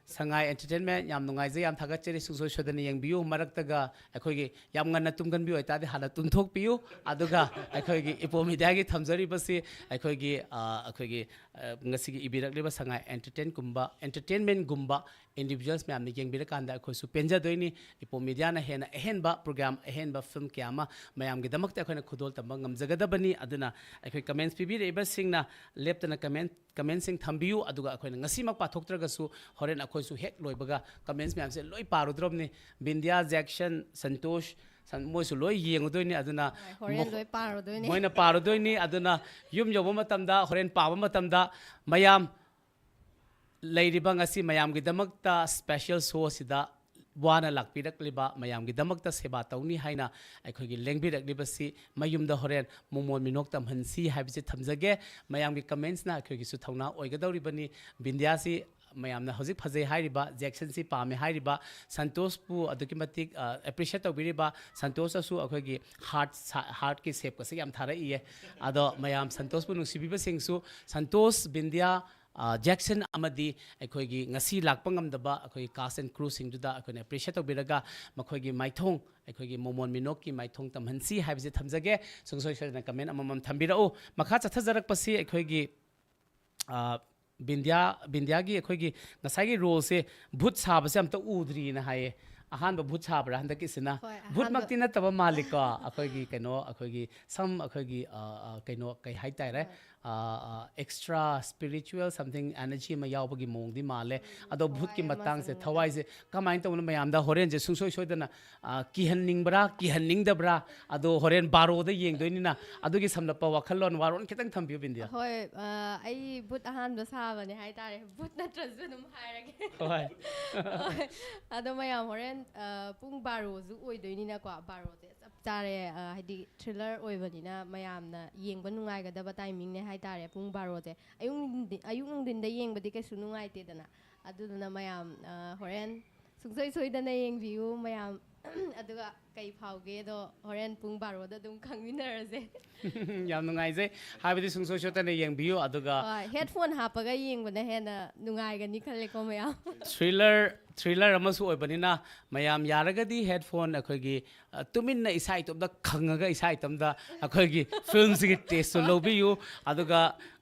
ꯁꯉꯥꯏ ꯑꯦꯟꯇꯔꯇꯦꯟꯃꯦꯟ, ꯌꯥꯝ ꯅꯨꯡꯉꯥꯏꯖꯩ, ꯌꯥꯝ ꯊꯥꯒꯠꯆꯔꯤ꯫ ꯁꯨꯡꯁꯣꯏ ꯁꯣꯏꯗꯅ ꯌꯦꯡꯕꯤꯌꯨ꯫ ꯃꯔꯛꯇꯒ ꯑꯩꯈꯣꯏꯒꯤ ꯌꯥꯝ ꯉꯟꯅ ꯇꯨꯝꯒꯟꯕꯤ ꯑꯣꯏꯇꯥꯔꯗꯤ ꯍꯥꯟꯅ ꯇꯨꯝꯊꯣꯛꯄꯤꯌꯨ꯫ ꯑꯗꯨꯒ ꯑꯩꯈꯣꯏꯒꯤ ꯏꯄꯣꯝ ꯃꯦꯗꯤꯌꯥꯒꯤ ꯊꯝꯖꯔꯤꯕꯁꯤ ꯑꯩꯈꯣꯏꯒꯤ ꯑ, ꯑꯩꯈꯣꯏꯒꯤ ꯑ, ꯉꯁꯤꯒꯤ ꯏꯕꯤꯔꯛꯂꯤꯕ ꯁꯉꯥꯏ ꯑꯦꯟꯇꯔꯇꯦꯟꯒꯨꯝꯕ ꯑꯦꯟꯇꯔꯇꯦꯟꯃꯦꯟꯒꯨꯝꯕ ꯏꯟꯗꯤꯕꯤꯖꯨꯋꯦꯜꯁ ꯃꯌꯥꯝꯅ ꯌꯦꯡꯕꯤꯔꯀꯥꯟꯗ ꯑꯩꯈꯣꯏꯁꯨ ꯄꯦꯟꯖꯗꯣꯏꯅꯤ꯫ ꯏꯄꯣꯝ ꯃꯦꯗꯤꯌꯥꯅ ꯍꯦꯟꯅ ꯑꯍꯦꯟꯕ ꯄ꯭ꯔꯣꯒ꯭ꯔꯥꯝ, ꯑꯍꯦꯟꯕ ꯐꯤꯜꯝ ꯀꯌꯥ ꯑꯃ ꯃꯌꯥꯝꯒꯤꯗꯃꯛꯇ ꯑꯩꯈꯣꯏꯅ ꯈꯨꯗꯣꯜ ꯇꯝꯕ ꯉꯝꯖꯒꯗꯕꯅꯤ꯫ ꯑꯗꯨꯅ ꯑꯩꯈꯣꯏ ꯀꯃꯦꯟꯁ ꯄꯤꯕꯤꯔꯛꯏꯕꯁꯤꯡꯅ ꯂꯦꯞꯇꯅ ꯀꯃꯦꯟ ꯀꯃꯦꯟꯁꯤꯡ ꯊꯝꯕꯤꯌꯨ꯫ ꯑꯗꯨꯒ ꯑꯩꯈꯣꯏꯅ ꯉꯁꯤꯃꯛ ꯄꯥꯊꯣꯛꯇ꯭ꯔꯒꯁꯨ ꯍꯣꯔꯦꯟ ꯑꯩꯈꯣꯏꯁꯨ ꯍꯦꯛ ꯂꯣꯏꯕꯒ ꯀꯃꯦꯟꯁ ꯃꯌꯥꯝꯁꯦ ꯂꯣꯏ ꯄꯥꯔꯨꯗ꯭ꯔꯕꯅꯤ꯫ ꯕꯤꯟꯗꯤꯌꯥ, ꯖꯦꯛꯁꯟ, ꯁꯟꯇꯣꯁ, ꯁꯟ- ꯃꯣꯏꯁꯨ ꯂꯣꯏ ꯌꯦꯡꯉꯨꯗꯣꯏꯅꯤ꯫ ꯑꯗꯨꯅ ꯍꯣꯔꯦꯟ ꯃꯈꯣ- ꯂꯣꯏ ꯄꯥꯔꯨꯗꯣꯏꯅꯦ꯫ ꯃꯣꯏꯅ ꯄꯥꯔꯨꯗꯣꯏꯅꯤ꯫ ꯑꯗꯨꯅ ꯌꯨꯝ ꯌꯧꯕ ꯃꯇꯝꯗ, ꯍꯣꯔꯦꯟ ꯄꯥꯕ ꯃꯇꯝꯗ ꯃꯌꯥꯝ ꯂꯩꯔꯤꯕ ꯉꯁꯤ ꯃꯌꯥꯝꯒꯤꯗꯃꯛꯇ ꯁ꯭ꯄꯦꯁꯦꯜ ꯁꯣꯁꯤꯗ ꯋꯥꯅ ꯂꯥꯛꯄꯤꯔꯛꯂꯤꯕ ꯃꯌꯥꯝꯒꯤꯗꯃꯛꯇ ꯁꯦꯕꯥ ꯇꯧꯅꯤ ꯍꯥꯏꯅ ꯑꯩꯈꯣꯏꯒꯤ ꯂꯦꯡꯕꯤꯔꯛꯂꯤꯕꯁꯤ ꯃꯌꯨꯝꯗ ꯍꯣꯔꯦꯟ ꯃꯣꯃꯣꯟ ꯃꯤꯅꯣꯛ ꯇꯝꯍꯟꯁꯤ ꯍꯥꯏꯕꯁꯤ ꯊꯝꯖꯒꯦ꯫ ꯃꯌꯥꯝꯒꯤ ꯀꯃꯦꯟꯁꯅ ꯑꯩꯈꯣꯏꯒꯤꯁꯨ ꯊꯧꯅꯥ ꯑꯣꯏꯒꯗꯧꯔꯤꯕꯅꯤ꯫ ꯕꯤꯟꯗꯤꯌꯥꯁꯤ ꯃꯌꯥꯝꯅ ꯍꯧꯖꯤꯛ ꯐꯖꯩ ꯍꯥꯏꯔꯤꯕ, ꯖꯦꯛꯁꯟꯁꯤ ꯄꯥꯝꯃꯦ ꯍꯥꯏꯔꯤꯕ, ꯁꯟꯇꯣꯁꯄꯨ ꯑꯗꯨꯛꯀꯤ ꯃꯇꯤꯛ ꯑꯦꯄ꯭ꯔꯤꯁꯤꯌꯦꯠ ꯇꯧꯕꯤꯔꯤꯕ, ꯁꯟꯇꯣꯁꯇꯁꯨ ꯑꯩꯈꯣꯏꯒꯤ ꯍꯥꯔꯠ ꯍꯥꯔꯠꯀꯤ ꯁꯦꯞꯀꯁꯦ ꯌꯥꯝ ꯊꯥꯔꯛꯏꯌꯦ꯫ ꯑꯗꯣ ꯃꯌꯥꯝ ꯁꯟꯇꯣꯁꯄꯨ ꯅꯨꯡꯁꯤꯕꯤꯕꯁꯤꯡꯁꯨ, ꯁꯟꯇꯣꯁ, ꯕꯤꯟꯗꯤꯌꯥ, ꯑ, ꯖꯦꯛꯁꯟ ꯑꯃꯗꯤ ꯑꯩꯈꯣꯏꯒꯤ ꯉꯁꯤ ꯂꯥꯛꯄ ꯉꯝꯗꯕ ꯑꯩꯈꯣꯏꯒꯤ ꯀꯥꯁ ꯑꯦꯟ ꯀ꯭ꯔꯨꯁꯤꯡꯗꯨꯗ ꯑꯩꯈꯣꯏꯅ ꯑꯦꯄ꯭ꯔꯤꯁꯤꯌꯦꯠ ꯇꯧꯕꯤꯔꯒ ꯃꯈꯣꯏꯒꯤ ꯃꯥꯏꯊꯣꯡ, ꯑꯩꯈꯣꯏꯒꯤ ꯃꯣꯃꯣꯟ ꯃꯤꯅꯣꯛꯀꯤ ꯃꯥꯏꯊꯣꯡ ꯇꯝꯍꯟꯁꯤ ꯍꯥꯏꯕꯁꯤ ꯊꯝꯖꯒꯦ꯫ ꯁꯨꯡꯁꯣꯏ ꯁꯣꯏꯗꯅ ꯀꯃꯦꯟ ꯑꯃꯃꯝ ꯊꯝꯕꯤꯔꯛꯎ꯫ ꯃꯈꯥ ꯆꯠꯊꯖꯔꯛꯄꯁꯤ ꯑꯩꯈꯣꯏꯒꯤ ꯑ, ꯕꯤꯟꯗꯤꯌꯥ ꯕꯤꯟꯗꯤꯌꯥꯒꯤ ꯑꯩꯈꯣꯏꯒꯤ ꯉꯁꯥꯏꯒꯤ ꯔꯣꯜꯁꯦ ꯚꯨꯠ ꯁꯥꯕꯁꯦ ꯑꯝꯇ ꯎꯗ꯭ꯔꯤꯅ ꯍꯥꯏꯌꯦ꯫ ꯑꯍꯥꯟꯕ ꯚꯨꯠ ꯁꯥꯕ꯭ꯔꯥ ꯍꯟꯗꯛꯀꯤꯁꯤꯅ? ꯍꯣꯏ, ꯑꯍꯥꯟꯕ꯫ ꯚꯨꯠꯃꯛꯇꯤ ꯅꯠꯇꯕ ꯃꯥꯜꯂꯤꯀꯣ꯫ ꯑꯩꯈꯣꯏꯒꯤ ꯀꯩꯅꯣ, ꯑꯩꯈꯣꯏꯒꯤ ꯁꯝ, ꯑꯩꯈꯣꯏꯒꯤ ꯑ, ꯑ, ꯀꯩꯅꯣ, ꯀꯩ ꯍꯥꯏꯇꯥꯔꯦ? ꯑꯦꯛꯁꯇ꯭ꯔꯥ ꯁ꯭ꯄꯤꯔꯤꯆꯨꯋꯦꯜ ꯁꯝꯊꯤꯡ ꯑꯦꯅꯔꯖꯤ ꯑꯃ ꯌꯥꯎꯕꯒꯤ ꯃꯑꯣꯡꯗꯤ ꯃꯥꯜꯂꯦ꯫ ꯑꯗꯣ ꯊꯋꯥꯏ ꯚꯨꯠꯀꯤ ꯑꯃ ꯃꯇꯥꯡꯁꯦ ꯆꯪꯕꯗꯣ꯫ ꯊꯋꯥꯏꯁꯦ ꯀꯃꯥꯏꯅ ꯇꯧꯕꯅꯣ? ꯃꯌꯥꯝꯗ ꯍꯣꯔꯦꯟꯁꯦ ꯁꯨꯡꯁꯣꯏ ꯁꯣꯏꯗꯅ ꯑ, ꯀꯤꯍꯟꯅꯤꯡꯕ꯭ꯔꯥ ꯀꯤꯍꯟꯅꯤꯡꯗꯕ꯭ꯔꯥ? ꯑꯗꯣ ꯍꯣꯔꯦꯟ ꯕꯥꯔꯣꯗ ꯌꯦꯡꯗꯣꯏꯅꯤꯅ ꯑꯗꯨꯒꯤ ꯁꯝꯂꯞꯄ ꯋꯥꯈꯜꯂꯣꯟ ꯋꯥꯔꯣꯜ ꯈꯤꯇꯪ ꯊꯝꯕꯤꯌꯨ, ꯕꯤꯟꯗꯤꯌꯥ꯫ ꯍꯣꯏ꯫ ꯑ, ꯑꯩ ꯚꯨꯠ ꯑꯍꯥꯟꯕ ꯁꯥꯕꯅꯦ ꯍꯥꯏꯇꯥꯔꯦ꯫ ꯚꯨꯠ ꯅꯠꯇ꯭ꯔꯁꯨ ꯑꯗꯨꯝ ꯍꯥꯏꯔꯒꯦ꯫ ꯍꯣꯏ꯫ ꯍꯣꯏ꯫ ꯑꯗꯣ ꯃꯌꯥꯝ ꯍꯣꯔꯦꯟ, ꯑ, ꯄꯨꯡ ꯕꯥꯔꯣꯁꯨ ꯑꯣꯏꯗꯣꯏꯅꯤꯅꯀꯣ, ꯕꯥꯔꯣꯁꯦ ꯆꯞ ꯆꯥꯔꯦ꯫ ꯑ, ꯍꯥꯏꯗꯤ ꯊ꯭ꯔꯤꯂꯔ ꯑꯣꯏꯕꯅꯤꯅ ꯃꯌꯥꯝꯅ ꯌꯦꯡꯕ ꯅꯨꯡꯉꯥꯏꯒꯗꯕ ꯇꯥꯏꯃꯤꯡꯅꯦ ꯍꯥꯏꯇꯥꯔꯦ ꯄꯨꯡ ꯕꯥꯔꯣꯁꯦ꯫ ꯑꯌꯨꯛ ꯅꯨꯡꯊꯤꯟ, ꯑꯌꯨꯛ ꯅꯨꯡꯊꯤꯟꯗ ꯌꯦꯡꯕꯗꯤ ꯀꯩꯁꯨ ꯅꯨꯡꯉꯥꯏꯇꯦꯗꯅ꯫ ꯑꯗꯨꯗꯨꯅ ꯃꯌꯥꯝ, ꯑ, ꯍꯣꯔꯦꯟ ꯁꯨꯡꯁꯣꯏ ꯁꯣꯏꯗꯅ ꯌꯦꯡꯕꯤꯌꯨ ꯃꯌꯥꯝ꯫ ꯑꯗꯨꯒ ꯀꯩ ꯐꯥꯎꯒꯦꯗꯣ ꯍꯣꯔꯦꯟ ꯄꯨꯡ ꯕꯥꯔꯣꯗ ꯑꯗꯨꯝ ꯈꯪꯃꯤꯟꯅꯔꯁꯦ꯫ ꯌꯥꯝ ꯅꯨꯡꯉꯥꯏꯖꯩ꯫ ꯍꯥꯏꯕꯗꯤ ꯁꯨꯡꯁꯣꯏ ꯁꯣꯏꯗꯅ ꯌꯦꯡꯕꯤꯌꯨ꯫ ꯑꯗꯨꯒ ꯍꯣꯏ, ꯍꯦꯠꯐꯣꯟ ꯍꯥꯞꯄꯒ ꯌꯦꯡꯕꯅ ꯍꯦꯟꯅ ꯅꯨꯡꯉꯥꯏꯒꯅꯤ ꯈꯜꯂꯦꯀꯣ ꯃꯌꯥꯝ꯫ ꯊ꯭ꯔꯤꯂꯔ ꯊ꯭ꯔꯤꯂꯔ ꯑꯃꯁꯨ ꯑꯣꯏꯕꯅꯤꯅ ꯃꯌꯥꯝ ꯌꯥꯔꯒꯗꯤ ꯍꯦꯠꯐꯣꯟ ꯑꯩꯈꯣꯏꯒꯤ, ꯑ, ꯇꯨꯃꯤꯟꯅ ꯏꯁꯥ ꯏꯇꯣꯝꯇ ꯈꯪꯉꯒ ꯏꯁꯥ ꯏꯇꯣꯝꯇ ꯑꯩꯈꯣꯏꯒꯤ ꯐꯤꯂꯝꯁꯤꯒꯤ ꯇꯦꯁꯇꯨ ꯂꯧꯕꯤꯌꯨ꯫ ꯑꯗꯨꯒ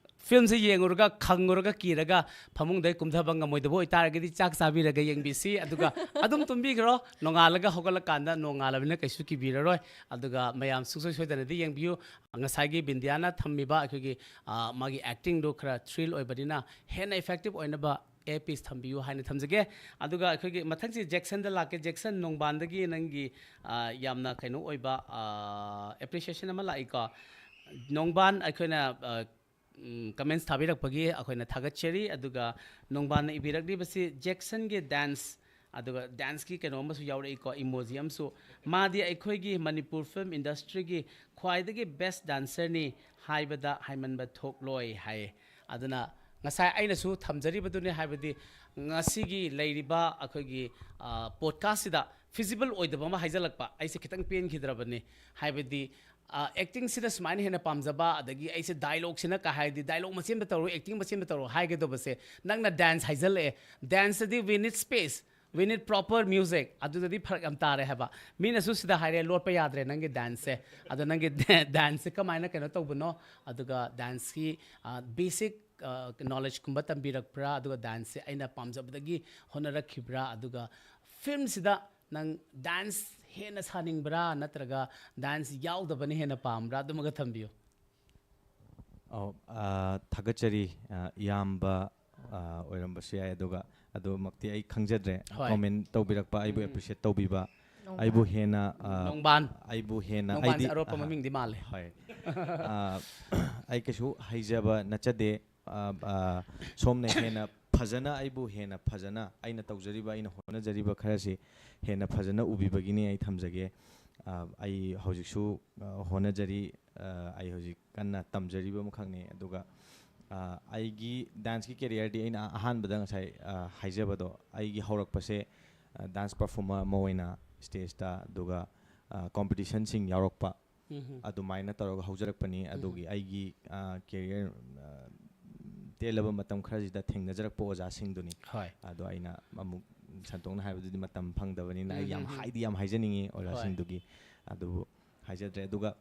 ꯐꯤꯂꯝꯁꯤ ꯌꯦꯡꯉꯨꯔꯒ ꯈꯪꯉꯨꯔꯒ ꯀꯤꯔꯒ ꯐꯃꯨꯡꯗꯩ ꯀꯨꯝꯊꯕ ꯉꯝꯃꯣꯏꯗꯕ ꯑꯣꯏꯇꯥꯔꯒꯗꯤ ꯆꯥꯛ ꯆꯥꯕꯤꯔꯒ ꯌꯦꯡꯕꯤꯁꯤ꯫ ꯑꯗꯨꯒ ꯑꯗꯨꯝ ꯇꯨꯝꯕꯤꯈ꯭ꯔꯣ꯫ ꯅꯣꯡꯉꯥꯜꯂꯒ ꯍꯧꯒꯠꯂꯀꯥꯟꯗ ꯅꯣꯡꯉꯥꯜꯂꯕꯅꯤꯅ ꯀꯩꯁꯨ ꯀꯤꯕꯤꯔꯔꯣꯏ꯫ ꯑꯗꯨꯒ ꯃꯌꯥꯝ ꯁꯨꯡꯁꯣꯏ ꯁꯣꯏꯗꯅꯗꯤ ꯌꯦꯡꯕꯤꯌꯨ꯫ ꯉꯁꯥꯏꯒꯤ ꯕꯤꯟꯗꯤꯌꯥꯅ ꯊꯝꯃꯤꯕ ꯑꯩꯈꯣꯏꯒꯤ, ꯑ, ꯃꯥꯒꯤ ꯑꯦꯛꯇꯤꯡꯗꯨ ꯈꯔ ꯊ꯭ꯔꯤꯜ ꯑꯣꯏꯕꯅꯤꯅ ꯍꯦꯟꯅ ꯏꯐꯦꯛꯇꯤꯞ ꯑꯣꯏꯅꯕ ꯑꯦ ꯄꯤꯁ ꯊꯝꯕꯤꯌꯨ ꯍꯥꯏꯅ ꯊꯝꯖꯒꯦ꯫ ꯑꯗꯨꯒ ꯑꯩꯈꯣꯏꯒꯤ ꯃꯊꯪꯁꯤ ꯖꯦꯛꯁꯟꯗ ꯂꯥꯛꯀꯦ꯫ ꯖꯦꯛꯁꯟ, ꯅꯣꯡꯕꯥꯟꯗꯒꯤ ꯅꯪꯒꯤ, ꯑ, ꯌꯥꯝꯅ ꯀꯩꯅꯣ ꯑꯣꯏꯕ, ꯑ, ꯑꯦꯄ꯭ꯔꯤꯁꯤꯌꯦꯁꯟ ꯑꯃ ꯂꯥꯛꯏꯀꯣ꯫ ꯅꯣꯡꯕꯥꯟ ꯑꯩꯈꯣꯏꯅ, ꯑ, ꯎꯝ, ꯀꯃꯦꯟꯁ ꯊꯥꯕꯤꯔꯛꯄꯒꯤ ꯑꯩꯈꯣꯏꯅ ꯊꯥꯒꯠꯆꯔꯤ꯫ ꯑꯗꯨꯒ ꯅꯣꯡꯕꯥꯟꯅ ꯏꯕꯤꯔꯛꯂꯤꯕꯁꯤ ꯖꯦꯛꯁꯟꯒꯤ ꯗꯥꯟꯁ, ꯑꯗꯨꯒ ꯗꯥꯟꯁꯀꯤ ꯀꯩꯅꯣ ꯑꯃꯁꯨ ꯌꯥꯎꯔꯛꯏꯀꯣ, ꯏꯃꯣꯖꯤ ꯑꯃꯁꯨ꯫ ꯃꯥꯗꯤ ꯑꯩꯈꯣꯏꯒꯤ ꯃꯅꯤꯄꯨꯔ ꯐꯤꯂꯝ ꯏꯟꯗꯁꯇ꯭ꯔꯤꯒꯤ ꯈ꯭ꯋꯥꯏꯗꯒꯤ ꯕꯦꯁ ꯗꯥꯟꯁꯔꯅꯤ ꯍꯥꯏꯕꯗ ꯍꯥꯏꯃꯟꯕ ꯊꯣꯛꯂꯣꯏ ꯍꯥꯏꯌꯦ꯫ ꯑꯗꯨꯅ ꯉꯁꯥꯏ ꯑꯩꯅꯁꯨ ꯊꯝꯖꯔꯤꯕꯗꯨꯅꯤ, ꯍꯥꯏꯕꯗꯤ ꯉꯁꯤꯒꯤ ꯂꯩꯔꯤꯕ ꯑꯩꯈꯣꯏꯒꯤ, ꯑ, ꯄꯣꯗꯀꯥꯁꯁꯤꯗ ꯐꯤꯖꯤꯕꯜ ꯑꯣꯏꯗꯕ ꯑꯃ ꯍꯥꯏꯖꯜꯂꯛꯄ ꯑꯩꯁꯦ ꯈꯤꯇꯪ ꯄꯦꯟꯈꯤꯗ꯭ꯔꯕꯅꯤ꯫ ꯍꯥꯏꯕꯗꯤ, ꯑ, ꯑꯦꯛꯇꯤꯡꯁꯤꯗ ꯁꯨꯃꯥꯏꯅ ꯍꯦꯟꯅ ꯄꯥꯝꯖꯕ, ꯑꯗꯒꯤ ꯑꯩꯁꯦ ꯗꯥꯏꯂꯣꯛꯁꯤꯅ ꯀꯥ ꯍꯥꯏꯔꯗꯤ ꯗꯥꯏꯂꯣꯛ ꯃꯆꯦꯝꯗ ꯇꯧꯔꯣ, ꯑꯦꯛꯇꯤꯡ ꯃꯆꯦꯝꯗ ꯇꯧꯔꯣ ꯍꯥꯏꯒꯗꯧꯕꯁꯦ, ꯅꯪꯅ dance ꯍꯥꯏꯖꯜꯂꯛꯑꯦ꯫ ꯗꯥꯟꯁꯇꯗꯤ we need space, we need proper music, ꯑꯗꯨꯗꯗꯤ ꯐꯔꯛ ꯌꯥꯝ ꯇꯥꯔꯦ ꯍꯥꯏꯕ꯫ ꯃꯤꯅꯁꯨ ꯁꯤꯗ ꯍꯥꯏꯔꯦ, "ꯂꯣꯠꯄ ꯌꯥꯗ꯭ꯔꯦ ꯅꯪꯒꯤ ꯗꯥꯟꯁꯁꯦ"꯫ ꯑꯗꯣ ꯅꯪꯒꯤ ꯗꯥꯟꯁꯁꯦ ꯀꯃꯥꯏꯅ ꯀꯩꯅꯣ ꯇꯧꯕꯅꯣ? ꯑꯗꯨꯒ ꯗꯥꯟꯁꯀꯤ, ꯑ, ꯕꯦꯁꯤꯛ, ꯑ, ꯅꯣꯂꯦꯖꯀꯨꯝꯕ ꯇꯝꯕꯤꯔꯛꯄ꯭ꯔꯥ? ꯑꯗꯨꯒ ꯗꯥꯟꯁꯁꯦ ꯑꯩꯅ ꯄꯥꯝꯖꯕꯗꯒꯤ ꯍꯣꯠꯅꯔꯛꯈꯤꯕ꯭ꯔꯥ? ꯑꯗꯨꯒ ꯐꯤꯂꯝꯁꯤꯗ ꯅꯪ ꯗꯥꯟꯁ ꯍꯦꯟꯅ ꯁꯥꯅꯤꯡꯕ꯭ꯔꯥ, ꯅꯠꯇ꯭ꯔꯒ ꯗꯥꯟꯁ ꯌꯥꯎꯗꯕꯅ ꯍꯦꯟꯅ ꯄꯥꯝꯕ꯭ꯔꯥ? ꯑꯗꯨꯃꯒ ꯊꯝꯕꯤꯌꯨ꯫ ꯑꯧ, ꯑ, ꯊꯥꯒꯠꯆꯔꯤ, ꯑ, ꯏꯌꯥꯝꯕ, ꯑ, ꯑꯣꯏꯔꯝꯕꯁꯨ ꯌꯥꯏ, ꯑꯗꯨꯒ ꯑꯗꯨꯃꯛꯇꯤ ꯑꯩ ꯈꯪꯖꯗ꯭ꯔꯦ꯫ ꯍꯣꯏ꯫ ꯀꯣꯃꯦꯟ ꯇꯧꯕꯤꯔꯛꯄ, ꯑꯩꯕꯨ ꯎꯝ꯫ ꯑꯦꯄ꯭ꯔꯤꯁꯤꯌꯦꯠ ꯇꯧꯕꯤꯕ, ꯅꯣꯡꯕꯥꯟ꯫ ꯑꯩꯕꯨ ꯍꯦꯟꯅ, ꯑ, ꯅꯣꯡꯕꯥꯟ꯫ ꯑꯩꯕꯨ ꯍꯦꯟꯅ ꯅꯣꯡꯕꯥꯟꯁꯦ ꯑꯩꯗꯤ, ꯑꯔꯣꯞꯄ ꯑꯍ, ꯃꯃꯤꯡꯗꯤ ꯃꯥꯜꯂꯦ꯫ ꯍꯣꯏ꯫ ꯑ, ꯑꯩ ꯀꯩꯁꯨ ꯍꯩꯖꯕ ꯅꯠꯆꯗꯦ꯫ ꯑ, ꯑ, ꯁꯣꯝꯅ ꯍꯦꯟꯅ ꯐꯖꯅ, ꯑꯩꯕꯨ ꯍꯦꯟꯅ ꯐꯖꯅ ꯑꯩꯅ ꯇꯧꯖꯔꯤꯕ, ꯑꯩꯅ ꯍꯣꯠꯅꯖꯔꯤꯕ ꯈꯔꯁꯤ ꯍꯦꯟꯅ ꯐꯖꯅ ꯎꯕꯤꯕꯒꯤꯅꯤ ꯑꯩ ꯊꯝꯖꯒꯦ꯫ ꯑ, ꯑꯩ ꯍꯧꯖꯤꯛꯁꯨ, ꯑ, ꯍꯣꯠꯅꯖꯔꯤ꯫ ꯑ, ꯑꯩ ꯍꯧꯖꯤꯛ ꯀꯟꯅ ꯇꯝꯖꯔꯤꯕ ꯑꯃꯈꯛꯅꯤ꯫ ꯑꯗꯨꯒ, ꯑ, ꯑꯩꯒꯤ ꯗꯥꯟꯁꯀꯤ ꯀꯦꯔꯤꯌꯔꯗꯤ ꯑꯩꯅ ꯑꯍꯥꯟꯕꯗ ꯉꯁꯥꯏ, ꯑ, ꯍꯥꯏꯖꯕꯗꯣ, ꯑꯩꯒꯤ ꯍꯧꯔꯛꯄꯁꯦ, ꯑ, ꯗꯥꯟꯁ ꯄꯔꯐꯣꯔꯃꯔ ꯑꯃ ꯑꯣꯏꯅ ꯁ꯭ꯇꯦꯖꯇ, ꯑꯗꯨꯒ, ꯑ, ꯀꯣꯝꯄꯤꯇꯤꯁꯟꯁꯤꯡ ꯌꯥꯎꯔꯛꯄ, ꯎꯝ꯫ ꯑꯗꯨꯃꯥꯏꯅ ꯇꯧꯔꯒ ꯍꯧꯖꯔꯛꯄꯅꯤ꯫ ꯑꯗꯨꯒꯤ ꯑꯩꯒꯤ, ꯑ, ꯀꯦꯔꯤꯌꯔ, ꯑ, ꯇꯦꯜꯂꯕ ꯃꯇꯝ ꯈꯔꯁꯤꯗ ꯊꯦꯡꯅꯖꯔꯛꯄ ꯑꯣꯖꯥꯁꯤꯡꯗꯨꯅꯤ꯫ ꯍꯣꯏ꯫ ꯑꯗꯣ ꯑꯩꯅ ꯑꯃꯨꯛ ꯁꯟꯇꯣꯛꯅ ꯍꯥꯏꯕꯗꯨꯗꯤ ꯃꯇꯝ ꯐꯪꯗꯕꯅꯤꯅ ꯑꯩ ꯌꯥꯝ ꯎꯝ, ꯎꯝ, ꯎꯝ꯫ ꯍꯥꯏꯗꯤ ꯌꯥꯝ ꯍꯥꯏꯖꯅꯤꯡꯉꯤ ꯑꯣꯖꯥꯁꯤꯡꯗꯨꯒꯤ꯫ ꯑꯗꯨꯕꯨ ꯍꯥꯏꯖꯗ꯭ꯔꯦ꯫ ꯑꯗꯨꯒ,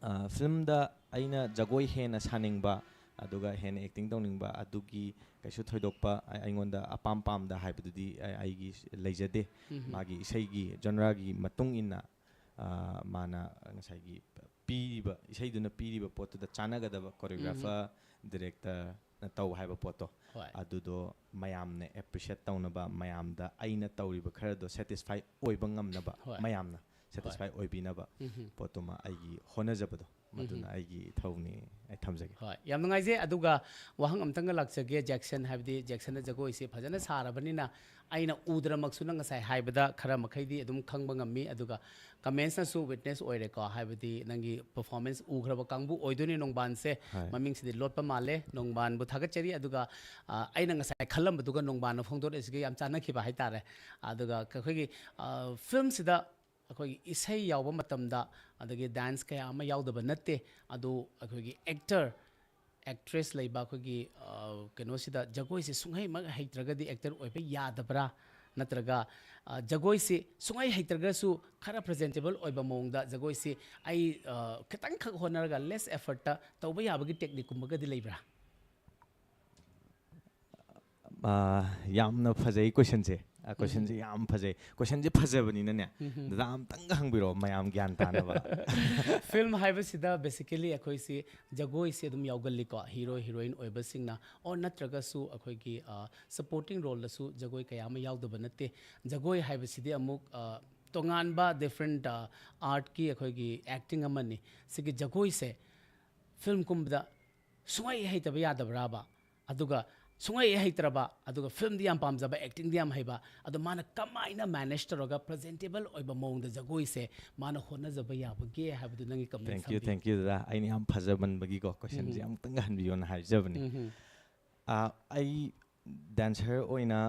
ꯑ, ꯐꯤꯂꯝꯗ ꯑꯩꯅ ꯖꯒꯣꯏ ꯍꯦꯟꯅ ꯁꯥꯅꯤꯡꯕ, ꯑꯗꯨꯒ ꯍꯦꯟꯅ ꯑꯦꯛꯇꯤꯡ ꯇꯧꯅꯤꯡꯕ, ꯑꯗꯨꯒꯤ ꯀꯩꯁꯨ ꯊꯣꯏꯗꯣꯛꯄ ꯑꯩ-, ꯑꯩꯉꯣꯟꯗ ꯑꯄꯥꯝ ꯄꯥꯝꯗ ꯍꯥꯏꯕꯗꯨꯗꯤ ꯑꯩ-, ꯑꯩꯒꯤ ꯂꯩꯖꯗꯦ꯫ ꯎꯝ꯫ ꯃꯥꯒꯤ ꯏꯁꯩꯒꯤ ꯖꯣꯅꯔꯥꯒꯤ ꯃꯇꯨꯡ ꯏꯟꯅ, ꯑ, ꯃꯥꯅ ꯉꯁꯥꯏꯒꯤ ꯄꯤꯔꯤꯕ, ꯏꯁꯩꯗꯨꯅ ꯄꯤꯔꯤꯕ ꯄꯣꯠꯇꯨꯗ ꯆꯥꯟꯅꯒꯗꯕ ꯀꯣꯔꯤꯌꯣꯒ꯭ꯔꯥꯐꯔ, ꯗꯤꯔꯦꯛꯇꯔꯅ ꯇꯧ ꯍꯥꯏꯕ ꯄꯣꯠꯇꯣ, ꯍꯣꯏ꯫ ꯑꯗꯨꯗꯣ ꯃꯌꯥꯝꯅ ꯑꯦꯄ꯭ꯔꯤꯁꯤꯌꯦꯠ ꯇꯧꯅꯕ, ꯃꯌꯥꯝꯗ ꯑꯩꯅ ꯇꯧꯔꯤꯕ ꯈꯔꯗꯣ ꯁꯦꯇꯤꯁꯐꯥꯏ ꯑꯣꯏꯕ ꯉꯝꯅꯕ, ꯍꯣꯏ꯫ ꯃꯌꯥꯝꯅ ꯁꯦꯇꯤꯁꯐꯥꯏ ꯑꯣꯏꯕꯤꯅꯕ ꯎꯝ꯫ ꯄꯣꯠꯇꯨꯃ ꯑꯩꯒꯤ ꯍꯣꯠꯅꯖꯕꯗꯣ, ꯃꯗꯨꯅ ꯎꯝ꯫ ꯑꯩꯒꯤ ꯏꯊꯧꯅꯤ꯫ ꯑꯩ ꯊꯝꯖꯒꯦ꯫ ꯍꯣꯏ, ꯌꯥꯝ ꯅꯨꯡꯉꯥꯏꯖꯩ꯫ ꯑꯗꯨꯒ ꯋꯥꯍꯪ ꯑꯝꯇꯪꯒ ꯂꯥꯛꯆꯒꯦ, ꯖꯦꯛꯁꯟ, ꯍꯥꯏꯕꯗꯤ ꯖꯦꯛꯁꯟꯅ ꯖꯒꯣꯏꯁꯦ ꯐꯖꯅ ꯁꯥꯔꯕꯅꯤꯅ ꯑꯩꯅ ꯎꯗ꯭ꯔꯃꯛꯁꯨ ꯅꯪ ꯉꯁꯥꯏ ꯍꯥꯏꯕꯗ ꯈꯔ ꯃꯈꯩꯗꯤ ꯑꯗꯨꯝ ꯈꯪꯕ ꯉꯝꯃꯤ꯫ ꯑꯗꯨꯒ ꯀꯃꯦꯟꯁꯅꯁꯨ ꯋꯤꯠꯅꯦꯁ ꯑꯣꯏꯔꯦꯀꯣ, ꯍꯥꯏꯕꯗꯤ ꯅꯪꯒꯤ ꯄꯔꯐꯣꯔꯃꯦꯟꯁ ꯎꯈ꯭ꯔꯕ ꯀꯥꯡꯕꯨ ꯑꯣꯏꯗꯣꯏꯅꯤ ꯅꯣꯡꯕꯥꯟꯁꯦ꯫ ꯍꯣꯏ꯫ ꯃꯃꯤꯡꯁꯤꯗꯤ ꯂꯣꯠꯄ ꯃꯥꯜꯂꯦ꯫ ꯅꯣꯡꯕꯥꯟꯕꯨ ꯊꯥꯒꯠꯆꯔꯤ꯫ ꯑꯗꯨꯒ, ꯑ, ꯑꯩꯅ ꯉꯁꯥꯏ ꯈꯜꯂꯝꯕꯗꯨꯒ ꯅꯣꯡꯕꯥꯟꯅ ꯐꯣꯡꯗꯣꯔꯛꯏꯁꯤꯒ ꯌꯥꯝ ꯆꯥꯟꯅꯈꯤꯕ ꯍꯥꯏꯇꯥꯔꯦ꯫ ꯑꯗꯨꯒ ꯑꯩꯈꯣꯏꯒꯤ, ꯑ, ꯐꯤꯂꯝꯁꯤꯗ ꯑꯩꯈꯣꯏꯒꯤ ꯏꯁꯩ ꯌꯥꯎꯕ ꯃꯇꯝꯗ, ꯑꯗꯒꯤ ꯗꯥꯟꯁ ꯀꯌꯥ ꯑꯃ ꯌꯥꯎꯗꯕ ꯅꯠꯇꯦ, ꯑꯗꯨ ꯑꯩꯈꯣꯏꯒꯤ ꯑꯦꯛꯇꯔ, ꯑꯦꯛꯇ꯭ꯔꯦꯁ ꯂꯩꯕ ꯑꯩꯈꯣꯏꯒꯤ, ꯑ, ꯀꯩꯅꯣꯁꯤꯗ ꯖꯒꯣꯏꯁꯦ ꯁꯨꯡꯍꯩꯃꯛ ꯍꯩꯇ꯭ꯔꯒꯗꯤ ꯑꯦꯛꯇꯔ ꯑꯣꯏꯕ ꯌꯥꯗꯕ꯭ꯔꯥ? ꯅꯠꯇ꯭ꯔꯒ, ꯑ, ꯖꯒꯣꯏꯁꯤ ꯁꯨꯡꯍꯩ ꯍꯩꯇ꯭ꯔꯒꯁꯨ ꯈꯔ ꯄ꯭ꯔꯖꯦꯟꯇꯦꯕꯜ ꯑꯣꯏꯕ ꯃꯑꯣꯡꯗ ꯖꯒꯣꯏꯁꯤ ꯑꯩ, ꯑ, ꯈꯤꯇꯪꯈꯛ ꯍꯣꯠꯅꯔꯒ ꯂꯦꯁ ꯑꯦꯐꯔꯠꯇ ꯇꯧꯕ ꯌꯥꯕꯒꯤ ꯇꯦꯛꯅꯤꯛꯀꯨꯝꯕꯒꯗꯤ ꯂꯩꯕ꯭ꯔꯥ? ꯑ, ꯌꯥꯝꯅ ꯐꯖꯩ ꯀꯣꯏꯁꯟꯁꯦ꯫ ꯀꯣꯏꯁꯟꯁꯦ ꯌꯥꯝ ꯐꯖꯩ꯫ ꯀꯣꯏꯁꯟꯁꯦ ꯐꯖꯕꯅꯤꯅꯅꯦ, ꯗꯗꯥ ꯑꯝꯇꯪꯒ ꯍꯪꯕꯤꯔꯛꯑꯣ, ꯃꯌꯥꯝ ꯒ꯭ꯌꯥꯟ ꯇꯥꯅꯕ꯫ ꯐꯤꯂꯝ ꯍꯥꯏꯕꯁꯤꯗ basically ꯑꯩꯈꯣꯏꯁꯤ ꯖꯒꯣꯏꯁꯤ ꯑꯗꯨꯝ ꯌꯥꯎꯒꯜꯂꯤꯀꯣ, ꯍꯤꯔꯣ ꯍꯤꯔꯣꯏꯟ ꯑꯣꯏꯕꯁꯤꯡꯅ, ꯑꯣꯔ ꯅꯠꯇ꯭ꯔꯒꯁꯨ ꯑꯩꯈꯣꯏꯒꯤ ꯁꯄꯣꯔꯇꯤꯡ ꯔꯣꯜꯗꯁꯨ ꯖꯒꯣꯏ ꯀꯌꯥ ꯑꯃ ꯌꯥꯎꯗꯕ ꯅꯠꯇꯦ꯫ ꯖꯒꯣꯏ ꯍꯥꯏꯕꯁꯤꯗꯤ ꯑꯃꯨꯛ ꯑ, ꯇꯣꯉꯥꯟꯕ ꯗꯤꯐ꯭ꯔꯦꯟꯠ ꯑꯥꯔꯠꯀꯤ ꯑꯩꯈꯣꯏꯒꯤ ꯑꯦꯛꯇꯤꯡ ꯑꯃꯅꯤ꯫ ꯁꯤꯒꯤ ꯖꯒꯣꯏꯁꯦ ꯐꯤꯂꯝ ꯀꯨꯝꯕꯗ ꯁꯨꯡꯍꯩ ꯍꯩꯇꯕ ꯌꯥꯗꯕ꯭ꯔꯥꯕ? ꯑꯗꯨꯒ ꯁꯨꯡꯍꯩ ꯍꯩꯇ꯭ꯔꯕ, ꯑꯗꯨꯒ ꯐꯤꯂꯝꯗꯤ ꯌꯥꯝ ꯄꯥꯝꯖꯕ, ꯑꯦꯛꯇꯤꯡꯗꯤ ꯌꯥꯝ ꯍꯩꯕ, ꯑꯗꯣ ꯃꯥꯅ ꯀꯃꯥꯏꯅ ꯃꯦꯅꯦꯖ ꯇꯧꯔꯒ ꯄ꯭ꯔꯖꯦꯟꯇꯦꯕꯜ ꯑꯣꯏꯕ ꯃꯑꯣꯡꯗ ꯖꯒꯣꯏꯁꯦ ꯃꯥꯅ ꯍꯣꯠꯅꯖꯕ ꯌꯥꯕꯒꯦ ꯍꯥꯏꯕꯗꯨ ꯅꯪꯒꯤ ꯀꯃꯦꯟ Thank you, thank you, ꯗꯗꯥ꯫ ꯑꯩꯅ ꯌꯥꯝ ꯐꯖꯃꯟꯕꯒꯤꯀꯣ, ꯀꯣꯏꯁꯟꯁꯦ ꯑꯃꯨꯛꯇꯪꯒ ꯍꯟꯕꯤꯌꯣꯅ ꯍꯥꯏꯖꯕꯅꯤ꯫ ꯑꯥ, ꯑꯩ ꯗꯥꯟꯁꯔ ꯑꯣꯏꯅ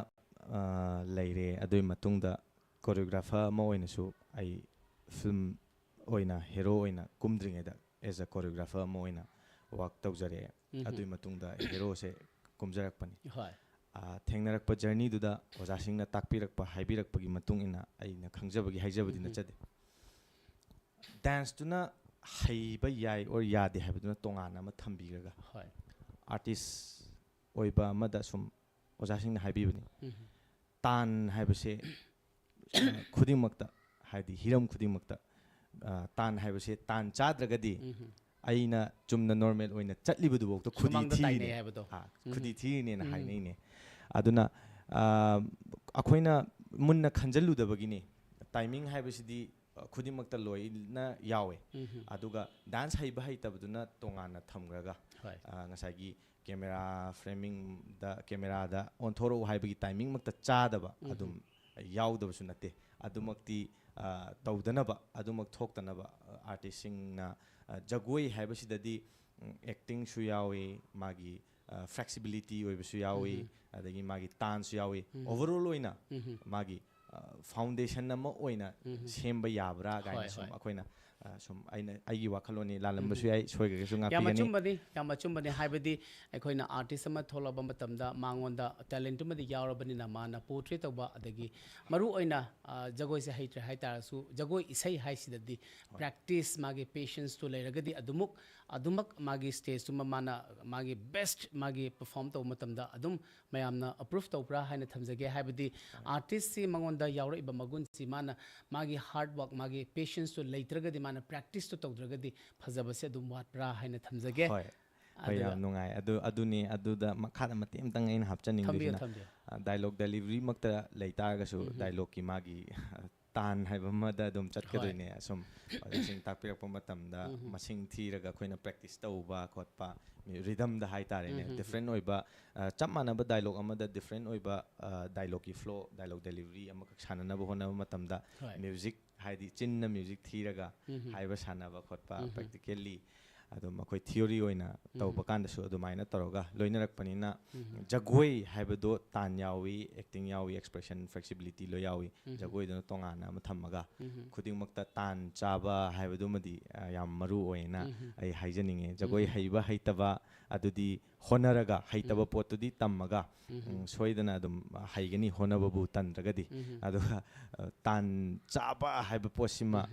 ꯑꯥ, ꯂꯩꯔꯦ꯫ ꯑꯗꯨꯒꯤ ꯃꯇꯨꯡꯗ ꯀꯣꯔꯤꯌꯣꯒ꯭ꯔꯥꯐꯔ ꯑꯃ ꯑꯣꯏꯅꯁꯨ ꯑꯩ ꯐꯤꯂꯝ ꯑꯣꯏꯅ, ꯍꯦꯔꯣ ꯑꯣꯏꯅ ꯀꯨꯝꯗ꯭ꯔꯤꯉꯩꯗ ꯑꯦꯖ ꯑ ꯀꯣꯔꯤꯌꯣꯒ꯭ꯔꯥꯐꯔ ꯑꯃ ꯑꯣꯏꯅ ꯋꯥꯛ ꯇꯧꯖꯔꯛꯑꯦ꯫ ꯑꯗꯨꯒꯤ ꯃꯇꯨꯡꯗ ꯍꯦꯔꯣꯁꯦ ꯀꯨꯝꯖꯔꯛꯄꯅꯤ꯫ ꯍꯣꯏ꯫ ꯑꯥ, ꯊꯦꯡꯅꯔꯛꯄ ꯖꯔꯅꯤꯗꯨꯗ ꯑꯣꯖꯥꯁꯤꯡꯅ ꯇꯥꯛꯄꯤꯔꯛꯄ, ꯍꯥꯏꯕꯤꯔꯛꯄꯒꯤ ꯃꯇꯨꯡ ꯏꯟꯅ ꯑꯩꯅ ꯈꯪꯖꯕꯒꯤ ꯍꯥꯏꯖꯕꯗꯤ ꯅꯠꯆꯗꯦ꯫ ꯗꯥꯟꯁꯇꯨꯅ ꯍꯩꯕ ꯌꯥꯏ ꯑꯣꯔ ꯌꯥꯗꯦ ꯍꯥꯏꯕꯗꯨꯅ ꯇꯣꯉꯥꯟꯅ ꯑꯃ ꯊꯝꯕꯤꯔꯒ, ꯍꯣꯏ꯫ ꯑꯥꯔꯇꯤꯁ ꯑꯣꯏꯕ ꯑꯃꯗ ꯁꯨꯝ ꯑꯣꯖꯥꯁꯤꯡꯅ ꯍꯥꯏꯕꯤꯕꯅꯤ, ꯇꯥꯟ ꯍꯥꯏꯕꯁꯦ ꯑ, ꯈꯨꯗꯤꯡꯃꯛꯇ, ꯍꯥꯏꯗꯤ ꯍꯤꯔꯝ ꯈꯨꯗꯤꯡꯃꯛꯇ, ꯑ, ꯇꯥꯟ ꯍꯥꯏꯕꯁꯦ, ꯇꯥꯟ ꯆꯥꯗ꯭ꯔꯒꯗꯤ ꯑꯩꯅ ꯆꯨꯝꯅ ꯅꯣꯔꯃꯦꯜ ꯑꯣꯏꯅ ꯆꯠꯂꯤꯕꯗꯨꯐꯥꯎꯗ ꯈꯨꯗꯤ ꯁꯨꯃꯥꯡꯗ ꯇꯥꯏꯅꯩ ꯊꯤꯔꯤꯅꯦ꯫ ꯍꯥꯏꯕꯗꯣ꯫ ꯑ, ꯈꯨꯗꯤ ꯊꯤꯔꯤꯅꯦꯅ ꯍꯥꯏꯅꯩꯅꯦ꯫ ꯑꯗꯨꯅ ꯑ, ꯑꯩꯈꯣꯏꯅ ꯃꯨꯟꯅ ꯈꯟꯖꯜꯂꯨꯗꯕꯒꯤꯅꯤ꯫ ꯇꯥꯏꯃꯤꯡ ꯍꯥꯏꯕꯁꯤꯗꯤ ꯑ, ꯈꯨꯗꯤꯡꯃꯛꯇ ꯂꯣꯏꯅ ꯌꯥꯎꯋꯦ꯫ ꯑꯗꯨꯒ ꯗꯥꯟꯁ ꯍꯩꯕ ꯍꯩꯇꯕꯗꯨꯅ ꯇꯣꯉꯥꯟꯅ ꯊꯝꯈ꯭ꯔꯒ, ꯍꯣꯏ꯫ ꯑ, ꯉꯁꯥꯏꯒꯤ ꯀꯦꯃꯦꯔꯥ ꯐ꯭ꯔꯦꯃꯤꯡꯗ, ꯀꯦꯃꯦꯔꯥꯗ ꯑꯣꯟꯊꯣꯔꯛꯎ ꯍꯥꯏꯕꯒꯤ ꯇꯥꯏꯃꯤꯡꯃꯛꯇ ꯆꯥꯗꯕ ꯑꯗꯨꯝ ꯌꯥꯎꯗꯕꯁꯨ ꯅꯠꯇꯦ꯫ ꯑꯗꯨꯃꯛꯇꯤ ꯑ, ꯇꯧꯗꯅꯕ, ꯑꯗꯨꯃꯛ ꯊꯣꯛꯇꯅꯕ, ꯑ, ꯑꯥꯔꯇꯤꯁꯁꯤꯡꯅ, ꯑ, ꯖꯒꯣꯏ ꯍꯥꯏꯕꯁꯤꯗꯗꯤ, ꯎꯝ, ꯑꯦꯛꯇꯤꯡꯁꯨ ꯌꯥꯎꯏ, ꯃꯥꯒꯤ ꯐ꯭ꯂꯦꯛꯁꯤꯕꯤꯂꯤꯇꯤ ꯑꯣꯏꯕꯁꯨ ꯌꯥꯎꯏ, ꯑꯗꯒꯤ ꯃꯥꯒꯤ ꯇꯥꯟꯁꯨ ꯌꯥꯎꯏ꯫ ꯑꯣꯚꯔꯑꯣꯜ ꯑꯣꯏꯅ ꯃꯥꯒꯤ ꯐꯥꯎꯟꯗꯦꯁꯟ ꯑꯃ ꯑꯣꯏꯅ ꯁꯦꯝꯕ ꯌꯥꯕ꯭ꯔꯥ ꯀꯥꯏꯅ ꯍꯣꯏ, ꯁꯨꯝ ꯍꯣꯏ꯫ ꯑꯩꯈꯣꯏꯅ ꯑ, ꯁꯨꯝ ꯑꯩꯅ, ꯑꯩꯒꯤ ꯋꯥꯈꯜꯂꯣꯟꯅꯤ, ꯂꯥꯜꯂꯝꯕꯁꯨ ꯌꯥꯏ, ꯁꯣꯏꯈ꯭ꯔꯒꯁꯨ ꯌꯥꯝ ꯉꯥꯛꯄꯤꯒꯅꯤ꯫ ꯑꯆꯨꯝꯕꯅꯤ, ꯌꯥꯝ ꯑꯆꯨꯝꯕꯅꯤ꯫ ꯍꯥꯏꯕꯗꯤ ꯑꯩꯈꯣꯏꯅ ꯑꯥꯔꯇꯤꯁ ꯑꯃ ꯊꯣꯛꯂꯛꯄ ꯃꯇꯝꯗ ꯃꯉꯣꯟꯗ ꯇꯦꯂꯦꯟꯠ ꯑꯃꯗꯤ ꯌꯥꯎꯔꯕꯅꯤꯅ ꯃꯥꯅ ꯄꯣꯔꯇ꯭ꯔꯦ ꯇꯧꯕ, ꯑꯗꯒꯤ ꯃꯔꯨ ꯑꯣꯏꯅ ꯑ, ꯖꯒꯣꯏꯁꯦ ꯍꯩꯇ꯭ꯔꯦ ꯍꯥꯏꯇꯥꯔꯁꯨ, ꯖꯒꯣꯏ ꯏꯁꯩ ꯍꯥꯏꯁꯤꯗꯗꯤ ꯄ꯭ꯔꯦꯛꯇꯤꯁ, ꯃꯥꯒꯤ ꯄꯦꯁꯦꯟꯁꯇꯨ ꯂꯩꯔꯒꯗꯤ ꯑꯗꯨꯃꯛ ꯑꯗꯨꯃꯛ ꯃꯥꯒꯤ ꯁ꯭ꯇꯦꯖꯇꯨꯃ ꯃꯥꯅ ꯃꯥꯒꯤ ꯕꯦꯁ ꯃꯥꯒꯤ ꯄꯔꯐꯣꯔꯝ ꯇꯧꯕ ꯃꯇꯝꯗ ꯑꯗꯨꯝ ꯃꯌꯥꯝꯅ ꯑꯄ꯭ꯔꯨꯞ ꯇꯧꯕ꯭ꯔꯥ ꯍꯥꯏꯅ ꯊꯝꯖꯒꯦ꯫ ꯍꯥꯏꯕꯗꯤ ꯑꯥꯔꯇꯤꯁꯁꯤ ꯃꯉꯣꯟꯗ ꯌꯥꯎꯔꯛꯏꯕ ꯃꯒꯨꯟꯁꯤ ꯃꯥꯅ ꯃꯥꯒꯤ ꯍꯥꯔꯗ ꯋꯥꯔꯛ, ꯃꯥꯒꯤ ꯄꯦꯁꯦꯟꯁꯇꯨ ꯂꯩꯇ꯭ꯔꯒꯗꯤ, ꯃꯥꯅ ꯄ꯭ꯔꯦꯛꯇꯤꯁꯇꯨ ꯇꯧꯗ꯭ꯔꯒꯗꯤ ꯐꯖꯕꯁꯦ ꯑꯗꯨꯝ ꯋꯥꯠꯄ꯭ꯔꯥ ꯍꯥꯏꯅ ꯊꯝꯖꯒꯦ꯫ ꯍꯣꯏ꯫ ꯍꯣꯏ, ꯑꯗꯨꯒ ꯌꯥꯝ ꯅꯨꯡꯉꯥꯏ꯫ ꯑꯗꯨ, ꯑꯗꯨꯅꯤ, ꯑꯗꯨꯗ ꯃꯈꯥꯗ ꯃꯇꯦꯛ ꯑꯃꯇꯪ ꯑꯩꯅ ꯊꯝꯕꯤꯌꯨ, ꯍꯥꯞꯆꯅꯤꯡꯗꯣꯏꯁꯤꯅ, ꯊꯝꯕꯤꯌꯨ꯫ ꯗꯥꯏꯂꯣꯛ ꯗꯦꯂꯤꯚꯔꯤꯃꯛꯇ ꯂꯩꯇꯥꯔꯒꯁꯨ, ꯗꯥꯏꯂꯣꯛꯀꯤ ꯃꯥꯒꯤ ꯇꯥꯟ ꯍꯥꯏꯕ ꯑꯃꯗ ꯑꯗꯨꯝ ꯆꯠꯀꯗꯣꯏꯅꯦ꯫ ꯑꯁꯨꯝ ꯑꯣꯖꯥꯁꯤꯡ ꯇꯥꯛꯄꯤꯔꯛꯄ ꯃꯇꯝꯗ ꯃꯁꯤꯡ ꯊꯤꯔꯒ ꯑꯩꯈꯣꯏꯅ ꯄ꯭ꯔꯦꯛꯇꯤꯁ ꯇꯧꯕ ꯈꯣꯠꯄ, ꯔꯤꯗꯝꯗ ꯍꯥꯏꯇꯥꯔꯦꯅꯦ, ꯗꯤꯐ꯭ꯔꯦꯟ ꯑꯣꯏꯕ, ꯑ, ꯆꯞ ꯃꯥꯟꯅꯕ ꯗꯥꯏꯂꯣꯛ ꯑꯃꯗ ꯗꯤꯐ꯭ꯔꯦꯟ ꯑꯣꯏꯕ, ꯑ, ꯗꯥꯏꯂꯣꯛꯀꯤ ꯐ꯭ꯂꯣ, ꯗꯥꯏꯂꯣꯛ ꯗꯦꯂꯤꯚꯔꯤ ꯑꯃꯈꯛ ꯁꯥꯟꯅꯅꯕ ꯍꯣꯠꯅꯕ ꯃꯇꯝꯗ, ꯍꯣꯏ꯫ ꯃ꯭ꯌꯨꯖꯤꯛ, ꯍꯥꯏꯗꯤ ꯆꯤꯟꯅ ꯃ꯭ꯌꯨꯖꯤꯛ ꯊꯤꯔꯒ ꯍꯥꯏꯕ ꯁꯥꯟꯅꯕ ꯈꯣꯠꯄ, ꯄ꯭ꯔꯦꯛꯇꯤꯀꯦꯜꯂꯤ ꯑꯗꯨꯝ ꯑꯩꯈꯣꯏ ꯊꯤꯑꯣꯔꯤ ꯑꯣꯏꯅ ꯇꯧꯕ ꯀꯥꯟꯗꯁꯨ ꯑꯗꯨꯃꯥꯏꯅ ꯇꯧꯔꯒ ꯂꯣꯏꯅꯔꯛꯄꯅꯤꯅ, ꯖꯒꯣꯏ ꯍꯥꯏꯕꯗꯣ ꯇꯥꯟ ꯌꯥꯎꯏ, ꯑꯦꯛꯇꯤꯡ ꯌꯥꯎꯏ, ꯑꯦꯛꯁꯄ꯭ꯔꯦꯁꯟ, ꯐ꯭ꯂꯦꯛꯁꯤꯕꯤꯂꯤꯇꯤ ꯂꯣꯏ ꯌꯥꯎꯏ꯫ ꯖꯒꯣꯏꯗꯨꯅ ꯇꯣꯉꯥꯟꯅ ꯑꯃ ꯊꯝꯃꯒ, ꯈꯨꯗꯤꯡꯃꯛꯇ ꯇꯥꯟ ꯆꯥꯕ ꯍꯥꯏꯕꯗꯨꯃꯗꯤ, ꯑ, ꯌꯥꯝ ꯃꯔꯨ ꯑꯣꯏꯅ ꯑꯩ ꯍꯥꯏꯖꯅꯤꯡꯉꯦ꯫ ꯖꯒꯣꯏ ꯍꯩꯕ ꯍꯩꯇꯕ ꯑꯗꯨꯗꯤ ꯍꯣꯠꯅꯔꯒ, ꯍꯩꯇꯕ ꯄꯣꯠꯇꯨꯗꯤ ꯇꯝꯃꯒ, ꯎꯝ, ꯁꯣꯏꯗꯅ ꯑꯗꯨꯝ ꯍꯩꯒꯅꯤ, ꯍꯣꯠꯅꯕꯕꯨ ꯇꯟꯗ꯭ꯔꯒꯗꯤ꯫ ꯑꯗꯨꯒ, ꯑ, ꯇꯥꯟ ꯆꯥꯕ ꯍꯥꯏꯕ ꯄꯣꯠꯁꯤꯃ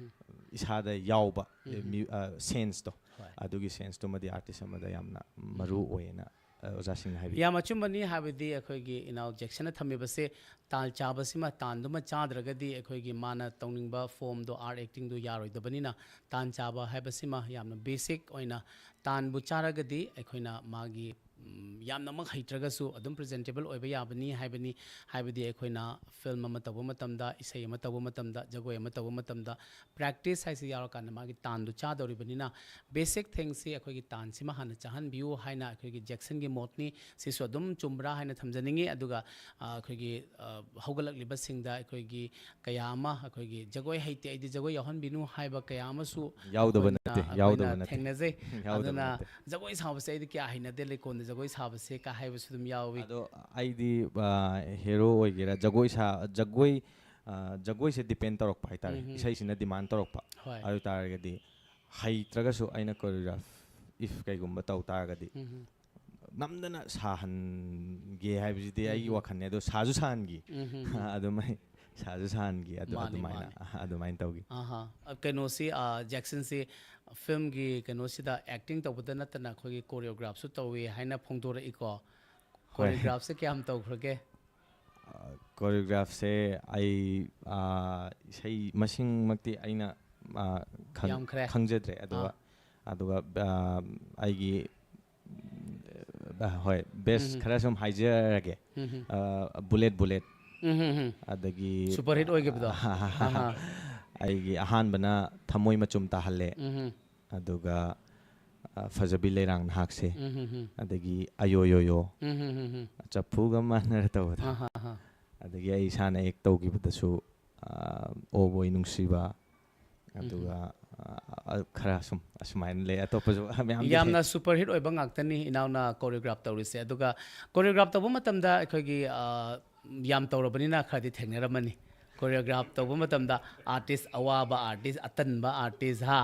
ꯏꯁꯥꯗ ꯌꯥꯎꯕ, ꯑꯦ, ꯃ꯭ꯌꯨ-, ꯑ, ꯁꯦꯟꯁꯇꯣ, ꯍꯣꯏ꯫ ꯑꯗꯨꯒꯤ ꯁꯦꯟꯁꯇꯨꯃꯗꯤ ꯑꯥꯔꯇꯤꯁ ꯑꯃꯗ ꯌꯥꯝꯅ ꯃꯔꯨ ꯑꯣꯏꯌꯦꯅ, ꯑ, ꯑꯣꯖꯥꯁꯤꯡꯅ ꯍꯥꯏꯕꯤ꯫ ꯌꯥꯝ ꯑꯆꯨꯝꯕꯅꯤ꯫ ꯍꯥꯏꯕꯗꯤ ꯑꯩꯈꯣꯏꯒꯤ ꯏꯅꯥꯎ ꯖꯦꯛꯁꯟꯅ ꯊꯝꯃꯤꯕꯁꯦ, ꯇꯥꯟ ꯆꯥꯕꯁꯤꯃ, ꯇꯥꯟꯗꯨꯃ ꯆꯥꯗ꯭ꯔꯒꯗꯤ ꯑꯩꯈꯣꯏꯒꯤ ꯃꯥꯅ ꯇꯧꯅꯤꯡꯕ ꯐꯣꯝꯗꯣ, ꯑꯥꯔꯠ ꯑꯦꯛꯇꯤꯡꯗꯣ ꯌꯥꯔꯣꯏꯗꯕꯅꯤꯅ, ꯇꯥꯟ ꯆꯥꯕ ꯍꯥꯏꯕꯁꯤꯃ ꯌꯥꯝꯅ ꯕꯦꯁꯤꯛ ꯑꯣꯏꯅ, ꯇꯥꯟꯕꯨ ꯆꯥꯔꯒꯗꯤ ꯑꯩꯈꯣꯏꯅ ꯃꯥꯒꯤ, ꯎꯝ, ꯌꯥꯝꯅꯃꯛ ꯍꯩꯇ꯭ꯔꯒꯁꯨ ꯑꯗꯨꯝ ꯄ꯭ꯔꯖꯦꯟꯇꯦꯕꯜ ꯑꯣꯏꯕ ꯌꯥꯕꯅꯤ ꯍꯥꯏꯕꯅꯤ꯫ ꯍꯥꯏꯕꯗꯤ ꯑꯩꯈꯣꯏꯅ ꯐꯤꯂꯝ ꯑꯃ ꯇꯧꯕ ꯃꯇꯝꯗ, ꯏꯁꯩ ꯑꯃ ꯇꯧꯕ ꯃꯇꯝꯗ, ꯖꯒꯣꯏ ꯑꯃ ꯇꯧꯕ ꯃꯇꯝꯗ, ꯄ꯭ꯔꯦꯛꯇꯤꯁ ꯍꯥꯏꯁꯤ ꯌꯥꯎꯔꯀꯥꯟꯗ ꯃꯥꯒꯤ ꯇꯥꯟꯗꯨ ꯆꯥꯗꯧꯔꯤꯕꯅꯤꯅ, ꯕꯦꯁꯤꯛ ꯊꯤꯡꯁꯁꯤ ꯑꯩꯈꯣꯏꯒꯤ ꯇꯥꯟꯁꯤꯃ ꯍꯥꯟꯅ ꯆꯥꯍꯟꯕꯤꯌꯨ ꯍꯥꯏꯅ ꯑꯩꯈꯣꯏꯒꯤ ꯖꯦꯛꯁꯟꯒꯤ ꯃꯣꯠꯅꯤ꯫ ꯁꯤꯁꯨ ꯑꯗꯨꯝ ꯆꯨꯝꯕ꯭ꯔꯥ ꯍꯥꯏꯅ ꯊꯝꯖꯅꯤꯡꯉꯤ꯫ ꯑꯗꯨꯒ, ꯑ, ꯑꯩꯈꯣꯏꯒꯤ, ꯑ, ꯍꯧꯒꯠꯂꯛꯂꯤꯕꯁꯤꯡꯗ ꯑꯩꯈꯣꯏꯒꯤ ꯀꯌꯥ ꯑꯃ, ꯑꯩꯈꯣꯏꯒꯤ "ꯖꯒꯣꯏ ꯍꯩꯇꯦ, ꯑꯩꯗꯤ ꯖꯒꯣꯏ ꯌꯥꯎꯍꯟꯕꯤꯅꯨ" ꯍꯥꯏꯕ ꯀꯌꯥ ꯑꯃꯁꯨ ꯌꯥꯎꯗꯕ ꯑꯩꯈꯣꯏꯅ, ꯅꯠꯇꯦ, ꯑꯩꯈꯣꯏꯅ ꯌꯥꯎꯗꯕ ꯅꯠꯇꯦ꯫ ꯊꯦꯡꯅꯖꯩ꯫ ꯌꯥꯎꯗꯕ ꯑꯗꯨꯅ ꯅꯠꯇꯦ꯫ "ꯖꯒꯣꯏ ꯁꯥꯕꯁꯦ ꯑꯩꯗꯤ ꯀꯌꯥ ꯍꯩꯅꯗꯦ, ꯂꯩꯀꯣꯟꯗ ꯖꯒꯣꯏ ꯁꯥꯕꯁꯦ" ꯀ ꯍꯥꯏꯕꯁꯨ ꯑꯗꯨꯝ ꯌꯥꯎꯏ꯫ ꯑꯗꯣ ꯑꯩꯗꯤ, ꯑ, ꯍꯦꯔꯣ ꯑꯣꯏꯒꯦꯔꯥ, ꯖꯒꯣꯏ ꯁꯥ-, ꯖꯒꯣꯏ ꯑ, ꯖꯒꯣꯏꯁꯦ ꯗꯤꯄꯦꯟ ꯇꯧꯔꯛꯄ ꯍꯥꯏꯇꯥꯔꯦ, ꯎꯝ, ꯎꯝ, ꯏꯁꯩꯁꯤꯅ ꯗꯤꯃꯥꯟ ꯇꯧꯔꯛꯄ꯫ ꯍꯣꯏ꯫ ꯑꯗꯨ ꯑꯣꯏꯇꯥꯔꯒꯗꯤ ꯍꯩꯇ꯭ꯔꯒꯁꯨ ꯑꯩꯅ ꯀꯣꯔꯤꯌꯣꯒ꯭ꯔꯥꯐ ꯏꯐ ꯀꯩꯒꯨꯝꯕ ꯇꯧ ꯇꯥꯔꯒꯗꯤ ꯎꯝ, ꯎꯝ꯫ ꯅꯝꯗꯅ ꯁꯥꯍꯟꯒꯦ ꯍꯥꯏꯕꯁꯤꯗꯤ ꯑꯩꯒꯤ ꯎꯝ, ꯎꯝ꯫ ꯋꯥꯈꯜꯅꯦ, ꯑꯗꯣ ꯁꯥꯁꯨ ꯁꯥꯍꯟꯈꯤ꯫ ꯎꯝ, ꯎꯝ, ꯎꯝ꯫ ꯑꯗꯨꯃꯥꯏ ꯁꯥꯁꯨ ꯁꯥꯍꯟꯈꯤ꯫ ꯑꯗꯨ ꯃꯥꯅꯤ, ꯑꯗꯨꯃꯥꯏꯅ ꯃꯥꯅꯤ꯫ ꯑꯗꯨꯃꯥꯏꯅ ꯇꯧꯈꯤ꯫ ꯑꯍꯥ꯫ ꯑ, ꯀꯩꯅꯣꯁꯤ, ꯑ, ꯖꯦꯛꯁꯟꯁꯤ ꯐꯤꯂꯝꯒꯤ ꯀꯩꯅꯣꯁꯤꯗ ꯑꯦꯛꯇꯤꯡ ꯇꯧꯕꯗ ꯅꯠꯇꯅ ꯑꯩꯈꯣꯏꯒꯤ ꯀꯣꯔꯤꯌꯣꯒ꯭ꯔꯥꯐꯁꯨ ꯇꯧꯏ ꯍꯥꯏꯅ ꯐꯣꯡꯗꯣꯔꯛꯏꯀꯣ꯫ ꯍꯣꯏ꯫ ꯀꯣꯔꯤꯌꯣꯒ꯭ꯔꯥꯐꯁꯦ ꯀꯌꯥꯝ ꯇꯧꯈ꯭ꯔꯒꯦ? ꯑ, ꯀꯣꯔꯤꯌꯣꯒ꯭ꯔꯥꯐꯁꯦ ꯑꯩ, ꯑ, ꯏꯁꯩ ꯃꯁꯤꯡꯃꯛꯇꯤ ꯑꯩꯅ, ꯑ, ꯈꯪ-, ꯌꯥꯝꯈ꯭ꯔꯦ꯫ ꯈꯪꯖꯗ꯭ꯔꯦ꯫ ꯑꯗꯨꯒ, ꯑꯥ꯫ ꯑꯗꯨꯒ, ꯑ, ꯑꯩꯒꯤ, ꯑ, ꯍꯣꯏ, ꯕꯦꯁ ꯎꯝ꯫ ꯈꯔ ꯁꯨꯝ ꯍꯥꯏꯖꯔꯒꯦ꯫ ꯎꯝ, ꯎꯝ꯫ ꯑ, ꯕꯨꯂꯦꯠ ꯕꯨꯂꯦꯠ꯫ ꯎꯝ, ꯎꯝ, ꯎꯝ꯫ ꯑꯗꯒꯤ, ꯁꯨꯄꯔ ꯍꯤꯠ ꯑꯣꯏꯈꯤꯕꯗꯣ꯫ ꯑꯍꯥ꯫ ꯑꯩꯒꯤ ꯑꯍꯥꯟꯕꯅ ꯊꯃꯣꯏ ꯃꯆꯨꯝ ꯇꯥꯍꯜꯂꯦ꯫ ꯎꯝ, ꯎꯝ꯫ ꯑꯗꯨꯒ, ꯑ, ꯐꯖꯕꯤ ꯂꯩꯔꯥꯡ ꯅꯍꯥꯛꯁꯦ꯫ ꯎꯝ, ꯎꯝ, ꯎꯝ꯫ ꯑꯗꯒꯤ ꯑꯌꯣ ꯌꯣ ꯌꯣ꯫ ꯎꯝ, ꯎꯝ, ꯎꯝ, ꯎꯝ꯫ ꯆꯐꯨꯒ ꯃꯥꯟꯅꯔ ꯇꯧꯕꯗꯣ꯫ ꯑꯍꯥ, ꯑꯍꯥ꯫ ꯑꯗꯒꯤ ꯑꯩ ꯏꯁꯥꯅ ꯑꯦꯛ ꯇꯧꯈꯤꯕꯗꯁꯨ, ꯑ, ꯑꯣ ꯕꯣꯏ ꯅꯨꯡꯁꯤꯕ, ꯑꯗꯨꯒ, ꯑ, ꯑ, ꯈꯔ ꯁꯨꯝ ꯑꯁꯨꯃꯥꯏꯅ ꯂꯩ꯫ ꯑꯇꯣꯞꯄꯁꯨ ꯃꯌꯥꯝꯗꯤ ꯂꯩ꯫ ꯌꯥꯝꯅ ꯁꯨꯄꯔ ꯍꯤꯠ ꯑꯣꯏꯕ ꯉꯥꯛꯇꯅꯤ ꯏꯅꯥꯎꯅ ꯀꯣꯔꯤꯌꯣꯒ꯭ꯔꯥꯐ ꯇꯧꯔꯤꯁꯦ꯫ ꯑꯗꯨꯒ ꯀꯣꯔꯤꯌꯣꯒ꯭ꯔꯥꯐ ꯇꯧꯕ ꯃꯇꯝꯗ ꯑꯩꯈꯣꯏꯒꯤ, ꯑ, ꯌꯥꯝ ꯇꯧꯔꯕꯅꯤꯅ ꯈꯔꯗꯤ ꯊꯦꯡꯅꯔꯝꯃꯅꯤ꯫ ꯀꯣꯔꯤꯌꯣꯒ꯭ꯔꯥꯐ ꯇꯧꯕ ꯃꯇꯝꯗ ꯑꯥꯔꯇꯤꯁ ꯑꯋꯥꯕ ꯑꯥꯔꯇꯤꯁ, ꯑꯇꯟꯕ ꯑꯥꯔꯇꯤꯁ, ꯍꯥ,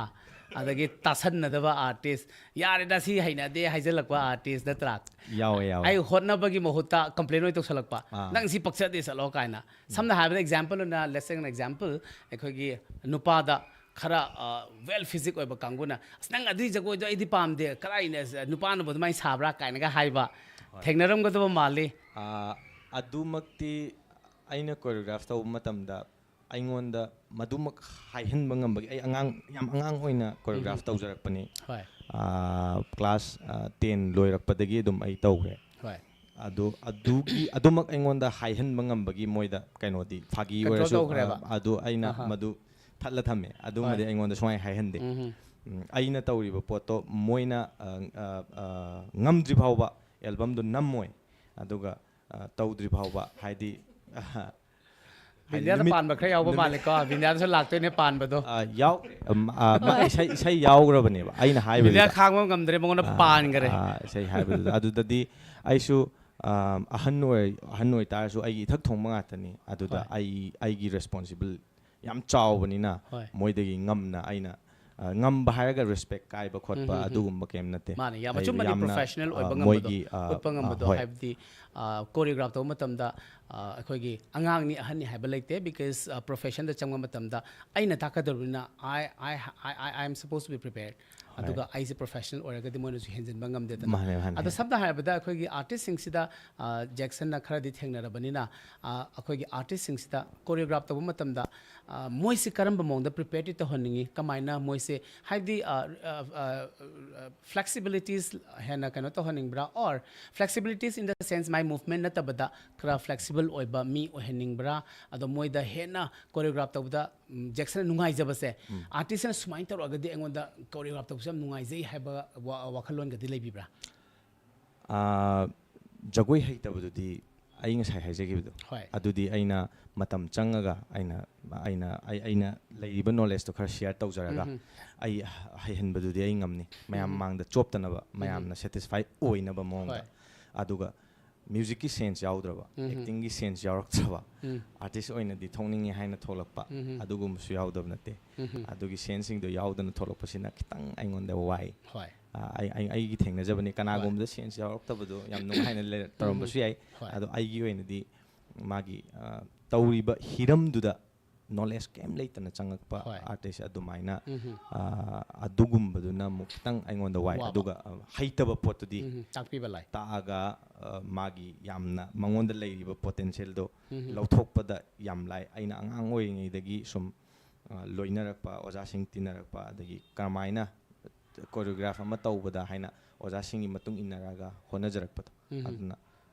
ꯑꯗꯒꯤ ꯇꯥꯁꯟꯅꯗꯕ ꯑꯥꯔꯇꯤꯁ, "ꯌꯥꯔꯦꯗ, ꯁꯤ ꯍꯩꯅꯗꯦ" ꯍꯥꯏꯖꯜꯂꯛꯄ ꯑꯥꯔꯇꯤꯁ ꯅꯠꯇ꯭ꯔꯥ? ꯌꯥꯎꯋꯦ, ꯌꯥꯎꯋꯦ꯫ ꯑꯩ ꯍꯣꯠꯅꯕꯒꯤ ꯃꯍꯨꯠꯇ ꯀꯝꯄ꯭ꯂꯦꯟ ꯑꯣꯏꯅ ꯇꯧꯁꯜꯂꯛꯄ, ꯑꯥ꯫ "ꯅꯪ ꯁꯤ ꯄꯛꯆꯗꯦ, ꯆꯠꯂꯣ" ꯀꯥꯏꯅ꯫ ꯁꯝꯅ ꯍꯥꯏꯔꯕꯗ, ꯑꯦꯛꯖꯥꯝꯄꯜ ꯑꯣꯏꯅ, let's say an example, ꯑꯩꯈꯣꯏꯒꯤ ꯅꯨꯄꯥꯗ ꯈꯔ, ꯑ, ꯋꯦꯜ ꯐꯤꯖꯤꯛ ꯑꯣꯏꯕ ꯀꯥꯡꯕꯨꯅ, "ꯑꯁ, ꯅꯪ ꯑꯗꯨꯒꯤ ꯖꯒꯣꯏꯗꯣ ꯑꯩꯗꯤ ꯄꯥꯝꯗꯦ, ꯀꯗꯥꯏꯅ, ꯑꯁ, ꯅꯨꯄꯥꯅꯕꯨ ꯑꯗꯨꯃꯥꯏꯅ ꯁꯥꯕ꯭ꯔꯥ?" ꯀꯥꯏꯅꯒ ꯍꯥꯏꯕ꯫ ꯍꯣꯏ꯫ ꯊꯦꯡꯅꯔꯝꯒꯗꯕ ꯃꯥꯜꯂꯤ꯫ ꯑꯥ, ꯑꯗꯨꯃꯛꯇꯤ ꯑꯩꯅ ꯀꯣꯔꯤꯌꯣꯒ꯭ꯔꯥꯐ ꯇꯧꯕ ꯃꯇꯝꯗ ꯑꯩꯉꯣꯟꯗ ꯃꯗꯨꯃꯛ ꯍꯥꯏꯍꯟꯕ ꯉꯝꯕꯒꯤ, ꯑꯩ ꯑꯉꯥꯡ, ꯌꯥꯝ ꯑꯉꯥꯡ ꯑꯣꯏꯅ ꯀꯣꯔꯤꯌꯣꯒ꯭ꯔꯥꯐ ꯎꯝ꯫ ꯇꯧꯖꯔꯛꯄꯅꯤ꯫ ꯍꯣꯏ꯫ ꯑꯥ, ꯀ꯭ꯂꯥꯁ, ꯑꯥ, ꯇꯦꯟ ꯂꯣꯏꯔꯛꯄꯗꯒꯤ ꯑꯗꯨꯝ ꯑꯩ ꯇꯧꯈ꯭ꯔꯦ꯫ ꯍꯣꯏ꯫ ꯑꯗꯨ, ꯑꯗꯨꯒꯤ, ꯑꯗꯨꯃꯛ ꯑꯩꯉꯣꯟꯗ ꯍꯥꯏꯍꯟꯕ ꯉꯝꯕꯒꯤ ꯃꯣꯏꯗ ꯀꯩꯅꯣꯗꯤ, ꯐꯥꯒꯤ ꯀꯟꯇ꯭ꯔꯣꯜ ꯑꯣꯏꯔꯁꯨ, ꯇꯧꯈ꯭ꯔꯦꯕ꯫ ꯑ, ꯑꯗꯨ ꯑꯩꯅ ꯑꯍꯥ꯫ ꯃꯗꯨ ꯊꯠꯂ ꯊꯝꯃꯦ꯫ ꯑꯗꯨꯃꯗꯤ ꯍꯣꯏ꯫ ꯑꯩꯉꯣꯟꯗ ꯁꯨꯡꯍꯥꯏ ꯍꯥꯏꯍꯟꯗꯦ꯫ ꯎꯝ꯫ ꯎꯝ, ꯑꯩꯅ ꯇꯧꯔꯤꯕ ꯄꯣꯠꯇꯣ ꯃꯣꯏꯅ, ꯑ, ꯑ, ꯑ, ꯉꯝꯗ꯭ꯔꯤ ꯐꯥꯎꯕ ꯑꯦꯜꯕꯝꯗꯣ ꯅꯝꯃꯣꯏ꯫ ꯑꯗꯨꯒ, ꯑ, ꯇꯧꯗ꯭ꯔꯤ ꯐꯥꯎꯕ, ꯍꯥꯏꯗꯤ, ꯑ, ꯍꯥꯏꯗꯤ ꯕꯤꯟꯗꯤꯌꯥꯗ ꯅꯨꯃꯤꯠ-, ꯄꯥꯟꯕ ꯈꯔ ꯌꯥꯎꯕ ꯅꯨꯃꯤꯠ-, ꯃꯥꯜꯂꯦꯀꯣ꯫ ꯕꯤꯟꯗꯤꯌꯥꯗꯁꯨ ꯂꯥꯛꯇꯣꯏꯅꯦ ꯄꯥꯟꯕꯗꯣ꯫ ꯑ, ꯌꯥꯎ-, ꯑꯝ, ꯑ, ꯃꯥ ꯏꯁꯩ, ꯏꯁꯩ ꯌꯥꯎꯈ꯭ꯔꯕꯅꯦꯕ ꯑꯩꯅ ꯍꯥꯏꯕꯗꯨꯗ꯫ ꯕꯤꯟꯗꯤꯌꯥ ꯈꯥꯡꯕ ꯉꯝꯗ꯭ꯔꯦ, ꯃꯉꯣꯟꯗ ꯑ, ꯄꯥꯟꯈ꯭ꯔꯦ꯫ ꯑ, ꯏꯁꯩ ꯍꯥꯏꯕꯗꯨꯗ꯫ ꯑꯗꯨꯗꯗꯤ ꯑꯩꯁꯨ ꯑꯍꯟ ꯑꯣꯏ ꯑꯍꯟ ꯑꯣꯏꯇꯥꯔꯁꯨ ꯑꯩꯒꯤ ꯏꯊꯛ ꯊꯣꯡꯕ ꯉꯥꯛꯇꯅꯤ꯫ ꯑꯗꯨꯗ ꯑꯩ ꯑꯩꯒꯤ ꯔꯦꯁꯄꯣꯟꯁꯤꯕꯜ ꯌꯥꯝ ꯆꯥꯎꯕꯅꯤꯅ ꯃꯣꯏꯗꯒꯤ ꯉꯝꯅ ꯑꯩꯅ ꯉꯝꯕ ꯍꯥꯏꯔꯒ ꯔꯦꯁꯄꯦꯛ ꯀꯥꯏꯕ ꯈꯣꯠꯄ ꯑꯗꯨꯒꯨꯝꯕ ꯀꯩꯝ ꯅꯠꯇꯦ꯫ ꯃꯥꯅꯦ, ꯌꯥꯝ ꯑꯆꯨꯝꯕꯗꯤ ꯄ꯭ꯔꯣꯐꯦꯁꯅꯦꯜ ꯑꯣꯏꯕ ꯉꯝꯕꯗꯣ, ꯎꯠꯄ ꯉꯝꯕꯗꯣ, ꯍꯥꯏꯕꯗꯤ ꯀꯣꯔꯤꯌꯣꯒ꯭ꯔꯥꯐ ꯇꯧꯕ ꯃꯇꯝꯗ ꯑꯩꯈꯣꯏꯒꯤ ꯑꯉꯥꯡꯅꯤ ꯑꯍꯟꯅꯤ ꯍꯥꯏꯕ ꯂꯩꯇꯦ, ꯕꯤꯀꯣꯁ ꯄ꯭ꯔꯣꯐꯦꯁꯟꯗ ꯆꯪꯕ ꯃꯇꯝꯗ ꯑꯩꯅ ꯇꯥꯛꯀꯗꯧꯔꯤꯕꯅꯤꯅ I I I I am supposed to be prepared꯫ ꯑꯗꯨꯒ ꯑꯩꯁꯦ ꯄ꯭ꯔꯣꯐꯦꯁꯅꯦꯜ ꯑꯣꯏꯔꯒꯗꯤ ꯃꯣꯏꯅꯁꯨ ꯍꯦꯟꯖꯤꯟꯕ ꯉꯝꯗꯦꯗꯅ꯫ ꯃꯥꯅꯦ, ꯃꯥꯅꯦ꯫ ꯑꯗꯣ ꯁꯝꯅ ꯍꯥꯏꯔꯕꯗ ꯑꯩꯈꯣꯏꯒꯤ ꯑꯥꯔꯇꯤꯁꯁꯤꯡꯁꯤꯗ ꯖꯦꯛꯁꯟꯅ ꯈꯔꯗꯤ ꯊꯦꯡꯅꯔꯕꯅꯤꯅ, ꯑꯩꯈꯣꯏꯒꯤ ꯑꯥꯔꯇꯤꯁꯁꯤꯡꯁꯤꯗ ꯀꯣꯔꯤꯌꯣꯒ꯭ꯔꯥꯐ ꯇꯧꯕ ꯃꯇꯝꯗ ꯃꯣꯏꯁꯤ ꯀꯔꯝꯕ ꯃꯑꯣꯡꯗ ꯄ꯭ꯔꯤꯄꯦꯌꯔꯗꯤ ꯇꯧꯍꯟꯅꯤꯡꯉꯤ, ꯀꯃꯥꯏꯅ ꯃꯣꯏꯁꯦ, ꯍꯥꯏꯕꯗꯤ ꯐ꯭ꯂꯦꯛꯁꯤꯕꯤꯂꯤꯇꯤꯁ ꯍꯦꯟꯅ ꯀꯩꯅꯣ ꯇꯧꯍꯟꯅꯤꯡꯕ꯭ꯔꯥ, or flexibilities in the sense my movement ꯅꯠꯇꯕꯗ ꯈꯔ ꯐ꯭ꯂꯦꯛꯁꯤꯕꯜ ꯑꯣꯏꯕ ꯃꯤ ꯑꯣꯏꯍꯟꯅꯤꯡꯕ꯭ꯔꯥ? ꯑꯗꯣ ꯃꯣꯏꯗ ꯍꯦꯟꯅ ꯀꯣꯔꯤꯌꯣꯒ꯭ꯔꯥꯐ ꯇꯧꯕꯗ ꯖꯦꯛꯁꯟꯅ ꯅꯨꯡꯉꯥꯏꯖꯕꯁꯦ, ꯑꯥꯔꯇꯤꯁꯁꯤꯅ ꯁꯨꯃꯥꯏꯅ ꯇꯧꯔꯛꯑꯒꯗꯤ ꯑꯩꯉꯣꯟꯗ ꯀꯣꯔꯤꯌꯣꯒ꯭ꯔꯥꯐ ꯇꯧꯕꯁꯦ ꯌꯥꯝ ꯅꯨꯡꯉꯥꯏꯖꯩ ꯍꯥꯏꯕ ꯋꯥꯈꯜꯂꯣꯟꯒꯗꯤ ꯂꯩꯕꯤꯕ꯭ꯔꯥ? ꯖꯒꯣꯏ ꯍꯩꯇꯕꯗꯨꯗꯤ ꯑꯩ ꯉꯁꯥꯏ ꯍꯥꯏꯖꯈꯤꯕꯗꯣ, ꯑꯗꯨꯗꯤ ꯑꯩꯅ ꯃꯇꯝ ꯆꯪꯉꯒ ꯑꯩꯅ ꯑꯩꯅ ꯑꯩ ꯑꯩꯅ ꯂꯩꯔꯤꯕ ꯅꯣꯂꯦꯖꯇꯣ ꯈꯔ ꯁꯤꯌꯔ ꯇꯧꯖꯔꯒ ꯑꯩ ꯍꯩꯍꯟꯕꯗꯨꯗꯤ ꯑꯩ ꯉꯝꯅꯤ꯫ ꯃꯌꯥꯝ ꯃꯥꯡꯗ ꯆꯣꯞꯇꯅꯕ, ꯃꯌꯥꯝꯅ ꯁꯦꯇꯤꯁꯐꯥꯏ ꯑꯣꯏꯅꯕ ꯃꯑꯣꯡꯗ꯫ ꯑꯗꯨꯒ ꯃ꯭ꯌꯨꯖꯤꯛꯀꯤ ꯁꯦꯟꯁ ꯌꯥꯎꯗ꯭ꯔꯕ, ꯑꯦꯛꯇꯤꯡꯒꯤ ꯁꯦꯟꯁ ꯌꯥꯎꯔꯛꯇ꯭ꯔꯕ, ꯑꯥꯔꯇꯤꯁ ꯑꯣꯏꯅꯗꯤ ꯊꯣꯛꯅꯤꯡꯉꯤ ꯍꯥꯏꯅ ꯊꯣꯛꯂꯛꯄ, ꯑꯗꯨꯒꯨꯝꯕꯁꯨ ꯌꯥꯎꯗꯕ ꯅꯠꯇꯦ꯫ ꯑꯗꯨꯒꯤ ꯁꯦꯟꯁꯁꯤꯡꯗꯣ ꯌꯥꯎꯗꯅ ꯊꯣꯛꯂꯛꯄꯁꯤꯅ ꯈꯤꯇꯪ ꯑꯩꯉꯣꯟꯗ ꯋꯥꯏ꯫ ꯑꯩ ꯑꯩ ꯑꯩꯒꯤ ꯊꯦꯡꯅꯖꯕꯅꯤ꯫ ꯀꯅꯥꯒꯨꯝꯕꯗ ꯁꯦꯟꯁ ꯌꯥꯎꯔꯛꯇꯕꯗꯣ ꯌꯥꯝ ꯅꯨꯡꯉꯥꯏꯅ ꯂꯩꯔ- ꯇꯧꯔꯝꯕꯁꯨ ꯌꯥꯏ꯫ ꯑꯗꯣ ꯑꯩꯒꯤ ꯑꯣꯏꯅꯗꯤ ꯃꯥꯒꯤ ꯇꯧꯔꯤꯕ ꯍꯤꯔꯝꯗꯨꯗ ꯅꯣꯂꯦꯖ ꯀꯩꯝ ꯂꯩꯇꯅ ꯆꯪꯉꯛꯄ ꯑꯥꯔꯇꯤꯁ ꯑꯗꯨꯃꯥꯏꯅ, ꯑꯗꯨꯒꯨꯝꯕꯗꯨꯅ ꯑꯃꯨꯛ ꯈꯤꯇꯪ ꯑꯩꯉꯣꯟꯗ ꯋꯥꯏ꯫ ꯑꯗꯨꯒ ꯍꯩꯇꯕ ꯄꯣꯠꯇꯨꯗꯤ ꯇꯥꯛꯄꯤꯕ ꯂꯥꯏ꯫ ꯇꯥꯛꯑꯒ ꯃꯥꯒꯤ ꯌꯥꯝꯅ ꯃꯉꯣꯟꯗ ꯂꯩꯔꯤꯕ ꯄꯣꯇꯦꯟꯁꯤꯌꯦꯜꯗꯣ ꯂꯧꯊꯣꯛꯄꯗ ꯌꯥꯝ ꯂꯥꯏ꯫ ꯑꯩꯅ ꯑꯉꯥꯡ ꯑꯣꯏꯔꯤꯉꯩꯗꯒꯤ ꯁꯨꯝ ꯂꯣꯏꯅꯔꯛꯄ, ꯑꯣꯖꯥꯁꯤꯡ ꯇꯤꯟꯅꯔꯛꯄ, ꯑꯗꯒꯤ ꯀꯔꯝꯍꯥꯏꯅ ꯀꯣꯔꯤꯌꯣꯒ꯭ꯔꯥꯐ ꯑꯃ ꯇꯧꯕꯗ ꯍꯥꯏꯅ ꯑꯣꯖꯥꯁꯤꯡꯒꯤ ꯃꯇꯨꯡ ꯏꯟꯅꯔꯒ ꯍꯣꯠꯅꯖꯔꯛꯄꯗꯣ꯫ ꯑꯗꯨꯅ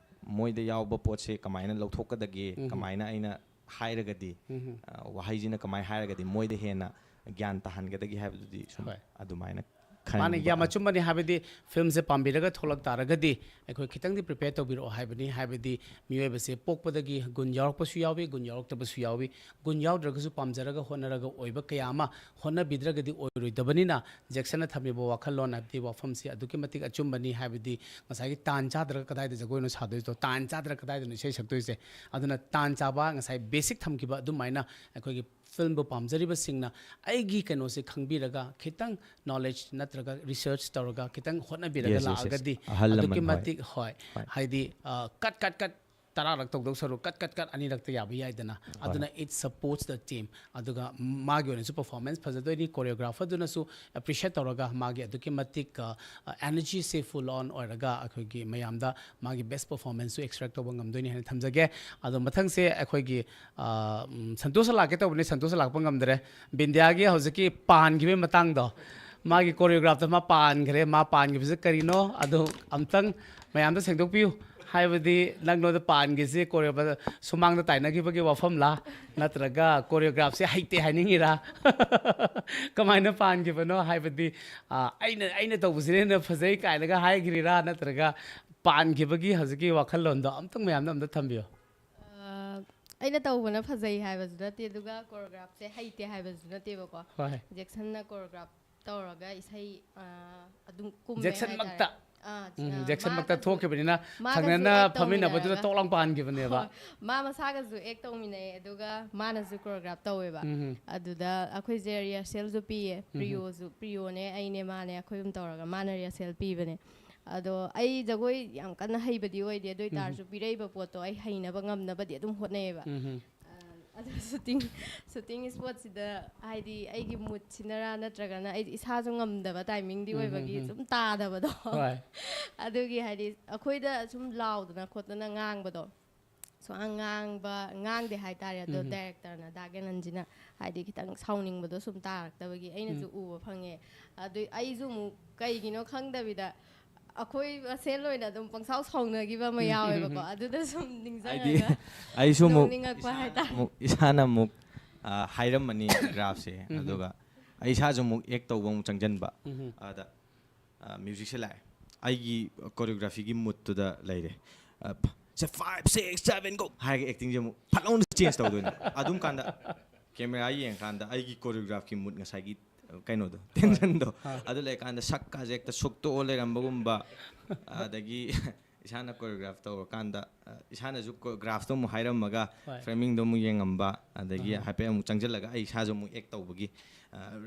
ꯃꯣꯏꯗ ꯌꯥꯎꯕ ꯄꯣꯠꯁꯦ ꯀꯃꯥꯏꯅ ꯂꯧꯊꯣꯛꯀꯗꯒꯦ, ꯀꯃꯥꯏꯅ ꯑꯩꯅ ꯍꯥꯏꯔꯒꯗꯤ, ꯋꯥꯍꯩꯁꯤꯅ ꯀꯃꯥꯏꯅ ꯍꯥꯏꯔꯒꯗꯤ ꯃꯣꯏꯗ ꯍꯦꯟꯅ ꯒ꯭ꯌꯥꯟ ꯇꯥꯍꯟꯒꯗꯒꯦ ꯍꯥꯏꯕꯗꯨꯗꯤ ꯁꯨꯝ ꯑꯗꯨꯃꯥꯏꯅ ꯃꯥꯅ ꯌꯥꯝ ꯑꯆꯨꯝꯕꯅꯤ꯫ ꯍꯥꯏꯕꯗꯤ ꯐꯤꯂꯝꯁꯦ ꯄꯥꯝꯕꯤꯔꯒ ꯊꯣꯛꯂꯛ ꯇꯥꯔꯒꯗꯤ ꯑꯩꯈꯣꯏ ꯈꯤꯇꯪꯗꯤ ꯄ꯭ꯔꯤꯄꯦꯌꯔ ꯇꯧꯕꯤꯔꯛꯑꯣ ꯍꯥꯏꯕꯅꯤ꯫ ꯍꯥꯏꯕꯗꯤ ꯃꯤꯑꯣꯏꯕꯁꯦ ꯄꯣꯛꯄꯗꯒꯤ ꯒꯨꯟ ꯌꯥꯎꯔꯛꯄꯁꯨ ꯌꯥꯎꯏ, ꯒꯨꯟ ꯌꯥꯎꯔꯛꯇꯕꯁꯨ ꯌꯥꯎꯏ꯫ ꯒꯨꯟ ꯌꯥꯎꯗ꯭ꯔꯒꯁꯨ ꯄꯥꯝꯖꯔꯒ ꯍꯣꯠꯅꯔꯒ ꯑꯣꯏꯕ ꯀꯌꯥ ꯑꯃ ꯍꯣꯠꯅꯕꯤꯗ꯭ꯔꯒꯗꯤ ꯑꯣꯏꯔꯣꯏꯗꯕꯅꯤꯅ, ꯖꯦꯛꯁꯟꯅ ꯊꯝꯃꯤꯕ ꯋꯥꯈꯜꯂꯣꯟ ꯍꯥꯏꯕꯗꯤ ꯋꯥꯐꯝꯁꯤ ꯑꯗꯨꯛꯀꯤ ꯃꯇꯤꯛ ꯑꯆꯨꯝꯕꯅꯤ꯫ ꯍꯥꯏꯕꯗꯤ ꯉꯁꯥꯏꯒꯤ ꯇꯥꯟ ꯆꯥꯗ꯭ꯔꯒ ꯀꯗꯥꯏꯗ ꯖꯒꯣꯏꯅꯣ ꯁꯥꯗꯣꯏꯗꯣ, ꯇꯥꯟ ꯆꯥꯗ꯭ꯔꯒ ꯀꯗꯥꯏꯗꯅꯣ ꯏꯁꯩ ꯁꯛꯇꯣꯏꯁꯦ? ꯑꯗꯨꯅ ꯇꯥꯟ ꯆꯥꯕ, ꯉꯁꯥꯏ ꯕꯦꯁꯤꯛ ꯊꯝꯈꯤꯕ ꯑꯗꯨꯃꯥꯏꯅ ꯑꯩꯈꯣꯏꯒꯤ ꯐꯤꯂꯝꯕꯨ ꯄꯥꯝꯖꯔꯤꯕꯁꯤꯡꯅ ꯑꯩꯒꯤ ꯀꯩꯅꯣꯁꯦ ꯈꯪꯕꯤꯔꯒ ꯈꯤꯇꯪ ꯅꯣꯂꯦꯖ ꯅꯠꯇ꯭ꯔꯒ ꯔꯤꯁꯔꯆ ꯇꯧꯔꯒ ꯈꯤꯇꯪ ꯍꯣꯠꯅꯕꯤꯔꯒ Yes, yes, yes. ꯂꯥꯛꯑꯒꯗꯤ ꯑꯍꯜ ꯑꯗꯨꯛꯀꯤ ꯂꯃꯟ, ꯍꯣꯏ. ꯃꯇꯤꯛ, ꯍꯣꯏ, ꯍꯣꯏ. ꯍꯥꯏꯗꯤ, ꯑ, ꯀꯠ, ꯀꯠ, ꯀꯠ ꯇꯔꯥꯔꯛ ꯇꯧꯗꯧ ꯁꯔꯨꯛ ꯀꯠ, ꯀꯠ, ꯀꯠ ꯑꯅꯤꯔꯛꯇ ꯌꯥꯕ ꯌꯥꯏꯗꯅ꯫ ꯍꯣꯏ. ꯑꯗꯨꯅ it supports the team꯫ ꯑꯗꯨꯒ ꯃꯥꯒꯤ ꯑꯣꯏꯅꯁꯨ ꯄꯔꯐꯣꯔꯃꯦꯟꯁ ꯐꯖꯗꯣꯏꯅꯤ, ꯀꯣꯔꯤꯌꯣꯒ꯭ꯔꯥꯐꯔꯗꯨꯅꯁꯨ ꯑꯦꯄ꯭ꯔꯤꯁꯤꯌꯦꯠ ꯇꯧꯔꯒ ꯃꯥꯒꯤ ꯑꯗꯨꯛꯀꯤ ꯃꯇꯤꯛ, ꯑ, ꯑꯦꯅꯔꯖꯤꯁꯦ ꯐꯨꯜ ꯑꯣꯟ ꯑꯣꯏꯔꯒ ꯑꯩꯈꯣꯏꯒꯤ ꯃꯌꯥꯝꯗ ꯃꯥꯒꯤ ꯕꯦꯁ ꯄꯔꯐꯣꯔꯃꯦꯟꯁꯁꯨ ꯑꯦꯛꯁꯇ꯭ꯔꯦꯛ ꯇꯧꯕ ꯉꯝꯗꯣꯏꯅꯤ ꯍꯥꯏꯅ ꯊꯝꯖꯒꯦ꯫ ꯑꯗꯣ ꯃꯊꯪꯁꯦ ꯑꯩꯈꯣꯏꯒꯤ, ꯑ, ꯎꯝ, ꯁꯟꯇꯣꯁꯇ ꯂꯥꯛꯀꯦ ꯇꯧꯕꯅꯤ, ꯁꯟꯇꯣꯁꯇ ꯂꯥꯛꯄ ꯉꯝꯗ꯭ꯔꯦ꯫ ꯕꯤꯟꯗ꯭ꯌꯥꯒꯤ ꯍꯧꯖꯤꯛꯀꯤ ꯄꯥꯟꯈꯤꯕꯒꯤ ꯃꯇꯥꯡꯗꯣ, ꯃꯥꯒꯤ ꯀꯣꯔꯤꯌꯣꯒ꯭ꯔꯥꯐꯇ ꯃꯥ ꯄꯥꯟꯈ꯭ꯔꯦ꯫ ꯃꯥ ꯄꯥꯟꯈꯤꯕꯁꯦ ꯀꯔꯤꯅꯣ? ꯑꯗꯨ ꯑꯝꯇꯪ ꯃꯌꯥꯝꯗ ꯁꯦꯡꯗꯣꯛꯄꯤꯌꯨ꯫ ꯍꯥꯏꯕꯗꯤ ꯅꯪ ꯅꯣꯏꯗ ꯄꯥꯟꯈꯤꯁꯦ ꯀꯣꯔꯤꯌꯣ-, ꯁꯨꯃꯥꯡꯗ ꯇꯥꯏꯅꯈꯤꯕꯒꯤ ꯋꯥꯐꯝꯂꯥ, ꯅꯠꯇ꯭ꯔꯒ ꯀꯣꯔꯤꯌꯣꯒ꯭ꯔꯥꯐꯁꯦ ꯍꯩꯇꯦ ꯍꯥꯏꯅꯤꯡꯉꯤꯔꯥ? ꯀꯃꯥꯏꯅ ꯄꯥꯟꯈꯤꯕꯅꯣ? ꯍꯥꯏꯕꯗꯤ, ꯑ, ꯑꯩꯅ, ꯑꯩꯅ ꯇꯧꯕꯁꯤꯅ ꯍꯦꯟꯅ ꯐꯖꯩ ꯀꯥꯏꯅꯒ ꯍꯥꯏꯈ꯭ꯔꯤꯔꯥ, ꯅꯠꯇ꯭ꯔꯒ ꯄꯥꯟꯈꯤꯕꯒꯤ ꯍꯧꯖꯤꯛꯀꯤ ꯋꯥꯈꯜꯂꯣꯟꯗꯣ ꯑꯝꯇꯪ ꯃꯌꯥꯝꯗ ꯑꯝꯇ ꯊꯝꯕꯤꯌꯨ꯫ ꯑ, ꯑꯩꯅ ꯇꯧꯕꯅ ꯐꯖꯩ ꯍꯥꯏꯕꯁꯨ ꯅꯠꯇꯦ, ꯑꯗꯨꯒ ꯀꯣꯔꯤꯌꯣꯒ꯭ꯔꯥꯐꯁꯦ ꯍꯩꯇꯦ ꯍꯥꯏꯕꯁꯨ ꯅꯠꯇꯦꯕꯀꯣ꯫ ꯍꯣꯏ꯫ ꯖꯦꯛꯁꯟꯅ ꯀꯣꯔꯤꯌꯣꯒ꯭ꯔꯥꯐ ꯇꯧꯔꯒ ꯏꯁꯩ, ꯑ, ꯑꯗꯨꯝ ꯀꯨꯝꯃꯦ ꯖꯦꯛꯁꯟꯃꯛꯇ? ꯍꯥꯏꯇꯥꯔꯦ꯫ ꯑꯥ, ꯎꯝ, ꯑ, ꯖꯦꯛꯁꯟꯃꯛꯇ ꯃꯥꯒꯁꯨ, ꯊꯣꯛꯈꯤꯕꯅꯤꯅ ꯃꯥꯒꯁꯨ ꯊꯪꯅꯅ act ꯐꯝꯃꯤꯟꯅꯕꯗꯨꯗ ꯇꯧꯃꯤꯟꯅꯔꯒ꯫ ꯇꯣꯛ ꯂꯥꯎ ꯄꯥꯟꯈꯤꯕꯅꯦꯕ꯫ ꯍꯣꯏ, ꯃꯥ ꯃꯁꯥꯒꯁꯨ act ꯇꯧꯃꯤꯟꯅꯩ, ꯑꯗꯨꯒ ꯃꯥꯅꯁꯨ ꯀꯣꯔꯤꯌꯣꯒ꯭ꯔꯥꯐ ꯇꯧꯋꯦꯕ꯫ ꯎꯝ꯫ ꯑꯗꯨꯗ ꯑꯩꯈꯣꯏꯁꯦ ꯔꯤꯍꯔꯁꯦꯜꯁꯨ ꯄꯤꯌꯦ꯫ ꯎꯝ꯫ ꯄ꯭ꯔꯤꯌꯣꯁꯨ, ꯄ꯭ꯔꯤꯌꯣꯅꯦ, ꯑꯩꯅꯦ, ꯃꯥꯅꯦ, ꯑꯩꯈꯣꯏ ꯑꯍꯨꯝ ꯇꯧꯔꯒ ꯃꯥꯅ ꯔꯤꯍꯔꯁꯦꯜ ꯄꯤꯕꯅꯦ꯫ ꯑꯗꯣ ꯑꯩ ꯖꯒꯣꯏ ꯌꯥꯝ ꯀꯟꯅ ꯍꯩꯕꯗꯤ ꯑꯣꯏꯗꯦ, ꯑꯗꯨ ꯑꯣꯏ ꯎꯝ꯫ ꯇꯥꯔꯁꯨ ꯄꯤꯔꯛꯏꯕ ꯄꯣꯠꯇꯣ ꯑꯩ ꯍꯩꯅꯕ ꯉꯝꯅꯕꯗꯤ ꯑꯗꯨꯝ ꯍꯣꯠꯅꯩꯌꯦꯕ꯫ ꯎꯝ꯫ ꯑ, ꯑꯗꯣ ꯁꯨꯇꯤꯡ, ꯁꯨꯇꯤꯡ ꯏꯁꯄꯣꯠꯁꯤꯗ, ꯍꯥꯏꯗꯤ, ꯑꯩꯒꯤ ꯃꯨꯠꯁꯤꯅꯔꯥ ꯅꯠꯇ꯭ꯔꯒꯅ ꯑꯩ ꯏꯁꯥꯁꯨ ꯉꯝꯗꯕ ꯇꯥꯏꯃꯤꯡꯗꯤ ꯎꯝ, ꯎꯝ, ꯑꯣꯏꯕꯒꯤ ꯎꯝ꯫ ꯁꯨꯝ ꯇꯥꯗꯕꯗꯣ꯫ ꯍꯣꯏ꯫ ꯑꯗꯨꯒꯤ, ꯍꯥꯏꯗꯤ, ꯑꯩꯈꯣꯏꯗ ꯁꯨꯝ ꯂꯥꯎꯗꯅ ꯈꯣꯠꯇꯅ ꯉꯥꯡꯕꯗꯣ ꯁꯨꯡꯉꯥꯡ ꯉꯥꯡꯕ, ꯉꯥꯡꯗꯦ ꯍꯥꯏꯇꯥꯔꯦ꯫ ꯑꯗꯣ ꯎꯝ, ꯎꯝ꯫ ꯗꯥꯏꯔꯦꯛꯇꯔꯅ, ꯗꯥ ꯀꯦꯅꯟꯁꯤꯅ, ꯍꯥꯏꯗꯤ, ꯈꯤꯇꯪ ꯁꯥꯎꯅꯤꯡꯕꯗꯣ ꯁꯨꯝ ꯇꯥꯔꯛꯇꯕꯒꯤ ꯑꯩꯅꯁꯨ ꯎꯝ꯫ ꯎꯕ ꯐꯪꯉꯦ꯫ ꯑꯗꯨ ꯑꯩꯁꯨ ꯑꯃꯨꯛ ꯀꯩꯒꯤꯅꯣ ꯈꯪꯗꯕꯤꯗ ꯑꯩꯈꯣꯏ ꯃꯁꯦꯟ ꯑꯣꯏꯅ ꯑꯗꯨꯝ ꯄꯪꯁꯥꯎ ꯁꯥꯎꯅꯈꯤꯕ ꯑꯃ ꯎꯝ, ꯎꯝ, ꯌꯥꯎꯋꯦꯕꯀꯣ꯫ ꯎꯝ꯫ ꯑꯗꯨꯗ ꯁꯨꯝ ꯍꯥꯏꯗꯤ, ꯅꯤꯡꯁꯤꯡꯉꯒ ꯑꯩꯁꯨ ꯑꯃꯨꯛ ꯅꯣꯛꯅꯤꯡꯉꯛꯄ ꯏꯁꯥꯅ ꯍꯥꯏꯇꯥꯔꯦ꯫ ꯑꯃꯨꯛ, ꯏꯁꯥꯅ ꯑꯃꯨꯛ, ꯑ, ꯍꯥꯏꯔꯝꯃꯅꯤ ꯒ꯭ꯔꯥꯐꯁꯦ꯫ ꯎꯝ, ꯎꯝ꯫ ꯑꯗꯨꯒ ꯑꯩ ꯏꯁꯥꯁꯨ ꯑꯃꯨꯛ ꯑꯦꯛ ꯇꯧꯕ ꯑꯃꯨꯛ ꯆꯪꯁꯤꯟꯕ꯫ ꯑꯗ ꯃ꯭ꯌꯨꯖꯤꯛꯁꯦ ꯂꯥꯛꯑꯦ, ꯑꯩꯒꯤ ꯀꯣꯔꯤꯌꯣꯒ꯭ꯔꯥꯐꯤꯒꯤ ꯃꯨꯠꯇꯨꯗ ꯂꯩꯔꯦ꯫ ꯁꯦ, five, six, seven, go ꯍꯥꯏꯔꯒ ꯑꯦꯛꯇꯤꯡꯁꯦ ꯑꯃꯨꯛ ꯐꯠ ꯂꯥꯎꯅ ꯆꯦꯟꯖ ꯇꯧꯗꯣꯏꯅꯦ꯫ ꯑꯗꯨꯝ ꯀꯥꯟꯗ ꯀꯦꯃꯦꯔꯥ ꯌꯦꯡꯉꯀꯥꯟꯗ ꯑꯩꯒꯤ ꯀꯣꯔꯤꯌꯣꯒ꯭ꯔꯥꯐꯀꯤ ꯃꯨꯠ, ꯉꯁꯥꯏꯒꯤ ꯀꯩꯅꯣꯗꯣ, ꯇꯦꯟꯁꯟꯗꯣ, ꯑꯗꯨ ꯂꯩꯔꯀꯥꯟꯗ ꯁꯛꯀꯥꯁꯦ ꯍꯦꯛꯇ ꯁꯨꯛꯇꯣꯛꯑ ꯂꯩꯔꯝꯕꯒꯨꯝꯕ꯫ ꯑꯗꯒꯤ ꯏꯁꯥꯅ ꯀꯣꯔꯤꯌꯣꯒ꯭ꯔꯥꯐ ꯇꯧꯔꯀꯥꯟꯗ, ꯑ, ꯏꯁꯥꯅꯁꯨ ꯀꯣꯔꯤꯌꯣꯒ꯭ꯔꯥꯐꯇꯣ ꯑꯃꯨꯛ ꯍꯥꯏꯔꯝꯃꯒ, ꯐ꯭ꯔꯦꯃꯤꯡꯗꯣ ꯑꯃꯨꯛ ꯌꯦꯡꯉꯝꯕ, ꯑꯗꯒꯤ ꯍꯥꯏꯐꯦꯠ ꯑꯃꯨꯛ ꯆꯪꯁꯤꯜꯂꯒ ꯑꯩ ꯏꯁꯥꯁꯨ ꯑꯃꯨꯛ ꯑꯦꯛ ꯇꯧꯕꯒꯤ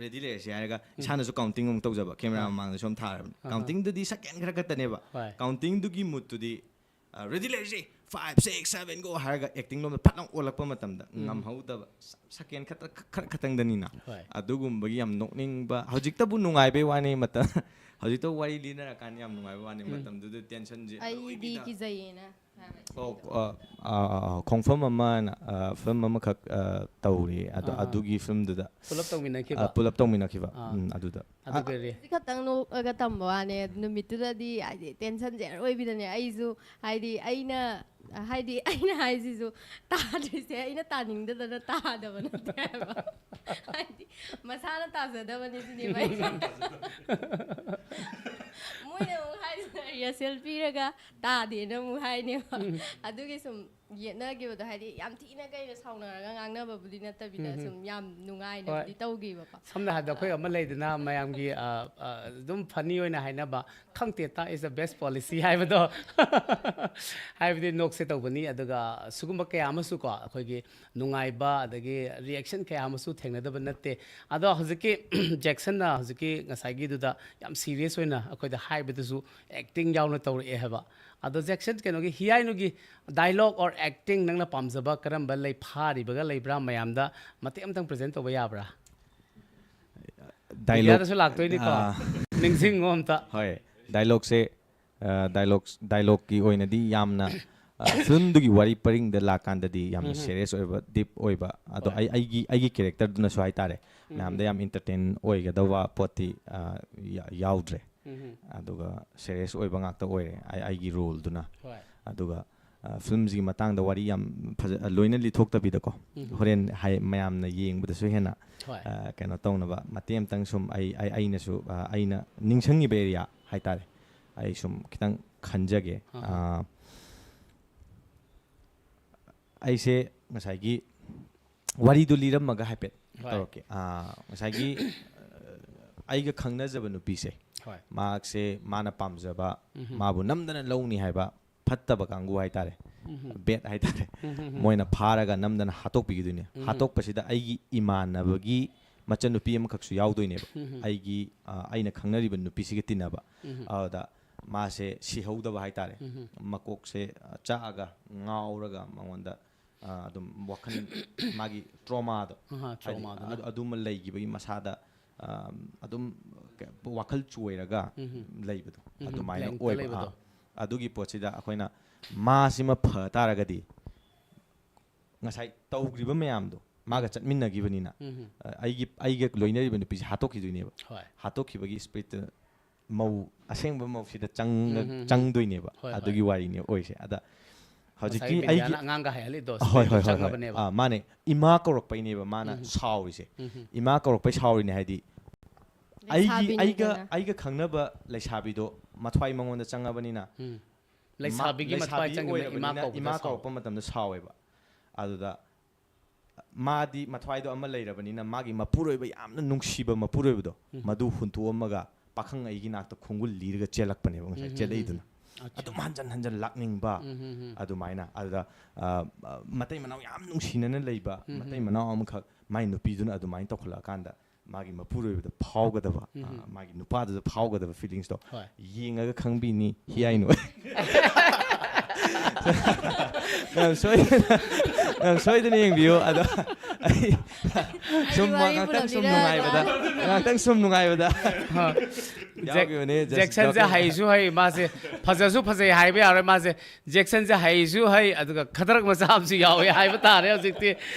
ꯔꯦꯗꯤ ꯂꯩꯔꯁꯤ ꯍꯥꯏꯔꯒ ꯏꯁꯥꯅꯁꯨ ꯀꯥꯎꯟꯇꯤꯡ ꯑꯃꯨꯛ ꯇꯧꯖꯕ꯫ ꯀꯦꯃꯦꯔꯥ ꯃꯃꯥꯡꯗ ꯁꯨꯝ ꯊꯥꯔꯕꯅꯤ꯫ ꯀꯥꯎꯟꯇꯤꯡꯗꯨꯗꯤ ꯁꯦꯀꯦꯟ ꯈꯔ ꯈꯛꯇꯅꯦꯕ꯫ ꯀꯥꯎꯟꯇꯤꯡꯗꯨꯒꯤ ꯃꯨꯠꯇꯨꯗꯤ, ꯑ, ꯔꯦꯗꯤ ꯂꯩꯔꯁꯤ, five, six, seven, go ꯍꯥꯏꯔꯒ ꯑꯦꯛꯇꯤꯡ ꯂꯣꯝꯗ ꯐꯠ ꯂꯥꯎ ꯑꯣꯜꯂꯛꯄ ꯃꯇꯝꯗ ꯉꯝꯍꯧꯗꯕ꯫ ꯁꯦꯀꯦꯟ ꯈꯛꯇ, ꯈꯔ ꯈꯛꯇꯪꯗꯅꯤꯅ꯫ ꯑꯗꯨꯒꯨꯝꯕꯒꯤ ꯌꯥꯝ ꯅꯣꯛꯅꯤꯡꯕ, ꯍꯧꯖꯤꯛꯇꯕꯨ ꯅꯨꯡꯉꯥꯏꯕꯩ ꯋꯥꯅꯤ꯫ ꯃꯇꯝ ꯍꯧꯖꯤꯛꯇ ꯋꯥꯔꯤ ꯂꯤꯅꯔꯀꯥꯟꯗ ꯌꯥꯝ ꯅꯨꯡꯉꯥꯏꯕ ꯋꯥꯅꯤ꯫ ꯃꯇꯝꯗꯨꯗ ꯇꯦꯟꯁꯟꯁꯦ ꯑꯩꯗꯤ ꯑꯔꯣꯏꯕꯤꯗ꯫ ꯀꯤꯖꯩꯌꯦꯅ ꯍꯥꯏꯕ꯫ ꯑꯣ, ꯑ, ꯑ, ꯑ, ꯈꯣꯡꯐꯝ ꯑꯃꯅ, ꯑ, ꯐꯤꯂꯝ ꯑꯃꯈꯛ, ꯑ, ꯇꯧꯔꯤ꯫ ꯑꯗꯣ ꯑꯗꯨꯒꯤ ꯐꯤꯂꯝꯗꯨꯗ, ꯄꯨꯂꯞ ꯇꯧꯃꯤꯟꯅꯈꯤꯕ? ꯑ, ꯄꯨꯂꯞ ꯇꯧꯃꯤꯟꯅꯈꯤꯕ꯫ ꯑꯥ꯫ ꯎꯝ, ꯑꯗꯨꯗ꯫ ꯑꯗꯨ ꯑ, ꯀꯔꯤ? ꯈꯛꯇꯪ ꯅꯣꯛꯑꯒ ꯇꯝꯕ ꯋꯥꯅꯦ꯫ ꯅꯨꯃꯤꯠꯇꯨꯗꯗꯤ ꯍꯥꯏꯗꯤ ꯇꯦꯟꯁꯟꯁꯦ ꯑꯔꯣꯏꯕꯤꯗꯅꯦ꯫ ꯑꯩꯁꯨ ꯍꯥꯏꯗꯤ ꯑꯩꯅ, ꯍꯥꯏꯗꯤ ꯑꯩꯅ ꯍꯥꯏꯁꯤꯁꯨ ꯇꯥꯗ꯭ꯔꯤꯁꯦ ꯑꯩꯅ ꯇꯥꯅꯤꯡꯗꯗꯅ ꯇꯥꯗꯕ ꯅꯠꯇꯦ ꯍꯥꯏꯕ꯫ ꯍꯥꯏꯗꯤ ꯃꯁꯥꯅ ꯇꯥꯖꯗꯕꯅꯤ ꯁꯤꯅꯦꯕ ꯑꯩꯅ꯫ ꯃꯣꯏꯅ ꯑꯃꯨꯛ ꯍꯥꯏꯁꯤꯅ ꯔꯤꯍꯔꯁꯦꯜ ꯄꯤꯔꯒ ꯇꯥꯗꯦꯅ ꯑꯃꯨꯛ ꯍꯥꯏꯅꯦꯕ꯫ ꯑꯗꯨꯒꯤ ꯁꯨꯝ ꯌꯦꯠꯅꯈꯤꯕꯗꯣ, ꯍꯥꯏꯗꯤ ꯌꯥꯝ ꯊꯤꯅ ꯀꯩꯅ ꯁꯥꯎꯅꯔꯒ ꯉꯥꯡꯅꯕꯕꯨꯗꯤ ꯅꯠꯇꯕꯤꯗ ꯁꯨꯝ ꯌꯥꯝ ꯅꯨꯡꯉꯥꯏꯅꯕꯨꯗꯤ ꯇꯧꯈꯤꯕꯀꯣ꯫ ꯁꯝꯅ ꯍꯥꯏꯔꯕꯗ ꯑꯩꯈꯣꯏ ꯑꯃ ꯂꯩꯗꯅ ꯃꯌꯥꯝꯒꯤ, ꯑ, ꯑ, ꯑꯗꯨꯝ ꯐꯅꯤ ꯑꯣꯏꯅ ꯍꯥꯏꯅꯕ, "ꯈꯪꯇꯦꯇ is the best policy" ꯍꯥꯏꯕꯗꯣ꯫ ꯍꯥꯏꯕꯗꯤ ꯅꯣꯛꯁꯦ ꯇꯧꯕꯅꯤ꯫ ꯑꯗꯨꯒ ꯁꯤꯒꯨꯝꯕ ꯀꯌꯥ ꯑꯃꯁꯨ ꯀꯣ, ꯑꯩꯈꯣꯏꯒꯤ ꯅꯨꯡꯉꯥꯏꯕ ꯑꯗꯒꯤ ꯔꯤꯌꯦꯛꯁꯟ ꯀꯌꯥ ꯑꯃꯁꯨ ꯊꯦꯡꯅꯗꯕ ꯅꯠꯇꯦ꯫ ꯑꯗꯣ ꯍꯧꯖꯤꯛꯀꯤ ꯖꯦꯛꯁꯟꯅ ꯍꯧꯖꯤꯛꯀꯤ ꯉꯁꯥꯏꯒꯤꯗꯨꯗ ꯌꯥꯝ ꯁꯤꯔꯤꯌꯁ ꯑꯣꯏꯅ ꯑꯩꯈꯣꯏꯗ ꯍꯥꯏꯕꯗꯨꯁꯨ ꯑꯦꯛꯇꯤꯡ ꯌꯥꯎꯅ ꯇꯧꯔꯛꯑꯦ ꯍꯥꯏꯕ꯫ ꯑꯗꯣ ꯖꯦꯛꯁꯟ, ꯀꯩꯅꯣꯒꯤ ꯍꯤꯌꯥꯏꯅꯨꯒꯤ dialogue or acting ꯅꯪꯅ ꯄꯥꯝꯖꯕ ꯀꯔꯝꯕ ꯂꯩ, ꯐꯥꯔꯤꯕꯒ ꯂꯩꯕ꯭ꯔꯥ? ꯃꯌꯥꯝꯗ ꯃꯇꯦꯛ ꯑꯃꯇꯪ present ꯇꯧꯕ ꯌꯥꯕ꯭ꯔꯥ? Dialogue, ꯃꯤꯗꯤꯌꯥꯗꯁꯨ ꯂꯥꯛꯇꯣꯏꯅꯤꯀꯣ꯫ ꯑꯥ꯫ ꯅꯤꯡꯁꯤꯡꯉꯣ ꯑꯝꯇ꯫ ꯍꯣꯏ, dialogueꯁꯦ, ꯑ, dialogues, dialogueꯀꯤ ꯑꯣꯏꯅꯗꯤ ꯌꯥꯝꯅ, ꯑ, ꯐꯤꯂꯝꯗꯨꯒꯤ ꯋꯥꯔꯤ ꯄꯔꯤꯡꯗ ꯂꯥꯛꯀꯥꯟꯗꯗꯤ ꯌꯥꯝꯅ ꯁꯤꯔꯤꯌꯁ ꯑꯣꯏꯕ, ꯗꯤꯞ ꯑꯣꯏꯕ, ꯑꯗꯣ ꯍꯣꯏ꯫ ꯑꯩ, ꯑꯩꯒꯤ, ꯑꯩꯒꯤ ꯀꯦꯔꯦꯛꯇꯔꯗꯨꯅꯁꯨ ꯍꯥꯏꯇꯥꯔꯦ, ꯃꯌꯥꯝꯗ ꯌꯥꯝ ꯏꯟꯇꯔꯇꯦꯟ ꯑꯣꯏꯒꯗꯧꯕ ꯄꯣꯠꯇꯤ, ꯑ, ꯌꯥ-, ꯌꯥꯎꯗ꯭ꯔꯦ꯫ ꯑꯗꯨꯒ ꯁꯤꯔꯤꯌꯁ ꯑꯣꯏꯕ ꯉꯥꯛꯇ ꯑꯣꯏꯔꯦ ꯑꯩ, ꯑꯩꯒꯤ ꯔꯣꯜꯗꯨꯅ꯫ ꯍꯣꯏ꯫ ꯑꯗꯨꯒ ꯐꯤꯂꯝꯁꯤꯒꯤ ꯃꯇꯥꯡꯗ ꯋꯥꯔꯤ ꯌꯥꯝ ꯐꯖ ꯂꯣꯏꯅ ꯂꯤꯊꯣꯛꯇꯕꯤꯗꯀꯣ, ꯍꯣꯔꯦꯟ ꯍꯥꯏ ꯃꯌꯥꯝꯅ ꯌꯦꯡꯕꯗꯁꯨ ꯍꯦꯟꯅ ꯍꯣꯏ꯫ ꯑ, ꯀꯩꯅꯣ ꯇꯧꯅꯕ ꯃꯇꯦꯛ ꯑꯃꯇꯪ ꯁꯨꯝ ꯑꯩ ꯑꯩ- ꯑꯩꯅꯁꯨ ꯑ, ꯑꯩꯅ ꯅꯤꯡꯁꯤꯡꯉꯤꯕ ꯑꯦꯔꯤꯌꯥ ꯍꯥꯏꯇꯥꯔꯦ, ꯑꯩ ꯁꯨꯝ ꯈꯤꯇꯪ ꯈꯟꯖꯒꯦ꯫ ꯑꯍꯥ꯫ ꯑ, ꯑꯩꯁꯦ ꯉꯁꯥꯏꯒꯤ ꯋꯥꯔꯤꯗꯨ ꯂꯤꯔꯝꯃꯒ ꯍꯥꯏꯐꯦꯠ ꯍꯣꯏ꯫ ꯇꯧꯔꯛꯀꯦ꯫ ꯑ, ꯉꯁꯥꯏꯒꯤ ꯑ, ꯑꯩꯒ ꯈꯪꯅꯖꯕ ꯅꯨꯄꯤꯁꯦ, ꯍꯣꯏ꯫ ꯃꯍꯥꯛꯁꯦ ꯃꯥꯅ ꯄꯥꯝꯖꯕ, ꯎꯝꯍꯨꯝ꯫ ꯃꯥꯕꯨ ꯅꯝꯗꯅ ꯂꯧꯅꯤ ꯍꯥꯏꯕ ꯐꯠꯇꯕ ꯀꯥꯡꯕꯨ ꯍꯥꯏꯇꯥꯔꯦ, ꯎꯝꯍꯨꯝ꯫ ꯕꯦꯠ ꯍꯥꯏꯇꯥꯔꯦ, ꯎꯝꯍꯨꯝ꯫ ꯃꯣꯏꯅ ꯐꯥꯔꯒ ꯅꯝꯗꯅ ꯍꯥꯠꯇꯣꯛꯄꯤꯈꯤꯗꯣꯏꯅꯦ꯫ ꯎꯝꯍꯨꯝ꯫ ꯍꯥꯠꯇꯣꯛꯄꯁꯤꯗ ꯑꯩꯒꯤ ꯏꯃꯥꯟꯅꯕꯒꯤ ꯃꯆꯟꯅꯨꯄꯤ ꯑꯃꯈꯛꯁꯨ ꯌꯥꯎꯗꯣꯏꯅꯦꯕ, ꯎꯝꯍꯨꯝ꯫ ꯑꯩꯒꯤ ꯑ, ꯑꯩꯅ ꯈꯪꯅꯔꯤꯕ ꯅꯨꯄꯤꯁꯤꯒ ꯇꯤꯟꯅꯕ꯫ ꯎꯝꯍꯨꯝ꯫ ꯑꯗꯨꯗ ꯃꯥꯁꯦ ꯁꯤꯍꯧꯗꯕ ꯍꯥꯏꯇꯥꯔꯦ, ꯎꯝꯍꯨꯝ꯫ ꯃꯀꯣꯛꯁꯦ ꯑ, ꯆꯥꯛꯑꯒ ꯉꯥꯎꯔꯒ ꯃꯉꯣꯟꯗ ꯑ, ꯑꯗꯨꯝ ꯋꯥꯈꯜ ꯃꯥꯒꯤ ꯇ꯭ꯔꯣꯃꯥꯗꯣ, ꯑꯍꯥ, ꯍꯥꯏꯗꯤ ꯇ꯭ꯔꯣꯃꯥꯗꯨꯅ꯫ ꯑꯗꯨ- ꯑꯗꯨꯃ ꯂꯩꯈꯤꯕꯒꯤ ꯃꯁꯥꯗ ꯑ, ꯑꯗꯨꯝ ꯀ- ꯋꯥꯈꯜ ꯆꯣꯏꯔꯒ ꯎꯝꯍꯨꯝ꯫ ꯂꯩꯕꯗꯣ, ꯎꯝꯍꯨꯝ, ꯑꯗꯨꯃꯥꯏꯅ ꯕ꯭ꯂꯦꯡꯇ ꯑꯣꯏꯕ꯫ ꯂꯩꯕꯗꯣ꯫ ꯑ, ꯑꯗꯨꯒꯤ ꯄꯣꯠꯁꯤꯗ ꯑꯩꯈꯣꯏꯅ ꯃꯥꯁꯤꯃ ꯐ ꯇꯥꯔꯒꯗꯤ ꯉꯁꯥꯏ ꯇꯧꯈ꯭ꯔꯤꯕ ꯃꯌꯥꯝꯗꯣ ꯃꯥꯒ ꯆꯠꯃꯤꯟꯅꯈꯤꯕꯅꯤꯅ, ꯎꯝꯍꯨꯝ꯫ ꯑ, ꯑꯩꯒꯤ ꯑꯩꯒ ꯂꯣꯏꯅꯔꯤꯕ ꯅꯨꯄꯤꯁꯦ ꯍꯥꯠꯇꯣꯛꯈꯤꯗꯣꯏꯅꯦꯕ꯫ ꯍꯣꯏ꯫ ꯍꯥꯠꯇꯣꯛꯈꯤꯕꯒꯤ ꯏꯁꯄꯤꯔꯤꯠꯇꯨ ꯃꯧ, ꯑꯁꯦꯡꯕ ꯃꯧꯁꯤꯗ ꯆꯪꯉ- ꯎꯝ, ꯎꯝ, ꯎꯝ꯫ ꯆꯪꯗꯣꯏꯅꯦꯕ꯫ ꯍꯣꯏ, ꯍꯣꯏ꯫ ꯑꯗꯨꯒꯤ ꯋꯥꯔꯤꯅꯦ ꯑꯣꯏꯁꯦ꯫ ꯑꯗ ꯍꯧꯖꯤꯛꯀꯤ ꯉꯁꯥꯏꯒꯤ ꯑꯩꯒꯤ ꯕꯤꯟꯗꯤꯌꯥꯅ ꯑꯉꯥꯡꯒ ꯍꯥꯏꯍꯜꯂꯤꯗꯣ ꯍꯣꯏ, ꯍꯣꯏ, ꯁꯤꯗꯩꯗ ꯍꯣꯏ, ꯍꯣꯏ꯫ ꯆꯪꯉꯕꯅꯦꯕ꯫ ꯑꯥ, ꯃꯥꯅꯦ, ꯏꯃꯥ ꯀꯧꯔꯛꯄꯩꯅꯦꯕ ꯃꯥꯅ ꯎꯝ꯫ ꯁꯥꯎꯔꯤꯁꯦ꯫ ꯎꯝ, ꯎꯝ꯫ ꯏꯃꯥ ꯀꯧꯔꯛꯄꯩ ꯁꯥꯎꯔꯤꯅꯦ ꯍꯥꯏꯗꯤ ꯑꯩꯒꯤ ꯑꯩꯒ ꯂꯩꯁꯥꯕꯤꯅꯤꯗꯅ꯫ ꯑꯩꯒ ꯈꯪꯅꯕ ꯂꯩꯁꯥꯕꯤꯗꯣ ꯃꯊ꯭ꯋꯥꯏ ꯃꯉꯣꯟꯗ ꯆꯪꯉꯕꯅꯤꯅ, ꯎꯝ꯫ ꯃꯥ- ꯂꯩꯁꯥꯕꯤꯒꯤ ꯃꯊ꯭ꯋꯥꯏ ꯂꯩꯁꯥꯕꯤ ꯆꯪꯉꯤꯕꯅ ꯏꯃꯥ ꯑꯣꯏꯔꯕꯅꯤꯅ ꯀꯧꯕꯗ ꯏꯃꯥ ꯁꯥꯎ- ꯀꯧꯔꯛꯄ ꯃꯇꯝꯗ ꯁꯥꯎꯋꯦꯕ꯫ ꯑꯗꯨꯗ ꯃꯥꯗꯤ ꯃꯊ꯭ꯋꯥꯏꯗꯣ ꯑꯃ ꯂꯩꯔꯕꯅꯤꯅ ꯃꯥꯒꯤ ꯃꯄꯨꯔꯣꯏꯕ, ꯌꯥꯝꯅ ꯅꯨꯡꯁꯤꯕ ꯃꯄꯨꯔꯣꯏꯕꯗꯣ, ꯎꯝ꯫ ꯃꯗꯨ ꯍꯨꯟꯇꯣꯛꯑꯝꯃꯒ ꯄꯥꯈꯪ ꯑꯩꯒꯤ ꯅꯥꯛꯇ ꯈꯣꯡꯒꯨꯜ ꯂꯤꯔꯒ ꯆꯦꯜꯂꯛꯄꯅꯦꯕ ꯉꯁꯥꯏ ꯎꯝ, ꯆꯦꯜꯂꯛꯏꯗꯨꯅ꯫ ꯑꯠꯆꯥ꯫ ꯑꯗꯨꯝ ꯍꯟꯖꯟ ꯍꯟꯖꯟ ꯂꯥꯛꯅꯤꯡꯕ, ꯎꯝ, ꯎꯝ, ꯎꯝ꯫ ꯑꯗꯨꯃꯥꯏꯅ꯫ ꯑꯗꯨꯗ ꯑ, ꯑ, ꯃꯇꯩ ꯃꯅꯥꯎ ꯌꯥꯝ ꯅꯨꯡꯁꯤꯅꯅ ꯂꯩꯕ, ꯎꯝ, ꯃꯇꯩ ꯎꯝ꯫ ꯃꯅꯥꯎ ꯑꯃꯈꯛ ꯃꯥꯏ ꯅꯨꯄꯤꯗꯨꯅ ꯑꯗꯨꯃꯥꯏꯅ ꯇꯧꯈꯠꯂꯛꯑꯀꯥꯟꯗ ꯃꯥꯒꯤ ꯃꯄꯨꯔꯣꯏꯕꯗ ꯐꯥꯎꯒꯗꯕ, ꯎꯝ, ꯑ, ꯎꯝ꯫ ꯃꯥꯒꯤ ꯅꯨꯄꯥꯗꯨꯗ ꯐꯥꯎꯒꯗꯕ ꯐꯤꯂꯤꯡꯁꯇꯣ ꯍꯣꯏ꯫ ꯌꯦꯡꯉꯒ ꯈꯪꯕꯤꯅꯤ ꯍꯤꯌꯥꯏꯅꯨ꯫ ꯌꯥꯝ ꯁꯣꯏꯗꯅ, ꯌꯥꯝ ꯁꯣꯏꯗꯅ ꯌꯦꯡꯕꯤꯌꯨ꯫ ꯑꯗꯣ ꯑꯩ ꯁꯨꯝ ꯑꯩ ꯋꯥꯔꯤ ꯉꯥꯛꯇꯪ ꯁꯨꯝ ꯄꯨꯔꯝꯁꯤꯔ? ꯅꯨꯡꯉꯥꯏꯕꯗ, ꯉꯥꯛꯇꯪ ꯁꯨꯝ ꯅꯨꯡꯉꯥꯏꯕꯗ ꯌꯥꯎꯈꯤꯕꯅꯦ꯫ Just ꯖꯦꯛꯁꯟꯁꯦ joking. ꯍꯩꯁꯨ ꯍꯩ, ꯃꯥꯁꯦ ꯐꯖꯁꯨ ꯐꯖꯩ ꯍꯥꯏꯕ ꯌꯥꯔꯣꯏ꯫ ꯃꯥꯁꯦ ꯖꯦꯛꯁꯟꯁꯦ ꯍꯩꯁꯨ ꯍꯩ, ꯑꯗꯨꯒ ꯈꯗꯔꯛ ꯃꯆꯥ ꯑꯃꯁꯨ ꯌꯥꯎꯋꯦ ꯍꯥꯏꯕ ꯇꯥꯔꯦ ꯍꯧꯖꯤꯛꯇꯤ꯫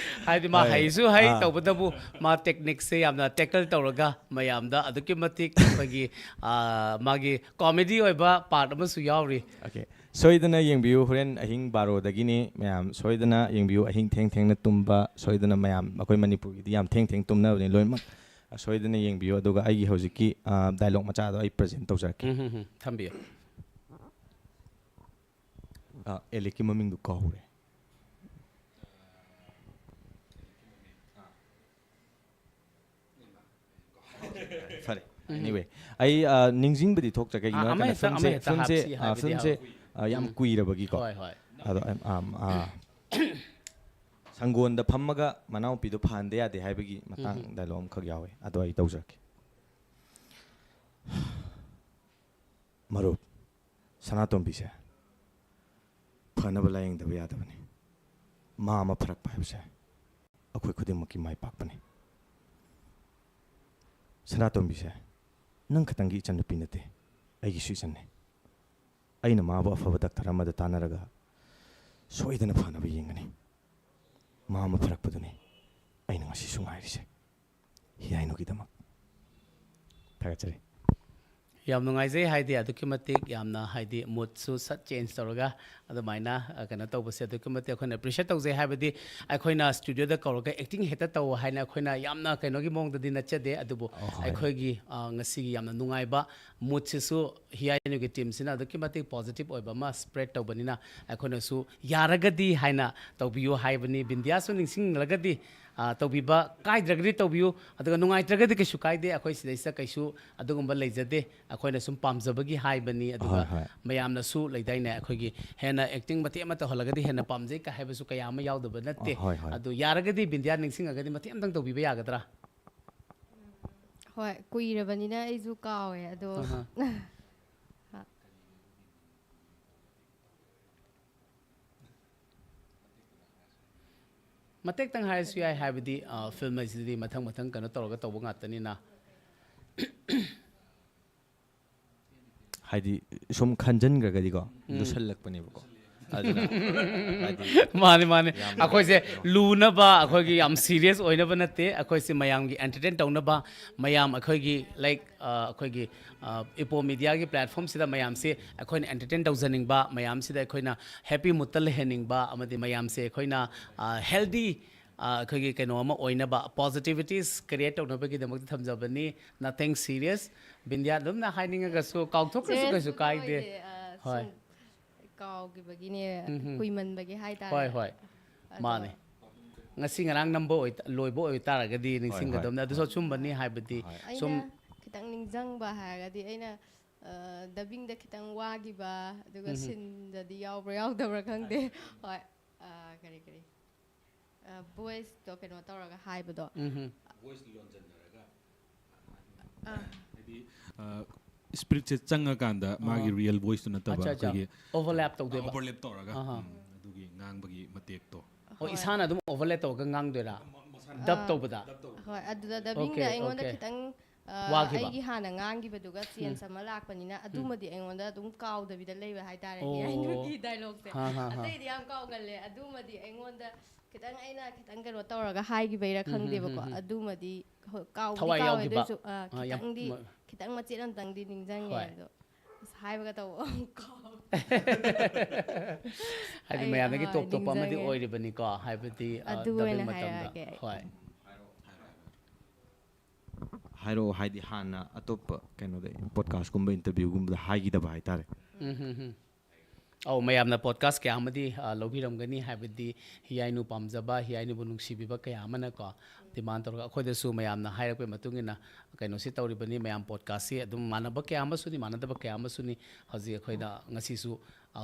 ꯍꯥꯏꯗꯤ ꯃꯥ ꯍꯣꯏ꯫ ꯍꯩꯁꯨ ꯍꯩ, ꯑꯥ꯫ ꯇꯧꯕꯇꯕꯨ ꯃꯥ ꯇꯦꯛꯅꯤꯛꯁꯦ ꯌꯥꯝꯅ ꯇꯦꯀꯜ ꯇꯧꯔꯒ ꯃꯌꯥꯝꯗ ꯑꯗꯨꯛꯀꯤ ꯃꯇꯤꯛ ꯑꯩꯈꯣꯏꯒꯤ, ꯑꯥ, ꯃꯥꯒꯤ ꯀꯣꯃꯦꯗꯤ ꯑꯣꯏꯕ ꯄꯥꯔꯠ ꯑꯃꯁꯨ ꯌꯥꯎꯔꯤ꯫ Okay. ꯁꯣꯏꯗꯅ ꯌꯦꯡꯕꯤꯌꯨ, ꯍꯣꯔꯦꯟ ꯑꯍꯤꯡ ꯕꯥꯔꯣꯗꯒꯤꯅꯤ꯫ ꯃꯌꯥꯝ ꯁꯣꯏꯗꯅ ꯌꯦꯡꯕꯤꯌꯨ, ꯑꯍꯤꯡ ꯊꯦꯡ ꯊꯦꯡꯅ ꯇꯨꯝꯕ꯫ ꯁꯣꯏꯗꯅ, ꯃꯌꯥꯝ, ꯑꯩꯈꯣꯏ ꯃꯅꯤꯄꯨꯔꯒꯤꯗꯤ ꯌꯥꯝ ꯊꯦꯡ ꯊꯦꯡ ꯇꯨꯝꯅꯕꯅꯤ ꯂꯣꯏꯅꯃꯛ꯫ ꯁꯣꯏꯗꯅ ꯌꯦꯡꯕꯤꯌꯨ꯫ ꯑꯗꯨꯒ ꯑꯩꯒꯤ ꯍꯧꯖꯤꯛꯀꯤ ꯗꯥꯏꯂꯣꯛ ꯃꯆꯥꯗꯣ ꯑꯩ ꯄ꯭ꯔꯖꯦꯟ ꯇꯧꯖꯔꯛꯀꯦ꯫ ꯎꯝ, ꯍꯝ, ꯍꯝ. ꯊꯝꯕꯤꯌꯨ꯫ ꯑꯦꯂꯤꯛꯀꯤ ꯃꯃꯤꯡꯗꯨ ꯀꯥꯎꯔꯦ꯫ ꯐꯔꯦ꯫ Anyway, ꯑꯩ ꯅꯤꯡꯁꯤꯡꯕꯗꯤ ꯊꯣꯛꯇ꯭ꯔꯦ꯫ ꯀꯩꯒꯤꯅꯣ ꯍꯥꯏꯔꯀꯥꯟꯗ ꯐꯤꯂꯝꯁꯦ, ꯐꯤꯂꯝꯁꯦ, ꯐꯤꯂꯝꯁꯦ ꯌꯥꯝ ꯀꯨꯏꯔꯕꯒꯤꯀꯣ꯫ ꯍꯣꯏ, ꯍꯣꯏ. ꯑꯗꯣ ꯁꯪꯒꯣꯟꯗ ꯐꯝꯃꯒ ꯃꯅꯥꯎꯄꯤꯗꯣ ꯐꯍꯟꯗ ꯌꯥꯗꯦ ꯍꯥꯏꯕꯒꯤ ꯃꯇꯥꯡ ꯗꯥꯏꯂꯣꯛ ꯑꯃꯈꯛ ꯌꯥꯎꯋꯦ꯫ ꯑꯗꯣ ꯑꯩ ꯇꯧꯖꯔꯛꯀꯦ꯫ ꯃꯔꯨꯞ, ꯁꯅꯥꯇꯣꯝꯕꯤꯁꯦ ꯐꯅꯕ ꯂꯥꯌꯦꯡꯗꯕ ꯌꯥꯗꯕꯅꯤ꯫ ꯃꯥ ꯑꯃ ꯐꯔꯛꯄ ꯍꯥꯏꯕꯁꯦ ꯑꯩꯈꯣꯏ ꯈꯨꯗꯤꯡꯃꯛꯀꯤ ꯃꯥꯏ ꯄꯥꯛꯄꯅꯤ꯫ ꯁꯅꯥꯇꯣꯝꯕꯤꯁꯦ ꯅꯪ ꯈꯛꯇꯪꯒꯤ ꯏꯆꯟꯅꯨꯄꯤ ꯅꯠꯇꯦ, ꯑꯩꯒꯤꯁꯨ ꯏꯆꯟꯅꯤ꯫ ꯑꯩꯅ ꯃꯥꯕꯨ ꯑꯐꯕ ꯗꯥꯛꯇꯔ ꯑꯃꯗ ꯇꯥꯟꯅꯔꯒ ꯁꯣꯏꯗꯅ ꯐꯅꯕ ꯌꯦꯡꯒꯅꯤ꯫ ꯃꯥ ꯑꯃ ꯐꯔꯛꯄꯗꯨꯅꯤ ꯑꯩꯅ ꯉꯁꯤꯁꯨ ꯉꯥꯏꯔꯤꯁꯦ꯫ ꯍꯤꯌꯥꯏꯅꯨꯒꯤꯗꯃꯛ꯫ ꯊꯥꯒꯠꯆꯔꯤ꯫ ꯌꯥꯝ ꯅꯨꯡꯉꯥꯏꯖꯩ꯫ ꯍꯥꯏꯗꯤ ꯑꯗꯨꯛꯀꯤ ꯃꯇꯤꯛ ꯌꯥꯝꯅ, ꯍꯥꯏꯗꯤ ꯃꯨꯠꯁꯨ ꯁꯠ ꯆꯦꯟꯖ ꯇꯧꯔꯒ ꯑꯗꯨꯃꯥꯏꯅ ꯀꯩꯅꯣ ꯇꯧꯕꯁꯦ ꯑꯗꯨꯛꯀꯤ ꯃꯇꯤꯛ ꯑꯩꯈꯣꯏꯅ ꯑꯦꯄ꯭ꯔꯤꯁꯤꯌꯦꯠ ꯇꯧꯖꯩ꯫ ꯍꯥꯏꯕꯗꯤ ꯑꯩꯈꯣꯏꯅ ꯁ꯭ꯇꯨꯗꯤꯑꯣꯗ ꯀꯧꯔꯒ ꯑꯦꯛꯇꯤꯡ ꯍꯦꯛꯇ ꯇꯧ ꯍꯥꯏꯅ ꯑꯩꯈꯣꯏꯅ ꯌꯥꯝꯅ ꯀꯩꯅꯣꯒꯤ ꯃꯑꯣꯡꯗꯗꯤ ꯅꯠꯆꯗꯦ꯫ ꯑꯗꯨꯕꯨ ꯑꯩꯈꯣꯏꯒꯤ ꯉꯁꯤꯒꯤ ꯌꯥꯝꯅ ꯅꯨꯡꯉꯥꯏꯕ ꯃꯨꯠꯁꯤꯁꯨ ꯍꯤꯌꯥꯏꯅꯨꯒꯤ ꯇꯤꯝꯁꯤꯅ ꯑꯗꯨꯛꯀꯤ ꯃꯇꯤꯛ ꯄꯣꯖꯤꯇꯤꯚ ꯑꯣꯏꯕ ꯑꯃ ꯁ꯭ꯄ꯭ꯔꯦꯗ ꯇꯧꯕꯅꯤꯅ ꯑꯩꯈꯣꯏꯅꯁꯨ ꯌꯥꯔꯒꯗꯤ ꯍꯥꯏꯅ ꯇꯧꯕꯤꯌꯨ ꯍꯥꯏꯕꯅꯤ꯫ ꯕꯤꯟꯗꯤꯌꯥꯁꯨ ꯅꯤꯡꯁꯤꯡꯂꯒꯗꯤ ꯇꯧꯕꯤꯕ ꯀꯥꯏꯗ꯭ꯔꯒꯗꯤ ꯇꯧꯕꯤꯌꯨ, ꯑꯗꯨꯒ ꯅꯨꯡꯉꯥꯏꯇ꯭ꯔꯒꯗꯤ ꯀꯩꯁꯨ ꯀꯥꯏꯗꯦ꯫ ꯑꯩꯈꯣꯏ ꯁꯤꯗꯩꯁꯤꯗ ꯀꯩꯁꯨ ꯑꯗꯨꯒꯨꯝꯕ ꯂꯩꯖꯗꯦ꯫ ꯑꯩꯈꯣꯏꯅ ꯁꯨꯝ ꯄꯥꯝꯖꯕꯒꯤ ꯍꯥꯏꯕꯅꯤ꯫ ꯑꯗꯨꯒ ꯍꯣꯏ, ꯍꯣꯏ꯫ ꯃꯌꯥꯝꯅꯁꯨ ꯂꯩꯗꯥꯏꯅꯦ, ꯑꯩꯈꯣꯏꯒꯤ ꯍꯦꯟꯅ ꯑꯦꯛꯇꯤꯡ ꯃꯇꯦꯛ ꯑꯃ ꯇꯧꯍꯜꯂꯒꯗꯤ ꯍꯦꯟꯅ ꯄꯥꯝꯖꯩ ꯀ ꯍꯥꯏꯕꯁꯨ ꯀꯌꯥ ꯑꯃ ꯌꯥꯎꯗꯕ ꯅꯠꯇꯦ꯫ ꯑ, ꯍꯣꯏ, ꯍꯣꯏ꯫ ꯑꯗꯨ ꯌꯥꯔꯒꯗꯤ ꯕꯤꯟꯗꯤꯌꯥ ꯅꯤꯡꯁꯤꯡꯉꯒꯗꯤ ꯃꯇꯦꯛ ꯑꯃꯇꯪ ꯇꯧꯕꯤꯕ ꯌꯥꯒꯗ꯭ꯔꯥ? ꯍꯣꯏ, ꯀꯨꯏꯔꯕꯅꯤꯅ ꯑꯩꯁꯨ ꯀꯥꯎꯋꯦ ꯑꯗꯣ꯫ ꯑꯍ꯫ ꯃꯇꯦꯛꯇꯪ ꯍꯥꯏꯔꯁꯨ ꯌꯥꯏ, ꯍꯥꯏꯕꯗꯤ ꯐꯤꯜꯝ ꯍꯥꯏꯁꯤꯗꯤ ꯃꯊꯪ ꯃꯊꯪ ꯀꯩꯅꯣ ꯇꯧꯔꯒ ꯇꯧꯕ ꯉꯥꯛꯇꯅꯤꯅ꯫ ꯍꯥꯏꯗꯤ ꯁꯨꯝ ꯈꯟꯖꯟꯈ꯭ꯔꯒꯗꯤꯀꯣ꯫ ꯎꯝ꯫ ꯂꯨꯁꯜꯂꯛꯄꯅꯦꯕꯀꯣ꯫ ꯑꯗꯨꯅ ꯍꯥꯏꯗꯤ ꯃꯥꯅꯤ ꯃꯥꯅꯤ ꯌꯥꯝꯅ ꯑꯩꯈꯣꯏꯁꯦ ꯂꯨꯅꯕ ꯑꯩꯈꯣꯏꯒꯤ ꯌꯥꯝ ꯁꯤꯔꯤꯌꯁ ꯑꯣꯏꯅꯕ ꯅꯠꯇꯦ꯫ ꯑꯩꯈꯣꯏꯁꯦ ꯃꯌꯥꯝꯒꯤ ꯑꯦꯟꯇꯔꯇꯦꯟ ꯇꯧꯅꯕ, ꯃꯌꯥꯝ ꯑꯩꯈꯣꯏꯒꯤ ꯂꯥꯏꯛ ꯑꯩꯈꯣꯏꯒꯤ ꯏꯄꯣ ꯃꯤꯗꯤꯌꯥꯒꯤ ꯄ꯭ꯂꯦꯠꯐꯣꯝꯁꯤꯗ ꯃꯌꯥꯝꯁꯦ ꯑꯩꯈꯣꯏꯅ ꯑꯦꯟꯇꯔꯇꯦꯟ ꯇꯧꯖꯅꯤꯡꯕ, ꯃꯌꯥꯝꯁꯤꯗ ꯑꯩꯈꯣꯏꯅ ꯍꯦꯄꯤ ꯃꯨꯠꯇ ꯂꯩꯍꯟꯅꯤꯡꯕ, ꯑꯃꯗꯤ ꯃꯌꯥꯝꯁꯦ ꯑꯩꯈꯣꯏꯅ ꯍꯦꯜꯗꯤ ꯑꯩꯈꯣꯏꯒꯤ ꯀꯩꯅꯣ ꯑꯃ ꯑꯣꯏꯅꯕ, ꯄꯣꯖꯤꯇꯤꯚꯤꯇꯤꯁ ꯀ꯭ꯔꯤꯌꯦꯠ ꯇꯧꯅꯕꯒꯤꯗꯃꯛꯇ ꯊꯝꯖꯕꯅꯤ꯫ Nothing serious꯫ ꯕꯤꯟꯗꯤꯌꯥ ꯑꯗꯨꯝꯅ ꯍꯥꯏꯅꯤꯡꯉꯒꯁꯨ ꯀꯥꯎꯊꯣꯛꯈ꯭ꯔꯁꯨ ꯀꯩꯁꯨ ꯁꯤꯔꯤꯌꯁ ꯀꯥꯏꯗꯦ꯫ ꯑꯣꯏꯗꯦ, ꯑ, ꯍꯣꯏ꯫ ꯁꯨꯝ ꯀꯥꯎꯈꯤꯕꯒꯤꯅꯦ꯫ ꯎꯝ, ꯎꯝ꯫ ꯀꯨꯏꯃꯟꯕꯒꯤ ꯍꯥꯏꯇꯥꯔꯦ꯫ ꯍꯣꯏ ꯍꯣꯏ꯫ ꯑꯗꯣ ꯃꯥꯅꯦ꯫ ꯉꯁꯤ ꯉꯔꯥꯡ ꯅꯝꯕ ꯑꯣꯏ- ꯂꯣꯏꯕ ꯑꯣꯏꯇꯥꯔꯒꯗꯤ ꯅꯤꯡꯁꯤꯡꯒꯗꯕꯅꯦ꯫ ꯍꯣꯏ꯫ ꯑꯗꯨꯁꯨ ꯑꯆꯨꯝꯕꯅꯤ꯫ ꯍꯥꯏꯕꯗꯤ ꯑꯩꯅ ꯁꯨꯝ ꯈꯤꯇꯪ ꯅꯤꯡꯁꯤꯡꯕ ꯍꯥꯏꯔꯒꯗꯤ ꯑꯩꯅ ꯗꯕꯤꯡꯗ ꯈꯤꯇꯪ ꯋꯥꯈꯤꯕ, ꯑꯗꯨꯒ ꯎꯝ꯫ ꯁꯤꯟꯗꯗꯤ ꯌꯥꯎꯕ꯭ꯔꯥ ꯌꯥꯎꯗꯕ꯭ꯔꯥ ꯈꯪꯗꯦ꯫ ꯍꯣꯏ꯫ ꯑ, ꯀꯔꯤ ꯀꯔꯤ ꯚꯣꯏꯁꯇꯣ ꯀꯩꯅꯣ ꯇꯧꯔꯒ ꯍꯥꯏꯕꯗꯣ꯫ ꯎꯝ꯫ ꯑ, ꯍꯥꯏꯗꯤ ꯏꯁꯄꯤꯔꯤꯠꯁꯦ ꯆꯪꯉꯀꯥꯟꯗ ꯃꯥꯒꯤ ꯑꯥ꯫ ꯔꯤꯌꯦꯜ ꯚꯣꯏꯁꯇꯨ ꯅꯠꯇꯕ ꯑꯠꯆꯥ, ꯑꯠꯆꯥ꯫ ꯑꯩꯈꯣꯏꯒꯤ ꯑꯣꯚꯔꯂꯦꯞ ꯇꯧꯗꯣꯏꯕ꯫ ꯑꯣꯚꯔꯂꯦꯞ ꯇꯧꯔꯒ ꯑꯍꯥ꯫ ꯎꯝ, ꯑꯗꯨꯒꯤ ꯉꯥꯡꯕꯒꯤ ꯃꯇꯦꯛꯇꯣ꯫ ꯑꯣ, ꯍꯣꯏ꯫ ꯏꯁꯥꯅ ꯑꯗꯨꯝ ꯑꯣꯚꯔꯂꯦꯞ ꯇꯧꯔꯒ ꯉꯥꯡꯗꯣꯏꯔꯥ? ꯗꯕ ꯇꯧꯕꯗ? ꯍꯣꯏ, ꯑꯗꯨꯗ Okay, ꯗꯕꯤꯡꯗ ꯑꯩꯉꯣꯟꯗ okay꯫ ꯈꯤꯇꯪ ꯑ, ꯋꯥꯈꯤꯕ? ꯑꯩꯒꯤ ꯍꯥꯟꯅ ꯉꯥꯡꯈꯤꯕꯗꯨꯒ ꯆꯦꯟꯖ ꯑꯃ ꯂꯥꯛꯄꯅꯤꯅ ꯑꯗꯨꯃꯗꯤ ꯑꯩꯉꯣꯟꯗ ꯑꯗꯨꯝ ꯀꯥꯎꯗꯕꯤꯗ ꯂꯩꯕ ꯍꯥꯏꯇꯥꯔꯦ꯫ ꯑꯣ꯫ ꯍꯤꯌꯥꯏꯅꯨꯒꯤ ꯗꯥꯏꯂꯣꯛꯁꯦ꯫ ꯍꯥ, ꯍꯥ, ꯍꯥ꯫ ꯑꯇꯩꯗꯤ ꯌꯥꯝ ꯀꯥꯎꯒꯜꯂꯦ꯫ ꯑꯗꯨꯃꯗꯤ ꯑꯩꯉꯣꯟꯗ ꯈꯤꯇꯪ ꯑꯩꯅ ꯈꯤꯇꯪ ꯀꯩꯅꯣ ꯇꯧꯔꯒ ꯍꯥꯏꯈꯤꯕꯩꯔꯥ ꯎꯝ, ꯎꯝ, ꯈꯪꯗꯦꯕꯀꯣ꯫ ꯎꯝ, ꯎꯝ꯫ ꯑꯗꯨꯃꯗꯤ ꯍꯣꯏ, ꯀꯥꯎꯕꯗꯤ ꯊꯋꯥꯏ ꯀꯥꯎꯋꯦ꯫ ꯌꯥꯎꯈꯤꯕ꯫ ꯑꯗꯨꯏꯁꯨ ꯑ, ꯑꯥ, ꯌꯥꯝ ꯈꯤꯇꯪꯗꯤ ꯃ- ꯈꯤꯇꯪ ꯃꯆꯦꯠ ꯑꯃꯇꯪꯗꯤ ꯅꯤꯡꯁꯤꯡꯉꯦ꯫ ꯍꯣꯏ꯫ ꯑꯗꯣ ꯑꯁ, ꯍꯥꯏꯕꯒ ꯇꯧꯕ꯫ ꯍꯥꯏꯗꯤ ꯑꯩ, ꯃꯌꯥꯝꯗꯒꯤ ꯍꯣꯏ, ꯇꯣꯞ ꯇꯣꯞꯄ ꯑꯃꯗꯤ ꯅꯤꯡꯁꯤꯡꯉꯦ꯫ ꯑꯣꯏꯔꯤꯕꯅꯤꯀꯣ꯫ ꯍꯥꯏꯕꯗꯤ ꯑ, ꯑꯗꯨ ꯗꯕꯤꯡ ꯑꯣꯏꯅ ꯃꯇꯝꯗ꯫ ꯍꯥꯏꯔꯛꯑꯒꯦ ꯑꯩ꯫ ꯍꯣꯏ꯫ ꯍꯥꯏꯔꯛꯑꯣ ꯍꯥꯏꯗꯤ ꯍꯥꯟꯅ ꯑꯇꯣꯞꯄ ꯀꯩꯅꯣꯗ ꯄꯣꯗꯀꯥꯁꯀꯨꯝꯕ ꯏꯟꯇꯔꯚ꯭ꯌꯨꯒꯨꯝꯕꯗ ꯍꯥꯏꯈꯤꯗꯕ ꯍꯥꯏꯇꯥꯔꯦ꯫ ꯎꯝ, ꯍꯝ, ꯍꯝ꯫ ꯑꯧ, ꯃꯌꯥꯝꯅ ꯄꯣꯗꯀꯥꯁ ꯀꯌꯥ ꯑꯃꯗꯤ ꯑ, ꯂꯧꯕꯤꯔꯝꯒꯅꯤ꯫ ꯍꯥꯏꯕꯗꯤ ꯍꯤꯌꯥꯏꯅꯨ ꯄꯥꯝꯖꯕ, ꯍꯤꯌꯥꯏꯅꯨꯕꯨ ꯅꯨꯡꯁꯤꯕꯤꯕ ꯀꯌꯥ ꯑꯃꯅꯀꯣ ꯗꯤꯃꯥꯟ ꯇꯧꯔꯒ ꯑꯩꯈꯣꯏꯗꯁꯨ ꯃꯌꯥꯝꯅ ꯍꯥꯏꯔꯛꯄꯒꯤ ꯃꯇꯨꯡ ꯏꯟꯅ ꯀꯩꯅꯣꯁꯤ ꯇꯧꯔꯤꯕꯅꯤ꯫ ꯃꯌꯥꯝ ꯄꯣꯗꯀꯥꯁꯁꯤ ꯑꯗꯨꯝ ꯃꯥꯟꯅꯕ ꯀꯌꯥ ꯑꯃꯁꯨꯅꯤ, ꯃꯥꯟꯅꯗꯕ ꯀꯌꯥ ꯑꯃꯁꯨꯅꯤ꯫ ꯍꯧꯖꯤꯛ ꯑꯩꯈꯣꯏꯅ ꯉꯁꯤꯁꯨ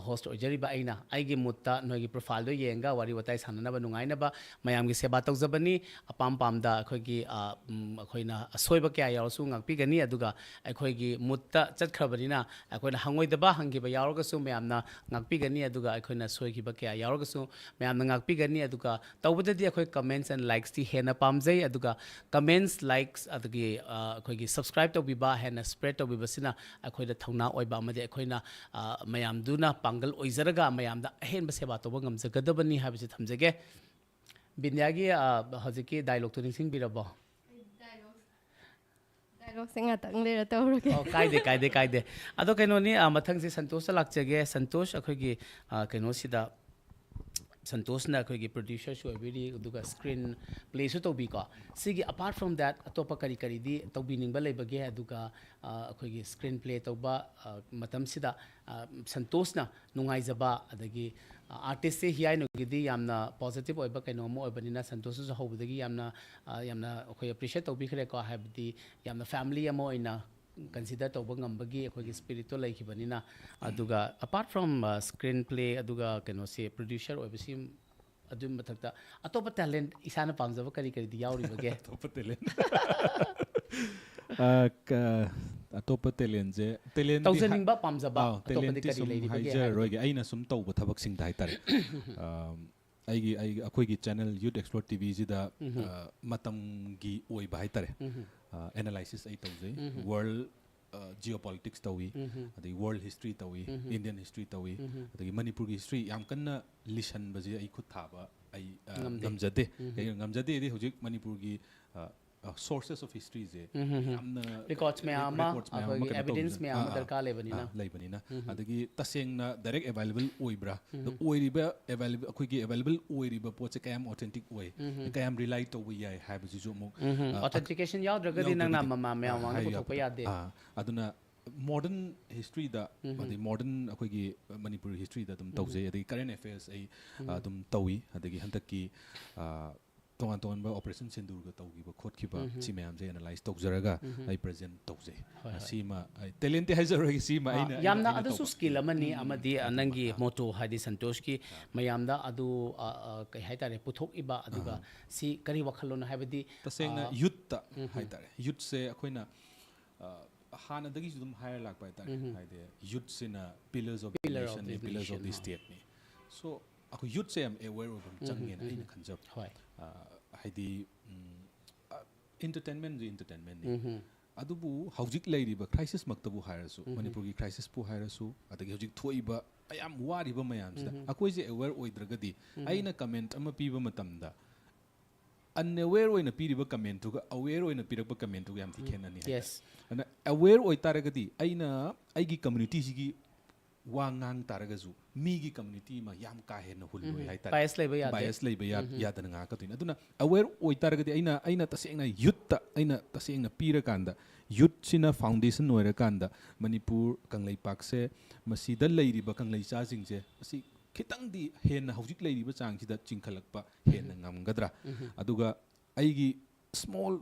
ꯍꯣꯁ ꯑꯣꯏꯖꯔꯤꯕ ꯑꯩꯅ ꯑꯩꯒꯤ ꯃꯨꯠꯇ ꯅꯣꯏꯒꯤ ꯄ꯭ꯔꯣꯐꯥꯏꯜꯗꯣ ꯌꯦꯡꯉꯒ ꯋꯥꯔꯤ ꯋꯥꯇꯥꯏ ꯁꯥꯟꯅꯅꯕ ꯅꯨꯡꯉꯥꯏꯅꯕ ꯃꯌꯥꯝꯒꯤ ꯁꯦꯕꯥ ꯇꯧꯖꯕꯅꯤ꯫ ꯑꯄꯥꯝ ꯄꯥꯝꯗ ꯑꯩꯈꯣꯏꯒꯤ ꯑ, ꯎꯝ, ꯑꯩꯈꯣꯏꯅ ꯑꯁꯣꯏꯕ ꯀꯌꯥ ꯌꯥꯎꯔꯁꯨ ꯉꯥꯛꯄꯤꯒꯅꯤ꯫ ꯑꯗꯨꯒ ꯑꯩꯈꯣꯏꯒꯤ ꯃꯨꯠꯇ ꯆꯠꯈ꯭ꯔꯕꯅꯤꯅ ꯑꯩꯈꯣꯏꯅ ꯍꯪꯉꯣꯏꯗꯕ ꯍꯪꯈꯤꯕ ꯌꯥꯎꯔꯒꯁꯨ ꯃꯌꯥꯝꯅ ꯉꯥꯛꯄꯤꯒꯅꯤ꯫ ꯑꯗꯨꯒ ꯑꯩꯈꯣꯏꯅ ꯁꯣꯏꯈꯤꯕ ꯀꯌꯥ ꯌꯥꯎꯔꯒꯁꯨ ꯃꯌꯥꯝꯅ ꯉꯥꯛꯄꯤꯒꯅꯤ꯫ ꯑꯗꯨꯒ ꯇꯧꯕꯗꯗꯤ ꯑꯩꯈꯣꯏ comments and likesꯇꯤ ꯍꯦꯟꯅ ꯄꯥꯝꯖꯩ꯫ ꯑꯗꯨꯒ comments, likes ꯑꯗꯒꯤ ꯑ, ꯑꯩꯈꯣꯏꯒꯤ subscribe ꯇꯧꯕꯤꯕ, ꯍꯦꯟꯅ spread ꯇꯧꯕꯤꯕꯁꯤꯅ ꯑꯩꯈꯣꯏꯗ ꯊꯧꯅꯥ ꯑꯣꯏꯕ ꯑꯃꯗꯤ ꯑꯩꯈꯣꯏꯅ ꯑ, ꯃꯌꯥꯝꯗꯨꯅ ꯄꯥꯡꯒꯜ ꯑꯣꯏꯖꯔꯒ ꯃꯌꯥꯝꯗ ꯑꯍꯦꯟꯕ ꯁꯦꯕꯥ ꯇꯧꯕ ꯉꯝꯖꯒꯗꯕꯅꯤ ꯍꯥꯏꯕꯁꯤ ꯊꯝꯖꯒꯦ꯫ ꯕꯤꯟꯗ꯭ꯌꯥꯒꯤ, ꯑ, ꯍꯧꯖꯤꯛꯀꯤ dialogue ꯇꯨ ꯅꯤꯡꯁꯤꯡꯕꯤꯔꯕꯣ? Dialogue ꯁꯦ ꯉꯥꯛꯇꯪ ꯂꯩꯔ ꯇꯧꯔꯒꯦ꯫ ꯑꯣ, ꯀꯥꯏꯗꯦ, ꯀꯥꯏꯗꯦ, ꯀꯥꯏꯗꯦ꯫ ꯑꯗꯣ ꯀꯩꯅꯣꯅꯤ, ꯑ, ꯃꯊꯪꯁꯦ ꯁꯟꯇꯣꯁꯇ ꯂꯥꯛꯆꯒꯦ꯫ ꯁꯟꯇꯣꯁ, ꯑꯩꯈꯣꯏꯒꯤ, ꯑ, ꯀꯩꯅꯣꯁꯤꯗ, ꯁꯟꯇꯣꯁꯅ ꯑꯩꯈꯣꯏꯒꯤ producer ꯁꯨ ꯑꯣꯏꯕꯤꯔꯤ, ꯑꯗꯨꯒ screen play ꯁꯨ ꯇꯧꯕꯤꯀꯣ꯫ ꯁꯤꯒꯤ apart from that ꯑꯇꯣꯞꯄ ꯀꯔꯤ ꯀꯔꯤꯗꯤ ꯇꯧꯕꯤꯅꯤꯡꯕ ꯂꯩꯕꯒꯦ? ꯑꯗꯨꯒ, ꯑ, ꯑꯩꯈꯣꯏꯒꯤ screen play ꯇꯧꯕ, ꯑ, ꯃꯇꯝꯁꯤꯗ, ꯑ, ꯁꯟꯇꯣꯁꯅ ꯅꯨꯡꯉꯥꯏꯖꯕ, ꯑꯗꯒꯤ, ꯑ, artist ꯁꯦ ꯍꯤꯌꯥꯏꯅꯨꯒꯤꯗꯤ ꯌꯥꯝꯅ positive ꯑꯣꯏꯕ ꯀꯩꯅꯣ ꯑꯃ ꯑꯣꯏꯕꯅꯤꯅ, ꯁꯟꯇꯣꯁꯁꯨ ꯍꯧꯕꯗꯒꯤ ꯌꯥꯝꯅ, ꯑ, ꯌꯥꯝꯅ ꯑꯩꯈꯣꯏ appreciate ꯇꯧꯕꯤꯈ꯭ꯔꯦꯀꯣ꯫ ꯍꯥꯏꯕꯗꯤ ꯌꯥꯝꯅ family ꯑꯃ ꯑꯣꯏꯅ consider ꯇꯧꯕ ꯉꯝꯕꯒꯤ ꯑꯩꯈꯣꯏꯒꯤ spirit ꯇꯣ ꯂꯩꯈꯤꯕꯅꯤꯅ꯫ ꯑꯗꯨꯒ apart from, ꯑ, screen play, ꯑꯗꯨꯒ ꯀꯩꯅꯣꯁꯦ producer ꯑꯣꯏꯕꯁꯤ, ꯑꯗꯨꯒꯤ ꯃꯊꯛꯇ ꯑꯇꯣꯞꯄ talent ꯏꯁꯥꯅ ꯄꯥꯝꯖꯕ ꯀꯔꯤ ꯀꯔꯤꯗꯤ ꯌꯥꯎꯔꯤꯕꯒꯦ? ꯑꯇꯣꯞꯄ talent꯫ ꯑ, ꯀ-, ꯑꯇꯣꯞꯄ talent ꯁꯦ, talent ꯇꯤ ꯍꯥ-, ꯇꯧꯖꯅꯤꯡꯕ, ꯄꯥꯝꯖꯕ ꯑꯥꯎ, ꯑꯇꯣꯞꯄꯗꯤ talent ꯇꯤ ꯀꯔꯤ ꯁꯨꯝ ꯂꯩꯔꯤꯕꯒꯦ ꯍꯥꯏꯖꯔꯔꯣꯏꯒꯦ, ꯑꯩꯅ ꯁꯨꯝ ꯇꯧꯕ ꯊꯕꯛꯁꯤꯡꯗ ꯍꯥꯏꯇꯥꯔꯦ꯫ ꯑꯝ, ꯑꯩꯒꯤ, ꯑꯩꯒꯤ, ꯑꯩꯈꯣꯏꯒꯤ channel Youth Explore T V ꯁꯤꯗ, ꯑ, ꯃꯇꯝꯒꯤ ꯑꯣꯏꯕ ꯍꯥꯏꯇꯥꯔꯦ꯫ ꯑ, analysis ꯑꯩ ꯇꯧꯖꯩ꯫ World, ꯑ, geopolitics ꯇꯧꯏ, ꯑꯗꯒꯤ world history ꯇꯧꯏ, Indian history ꯇꯧꯏ, ꯑꯗꯒꯤ ꯃꯅꯤꯄꯨꯔꯒꯤ history ꯌꯥꯝ ꯀꯟꯅ ꯂꯤꯁꯟꯕꯁꯦ ꯑꯩ ꯈꯨꯠ ꯊꯥꯕ ꯑꯩ, ꯑ, ꯉꯝꯗꯦ꯫ ꯉꯝꯖꯗꯦ꯫ ꯀꯩꯒꯤꯅꯣ ꯉꯝꯖꯗꯦꯗꯤ ꯍꯧꯖꯤꯛ ꯃꯅꯤꯄꯨꯔꯒꯤ, ꯑ, ꯑ, sources of history ꯁꯦ ꯌꯥꯝꯅ Records ꯃꯌꯥꯝ ꯑꯃ, records ꯃꯌꯥꯝ ꯑꯃ ꯑꯩꯈꯣꯏꯒꯤ ꯀꯩꯅꯣ evidence ꯇꯧꯕꯅꯤꯅ, ꯃꯌꯥꯝ ꯑꯃ ꯑꯥ, ꯗꯔꯀꯥꯔ ꯑꯥ, ꯂꯩꯕꯅꯤꯅ꯫ ꯑꯥ, ꯂꯩꯕꯅꯤꯅ꯫ ꯑꯗꯒꯤ ꯇꯁꯦꯡꯅ direct available ꯑꯣꯏꯕ꯭ꯔꯥ? ꯑꯗꯣ ꯑꯣꯏꯔꯤꯕ available, ꯑꯩꯈꯣꯏꯒꯤ available ꯑꯣꯏꯔꯤꯕ ꯄꯣꯠꯁꯦ ꯀꯌꯥꯝ authentic ꯑꯣꯏ? ꯀꯌꯥꯝ rely ꯇꯧꯕ ꯌꯥꯏ ꯍꯥꯏꯕꯁꯤꯁꯨ ꯑꯃꯨꯛ, ꯑꯥ, Authentication ꯌꯥꯎꯗ꯭ꯔꯒꯗꯤ ꯅꯪꯅ ꯌꯥꯎꯗ꯭ꯔꯒꯗꯤ, ꯃꯃꯥ ꯃꯌꯥꯝ ꯑꯥ, ꯃꯥꯡꯗ ꯍꯥꯏꯕ ꯄꯨꯊꯣꯛꯄ ꯌꯥꯗꯦ꯫ ꯑꯥ, ꯑꯗꯨꯅ modern history ꯗ, ꯑꯗꯩ modern ꯑꯩꯈꯣꯏꯒꯤ ꯃꯅꯤꯄꯨꯔ history ꯗ ꯑꯗꯨꯝ ꯇꯧꯖꯩ, ꯑꯗꯒꯤ current affairs ꯑꯩ, ꯑ, ꯑꯗꯨꯝ ꯇꯧꯏ, ꯑꯗꯒꯤ ꯍꯟꯗꯛꯀꯤ, ꯑ, ꯇꯣꯉꯥꯟ ꯇꯣꯉꯥꯟꯕ operation ꯁꯤꯟꯗꯨꯔꯒ ꯇꯧꯈꯤꯕ ꯈꯣꯠꯈꯤꯕ ꯁꯤ ꯃꯌꯥꯝꯁꯦ analyse ꯇꯧꯖꯔꯒ ꯑꯩ present ꯇꯧꯖꯩ꯫ ꯍꯣꯏ, ꯑ, ꯍꯣꯏ꯫ ꯁꯤꯃ ꯑꯩ talent ꯇꯤ ꯍꯥꯏꯖꯔꯣꯏꯒꯦ, ꯁꯤꯃ ꯑ, ꯑꯩꯅ, ꯑꯩꯅ, ꯌꯥꯝꯅ ꯑꯩꯅ ꯑꯗꯨꯁꯨ ꯇꯧꯕ꯫ skill ꯑꯃꯅꯤ, ꯑꯃꯗꯤ, ꯑ, ꯑꯗꯨꯃ, ꯅꯪꯒꯤ ꯑ꯫ motto ꯍꯥꯏꯗꯤ ꯁꯟꯇꯣꯁꯀꯤ ꯃꯌꯥꯝꯗ ꯑꯗꯨ, ꯑ, ꯑ, ꯀꯩ ꯍꯥꯏꯇꯥꯔꯦ, ꯄꯨꯊꯣꯛꯏꯕ, ꯑꯗꯨꯒ ꯁꯤ ꯀꯔꯤ ꯋꯥꯈꯜꯂꯣꯟ ꯍꯥꯏꯕꯗꯤ, ꯇꯁꯦꯡꯅ ꯑ, youth ꯇ ꯍꯥꯏꯇꯥꯔꯦ, youth ꯁꯦ ꯑꯩꯈꯣꯏꯅ, ꯑ, ꯍꯥꯟꯅꯗꯒꯤꯁꯨ ꯑꯗꯨꯝ ꯍꯥꯏꯔ ꯂꯥꯛꯄ ꯍꯥꯏꯇꯥꯔꯦ꯫ ꯍꯥꯏꯗꯤ youth ꯁꯤꯅ pillars of the Pillar of nation the ꯅꯤ, pillars of nation, the ꯍꯣꯏ꯫ state ꯅꯤ꯫ So ꯑꯩꯈꯣꯏ youth ꯁꯦ ꯌꯥꯝ aware ꯑꯣꯏꯕ ꯑꯃ ꯆꯪꯉꯦꯅ ꯑꯩꯅ ꯈꯟꯖꯕ꯫ ꯍꯣꯏ꯫ ꯑ, ꯍꯥꯏꯗꯤ, ꯎꯝ, ꯑ, entertainment ꯁꯨ entertainment ꯅꯤ꯫ ꯑꯗꯨꯕꯨ ꯍꯧꯖꯤꯛ ꯂꯩꯔꯤꯕ crisis ꯃꯛꯇꯕꯨ ꯍꯥꯏꯔꯁꯨ, ꯃꯅꯤꯄꯨꯔꯒꯤ crisis ꯄꯨ ꯍꯥꯏꯔꯁꯨ, ꯑꯗꯒꯤ ꯍꯧꯖꯤꯛ ꯊꯣꯛꯏꯕ ꯌꯥꯝ ꯋꯥꯔꯤꯕ ꯃꯌꯥꯝꯁꯤꯗ ꯑꯩꯈꯣꯏꯁꯦ ꯑꯦꯋꯦꯌꯔ ꯑꯣꯏꯗ꯭ꯔꯒꯗꯤ, ꯑꯩꯅ ꯀꯃꯦꯟꯠ ꯑꯃ ꯄꯤꯕ ꯃꯇꯝꯗ ꯑꯟꯑꯦꯋꯦꯌꯔ ꯑꯣꯏꯅ ꯄꯤꯔꯤꯕ ꯀꯃꯦꯟꯠꯇꯨꯒ ꯑꯋꯦꯌꯔ ꯑꯣꯏꯅ ꯄꯤꯔꯛꯄ ꯀꯃꯦꯟꯠꯇꯨꯒ ꯌꯥꯝ ꯊꯤ ꯈꯦꯠꯅꯅꯤ ꯍꯥꯏꯇꯥꯔꯦ꯫ Yes. ꯑꯗꯨꯅ ꯑꯦꯋꯦꯌꯔ ꯑꯣꯏꯇꯥꯔꯒꯗꯤ ꯑꯩꯅ ꯑꯩꯒꯤ ꯀꯝꯃ꯭ꯌꯨꯅꯤꯇꯤꯁꯤꯒꯤ ꯋꯥ ꯉꯥꯡ ꯇꯥꯔꯒꯁꯨ ꯃꯤꯒꯤ ꯀꯝꯃ꯭ꯌꯨꯅꯤꯇꯤ ꯑꯃ ꯌꯥꯝ ꯀꯥ ꯍꯦꯟꯅ ꯍꯨꯜꯂꯣꯏ ꯍꯥꯏꯇꯥꯔꯦ꯫ Bias ꯂꯩꯕ ꯌꯥꯗꯦ꯫ ꯕꯥꯏꯁ ꯂꯩꯕ ꯌꯥ- ꯌꯥꯗꯅ ꯉꯥꯛꯀꯗꯣꯏꯅꯤ꯫ ꯑꯗꯨꯅ ꯑꯋꯦꯌꯔ ꯑꯣꯏꯇꯥꯔꯒꯗꯤ ꯑꯩꯅ ꯑꯩꯅ ꯇꯁꯦꯡꯅ ꯌꯨꯠꯇ ꯑꯩꯅ ꯇꯁꯦꯡꯅ ꯄꯤꯔꯀꯥꯟꯗ, ꯌꯨꯠꯁꯤꯅ ꯐꯥꯎꯟꯗꯦꯁꯟ ꯑꯣꯏꯔꯀꯥꯟꯗ ꯃꯅꯤꯄꯨꯔ ꯀꯪꯂꯩꯄꯥꯛꯁꯦ, ꯃꯁꯤꯗ ꯂꯩꯔꯤꯕ ꯀꯪꯂꯩꯆꯥꯁꯤꯡꯁꯦ ꯃꯁꯤ ꯈꯤꯇꯪꯗꯤ ꯍꯦꯟꯅ ꯍꯧꯖꯤꯛ ꯂꯩꯔꯤꯕ ꯆꯥꯡꯁꯤꯗ ꯆꯤꯡꯈꯠꯂꯛꯄ ꯍꯦꯟꯅ ꯉꯝꯒꯗ꯭ꯔꯥ? ꯑꯗꯨꯒ ꯑꯩꯒꯤ ꯁ꯭ꯃꯣꯜ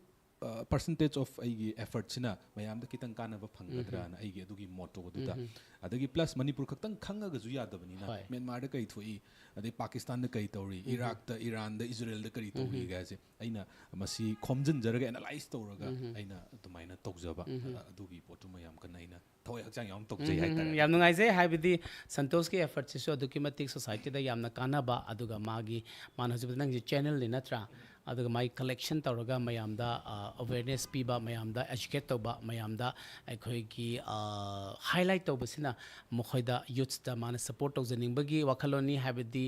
ꯄꯔꯁꯦꯟꯇꯦꯖ ꯑꯣꯐ ꯑꯩꯒꯤ ꯑꯦꯐꯔꯠꯁꯤꯅ ꯃꯌꯥꯝꯗ ꯈꯤꯇꯪ ꯀꯥꯟꯅꯕ ꯐꯪꯒꯗ꯭ꯔꯥꯅ ꯑꯩꯒꯤ ꯑꯗꯨꯒꯤ ꯃꯣꯠꯇꯣ ꯑꯗꯨꯗ, ꯑꯗꯒꯤ ꯄ꯭ꯂꯁ ꯃꯅꯤꯄꯨꯔ ꯈꯛꯇꯪ ꯈꯪꯉꯒꯁꯨ ꯌꯥꯗꯕꯅꯤꯅ, ꯍꯣꯏ꯫ ꯃ꯭ꯌꯥꯟꯃꯥꯔꯗ ꯀꯩ ꯊꯣꯛꯏ, ꯑꯗꯩ ꯄꯥꯀꯤꯁꯇꯥꯟꯗ ꯀꯩ ꯇꯧꯔꯤ, ꯏꯔꯥꯛꯇ, ꯏꯔꯥꯟꯗ, ꯏꯖꯔꯦꯜꯗ ꯀꯔꯤ ꯇꯧꯔꯤ ꯍꯥꯏꯁꯦ ꯑꯩꯅ ꯃꯁꯤ ꯈꯣꯝꯖꯤꯟꯖꯔꯒ ꯑꯦꯅꯥꯂꯥꯏꯁ ꯇꯧꯔꯒ ꯑꯩꯅ ꯑꯗꯨꯃꯥꯏꯅ ꯇꯧꯖꯕ꯫ ꯑꯗꯨꯒꯤ ꯄꯣꯠꯇꯨꯃ ꯌꯥꯝ ꯀꯟꯅ ꯑꯩꯅ ꯊꯋꯥꯏ ꯍꯛꯆꯥꯡ ꯌꯥꯎꯅ ꯇꯧꯖꯩ ꯎꯝ, ꯍꯥꯏꯇꯥꯔꯦ꯫ ꯌꯥꯝ ꯅꯨꯡꯉꯥꯏꯖꯩ꯫ ꯍꯥꯏꯕꯗꯤ ꯁꯟꯇꯣꯁꯀꯤ ꯑꯦꯐꯔꯠꯁꯤꯁꯨ ꯑꯗꯨꯛꯀꯤ ꯃꯇꯤꯛ ꯁꯣꯁꯥꯏꯇꯤꯗ ꯌꯥꯝꯅ ꯀꯥꯟꯅꯕ, ꯑꯗꯨꯒ ꯃꯥꯒꯤ, ꯃꯥꯅ ꯍꯧꯖꯤꯛ ꯅꯪꯒꯤ ꯆꯦꯅꯦꯜꯅꯤ ꯅꯠꯇ꯭ꯔꯥ? ꯑꯗꯨꯒ ꯃꯥꯒꯤ ꯀꯂꯦꯛꯁꯟ ꯇꯧꯔꯒ ꯃꯌꯥꯝꯗ ꯑꯋꯦꯔꯅꯦꯁ ꯄꯤꯕ, ꯃꯌꯥꯝꯗ ꯑꯦꯖꯨꯀꯦꯠ ꯇꯧꯕ, ꯃꯌꯥꯝꯗ ꯑꯩꯈꯣꯏꯒꯤ ꯍꯥꯏꯂꯥꯏꯠ ꯇꯧꯕꯁꯤꯅ ꯃꯈꯣꯏꯗ, ꯌꯨꯠꯁꯇ ꯃꯥꯅ ꯁꯄꯣꯔꯠ ꯇꯧꯖꯅꯤꯡꯕꯒꯤ ꯋꯥꯈꯜꯂꯣꯟꯅꯤ꯫ ꯍꯥꯏꯕꯗꯤ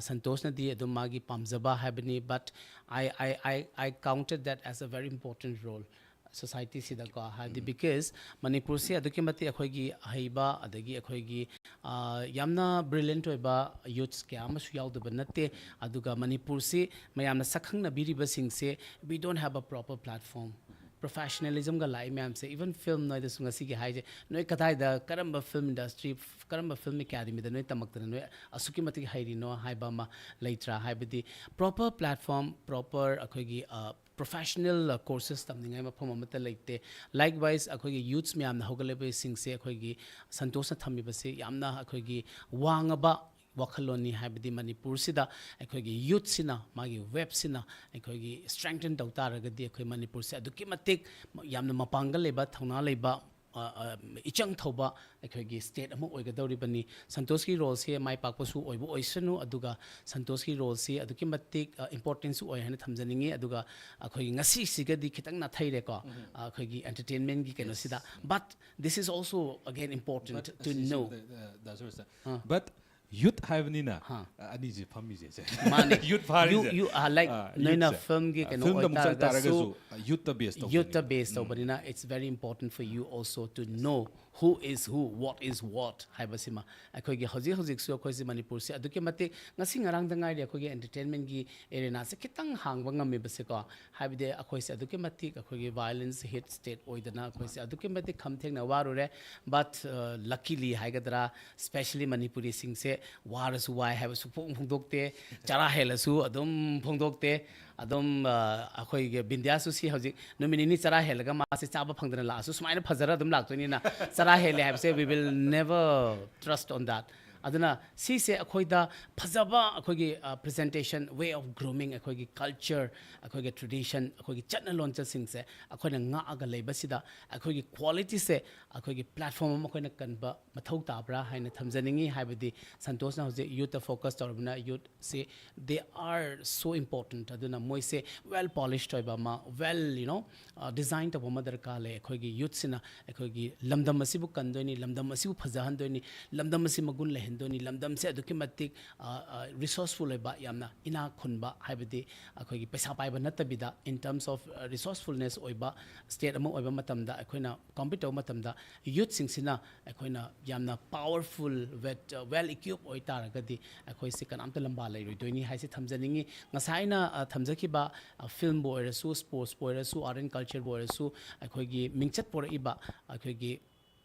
ꯁꯟꯇꯣꯁꯅꯗꯤ ꯑꯗꯨꯝ ꯃꯥꯒꯤ ꯄꯥꯝꯖꯕ ꯍꯥꯏꯕꯅꯤ, but I I I I counted that as a very important role ꯁꯣꯁꯥꯏꯇꯤꯁꯤꯗꯀꯣ꯫ ꯍꯥꯏꯕꯗꯤ ꯕꯤꯀꯣꯁ ꯃꯅꯤꯄꯨꯔꯁꯤ ꯑꯗꯨꯛꯀꯤ ꯃꯇꯤꯛ ꯑꯩꯈꯣꯏꯒꯤ ꯑꯍꯩꯕ, ꯑꯗꯒꯤ ꯑꯩꯈꯣꯏꯒꯤ ꯌꯥꯝꯅ ꯕ꯭ꯔꯤꯂꯤꯌꯟꯠ ꯑꯣꯏꯕ ꯌꯨꯠꯁ ꯀꯌꯥ ꯑꯃꯁꯨ ꯌꯥꯎꯗꯕ ꯅꯠꯇꯦ꯫ ꯑꯗꯨꯒ ꯃꯅꯤꯄꯨꯔꯁꯤ ꯃꯌꯥꯝꯅ ꯁꯛꯈꯪꯅꯕꯤꯔꯤꯕꯁꯤꯡꯁꯦ, we don't have a proper platform꯫ ꯄ꯭ꯔꯣꯐꯦꯁꯅꯦꯂꯤꯖꯝꯒ ꯂꯥꯛꯏ ꯃꯌꯥꯝꯁꯦ, ꯏꯚꯟ ꯐꯤꯂꯝ ꯅꯣꯏꯗꯁꯨ ꯉꯁꯤꯒꯤ ꯍꯥꯏꯁꯦ, ꯅꯣꯏ ꯀꯗꯥꯏꯗ, ꯀꯔꯝꯕ ꯐꯤꯂꯝ ꯏꯟꯗꯁꯇ꯭ꯔꯤ, ꯀꯔꯝꯕ ꯐꯤꯂꯝ ꯑꯦꯀꯥꯗꯃꯤꯗ ꯅꯣꯏ ꯇꯝꯃꯛꯇꯅ ꯅꯣꯏ ꯑꯁꯨꯛꯀꯤ ꯃꯇꯤꯛ ꯍꯩꯔꯤꯅꯣ ꯍꯥꯏꯕ ꯑꯃ ꯂꯩꯇ꯭ꯔꯥ? ꯍꯥꯏꯕꯗꯤ ꯄ꯭ꯔꯣꯄꯔ ꯄ꯭ꯂꯦꯠꯐꯣꯝ, ꯄ꯭ꯔꯣꯄꯔ ꯑꯩꯈꯣꯏꯒꯤ ꯄ꯭ꯔꯣꯐꯦꯁꯅꯦꯜ ꯀꯣꯔꯁꯦꯁ ꯇꯝꯅꯤꯡꯉꯥꯏ ꯃꯐꯝ ꯑꯃꯠꯇ ꯂꯩꯇꯦ꯫ ꯂꯥꯏꯛꯋꯥꯏꯁ ꯑꯩꯈꯣꯏꯒꯤ ꯌꯨꯠꯁ ꯃꯌꯥꯝꯅ ꯍꯧꯒꯠꯂꯛꯄꯁꯤꯡꯁꯦ ꯑꯩꯈꯣꯏꯒꯤ ꯁꯟꯇꯣꯁꯅ ꯊꯝꯃꯤꯕꯁꯤ ꯌꯥꯝꯅ ꯑꯩꯈꯣꯏꯒꯤ ꯋꯥꯡꯉꯕ ꯋꯥꯈꯜꯂꯣꯟꯅꯤ꯫ ꯍꯥꯏꯕꯗꯤ ꯃꯅꯤꯄꯨꯔꯁꯤꯗ ꯑꯩꯈꯣꯏꯒꯤ ꯌꯨꯠꯁꯤꯅ, ꯃꯥꯒꯤ ꯋꯦꯕꯁꯤꯅ ꯑꯩꯈꯣꯏꯒꯤ ꯁ꯭ꯇ꯭ꯔꯦꯡꯊꯟ ꯇꯧ ꯇꯥꯔꯒꯗꯤ ꯑꯩꯈꯣꯏ ꯃꯅꯤꯄꯨꯔꯁꯦ ꯑꯗꯨꯛꯀꯤ ꯃꯇꯤꯛ ꯌꯥꯝꯅ ꯃꯄꯥꯡꯒꯜ ꯂꯩꯕ, ꯊꯧꯅꯥ ꯂꯩꯕ ꯑ, ꯑ, ꯏꯆꯪ ꯊꯧꯕ ꯑꯩꯈꯣꯏꯒꯤ ꯁ꯭ꯇꯦꯠ ꯑꯃ ꯑꯣꯏꯒꯗꯧꯔꯤꯕꯅꯤ꯫ ꯁꯟꯇꯣꯁꯀꯤ ꯔꯣꯜꯁꯤ ꯃꯥꯏ ꯄꯥꯛꯄꯁꯨ ꯑꯣꯏꯕ ꯑꯣꯏꯁꯅꯨ, ꯑꯗꯨꯒ ꯁꯟꯇꯣꯁꯀꯤ ꯔꯣꯜꯁꯤ ꯑꯗꯨꯛꯀꯤ ꯃꯇꯤꯛ ꯏꯝꯄꯣꯔꯇꯦꯟꯁꯨ ꯑꯣꯏ ꯍꯥꯏꯅ ꯊꯝꯖꯅꯤꯡꯉꯤ꯫ ꯑꯗꯨꯒ ꯑꯩꯈꯣꯏꯒꯤ ꯉꯁꯤꯁꯤꯒꯗꯤ ꯈꯤꯇꯪ ꯅꯥꯊꯩꯔꯦꯀꯣ, ꯑ, ꯑꯩꯈꯣꯏꯒꯤ ꯑꯦꯟꯇꯔꯇꯦꯟꯃꯦꯟꯒꯤ ꯀꯩꯅꯣꯁꯤꯗ, but this is also again important to know. But youth ꯍꯥꯏꯕꯅꯤꯅ, ꯍꯥ꯫ ꯑ, ꯑꯅꯤꯁꯦ ꯐꯝꯃꯤꯁꯦ꯫ ꯃꯥꯅꯦ꯫ Youth ꯐꯥꯔꯤꯁꯦ꯫ You, you, uh, like, ꯑ, ꯅꯣꯏꯅ youthꯁꯦ꯫ ꯐꯤꯂꯝꯒꯤ ꯑ, ꯀꯩꯅꯣ ꯐꯤꯂꯝꯗ ꯑꯃꯨꯛ ꯆꯪ ꯑꯣꯏꯇꯥꯔꯒꯁꯨ, ꯇꯥꯔꯒꯁꯨ, ꯑ, youthꯇ base ꯇꯧꯕꯅꯤꯅ꯫ youthꯇ base ꯇꯧꯕꯅꯤꯅ, it's very important for you also to know who is who, what is what ꯍꯥꯏꯕꯁꯤꯃ꯫ ꯑꯩꯈꯣꯏꯒꯤ ꯍꯧꯖꯤꯛ ꯍꯧꯖꯤꯛꯁꯨ ꯑꯩꯈꯣꯏꯁꯦ ꯃꯅꯤꯄꯨꯔꯁꯦ ꯑꯗꯨꯛꯀꯤ ꯃꯇꯤꯛ, ꯉꯁꯤ ꯉꯔꯥꯡꯗ ꯉꯥꯏꯔꯤ ꯑꯩꯈꯣꯏꯒꯤ ꯑꯦꯟꯇꯔꯇꯦꯟꯃꯦꯟꯒꯤ ꯑꯦꯔꯦꯅꯥꯁꯦ ꯈꯤꯇꯪ ꯍꯥꯡꯕ ꯉꯝꯃꯤꯕꯁꯦꯀꯣ꯫ ꯍꯥꯏꯕꯗꯤ ꯑꯩꯈꯣꯏꯁꯦ ꯑꯗꯨꯛꯀꯤ ꯃꯇꯤꯛ ꯑꯩꯈꯣꯏꯒꯤ violence hit state ꯑꯣꯏꯗꯅ ꯑꯩꯈꯣꯏꯁꯦ ꯑꯗꯨꯛꯀꯤ ꯃꯇꯤꯛ ꯈꯝ ꯊꯦꯡꯅ ꯋꯥꯔꯨꯔꯦ꯫ But, ꯑ, luckily ꯍꯥꯏꯒꯗ꯭ꯔꯥ, specially ꯃꯅꯤꯄꯨꯔꯤꯁꯤꯡꯁꯦ ꯋꯥꯔꯁꯨ ꯋꯥꯏ ꯍꯥꯏꯕ ꯁꯨꯛꯐꯣꯡ ꯐꯣꯡꯗꯣꯛꯇꯦ, ꯆꯔꯥ ꯍꯦꯜꯂꯁꯨ ꯑꯗꯨꯝ ꯐꯣꯡꯗꯣꯛꯇꯦ꯫ ꯑꯗꯨꯝ, ꯑ, ꯑꯩꯈꯣꯏꯒꯤ ꯕꯤꯟꯗꯤꯌꯥꯁꯨ ꯁꯤ ꯍꯧꯖꯤꯛ ꯅꯨꯃꯤꯠ ꯅꯤꯅꯤ ꯆꯔꯥ ꯍꯦꯜꯂꯒ ꯃꯥꯁꯦ ꯆꯥꯕ ꯐꯪꯗꯅ ꯂꯥꯛꯑꯁꯨ ꯁꯨꯃꯥꯏꯅ ꯐꯖꯔ ꯑꯗꯨꯝ ꯂꯥꯛꯇꯣꯏꯅꯤꯅ, ꯆꯔꯥ ꯍꯦꯜꯂꯦ ꯍꯥꯏꯕꯁꯦ we will never trust on that. ꯑꯗꯨꯅ ꯁꯤꯁꯦ ꯑꯩꯈꯣꯏꯗ ꯐꯖꯕ ꯑꯩꯈꯣꯏꯒꯤ, ꯑ, presentation, way of grooming, ꯑꯩꯈꯣꯏꯒꯤ culture, ꯑꯩꯈꯣꯏꯒꯤ tradition, ꯑꯩꯈꯣꯏꯒꯤ ꯆꯠꯅ ꯂꯣꯟꯆꯠꯁꯤꯡꯁꯦ ꯑꯩꯈꯣꯏꯅ ꯉꯥꯛꯑꯒ ꯂꯩꯕꯁꯤꯗ ꯑꯩꯈꯣꯏꯒꯤ qualityꯁꯦ ꯑꯩꯈꯣꯏꯒꯤ platform ꯑꯃ ꯑꯩꯈꯣꯏꯅ ꯀꯟꯕ ꯃꯊꯧ ꯇꯥꯕ꯭ꯔꯥ ꯍꯥꯏꯅ ꯊꯝꯖꯅꯤꯡꯉꯤ꯫ ꯍꯥꯏꯕꯗꯤ ꯁꯟꯇꯣꯁꯅ ꯍꯧꯖꯤꯛ youthꯇ focus ꯇꯧꯔꯕꯅꯤꯅ, youthꯁꯤ they are so important꯫ ꯑꯗꯨꯅ ꯃꯣꯏꯁꯦ well polished ꯑꯣꯏꯕ ꯑꯃ, well, you know, ꯑ, design ꯇꯧꯕ ꯑꯃ ꯗꯔꯀꯥꯔ ꯂꯩ꯫ ꯑꯩꯈꯣꯏꯒꯤ youthꯁꯤꯅ ꯑꯩꯈꯣꯏꯒꯤ ꯂꯝꯗꯝ ꯑꯁꯤꯕꯨ ꯀꯟꯗꯣꯏꯅꯤ, ꯂꯝꯗꯝ ꯑꯁꯤꯕꯨ ꯐꯖꯍꯟꯗꯣꯏꯅꯤ, ꯂꯝꯗꯝ ꯑꯁꯤ ꯃꯒꯨꯟ ꯂꯩꯍꯟꯗꯣꯏꯅꯤ, ꯂꯝꯗꯝꯁꯦ ꯑꯗꯨꯛꯀꯤ ꯃꯇꯤꯛ, ꯑ, ꯑ, resourceful ꯑꯣꯏꯕ, ꯌꯥꯝꯅ ꯏꯅꯥꯛ ꯈꯨꯟꯕ, ꯍꯥꯏꯕꯗꯤ ꯑꯩꯈꯣꯏꯒꯤ ꯄꯩꯁꯥ ꯄꯥꯏꯕ ꯅꯠꯇꯕꯤꯗ, in terms of, ꯑ, resourcefulness ꯑꯣꯏꯕ state ꯑꯃ ꯑꯣꯏꯕ ꯃꯇꯝꯗ, ꯑꯩꯈꯣꯏꯅ compete ꯇꯧꯕ ꯃꯇꯝꯗ youthꯁꯤꯡꯁꯤꯅ ꯑꯩꯈꯣꯏꯅ ꯌꯥꯝꯅ powerful, well, well equipped ꯑꯣꯏꯇꯥꯔꯒꯗꯤ ꯑꯩꯈꯣꯏꯁꯦ ꯀꯅꯥꯝꯇ ꯂꯝꯕꯥ ꯂꯩꯔꯣꯏꯗꯣꯏꯅꯤ ꯍꯥꯏꯁꯦ ꯊꯝꯖꯅꯤꯡꯉꯤ꯫ ꯉꯁꯥꯏ ꯑꯩꯅ, ꯑ, ꯊꯝꯖꯈꯤꯕ, ꯑ, filmꯕꯨ ꯑꯣꯏꯔꯁꯨ, sportsꯄꯨ ꯑꯣꯏꯔꯁꯨ, art and cultureꯕꯨ ꯑꯣꯏꯔꯁꯨ, ꯑꯩꯈꯣꯏꯒꯤ ꯃꯤꯡꯆꯠ ꯄꯨꯔꯛꯏꯕ ꯑꯩꯈꯣꯏꯒꯤ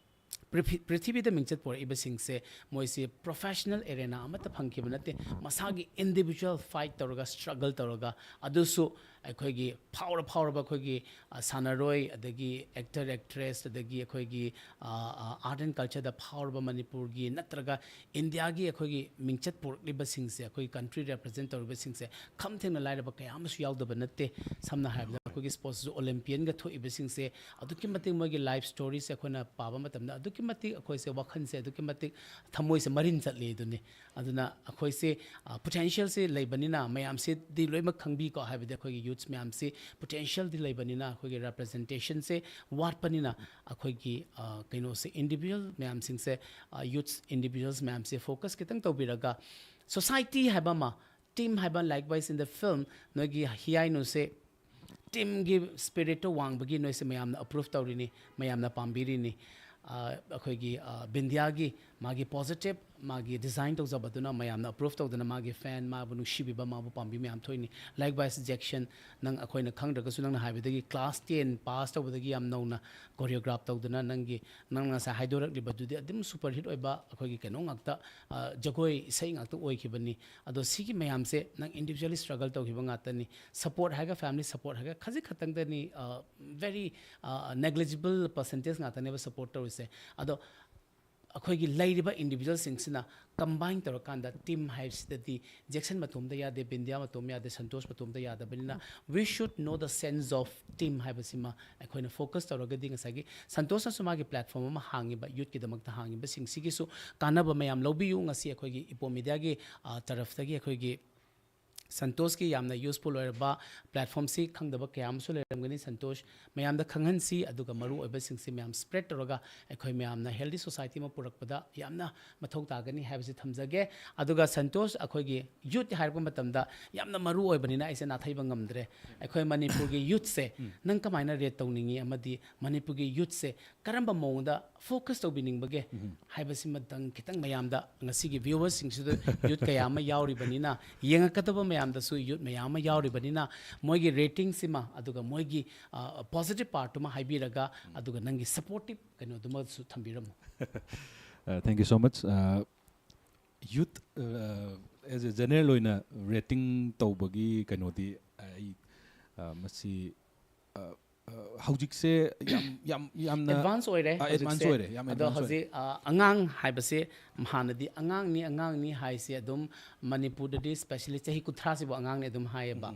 ꯄ꯭ꯔꯤꯊꯤ-, ꯄ꯭ꯔꯤꯊꯤꯕꯤꯗ ꯃꯤꯡꯆꯠ ꯄꯨꯔꯛꯏꯕꯁꯤꯡꯁꯦ ꯃꯣꯏꯁꯦ professional arena ꯑꯃꯠꯇ ꯐꯪꯈꯤꯕ ꯅꯠꯇꯦ꯫ ꯃꯁꯥꯒꯤ individual fight ꯇꯧꯔꯒ, struggle ꯇꯧꯔꯒ, ꯑꯗꯨꯁꯨ ꯑꯩꯈꯣꯏꯒꯤ ꯐꯥꯎꯔ ꯐꯥꯎꯔꯕ ꯑꯩꯈꯣꯏꯒꯤ, ꯑ, ꯁꯥꯟꯅꯔꯣꯏ, ꯑꯗꯒꯤ actor, actress, ꯑꯗꯒꯤ ꯑꯩꯈꯣꯏꯒꯤ, ꯑ, ꯑ, art and cultureꯗ ꯐꯥꯎꯔꯕ ꯃꯅꯤꯄꯨꯔꯒꯤ ꯅꯠꯇ꯭ꯔꯒ ꯏꯟꯗꯤꯌꯥꯒꯤ ꯑꯩꯈꯣꯏꯒꯤ ꯃꯤꯡꯆꯠ ꯄꯨꯔꯛꯂꯤꯕꯁꯤꯡꯁꯦ, ꯑꯩꯈꯣꯏꯒꯤ country represent ꯇꯧꯔꯤꯕꯁꯤꯡꯁꯦ ꯈꯝ ꯊꯦꯡꯅ ꯂꯥꯏꯔꯕ ꯀꯌꯥ ꯑꯃꯁꯨ ꯌꯥꯎꯗꯕ ꯅꯠꯇꯦ꯫ ꯁꯝꯅ ꯍꯥꯏꯔꯕꯗ ꯑꯩꯈꯣꯏꯒꯤ ꯁ꯭ꯄꯣꯔꯠꯁꯁꯨ ꯑꯣꯂꯦꯝꯄꯤꯌꯟꯒ ꯊꯣꯛꯏꯕꯁꯤꯡꯁꯦ ꯑꯗꯨꯛꯀꯤ ꯃꯇꯤꯛ ꯃꯣꯏꯒꯤ ꯂꯥꯏꯐ ꯁ꯭ꯇꯣꯔꯤꯁꯦ ꯑꯩꯈꯣꯏꯅ ꯄꯥꯕ ꯃꯇꯝꯗ ꯑꯗꯨꯛꯀꯤ ꯃꯇꯤꯛ ꯑꯩꯈꯣꯏꯁꯦ ꯋꯥꯈꯜꯁꯦ ꯑꯗꯨꯛꯀꯤ ꯃꯇꯤꯛ ꯊꯃꯣꯏꯁꯦ ꯃꯔꯤꯟ ꯆꯠꯂꯤ ꯑꯗꯨꯅꯤ꯫ ꯑꯗꯨꯅ ꯑꯩꯈꯣꯏꯁꯦ ꯄꯣꯇꯦꯟꯁꯤꯌꯦꯜꯁꯦ ꯂꯩꯕꯅꯤꯅ ꯃꯌꯥꯝꯁꯤꯗꯤ ꯂꯣꯏꯅꯃꯛ ꯈꯪꯕꯤꯀꯣ, ꯍꯥꯏꯕꯗꯤ ꯑꯩꯈꯣꯏꯒꯤ ꯌꯨꯠꯁ ꯃꯌꯥꯝꯁꯤ ꯄꯣꯇꯦꯟꯁꯤꯌꯦꯜꯗꯤ ꯂꯩꯕꯅꯤꯅ ꯑꯩꯈꯣꯏꯒꯤ ꯔꯦꯄ꯭ꯔꯖꯦꯟꯇꯦꯁꯟꯁꯦ ꯋꯥꯠꯄꯅꯤꯅ ꯑꯩꯈꯣꯏꯒꯤ ꯀꯩꯅꯣꯁꯦ ꯏꯟꯗꯤꯕꯤꯖꯨꯋꯦꯜ ꯃꯌꯥꯝꯁꯤꯡꯁꯦ, ꯌꯨꯠꯁ ꯏꯟꯗꯤꯕꯤꯖꯨꯋꯦꯜꯁ ꯃꯌꯥꯝꯁꯦ ꯐꯣꯀꯁ ꯈꯤꯇꯪ ꯇꯧꯕꯤꯔꯒ ꯁꯣꯁꯥꯏꯇꯤ ꯍꯥꯏꯕ ꯑꯃ, ꯇꯤꯝ ꯍꯥꯏꯕ, likewise in the film ꯅꯣꯏꯒꯤ ꯍꯤꯌꯥꯏꯅꯨꯁꯦ ꯇꯤꯝꯒꯤ ꯁ꯭ꯄꯤꯔꯤꯠꯇꯣ ꯋꯥꯡꯕꯒꯤ ꯅꯣꯏꯁꯦ ꯃꯌꯥꯝꯅ ꯑꯄ꯭ꯔꯨꯞ ꯇꯧꯔꯤꯅꯤ, ꯃꯌꯥꯝꯅ ꯄꯥꯝꯕꯤꯔꯤꯅꯤ꯫ ꯑꯩꯈꯣꯏꯒꯤ ꯕꯤꯟꯗꯤꯌꯥꯒꯤ ꯃꯥꯒꯤ ꯄꯣꯖꯤꯇꯤꯞ ꯃꯥꯒꯤ ꯗꯤꯖꯥꯏꯟ ꯇꯧꯖꯕꯗꯨꯅ ꯃꯌꯥꯝꯅ ꯑꯄ꯭ꯔꯨꯞ ꯇꯧꯗꯅ ꯃꯥꯒꯤ ꯐꯦꯟ, ꯃꯥꯕꯨ ꯅꯨꯡꯁꯤꯕꯤꯕ, ꯃꯥꯕꯨ ꯄꯥꯝꯕꯤ ꯃꯌꯥꯝ ꯊꯣꯛꯏꯅꯤ꯫ Likewise ꯖꯦꯛꯁꯟ, ꯅꯪ ꯑꯩꯈꯣꯏꯅ ꯈꯪꯗ꯭ꯔꯒꯁꯨ ꯅꯪꯅ ꯍꯥꯏꯕꯗꯒꯤ ꯀ꯭ꯂꯥꯁ ꯇꯦꯟ ꯄꯥꯁ ꯇꯧꯕꯗꯒꯤ ꯌꯥꯝ ꯅꯧꯅ ꯀꯣꯔꯤꯌꯣꯒ꯭ꯔꯥꯐ ꯇꯧꯗꯅ ꯅꯪꯒꯤ, ꯅꯪꯅ ꯉꯁꯥꯏ ꯍꯥꯏꯗꯣꯔꯛꯂꯤꯕꯗꯨꯗꯤ ꯑꯗꯨꯝ ꯁꯨꯄꯔ ꯍꯤꯠ ꯑꯣꯏꯕ ꯑꯩꯈꯣꯏꯒꯤ ꯀꯩꯅꯣ ꯉꯥꯛꯇ, ꯖꯒꯣꯏ ꯏꯁꯩ ꯉꯥꯛꯇ ꯑꯣꯏꯈꯤꯕꯅꯤ꯫ ꯑꯗꯣ ꯁꯤꯒꯤ ꯃꯌꯥꯝꯁꯦ ꯅꯪ ꯏꯟꯗꯤꯕꯤꯖꯨꯋꯦꯜꯂꯤ ꯁ꯭ꯇ꯭ꯔꯒꯜ ꯇꯧꯈꯤꯕ ꯉꯥꯛꯇꯅꯤ꯫ ꯁꯄꯣꯔꯠ ꯍꯥꯏꯔꯒ, ꯐꯦꯃꯤꯂꯤ ꯁꯄꯣꯔꯠ ꯍꯥꯏꯔꯒ ꯈꯖꯤꯛ ꯈꯛꯇꯪꯗꯅꯤ, ꯚꯦꯔꯤ ꯅꯦꯒ꯭ꯂꯤꯖꯤꯕꯜ ꯄꯔꯁꯦꯟꯇꯦꯖ ꯉꯥꯛꯇꯅꯦꯕ ꯁꯄꯣꯔꯠ ꯇꯧꯔꯤꯁꯦ꯫ ꯑꯗꯣ ꯑꯩꯈꯣꯏꯒꯤ ꯂꯩꯔꯤꯕ ꯏꯟꯗꯤꯕꯤꯖꯨꯋꯦꯜꯁꯤꯡꯁꯤꯅ ꯀꯝꯕꯥꯏꯟ ꯇꯧꯔꯀꯥꯟꯗ ꯇꯤꯝ ꯍꯥꯏꯕꯁꯤꯗꯗꯤ ꯖꯦꯛꯁꯟ ꯃꯇꯣꯝꯗ ꯌꯥꯗꯦ, ꯕꯤꯟꯗꯤꯌꯥ ꯃꯇꯣꯝ ꯌꯥꯗꯦ, ꯁꯟꯇꯣꯁ ꯃꯇꯣꯝꯗ ꯌꯥꯗꯕꯅꯤꯅ we should know the sense of team ꯍꯥꯏꯕꯁꯤꯃ ꯑꯩꯈꯣꯏꯅ ꯐꯣꯀꯁ ꯇꯧꯔꯒꯗꯤ ꯉꯁꯥꯏꯒꯤ ꯁꯟꯇꯣꯁꯅꯁꯨ ꯃꯥꯒꯤ ꯄ꯭ꯂꯦꯠꯐꯣꯝ ꯑꯃ ꯍꯥꯡꯉꯤꯕ, ꯌꯨꯠꯀꯤꯗꯃꯛꯇ ꯍꯥꯡꯉꯤꯕꯁꯤꯡꯁꯤꯒꯤꯁꯨ ꯀꯥꯟꯅꯕ ꯃꯌꯥꯝ ꯂꯧꯕꯤꯌꯨ꯫ ꯉꯁꯤ ꯑꯩꯈꯣꯏꯒꯤ ꯏꯄꯣ ꯃꯤꯗꯤꯌꯥꯒꯤ ꯇꯔꯐꯇꯒꯤ ꯑꯩꯈꯣꯏꯒꯤ ꯁꯟꯇꯣꯁꯀꯤ ꯌꯥꯝꯅ ꯌꯨꯁꯐꯨꯜ ꯑꯣꯏꯔꯕ ꯄ꯭ꯂꯦꯠꯐꯣꯝꯁꯤ ꯈꯪꯗꯕ ꯀꯌꯥ ꯑꯃꯁꯨ ꯂꯩꯔꯝꯒꯅꯤ꯫ ꯁꯟꯇꯣꯁ ꯃꯌꯥꯝꯗ ꯈꯪꯍꯟꯁꯤ, ꯑꯗꯨꯒ ꯃꯔꯨ ꯑꯣꯏꯕꯁꯤꯡꯁꯤ ꯃꯌꯥꯝ ꯁ꯭ꯄ꯭ꯔꯦꯗ ꯇꯧꯔꯒ ꯑꯩꯈꯣꯏ ꯃꯌꯥꯝꯅ ꯍꯦꯜꯗꯤ ꯁꯣꯁꯥꯏꯇꯤ ꯑꯃ ꯄꯨꯔꯛꯄꯗ ꯌꯥꯝꯅ ꯃꯊꯧ ꯇꯥꯒꯅꯤ ꯍꯥꯏꯕꯁꯤ ꯊꯝꯖꯒꯦ꯫ ꯑꯗꯨꯒ ꯁꯟꯇꯣꯁ, ꯑꯩꯈꯣꯏꯒꯤ ꯌꯨꯠ ꯍꯥꯏꯔꯛꯄ ꯃꯇꯝꯗ ꯌꯥꯝꯅ ꯃꯔꯨ ꯑꯣꯏꯕꯅꯤꯅ ꯑꯩꯁꯦ ꯅꯥꯊꯩꯕ ꯉꯝꯗ꯭ꯔꯦ꯫ ꯑꯩꯈꯣꯏ ꯃꯅꯤꯄꯨꯔꯒꯤ ꯌꯨꯠꯁꯦ ꯅꯪ ꯀꯃꯥꯏꯅ ꯔꯦꯠ ꯇꯧꯅꯤꯡꯉꯤ, ꯑꯃꯗꯤ ꯃꯅꯤꯄꯨꯔꯒꯤ ꯌꯨꯠꯁꯦ ꯀꯔꯝꯕ ꯃꯑꯣꯡꯗ ꯐꯣꯀꯁ ꯇꯧꯕꯤꯅꯤꯡꯕꯒꯦ ꯍꯥꯏꯕꯁꯤꯃꯇꯪ ꯈꯤꯇꯪ ꯃꯌꯥꯝꯗ, ꯉꯁꯤꯒꯤ ꯚ꯭ꯌꯨꯋꯔꯁꯤꯡꯁꯤꯗ ꯌꯨꯠ ꯀꯌꯥ ꯑꯃ ꯌꯥꯎꯔꯤꯕꯅꯤꯅ, ꯌꯦꯡꯉꯛꯀꯗꯕ ꯃꯌꯥꯝꯗꯁꯨ ꯌꯨꯠ ꯃꯌꯥꯝ ꯑꯃ ꯌꯥꯎꯔꯤꯕꯅꯤꯅ, ꯃꯣꯏꯒꯤ ꯔꯦꯇꯤꯡꯁꯤꯃ ꯑꯗꯨꯒ ꯃꯣꯏꯒꯤ ꯄꯣꯖꯤꯇꯤꯚ ꯄꯥꯔꯠꯇꯨꯃ ꯍꯥꯏꯕꯤꯔꯒ, ꯑꯗꯨꯒ ꯅꯪꯒꯤ ꯁꯄꯣꯔꯇꯤꯚ ꯀꯩꯅꯣꯗꯨꯃꯁꯨ ꯊꯝꯕꯤꯔꯝꯃꯨ꯫ Thank you so much. Youth as a general ꯑꯣꯏꯅ ꯔꯦꯇꯤꯡ ꯇꯧꯕꯒꯤ ꯀꯩꯅꯣꯗꯤ ꯑꯩ, ꯑ, ꯃꯁꯤ, ꯑ, ꯑ, ꯍꯧꯖꯤꯛꯁꯦ ꯌꯥꯝ ꯌꯥꯝ ꯌꯥꯝꯅ ꯑꯦꯗꯚꯥꯟꯁ ꯑꯣꯏꯔꯦ ꯑ, ꯑꯦꯗꯚꯥꯟꯁ ꯍꯧꯖꯤꯛꯁꯦ꯫ ꯑꯣꯏꯔꯦ, ꯌꯥꯝ ꯑꯗꯣ ꯑꯦꯗꯚꯥꯟꯁ ꯑꯣꯏꯔꯦ꯫ ꯍꯧꯖꯤꯛ ꯑ, ꯑꯉꯥꯡ ꯍꯥꯏꯕꯁꯦ ꯍꯥꯟꯅꯗꯤ ꯑꯉꯥꯡꯅꯤ ꯑꯉꯥꯡꯅꯤ ꯍꯥꯏꯁꯦ ꯑꯗꯨꯝ ꯃꯅꯤꯄꯨꯔꯗꯗꯤ ꯁ꯭ꯄꯦꯁꯦꯜꯂꯤ ꯆꯍꯤ ꯀꯨꯟꯊ꯭ꯔꯥꯁꯤꯕꯨ ꯑꯉꯥꯡꯅꯤ ꯑꯗꯨꯝ ꯍꯥꯏꯌꯦꯕ꯫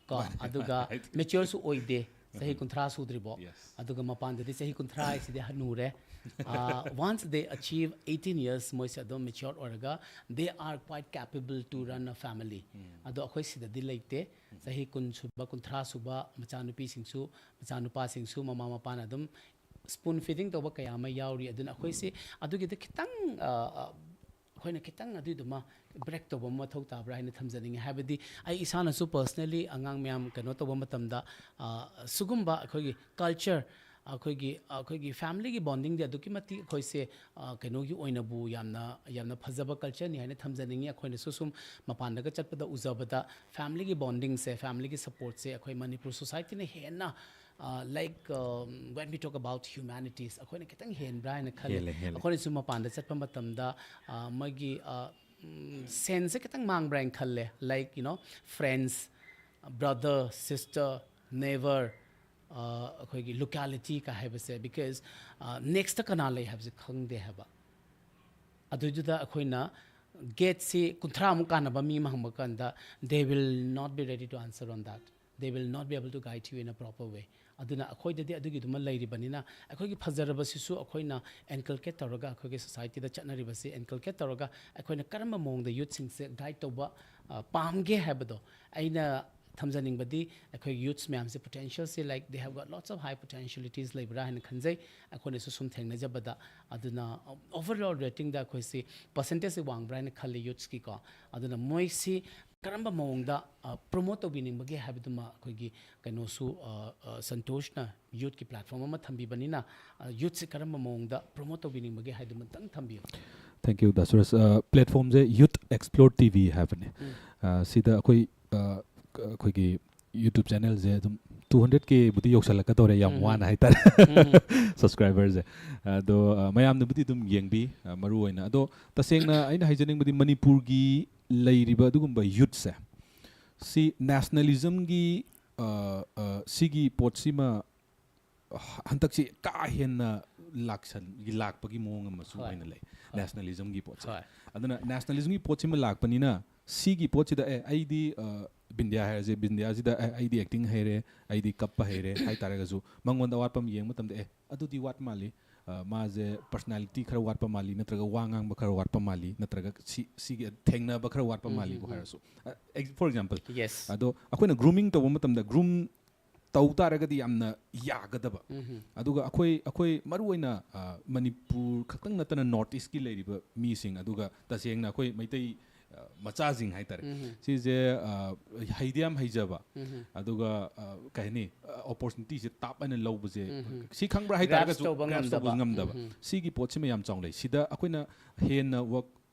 ꯀꯣ, ꯑꯗꯨꯒ ꯃꯦꯆ꯭ꯌꯣꯔꯁꯨ ꯑꯣꯏꯗꯦ, ꯆꯍꯤ ꯀꯨꯟꯊ꯭ꯔꯥ ꯁꯨꯗ꯭ꯔꯤꯕꯣ꯫ Yes. ꯑꯗꯨꯒ ꯃꯄꯥꯟꯗꯗꯤ ꯆꯍꯤ ꯀꯨꯟꯊ꯭ꯔꯥ ꯍꯥꯏꯁꯤꯗꯤ ꯍꯅꯨꯔꯦ꯫ Once they achieve eighteen years, ꯃꯣꯏꯁꯦ ꯑꯗꯨꯝ ꯃꯦꯆ꯭ꯌꯣꯔ ꯑꯣꯏꯔꯒ they are quite capable to run a family. ꯑꯗꯣ ꯑꯩꯈꯣꯏ ꯁꯤꯗꯗꯤ ꯂꯩꯇꯦ꯫ ꯆꯍꯤ ꯀꯨꯟ ꯁꯨꯕ, ꯀꯨꯟꯊ꯭ꯔꯥ ꯁꯨꯕ ꯃꯆꯥꯅꯨꯄꯤꯁꯤꯡꯁꯨ, ꯃꯆꯥꯅꯨꯄꯥꯁꯤꯡꯁꯨ ꯃꯃꯥ ꯃꯄꯥꯅ ꯑꯗꯨꯝ spoon feeding ꯇꯧꯕ ꯀꯌꯥ ꯑꯃ ꯌꯥꯎꯔꯤ꯫ ꯑꯗꯨꯅ ꯑꯩꯈꯣꯏꯁꯤ ꯑꯗꯨꯒꯤꯗ ꯈꯤꯇꯪ, ꯑ, ꯑ, ꯑꯩꯈꯣꯏꯅ ꯈꯤꯇꯪ ꯑꯗꯨꯏꯗꯨꯃ ꯕ꯭ꯔꯦꯛ ꯇꯧꯕ ꯑꯃ ꯃꯊꯧ ꯇꯥꯕ꯭ꯔꯥ ꯍꯥꯏꯅ ꯊꯝꯖꯅꯤꯡꯉꯤ꯫ ꯍꯥꯏꯕꯗꯤ ꯑꯩ ꯏꯁꯥꯅꯁꯨ personally ꯑꯉꯥꯡ ꯃꯌꯥꯝ ꯀꯩꯅꯣ ꯇꯧꯕ ꯃꯇꯝꯗ, ꯑ, ꯁꯤꯒꯨꯝꯕ ꯑꯩꯈꯣꯏꯒꯤ ꯀꯜꯆꯔ, ꯑꯩꯈꯣꯏꯒꯤ, ꯑꯩꯈꯣꯏꯒꯤ ꯐꯦꯃꯤꯂꯤꯒꯤ ꯕꯣꯟꯗꯤꯡꯗꯤ ꯑꯗꯨꯛꯀꯤ ꯃꯇꯤꯛ ꯑꯩꯈꯣꯏꯁꯦ, ꯑ, ꯀꯩꯅꯣꯒꯤ ꯑꯣꯏꯅꯕꯨ ꯌꯥꯝꯅ, ꯌꯥꯝꯅ ꯐꯖꯕ ꯀꯜꯆꯔꯅꯤ ꯍꯥꯏꯅ ꯊꯝꯖꯅꯤꯡꯉꯤ꯫ ꯑꯩꯈꯣꯏꯅꯁꯨ ꯁꯨꯝ ꯃꯄꯥꯟꯗꯒ ꯆꯠꯄꯗ ꯎꯖꯕꯗ ꯐꯦꯃꯤꯂꯤꯒꯤ ꯕꯣꯟꯗꯤꯡꯁꯦ, ꯐꯦꯃꯤꯂꯤꯒꯤ ꯁꯞꯄꯣꯔꯠꯁꯦ ꯑꯩꯈꯣꯏ ꯃꯅꯤꯄꯨꯔ ꯁꯣꯁꯥꯏꯇꯤꯅ ꯍꯦꯟꯅ, uh, like, um, when we talk about humanities, ꯑꯩꯈꯣꯏꯅ ꯈꯤꯇꯪ ꯍꯦꯟꯕ꯭ꯔꯥ ꯍꯥꯏꯅ ꯈꯜꯂꯦ꯫ ꯍꯦꯜꯂꯦ, ꯍꯦꯜꯂꯦ꯫ ꯑꯩꯈꯣꯏꯅꯁꯨ ꯃꯄꯥꯟꯗ ꯆꯠꯄ ꯃꯇꯝꯗ, ꯑ, ꯃꯣꯏꯒꯤ, ꯑ, ꯎꯝ, ꯁꯦꯟꯁꯁꯦ ꯈꯤꯇꯪ ꯃꯥꯡꯕ꯭ꯔꯥ ꯍꯥꯏꯅ ꯈꯜꯂꯦ, like, you know, friends, brother, sister, neighbor, ꯑ, ꯑꯩꯈꯣꯏꯒꯤ ꯂꯣꯀꯦꯂꯤꯇꯤ ꯀꯥ ꯍꯥꯏꯕꯁꯦ, because, ꯑ, ꯅꯦꯛꯁꯇ ꯀꯅꯥ ꯂꯩ ꯍꯥꯏꯕꯁꯦ ꯈꯪꯗꯦ ꯍꯥꯏꯕ꯫ ꯑꯗꯨꯗꯨꯗ ꯑꯩꯈꯣꯏꯅ ꯒꯦꯠꯁꯤ ꯀꯨꯟꯊ꯭ꯔꯥꯃꯨꯛ ꯀꯥꯟꯅꯕ ꯃꯤ ꯑꯃ ꯍꯪꯕ ꯀꯥꯟꯗ, they will not be ready to answer on that, they will not be able to guide you in a proper way. ꯑꯗꯨꯅ ꯑꯩꯈꯣꯏꯗꯗꯤ ꯑꯗꯨꯒꯤꯗꯨꯃ ꯂꯩꯔꯤꯕꯅꯤꯅ, ꯑꯩꯈꯣꯏꯒꯤ ꯐꯖꯔꯕꯁꯤꯁꯨ ꯑꯩꯈꯣꯏꯅ inculcate ꯇꯧꯔꯒ, ꯑꯩꯈꯣꯏꯒꯤ ꯁꯣꯁꯥꯏꯇꯤꯗ ꯆꯠꯅꯔꯤꯕꯁꯤ inculcate ꯇꯧꯔꯒ, ꯑꯩꯈꯣꯏꯅ ꯀꯔꯝꯕ ꯃꯑꯣꯡꯗ ꯌꯨꯠꯁꯤꯡꯁꯦ ꯒꯥꯏꯗ ꯇꯧꯕ, ꯑ, ꯄꯥꯝꯒꯦ ꯍꯥꯏꯕꯗꯣ ꯑꯩꯅ ꯊꯝꯖꯅꯤꯡꯕꯗꯤ, ꯑꯩꯈꯣꯏꯒꯤ ꯌꯨꯠꯁ ꯃꯌꯥꯝꯁꯦ ꯄꯣꯇꯦꯟꯁꯤꯌꯦꯜꯁꯤ, like, they have got lots of high potentialities ꯂꯩꯕ꯭ꯔꯥ ꯍꯥꯏꯅ ꯈꯟꯖꯩ꯫ ꯑꯩꯈꯣꯏꯅꯁꯨ ꯁꯨꯝ ꯊꯦꯡꯅꯖꯕꯗ, ꯑꯗꯨꯅ ꯑꯣꯚꯔ ꯑꯣꯜ ꯔꯦꯇꯤꯡꯗ ꯑꯩꯈꯣꯏꯁꯤ ꯄꯔꯁꯦꯟꯇꯦꯖꯁꯤ ꯋꯥꯡꯕ꯭ꯔꯥ ꯍꯥꯏꯅ ꯈꯜꯂꯤ ꯌꯨꯠꯁꯀꯤꯀꯣ꯫ ꯑꯗꯨꯅ ꯃꯣꯏꯁꯤ ꯀꯔꯝꯕ ꯃꯑꯣꯡꯗ, ꯑ, ꯄ꯭ꯔꯣꯃꯣꯠ ꯇꯧꯕꯤꯅꯤꯡꯕꯒꯦ ꯍꯥꯏꯕꯗꯨꯃ ꯑꯩꯈꯣꯏꯒꯤ ꯀꯩꯅꯣꯁꯨ, ꯑ, ꯑ, ꯁꯟꯇꯣꯁꯅ ꯌꯨꯠꯀꯤ ꯄ꯭ꯂꯦꯠꯐꯣꯝ ꯑꯃ ꯊꯝꯕꯤꯕꯅꯤꯅ, ꯑ, ꯌꯨꯠꯁꯤ ꯀꯔꯝꯕ ꯃꯑꯣꯡꯗ ꯄ꯭ꯔꯣꯃꯣꯠ ꯇꯧꯕꯤꯅꯤꯡꯕꯒꯦ ꯍꯥꯏꯗꯨꯃꯇꯪ ꯊꯝꯕꯤꯌꯨ꯫ Thank you, ꯗꯥ ꯁꯨꯔꯖ꯫ ꯑ, ꯄ꯭ꯂꯦꯠꯐꯣꯝꯁꯦ Youth Explore T V ꯍꯥꯏꯕꯅꯦ꯫ ꯎꯝ꯫ ꯑ, ꯁꯤꯗ ꯑꯩꯈꯣꯏ, ꯑ, ꯀ-, ꯑꯩꯈꯣꯏꯒꯤ YouTube ꯆꯦꯅꯦꯜꯁꯦ ꯑꯗꯨꯝ two hundred K ꯕꯨꯗꯤ ꯌꯧꯁꯜꯂꯛꯀꯗꯧꯔꯦ, ꯌꯥꯝ ꯎꯝ꯫ ꯋꯥꯅ ꯍꯥꯏꯇꯥꯔꯦ꯫ ꯎꯝ꯫ ꯁꯕꯁꯀ꯭ꯔꯥꯏꯕꯔꯁꯦ꯫ ꯑꯗꯣ, ꯑ, ꯃꯌꯥꯝꯅꯕꯨꯗꯤ ꯑꯗꯨꯝ ꯌꯦꯡꯕꯤ, ꯑ, ꯃꯔꯨ ꯑꯣꯏꯅ꯫ ꯑꯗꯣ ꯇꯁꯦꯡꯅ ꯑꯩꯅ ꯍꯥꯏꯖꯅꯤꯡꯕꯗꯤ ꯃꯅꯤꯄꯨꯔꯒꯤ ꯂꯩꯔꯤꯕ ꯑꯗꯨꯒꯨꯝꯕ ꯌꯨꯠꯁꯦ, ꯁꯤ ꯅꯦꯁꯅꯦꯂꯤꯖꯝꯒꯤ, ꯑ, ꯑ, ꯁꯤꯒꯤ ꯄꯣꯠꯁꯤꯃ ꯍ-, ꯍꯟꯗꯛꯁꯤ ꯀꯥ ꯍꯦꯟꯅ ꯂꯥꯛꯁꯟ-, ꯂꯥꯛꯄꯒꯤ ꯃꯑꯣꯡ ꯑꯃꯁꯨ ꯍꯣꯏ꯫ ꯑꯣꯏꯅ ꯂꯩ, ꯍꯣꯏ꯫ ꯅꯦꯁꯅꯦꯂꯤꯖꯝꯒꯤ ꯄꯣꯠꯁꯦ꯫ ꯍꯣꯏ꯫ ꯑꯗꯨꯅ ꯅꯦꯁꯅꯦꯂꯤꯖꯝꯒꯤ ꯄꯣꯠꯁꯤꯃ ꯂꯥꯛꯄꯅꯤꯅ ꯁꯤꯒꯤ ꯄꯣꯠꯁꯤꯗ, "ꯑꯦ, ꯑꯩꯗꯤ, ꯑ, ꯕꯤꯟꯗꯤꯌꯥ ꯍꯥꯏꯔꯁꯦ, ꯕꯤꯟꯗꯤꯌꯥꯁꯤꯗ "ꯑꯦ, ꯑꯩꯗꯤ ꯑꯦꯛꯇꯤꯡ ꯍꯩꯔꯦ, ꯑꯩꯗꯤ ꯀꯞꯄ ꯍꯩꯔꯦ" ꯍꯥꯏꯇꯥꯔꯒꯁꯨ, ꯃꯉꯣꯟꯗ ꯑꯋꯥꯠꯄ ꯑꯃ ꯌꯦꯡꯕ ꯃꯇꯝꯗ, "ꯑꯦ, ꯑꯗꯨꯗꯤ ꯋꯥꯠꯄ ꯃꯥꯜꯂꯤ, ꯑ, ꯃꯥꯁꯦ ꯄꯔꯁꯅꯥꯂꯤꯇꯤ ꯈꯔ ꯋꯥꯠꯄ ꯃꯥꯜꯂꯤ, ꯅꯠꯇ꯭ꯔꯒ ꯋꯥ ꯉꯥꯡꯕ ꯈꯔ ꯋꯥꯠꯄ ꯃꯥꯜꯂꯤ, ꯅꯠꯇ꯭ꯔꯒ ꯁꯤ, ꯁꯤꯒꯤ ꯊꯦꯡꯅꯕ ꯈꯔ ꯋꯥꯠꯄ ꯃꯥꯜꯂꯤꯕꯨ ꯍꯥꯏꯔꯁꯨ", ꯐꯣꯔ ꯑꯦꯛꯖꯥꯝꯄꯜ꯫ ꯌꯦꯁ ꯑꯗꯣ ꯑꯩꯈꯣꯏꯅ ꯒ꯭ꯔꯨꯃꯤꯡ ꯇꯧꯕ ꯃꯇꯝꯗ, ꯒ꯭ꯔꯨꯝ ꯇꯧ ꯇꯥꯔꯒꯗꯤ ꯌꯥꯝꯅ ꯌꯥꯒꯗꯕ꯫ ꯑꯗꯨꯒ ꯑꯩꯈꯣꯏ, ꯑꯩꯈꯣꯏ ꯃꯔꯨ ꯑꯣꯏꯅ, ꯑ, ꯃꯅꯤꯄꯨꯔ ꯈꯛꯇꯪ ꯅꯠꯇꯅ ꯅꯣꯔꯠ ꯏꯁꯀꯤ ꯂꯩꯔꯤꯕ ꯃꯤꯁꯤꯡ, ꯑꯗꯨꯒ ꯇꯁꯦꯡꯅ ꯑꯩꯈꯣꯏ ꯃꯩꯇꯩ, ꯑ, ꯃꯆꯥꯁꯤꯡ ꯍꯥꯏꯇꯥꯔꯦ, ꯁꯤꯁꯦ, ꯑ, ꯍꯩꯗꯤ ꯌꯥꯝ ꯍꯩꯖꯕ, ꯑꯗꯨꯒ, ꯑ, ꯀꯩ ꯍꯥꯏꯅꯤ, ꯑꯣꯄꯣꯔꯆꯨꯅꯤꯇꯤꯁꯦ ꯇꯥꯞ ꯍꯥꯏꯅ ꯂꯧꯕꯁꯦ, ꯁꯤ ꯈꯪꯕ꯭ꯔꯥ ꯍꯥꯏꯇꯥꯔꯒꯁꯨ ꯇꯧꯕ grasp ꯇꯧꯕ ꯉꯝꯗꯕ꯫ ꯉꯝꯗꯕ꯫ ꯁꯤꯒꯤ ꯄꯣꯠꯁꯤꯃ ꯌꯥꯝ ꯆꯥꯎꯅ ꯂꯩ꯫ ꯁꯤꯗ ꯑꯩꯈꯣꯏꯅ ꯍꯦꯟꯅ ꯋꯔꯛ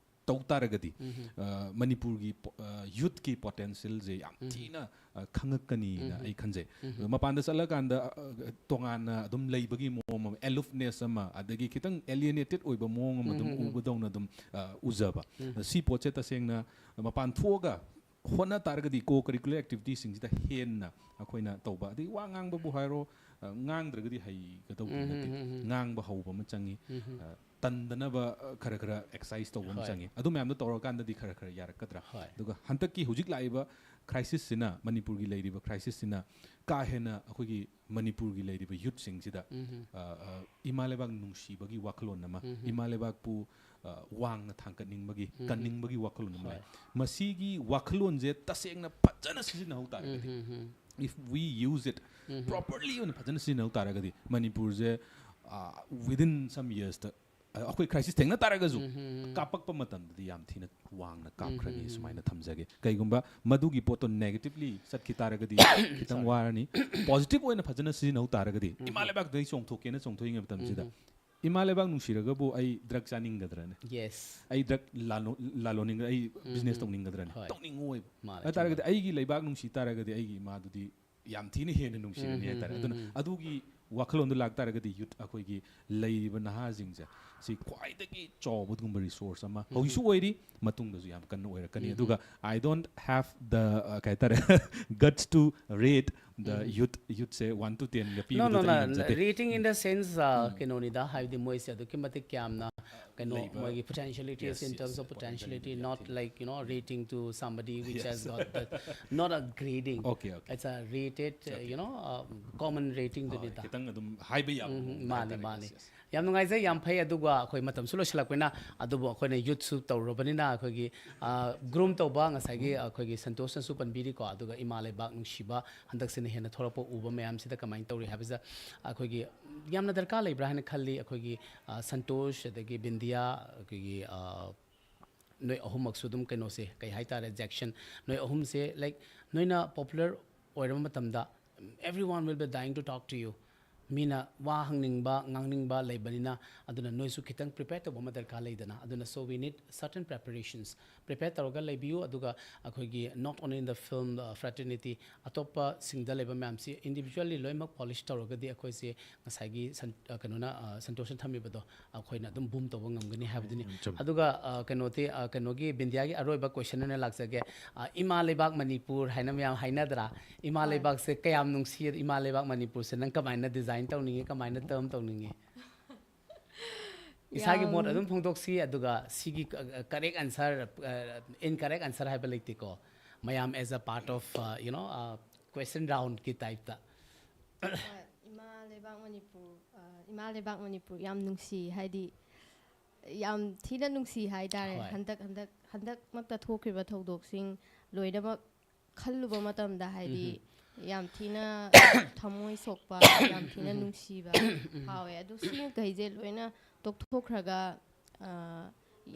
ꯇꯧ ꯇꯥꯔꯒꯗꯤ, ꯑ, ꯃꯅꯤꯄꯨꯔꯒꯤ ꯄꯣ-, ꯑ, ꯌꯨꯠꯀꯤ ꯄꯣꯇꯦꯟꯁꯤꯌꯦꯜꯁꯦ ꯌꯥꯝ ꯊꯤꯅ, ꯑ, ꯈꯪꯉꯛꯀꯅꯤꯅ ꯑꯩ ꯈꯟꯖꯩ꯫ ꯑꯗꯣ ꯃꯄꯥꯟꯗ ꯆꯠꯂꯀꯥꯟꯗ, ꯑ, ꯇꯣꯉꯥꯟꯅ ꯑꯗꯨꯝ ꯂꯩꯕꯒꯤ ꯃꯑꯣꯡ ꯑꯃ, ꯑꯦꯂꯨꯐꯅꯦꯁ ꯑꯃ, ꯑꯗꯒꯤ ꯈꯤꯇꯪ ꯑꯦꯂꯤꯌꯦꯅꯦꯇꯦꯠ ꯑꯣꯏꯕ ꯃꯑꯣꯡ ꯑꯃ ꯑꯗꯨꯝ ꯎꯕꯗꯧꯅ ꯑꯗꯨꯝ, ꯑ, ꯎꯖꯕ꯫ ꯑꯗꯣ ꯁꯤ ꯄꯣꯠꯁꯦ ꯇꯁꯦꯡꯅ ꯃꯄꯥꯟ ꯊꯣꯛꯑꯒ ꯍꯣꯠꯅ ꯇꯥꯔꯒꯗꯤ, ꯀꯣ ꯀꯔꯤꯀꯨꯂꯔ ꯑꯦꯛꯇꯤꯚꯤꯇꯤꯁꯤꯡꯁꯤꯗ ꯍꯦꯟꯅ ꯑꯩꯈꯣꯏꯅ ꯇꯧꯕ, ꯑꯗꯩ ꯋꯥ ꯉꯥꯡꯕꯕꯨ ꯍꯥꯏꯔꯣ, ꯑ, ꯉꯥꯡꯗ꯭ꯔꯒꯗꯤ ꯍꯩꯒꯗꯧꯕꯗꯤ ꯅꯠꯇꯦ꯫ ꯉꯥꯡꯕ ꯍꯧꯕ ꯑꯃ ꯆꯪꯉꯤ꯫ ꯑ, ꯇꯟꯗꯅꯕ, ꯑ, ꯈꯔ ꯈꯔ ꯑꯦꯛꯁꯔꯁꯥꯏꯁ ꯇꯧꯕ ꯑꯃ ꯍꯣꯏ꯫ ꯆꯪꯉꯤ꯫ ꯑꯗꯨ ꯃꯌꯥꯝꯗꯣ ꯇꯧꯔꯀꯥꯟꯗꯗꯤ ꯈꯔ ꯈꯔ ꯌꯥꯔꯛꯀꯗ꯭ꯔꯥ? ꯍꯣꯏ꯫ ꯑꯗꯨꯒ ꯍꯟꯗꯛꯀꯤ ꯍꯧꯖꯤꯛ ꯂꯥꯛꯏꯕ ꯀ꯭ꯔꯥꯏꯁꯤꯁꯁꯤꯅ, ꯃꯅꯤꯄꯨꯔꯒꯤ ꯂꯩꯔꯤꯕ ꯀ꯭ꯔꯥꯏꯁꯤꯁꯁꯤꯅ ꯀꯥ ꯍꯦꯟꯅ ꯑꯩꯈꯣꯏꯒꯤ ꯃꯅꯤꯄꯨꯔꯒꯤ ꯂꯩꯔꯤꯕ ꯌꯨꯠꯁꯤꯡꯁꯤꯗ, ꯑ, ꯑ, ꯏꯃꯥ ꯂꯩꯕꯥꯛ ꯅꯨꯡꯁꯤꯕꯒꯤ ꯋꯥꯈꯜꯂꯣꯟ ꯑꯃ, ꯏꯃꯥ ꯂꯩꯕꯥꯛꯄꯨ, ꯑ, ꯋꯥꯡꯅ ꯊꯥꯡꯒꯠꯅꯤꯡꯕꯒꯤ, ꯀꯟꯅꯤꯡꯕꯒꯤ ꯋꯥꯈꯜꯂꯣꯟ ꯑꯃ ꯂꯩ꯫ ꯃꯁꯤꯒꯤ ꯋꯥꯈꯜꯂꯣꯟꯁꯦ ꯇꯁꯦꯡꯅ ꯐꯖꯅ ꯁꯤꯖꯤꯟꯅꯍꯧ ꯇꯥꯔꯒꯗꯤ, if we use it properly ꯑꯣꯏꯅ ꯐꯖꯅ ꯁꯤꯖꯤꯟꯅꯍꯧ ꯇꯥꯔꯒꯗꯤ, ꯃꯅꯤꯄꯨꯔꯁꯦ, ꯑ, within some yearsꯇ, ꯑ, ꯑꯩꯈꯣꯏ ꯀ꯭ꯔꯥꯏꯁꯤꯁ ꯊꯦꯡꯅ ꯇꯥꯔꯒꯁꯨ, ꯀꯥꯞꯄꯛꯄ ꯃꯇꯝꯗꯗꯤ ꯌꯥꯝ ꯊꯤꯅ ꯋꯥꯡꯅ ꯀꯥꯞꯈ꯭ꯔꯅꯤ꯫ ꯁꯨꯃꯥꯏꯅ ꯊꯝꯖꯒꯦ꯫ ꯀꯩꯒꯨꯝꯕ ꯃꯗꯨꯒꯤ ꯄꯣꯠꯇꯣ ꯅꯦꯒꯦꯇꯤꯚꯂꯤ ꯆꯠꯈꯤ ꯇꯥꯔꯒꯗꯤ ꯈꯤꯇꯪ ꯋꯥꯔꯅꯤ꯫ ꯄꯣꯖꯤꯇꯤꯚ ꯑꯣꯏꯅ ꯐꯖꯅ ꯁꯤꯖꯤꯟꯅꯍꯧ ꯇꯥꯔꯒꯗꯤ, ꯏꯃꯥ ꯂꯩꯕꯥꯛꯇꯒꯤ ꯆꯣꯡꯊꯣꯛꯀꯦꯅ ꯆꯣꯡꯊꯣꯛꯏꯉꯩ ꯃꯇꯝꯁꯤꯗ, ꯏꯃꯥ ꯂꯩꯕꯥꯛ ꯅꯨꯡꯁꯤꯔꯒꯕꯨ ꯑꯩ ꯗ꯭ꯔꯒ ꯆꯥꯅꯤꯡꯒꯗ꯭ꯔꯅꯦ? ꯌꯦꯁ꯫ ꯑꯩ ꯗ꯭ꯔꯒ ꯂꯥꯂꯣ-, ꯂꯥꯂꯣꯅꯤꯡꯒ-, ꯑꯩ ꯕꯤꯖꯤꯅꯦꯁ ꯇꯧꯅꯤꯡꯒꯗ꯭ꯔꯅꯦ? ꯍꯣꯏ꯫ ꯇꯧꯅꯤꯡꯉꯣꯏꯕ꯫ ꯃꯥꯅꯦ, ꯍꯥꯏ ꯇꯥꯔꯒꯗꯤ ꯑꯩꯒꯤ ꯂꯩꯕꯥꯛ ꯅꯨꯡꯁꯤ ꯇꯥꯔꯒꯗꯤ ꯑꯩꯒꯤ ꯏꯃꯥꯗꯨꯗꯤ ꯌꯥꯝ ꯊꯤꯅ ꯍꯦꯟꯅ ꯅꯨꯡꯁꯤꯔꯅꯤ ꯍꯥꯏꯇꯥꯔꯦ꯫ ꯑꯗꯨꯅ ꯑꯗꯨꯒꯤ ꯋꯥꯈꯜꯂꯣꯟꯗꯣ ꯂꯥꯛ ꯇꯥꯔꯒꯗꯤ ꯌꯨꯠ, ꯑꯩꯈꯣꯏꯒꯤ ꯂꯩꯔꯤꯕ ꯅꯍꯥꯁꯤꯡꯁꯦ ꯁꯤ ꯈ꯭ꯋꯥꯏꯗꯒꯤ ꯆꯥꯎꯕ ꯑꯗꯨꯒꯨꯝꯕ resource ꯑꯃ ꯍꯧꯖꯤꯛꯁꯨ ꯑꯣꯏꯔꯤ, ꯃꯇꯨꯡꯗꯁꯨ ꯌꯥꯝ ꯀꯟꯅ ꯑꯣꯏꯔꯛꯀꯅꯤ꯫ ꯑꯗꯨꯒ I don't have the, uh, ꯀꯩ ꯍꯥꯏꯇꯥꯔꯦ, guts to rate the youth, youth say one to ten ꯒ No, no, ꯄꯤꯕꯗꯨꯗꯤ ꯑꯩ no. ꯉꯝꯖꯗꯦ꯫ Rating in the sense, uh, ꯀꯩꯅꯣꯅꯤꯗ, ꯍꯥꯏꯕꯗꯤ ꯃꯣꯏꯁꯦ ꯑꯗꯨꯛꯀꯤ ꯃꯇꯤꯛ ꯌꯥꯝꯅ ꯀꯩꯅꯣ, ꯂꯩꯕ. ꯃꯣꯏꯒꯤ potentialities, Yes, in yes, terms of potentiality, potentiality, yeah, not okay. like, you know, rating to somebody which Yes. has got the, not a grading. Okay, okay. It's a rated, uh, Okay. you know, uh, common rating ꯍꯣꯏ, ꯗꯨꯅꯤꯗ꯫ ꯈꯤꯇꯪ ꯑꯗꯨꯝ ꯍꯥꯏꯕ ꯌꯥꯕ ꯎꯝ, ꯃꯑꯣꯡꯗ ꯃꯥꯅꯦ, ꯍꯥꯏꯇꯥꯔꯦ꯫ ꯃꯥꯅꯦ꯫ Yes, yes. ꯌꯥꯝ ꯅꯨꯡꯉꯥꯏꯖꯩ, ꯌꯥꯝ ꯐꯩ꯫ ꯑꯗꯨꯒ ꯑꯩꯈꯣꯏ ꯃꯇꯝꯁꯨ ꯂꯣꯏꯁꯤꯜꯂꯛꯄꯅꯤꯅ, ꯑꯗꯨꯕꯨ ꯑꯩꯈꯣꯏꯅ youth ꯁꯨ ꯇꯧꯔꯨꯔꯕꯅꯤꯅ, ꯑꯩꯈꯣꯏꯒꯤ, ꯑ, groom ꯇꯧꯕ ꯉꯁꯥꯏꯒꯤ ꯑꯩꯈꯣꯏꯒꯤ ꯁꯟꯇꯣꯁꯅꯁꯨ ꯄꯟꯕꯤꯔꯤꯀꯣ, ꯑꯗꯨꯒ ꯏꯃꯥ ꯂꯩꯕꯥꯛ ꯅꯨꯡꯁꯤꯕ ꯍꯟꯗꯛꯁꯤꯅ ꯍꯦꯟꯅ ꯊꯣꯛꯂꯛꯄ ꯎꯕ ꯃꯌꯥꯝꯁꯤꯗ ꯀꯃꯥꯏꯅ ꯇꯧꯔꯤ ꯍꯥꯏꯕꯁꯦ ꯑꯩꯈꯣꯏꯒꯤ ꯌꯥꯝꯅ ꯗꯔꯀꯥꯔ ꯂꯩꯕ꯭ꯔꯥ ꯍꯥꯏꯅ ꯈꯜꯂꯤ꯫ ꯑꯩꯈꯣꯏꯒꯤ, ꯑ, ꯁꯟꯇꯣꯁ, ꯑꯗꯒꯤ ꯕꯤꯟꯗꯤꯌꯥ, ꯑꯩꯈꯣꯏꯒꯤ, ꯑ, ꯅꯣꯏ ꯑꯍꯨꯝꯃꯛꯁꯨ ꯑꯗꯨꯝ ꯀꯩꯅꯣꯁꯦ, ꯀꯩ ꯍꯥꯏꯇꯥꯔꯦ, ꯖꯦꯛꯁꯟ, ꯅꯣꯏ ꯑꯍꯨꯝꯁꯦ, like, ꯅꯣꯏꯅ popular ꯑꯣꯏꯔꯕ ꯃꯇꯝꯗ, everyone will be dying to talk to you. ꯃꯤꯅ ꯋꯥ ꯍꯪꯅꯤꯡꯕ, ꯉꯥꯡꯅꯤꯡꯕ ꯂꯩꯕꯅꯤꯅ, ꯑꯗꯨꯅ ꯅꯣꯏꯁꯨ ꯈꯤꯇꯪ prepare ꯇꯧꯕ ꯑꯃ ꯗꯔꯀꯥꯔ ꯂꯩꯗꯅ꯫ ꯑꯗꯨꯅ so we need certain preparations. Prepare ꯇꯧꯔꯒ ꯂꯩꯕꯤꯌꯨ꯫ ꯑꯗꯨꯒ ꯑꯩꯈꯣꯏꯒꯤ not only in the film, uh, fraternity, ꯑꯇꯣꯞꯄꯁꯤꯡꯗ ꯂꯩꯕ ꯃꯌꯥꯝꯁꯤ individually ꯂꯣꯏꯅꯃꯛ polish ꯇꯧꯔꯒꯗꯤ ꯑꯩꯈꯣꯏꯁꯦ ꯉꯁꯥꯏꯒꯤ ꯁꯟ-, ꯑ, ꯀꯩꯅꯣꯅ, ꯑ, ꯁꯟꯇꯣꯁꯅ ꯊꯝꯃꯤꯕꯗꯣ ꯑꯩꯈꯣꯏꯅ ꯑꯗꯨꯝ boom ꯇꯧꯕ ꯉꯝꯒꯅꯤ ꯍꯥꯏꯕꯗꯨꯅꯤ꯫ ꯌꯥꯝ ꯆꯨꯝꯃꯤ꯫ ꯑꯗꯨꯒ, ꯑ, ꯀꯩꯅꯣꯗꯤ, ꯑ, ꯀꯩꯅꯣꯒꯤ ꯕꯤꯟꯗꯤꯌꯥꯒꯤ ꯑꯔꯣꯏꯕ question ꯑꯣꯏꯅ ꯂꯥꯛꯆꯒꯦ꯫ ꯑ, ꯏꯃꯥ ꯂꯩꯕꯥꯛ ꯃꯅꯤꯄꯨꯔ ꯍꯥꯏꯅ ꯃꯌꯥꯝ ꯍꯥꯏꯅꯗ꯭ꯔꯥ? ꯏꯃꯥ ꯍꯣꯏ꯫ ꯂꯩꯕꯥꯛꯁꯦ ꯀꯌꯥꯝ ꯅꯨꯡꯁꯤ, ꯏꯃꯥ ꯂꯩꯕꯥꯛ ꯃꯅꯤꯄꯨꯔꯁꯦ ꯅꯪ ꯀꯃꯥꯏꯅ design ꯇꯧꯅꯤꯡꯉꯤ, ꯀꯃꯥꯏꯅ term ꯇꯧꯅꯤꯡꯉꯤ? ꯏꯁꯥꯒꯤ ꯃꯣꯠ ꯌꯥꯝ ꯑꯗꯨꯝ ꯐꯣꯡꯗꯣꯛꯁꯤ, ꯑꯗꯨꯒ ꯁꯤꯒꯤ, ꯑ, ꯑ, correct answer, ꯑ, incorrect answer ꯍꯥꯏꯕ ꯂꯩꯇꯦꯀꯣ꯫ ꯃꯌꯥꯝ as a part of, ꯑ, you know, ꯑ, question round ꯀꯤ type ꯇ꯫ ꯍꯣꯏ, ꯏꯃꯥ ꯂꯩꯕꯥꯛ ꯃꯅꯤꯄꯨꯔ, ꯑ, ꯏꯃꯥ ꯂꯩꯕꯥꯛ ꯃꯅꯤꯄꯨꯔ ꯌꯥꯝ ꯅꯨꯡꯁꯤ, ꯍꯥꯏꯗꯤ ꯌꯥꯝ ꯊꯤꯅ ꯅꯨꯡꯁꯤ ꯍꯥꯏꯇꯥꯔꯦ꯫ ꯍꯣꯏ꯫ ꯍꯟꯗꯛ, ꯍꯟꯗꯛ, ꯍꯟꯗꯛꯃꯛꯇ ꯊꯣꯛꯈ꯭ꯔꯤꯕ ꯊꯧꯗꯣꯛꯁꯤꯡ ꯂꯣꯏꯅꯃꯛ ꯈꯜꯂꯨꯕ ꯃꯇꯝꯗ, ꯍꯥꯏꯗꯤ ꯌꯥꯝ ꯊꯤꯅ ꯊꯃꯣꯏ ꯁꯣꯛꯄ, ꯌꯥꯝ ꯊꯤꯅ ꯅꯨꯡꯁꯤꯕ ꯐꯥꯎꯋꯦ꯫ ꯑꯗꯨ ꯁꯤꯈꯩꯁꯦ ꯂꯣꯏꯅ ꯇꯣꯛꯊꯣꯛꯈ꯭ꯔꯒ, ꯑ,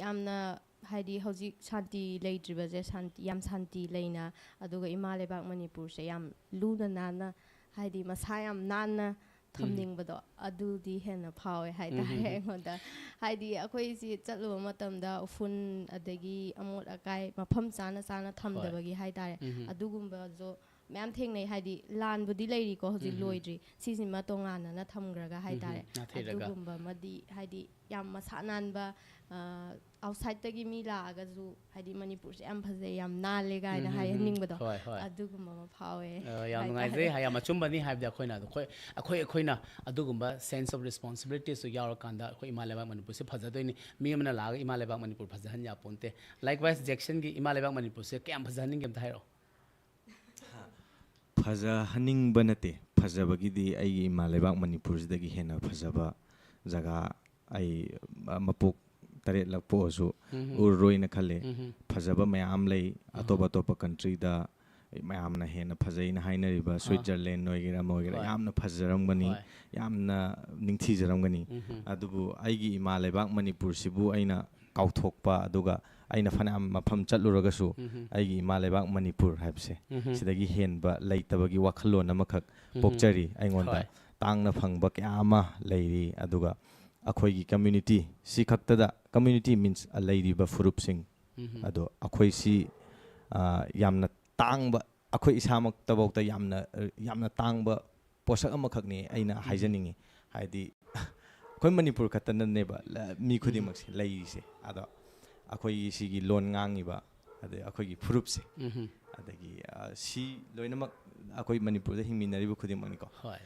ꯌꯥꯝꯅ, ꯍꯥꯏꯗꯤ ꯍꯧꯖꯤꯛ ꯁꯥꯟꯇꯤ ꯂꯩꯇ꯭ꯔꯤꯕꯁꯦ, ꯁꯥꯟꯇꯤ, ꯌꯥꯝ ꯁꯥꯟꯇꯤ ꯂꯩꯅ, ꯑꯗꯨꯒ ꯏꯃꯥ ꯂꯩꯕꯥꯛ ꯃꯅꯤꯄꯨꯔꯁꯦ ꯌꯥꯝ ꯂꯨꯅ ꯅꯥꯟꯅ, ꯍꯥꯏꯗꯤ ꯃꯁꯥ ꯌꯥꯝ ꯅꯥꯟꯅ ꯊꯝꯅꯤꯡꯕꯗꯣ, ꯑꯗꯨꯗꯤ ꯍꯦꯟꯅ ꯐꯥꯎꯋꯦ ꯍꯥꯏꯇꯥꯔꯦ ꯑꯩꯉꯣꯟꯗ꯫ ꯍꯥꯏꯗꯤ ꯑꯩꯈꯣꯏꯁꯤ ꯆꯠꯂꯨꯕ ꯃꯇꯝꯗ ꯎꯐꯨꯟ, ꯑꯗꯒꯤ ꯑꯃꯣꯠ ꯑꯀꯥꯏ ꯃꯐꯝ ꯆꯥꯅ ꯆꯥꯅ ꯊꯝꯗꯕꯒꯤ ꯍꯥꯏꯇꯥꯔꯦ, ꯑꯗꯨꯒꯨꯝꯕꯁꯨ ꯃꯌꯥꯝ ꯊꯦꯡꯅꯩ, ꯍꯥꯏꯗꯤ ꯂꯥꯟꯕꯨꯗꯤ ꯂꯩꯔꯤꯀꯣ, ꯍꯧꯖꯤꯛ ꯎꯝ꯫ ꯂꯣꯏꯗ꯭ꯔꯤ, ꯁꯤꯁꯤꯃ ꯇꯣꯉꯥꯟꯅꯅ ꯊꯝꯈ꯭ꯔꯒ ꯍꯥꯏꯇꯥꯔꯦ꯫ ꯅꯥꯊꯩꯔꯒ꯫ ꯑꯗꯨꯒꯨꯝꯕ ꯑꯃꯗꯤ ꯍꯥꯏꯗꯤ ꯌꯥꯝ ꯃꯁꯥ ꯅꯥꯟꯕ, ꯑꯥꯎꯠꯁꯥꯏꯠꯇꯒꯤ ꯃꯤ ꯂꯥꯛꯑꯒꯁꯨ ꯍꯥꯏꯗꯤ ꯃꯅꯤꯄꯨꯔꯁꯦ ꯌꯥꯝ ꯐꯖꯩ, ꯌꯥꯝ ꯅꯥꯜꯂꯦ ꯀꯥꯏꯅ ꯎꯝ, ꯎꯝ, ꯎꯝ꯫ ꯍꯥꯏꯍꯟꯅꯤꯡꯕꯗꯣ, ꯍꯣꯏ, ꯍꯣꯏ꯫ ꯑꯗꯨꯒꯨꯝꯕ ꯑꯃ ꯐꯥꯎꯋꯦ ꯑ, ꯌꯥꯝ ꯍꯥꯏꯇꯥꯔꯦ꯫ ꯅꯨꯡꯉꯥꯏꯖꯩ꯫ ꯍꯥꯏ-, ꯌꯥꯝ ꯑꯆꯨꯝꯕꯅꯤ꯫ ꯍꯥꯏꯕꯗꯤ ꯑꯩꯈꯣꯏꯅ ꯑꯗꯨ-, ꯑꯩꯈꯣꯏ, ꯑꯩꯈꯣꯏ, ꯑꯩꯈꯣꯏꯅ ꯑꯗꯨꯒꯨꯝꯕ sense of responsibilityꯁꯨ ꯌꯥꯎꯔꯀꯥꯟꯗ ꯑꯩꯈꯣꯏ ꯏꯃꯥ ꯂꯩꯕꯥꯛ ꯃꯅꯤꯄꯨꯔꯁꯦ ꯐꯖꯗꯣꯏꯅꯤ꯫ ꯃꯤ ꯑꯃꯅ ꯂꯥꯛꯑꯒ ꯏꯃꯥ ꯂꯩꯕꯥꯛ ꯃꯅꯤꯄꯨꯔ ꯐꯖꯍꯟ ꯌꯥꯄꯣꯟꯇꯦ꯫ Likewise, ꯖꯦꯛꯁꯟꯒꯤ ꯏꯃꯥ ꯂꯩꯕꯥꯛ ꯃꯅꯤꯄꯨꯔꯁꯦ ꯀꯌꯥꯝ ꯐꯖꯍꯟꯅꯤꯡꯒꯦ ꯑꯝꯇ ꯍꯥꯏꯔꯛꯑꯣ꯫ ꯐꯖꯍꯟꯅꯤꯡꯕ ꯅꯠꯇꯦ, ꯐꯖꯕꯒꯤꯗꯤ ꯑꯩꯒꯤ ꯏꯃꯥ ꯂꯩꯕꯥꯛ ꯃꯅꯤꯄꯨꯔꯁꯤꯗꯒꯤ ꯍꯦꯟꯅ ꯐꯖꯕ ꯖꯒꯥ ꯑꯩ, ꯑ, ꯃꯄꯣꯛ ꯇꯔꯦꯠꯂꯛ ꯄꯣꯛꯑꯁꯨ ꯎꯝ꯫ ꯎꯔꯔꯣꯏꯅ ꯈꯜꯂꯦ꯫ ꯎꯝ꯫ ꯐꯖꯕ ꯃꯌꯥꯝ ꯂꯩ꯫ ꯑꯍꯥ꯫ ꯑꯇꯣꯞ ꯑꯇꯣꯞꯄ countryꯗ ꯃꯌꯥꯝꯅ ꯍꯦꯟꯅ ꯐꯖꯩꯅ ꯍꯥꯏꯅꯔꯤꯕ, ꯑꯥ꯫ Switzerland ꯑꯣꯏꯒꯦꯔꯥ ꯑꯃ ꯑꯣꯏꯒꯦꯔꯥ, ꯍꯣꯏ꯫ ꯌꯥꯝꯅ ꯐꯖꯔꯝꯒꯅꯤ, ꯍꯣꯏ꯫ ꯌꯥꯝꯅ ꯅꯤꯡꯊꯤꯖꯔꯝꯒꯅꯤ꯫ ꯎꯝ꯫ ꯑꯗꯨꯕꯨ ꯑꯩꯒꯤ ꯏꯃꯥ ꯂꯩꯕꯥꯛ ꯃꯅꯤꯄꯨꯔꯁꯤꯕꯨ ꯑꯩꯅ ꯀꯥꯎꯊꯣꯛꯄ, ꯑꯗꯨꯒ ꯑꯩꯅ ꯐꯅꯌꯥꯝ ꯃꯐꯝ ꯆꯠꯂꯨꯔꯒꯁꯨ ꯎꯝ꯫ ꯑꯩꯒꯤ ꯏꯃꯥ ꯂꯩꯕꯥꯛ ꯃꯅꯤꯄꯨꯔ ꯍꯥꯏꯕꯁꯦ ꯎꯝ꯫ ꯁꯤꯗꯒꯤ ꯍꯦꯟꯕ ꯂꯩꯇꯕꯒꯤ ꯋꯥꯈꯜꯂꯣꯟ ꯑꯃꯈꯛ ꯎꯝ꯫ ꯄꯣꯛꯆꯔꯤ ꯑꯩꯉꯣꯟꯗ꯫ ꯍꯣꯏ꯫ ꯇꯥꯡꯅ ꯐꯪꯕ ꯀꯌꯥ ꯑꯃ ꯂꯩꯔꯤ, ꯑꯗꯨꯒ ꯑꯩꯈꯣꯏꯒꯤ community ꯁꯤ ꯈꯛꯇꯗ, community means ꯂꯩꯔꯤꯕ ꯐꯨꯔꯨꯞꯁꯤꯡ ꯎꯝ꯫ ꯑꯗꯣ ꯑꯩꯈꯣꯏꯁꯤ, ꯑ, ꯌꯥꯝꯅ ꯇꯥꯡꯕ, ꯑꯩꯈꯣꯏ ꯏꯁꯥꯃꯛꯇꯐꯥꯎꯗ ꯌꯥꯝꯅ, ꯑ, ꯌꯥꯝꯅ ꯇꯥꯡꯕ ꯄꯣꯠꯁꯛ ꯑꯃꯈꯛꯅꯤ ꯑꯩꯅ ꯎꯝ꯫ ꯍꯥꯏꯖꯅꯤꯡꯉꯤ꯫ ꯍꯥꯏꯗꯤ ꯑꯩꯈꯣꯏ ꯃꯅꯤꯄꯨꯔ ꯈꯛꯇꯅꯅꯦꯕ ꯂ-, ꯃꯤ ꯎꯝ꯫ ꯈꯨꯗꯤꯡꯃꯛꯁꯦ ꯂꯩꯔꯤꯁꯦ꯫ ꯑꯗꯣ ꯑꯩꯈꯣꯏꯒꯤ ꯁꯤꯒꯤ ꯂꯣꯟ ꯉꯥꯡꯉꯤꯕ, ꯑꯗꯩ ꯑꯩꯈꯣꯏꯒꯤ ꯐꯨꯔꯨꯞꯁꯦ, ꯎꯝ꯫ ꯑꯗꯒꯤ, ꯑ, ꯁꯤ ꯂꯣꯏꯅꯃꯛ ꯑꯩꯈꯣꯏ ꯃꯅꯤꯄꯨꯔꯗ ꯍꯤꯡꯃꯤꯟꯅꯔꯤꯕ ꯈꯨꯗꯤꯡꯃꯛꯅꯤꯀꯣ꯫ ꯍꯣꯏ꯫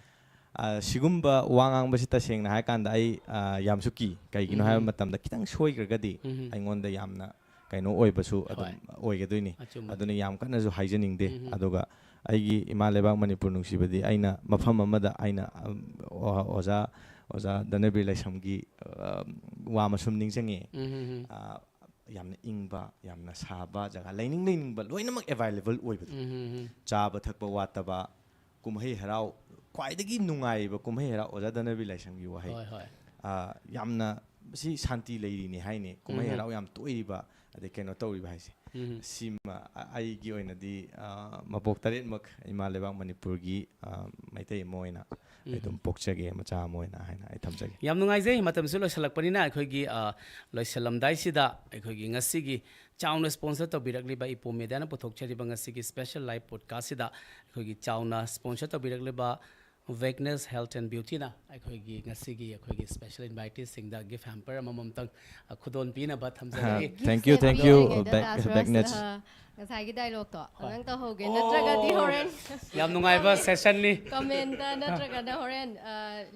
ꯑ, ꯁꯤꯒꯨꯝꯕ ꯋꯥ ꯉꯥꯡꯕꯁꯤ ꯇꯁꯦꯡꯅ ꯍꯥꯏꯔꯀꯥꯟꯗ ꯑꯩ, ꯑ, ꯌꯥꯝꯁꯨ ꯀꯤ꯫ ꯀꯩꯒꯤꯅꯣ ꯍꯥꯏꯕ ꯎꯝ꯫ ꯃꯇꯝꯗ ꯈꯤꯇꯪ ꯁꯣꯏꯈ꯭ꯔꯒꯗꯤ ꯎꯝ꯫ ꯑꯩꯉꯣꯟꯗ ꯌꯥꯝꯅ ꯀꯩꯅꯣ ꯑꯣꯏꯕꯁꯨ ꯑꯗꯨꯝ ꯍꯣꯏ꯫ ꯑꯣꯏꯒꯗꯣꯏꯅꯤ꯫ ꯑꯆꯨꯝꯕꯅꯤ꯫ ꯑꯗꯨꯅ ꯌꯥꯝ ꯀꯟꯅꯁꯨ ꯍꯥꯏꯖꯅꯤꯡꯗꯦ꯫ ꯎꯝ꯫ ꯑꯗꯨꯒ ꯑꯩꯒꯤ ꯏꯃꯥ ꯂꯩꯕꯥꯛ ꯃꯅꯤꯄꯨꯔ ꯅꯨꯡꯁꯤꯕꯗꯤ ꯑꯩꯅ ꯃꯐꯝ ꯑꯃꯗ ꯑꯩꯅ, ꯑꯝ, ꯑꯣ-, ꯑꯣꯖꯥ, ꯑꯣꯖꯥ ꯙꯅꯕꯤꯔ ꯂꯥꯏꯁ꯭ꯔꯝꯒꯤ, ꯑ, ꯋꯥ ꯃꯁꯨꯝ ꯅꯤꯡꯁꯤꯡꯉꯦ꯫ ꯎꯝ꯫ ꯑ, ꯌꯥꯝꯅ ꯏꯪꯕ, ꯌꯥꯝꯅ ꯁꯥꯕ ꯖꯒꯥ, ꯂꯩꯅꯤꯡ ꯂꯩꯅꯤꯡꯕ ꯂꯣꯏꯅꯃꯛ available ꯑꯣꯏꯕꯗꯣ꯫ ꯎꯝ꯫ ꯆꯥꯕ ꯊꯛꯄ ꯋꯥꯠꯇꯕ, ꯀꯨꯝꯍꯩ ꯍꯔꯥꯎ, ꯈ꯭ꯋꯥꯏꯗꯒꯤ ꯅꯨꯡꯉꯥꯏꯕ ꯀꯨꯝꯍꯩ ꯍꯔꯥꯎ, ꯑꯣꯖꯥ ꯙꯅꯕꯤꯔ ꯂꯥꯏꯁ꯭ꯔꯝꯒꯤ ꯋꯥꯍꯩ꯫ ꯍꯣꯏ, ꯍꯣꯏ꯫ ꯑ, ꯌꯥꯝꯅ ꯁꯤ ꯁꯥꯟꯇꯤ ꯂꯩꯔꯤꯅꯦ ꯍꯥꯏꯅꯦ꯫ ꯀꯨꯝꯍꯩ ꯎꯝ꯫ ꯍꯔꯥꯎ ꯌꯥꯝ ꯇꯣꯛꯏꯕ, ꯑꯗꯩ ꯀꯩꯅꯣ ꯇꯧꯔꯤꯕ ꯍꯥꯏꯁꯦ꯫ ꯁꯤꯃ ꯑ- ꯑꯩꯒꯤ ꯑꯣꯏꯅꯗꯤ ꯑ, ꯃꯄꯣꯛ ꯇꯔꯦꯠꯃꯛ ꯏꯃꯥ ꯂꯩꯕꯥꯛ ꯃꯅꯤꯄꯨꯔꯒꯤ ꯑ, ꯃꯩꯇꯩ ꯑꯃ ꯑꯣꯏꯅ ꯑꯩ ꯑꯗꯨꯝ ꯄꯣꯛꯆꯒꯦ, ꯃꯆꯥ ꯑꯃ ꯑꯣꯏꯅ ꯍꯥꯏꯅ ꯑꯩ ꯊꯝꯖꯒꯦ꯫ ꯌꯥꯝ ꯅꯨꯡꯉꯥꯏꯖꯩ꯫ ꯃꯇꯝꯁꯨ ꯂꯣꯏꯁꯤꯜꯂꯛꯄꯅꯤꯅ ꯑꯩꯈꯣꯏꯒꯤ ꯑ, ꯂꯣꯏꯁꯤꯜꯂꯝꯗꯥꯏꯁꯤꯗ ꯑꯩꯈꯣꯏꯒꯤ ꯉꯁꯤꯒꯤ ꯆꯥꯎꯅ ꯁ꯭ꯄꯣꯟꯁꯔ ꯇꯧꯕꯤꯔꯛꯂꯤꯕ ꯏꯄꯣꯝ ꯃꯦꯗꯤꯌꯥꯅ ꯄꯨꯊꯣꯛꯆꯔꯤꯕ ꯉꯁꯤꯒꯤ ꯁ꯭ꯄꯦꯁꯦꯜ ꯂꯥꯏꯚ ꯄꯣꯗꯀꯥꯁꯁꯤꯗ ꯑꯩꯈꯣꯏꯒꯤ ꯆꯥꯎꯅ ꯁ꯭ꯄꯣꯟꯁꯔ ꯇꯧꯕꯤꯔꯛꯂꯤꯕ ꯋꯦꯛꯅꯦꯁ ꯍꯦꯜꯊ ꯑꯦꯟ ꯕ꯭ꯌꯨꯇꯤꯅ ꯑꯩꯈꯣꯏꯒꯤ ꯉꯁꯤꯒꯤ ꯑꯩꯈꯣꯏꯒꯤ ꯁ꯭ꯄꯦꯁꯦꯜ ꯏꯟꯚꯥꯏꯇꯤꯁꯁꯤꯡꯗ ꯒꯤꯐ ꯍꯦꯝꯄꯔ ꯑꯃꯃꯝꯇꯪ ꯑ, ꯈꯨꯗꯣꯜ ꯄꯤꯅꯕ ꯊꯝꯖꯔꯤ꯫ Thank you, thank you, Back- Backnet. ꯑ, ꯉꯁꯥꯏꯒꯤ ꯗꯥꯏꯂꯣꯛꯇꯣ ꯅꯪ ꯇꯧꯍꯧꯒꯦ, ꯅꯠꯇ꯭ꯔꯒꯗꯤ ꯍꯣꯔꯦꯟ ꯌꯥꯝ ꯅꯨꯡꯉꯥꯏꯕ ꯁꯦꯁꯟꯅꯤ꯫ ꯀꯃꯦꯟꯇ ꯅꯠꯇ꯭ꯔꯒꯅ ꯍꯣꯔꯦꯟ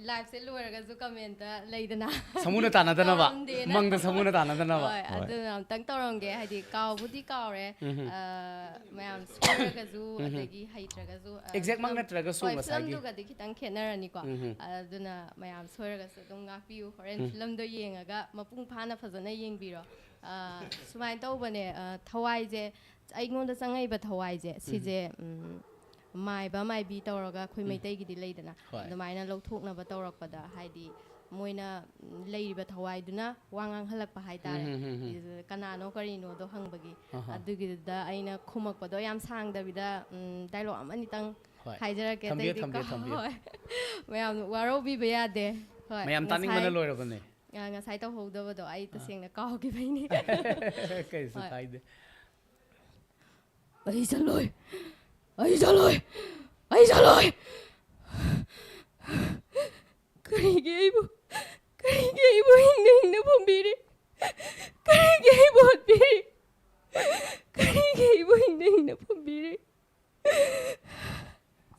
ꯂꯥꯏꯐꯁꯦ ꯂꯣꯏꯔꯒꯁꯨ ꯀꯃꯦꯟꯇ ꯂꯩꯗꯅ ꯁꯃꯨꯅ ꯇꯥꯟꯅꯗꯅꯕ, ꯀꯥꯎꯔꯝꯗꯦꯅ꯫ ꯃꯪꯗ ꯁꯃꯨꯅ ꯇꯥꯟꯅꯗꯅꯕ꯫ ꯍꯣꯏ, ꯑꯗꯨꯅ ꯑꯝꯇꯪ ꯇꯧꯔꯝꯒꯦ꯫ ꯍꯥꯏꯗꯤ ꯀꯥꯎꯕꯨꯗꯤ ꯀꯥꯎꯔꯦ, ꯑ, ꯃꯌꯥꯝ ꯁꯣꯏꯔꯒꯁꯨ ꯑꯗꯒꯤ ꯍꯩꯇ꯭ꯔꯒꯁꯨ, ꯑ, ꯑꯦꯛꯖꯦꯛꯃꯛ ꯐꯤꯂꯝ- ꯅꯠꯇ꯭ꯔꯒꯁꯨ ꯍꯣꯏ, ꯉꯁꯥꯏꯒꯤ ꯐꯤꯂꯝꯗꯨꯒꯗꯤ ꯈꯤꯇꯪ ꯈꯦꯠꯅꯔꯅꯤꯀꯣ꯫ ꯑꯗꯨꯅ ꯃꯌꯥꯝ ꯁꯣꯏꯔꯒꯁꯨ ꯑꯗꯨꯝ ꯉꯥꯛꯄꯤꯌꯨ꯫ ꯍꯣꯔꯦꯟ ꯐꯤꯂꯝꯗꯣ ꯌꯦꯡꯉꯒ ꯃꯄꯨꯡ ꯐꯥꯅ ꯐꯖꯅ ꯌꯦꯡꯕꯤꯔꯣ꯫ ꯑ, ꯁꯨꯃꯥꯏꯅ ꯇꯧꯕꯅꯦ, ꯑ, ꯊꯋꯥꯏꯁꯦ, ꯑꯩꯉꯣꯟꯗ ꯆꯪꯉꯛꯏꯕ ꯊꯋꯥꯏꯁꯦ ꯁꯤꯁꯦ, ꯎꯝ, ꯃꯥꯏꯕ ꯃꯥꯏꯕꯤ ꯇꯧꯔꯒ ꯑꯩꯈꯣꯏ ꯃꯩꯇꯩꯒꯤꯗꯤ ꯂꯩꯗꯅ, ꯍꯣꯏ꯫ ꯑꯗꯨꯃꯥꯏꯅ ꯂꯧꯊꯣꯛꯅꯕ ꯇꯧꯔꯛꯄꯗ, ꯍꯥꯏꯗꯤ ꯃꯣꯏꯅ, ꯎꯝ, ꯂꯩꯔꯤꯕ ꯊꯋꯥꯏꯗꯨꯅ ꯋꯥ ꯉꯥꯡꯍꯜꯂꯛꯄ ꯍꯥꯏꯇꯥꯔꯦ꯫ ꯎꯝ, ꯎꯝ, ꯎꯝ, ꯎꯝ꯫ ꯁꯤꯗ ꯀꯅꯥꯅꯣ ꯀꯔꯤꯅꯣꯗꯣ ꯍꯪꯕꯒꯤ꯫ ꯑꯍꯥ꯫ ꯑꯗꯨꯒꯤꯗꯨꯗ ꯑꯩꯅ ꯈꯨꯝꯃꯛꯄꯗꯣ ꯌꯥꯝ ꯁꯥꯡꯗꯕꯤꯗ, ꯎꯝ, ꯗꯥꯏꯂꯣꯛ ꯑꯃꯅꯤꯇꯪ ꯍꯣꯏ꯫ ꯍꯥꯏꯖꯔꯛꯀꯦ꯫ ꯊꯝꯕꯤꯌꯨ, ꯑꯇꯩꯗꯤ ꯊꯝꯕꯤꯌꯨ, ꯀꯥꯎ- ꯊꯝꯕꯤꯌꯨ꯫ ꯍꯣꯏ꯫ ꯃꯌꯥꯝ ꯋꯥꯔꯧꯕꯤꯕ ꯌꯥꯗꯦ꯫ ꯍꯣꯏ, ꯃꯌꯥꯝ ꯉꯁꯥꯏ- ꯇꯥꯅꯤꯡꯕꯅ ꯂꯣꯏꯔꯕꯅꯦ꯫ ꯑ, ꯉꯁꯥꯏ ꯇꯧꯍꯧꯗꯕꯗꯣ ꯑꯩ ꯇꯁꯦꯡꯅ ꯀꯥꯎꯈꯤꯕꯩꯅꯦ꯫ ꯀꯩꯁꯨ ꯍꯣꯏ꯫ ꯀꯥꯏꯗꯦ꯫ ꯑꯩ ꯆꯠꯂꯣꯏ꯫ ꯑꯩ ꯆꯠꯂꯣꯏ꯫ ꯑꯩ ꯆꯠꯂꯣꯏ꯫ ꯀꯔꯤꯒꯤ ꯑꯩꯕꯨ, ꯀꯔꯤꯒꯤ ꯑꯩꯕꯨ ꯍꯤꯡꯅ ꯍꯤꯡꯅ ꯐꯨꯝꯕꯤꯔꯤ? ꯀꯔꯤꯒꯤ ꯑꯩꯕꯨ ꯍꯨꯠꯄꯤꯔꯤ? ꯀꯔꯤꯒꯤ ꯑꯩꯕꯨ ꯍꯤꯡꯅ ꯍꯤꯡꯅ ꯐꯨꯝꯕꯤꯔꯤ?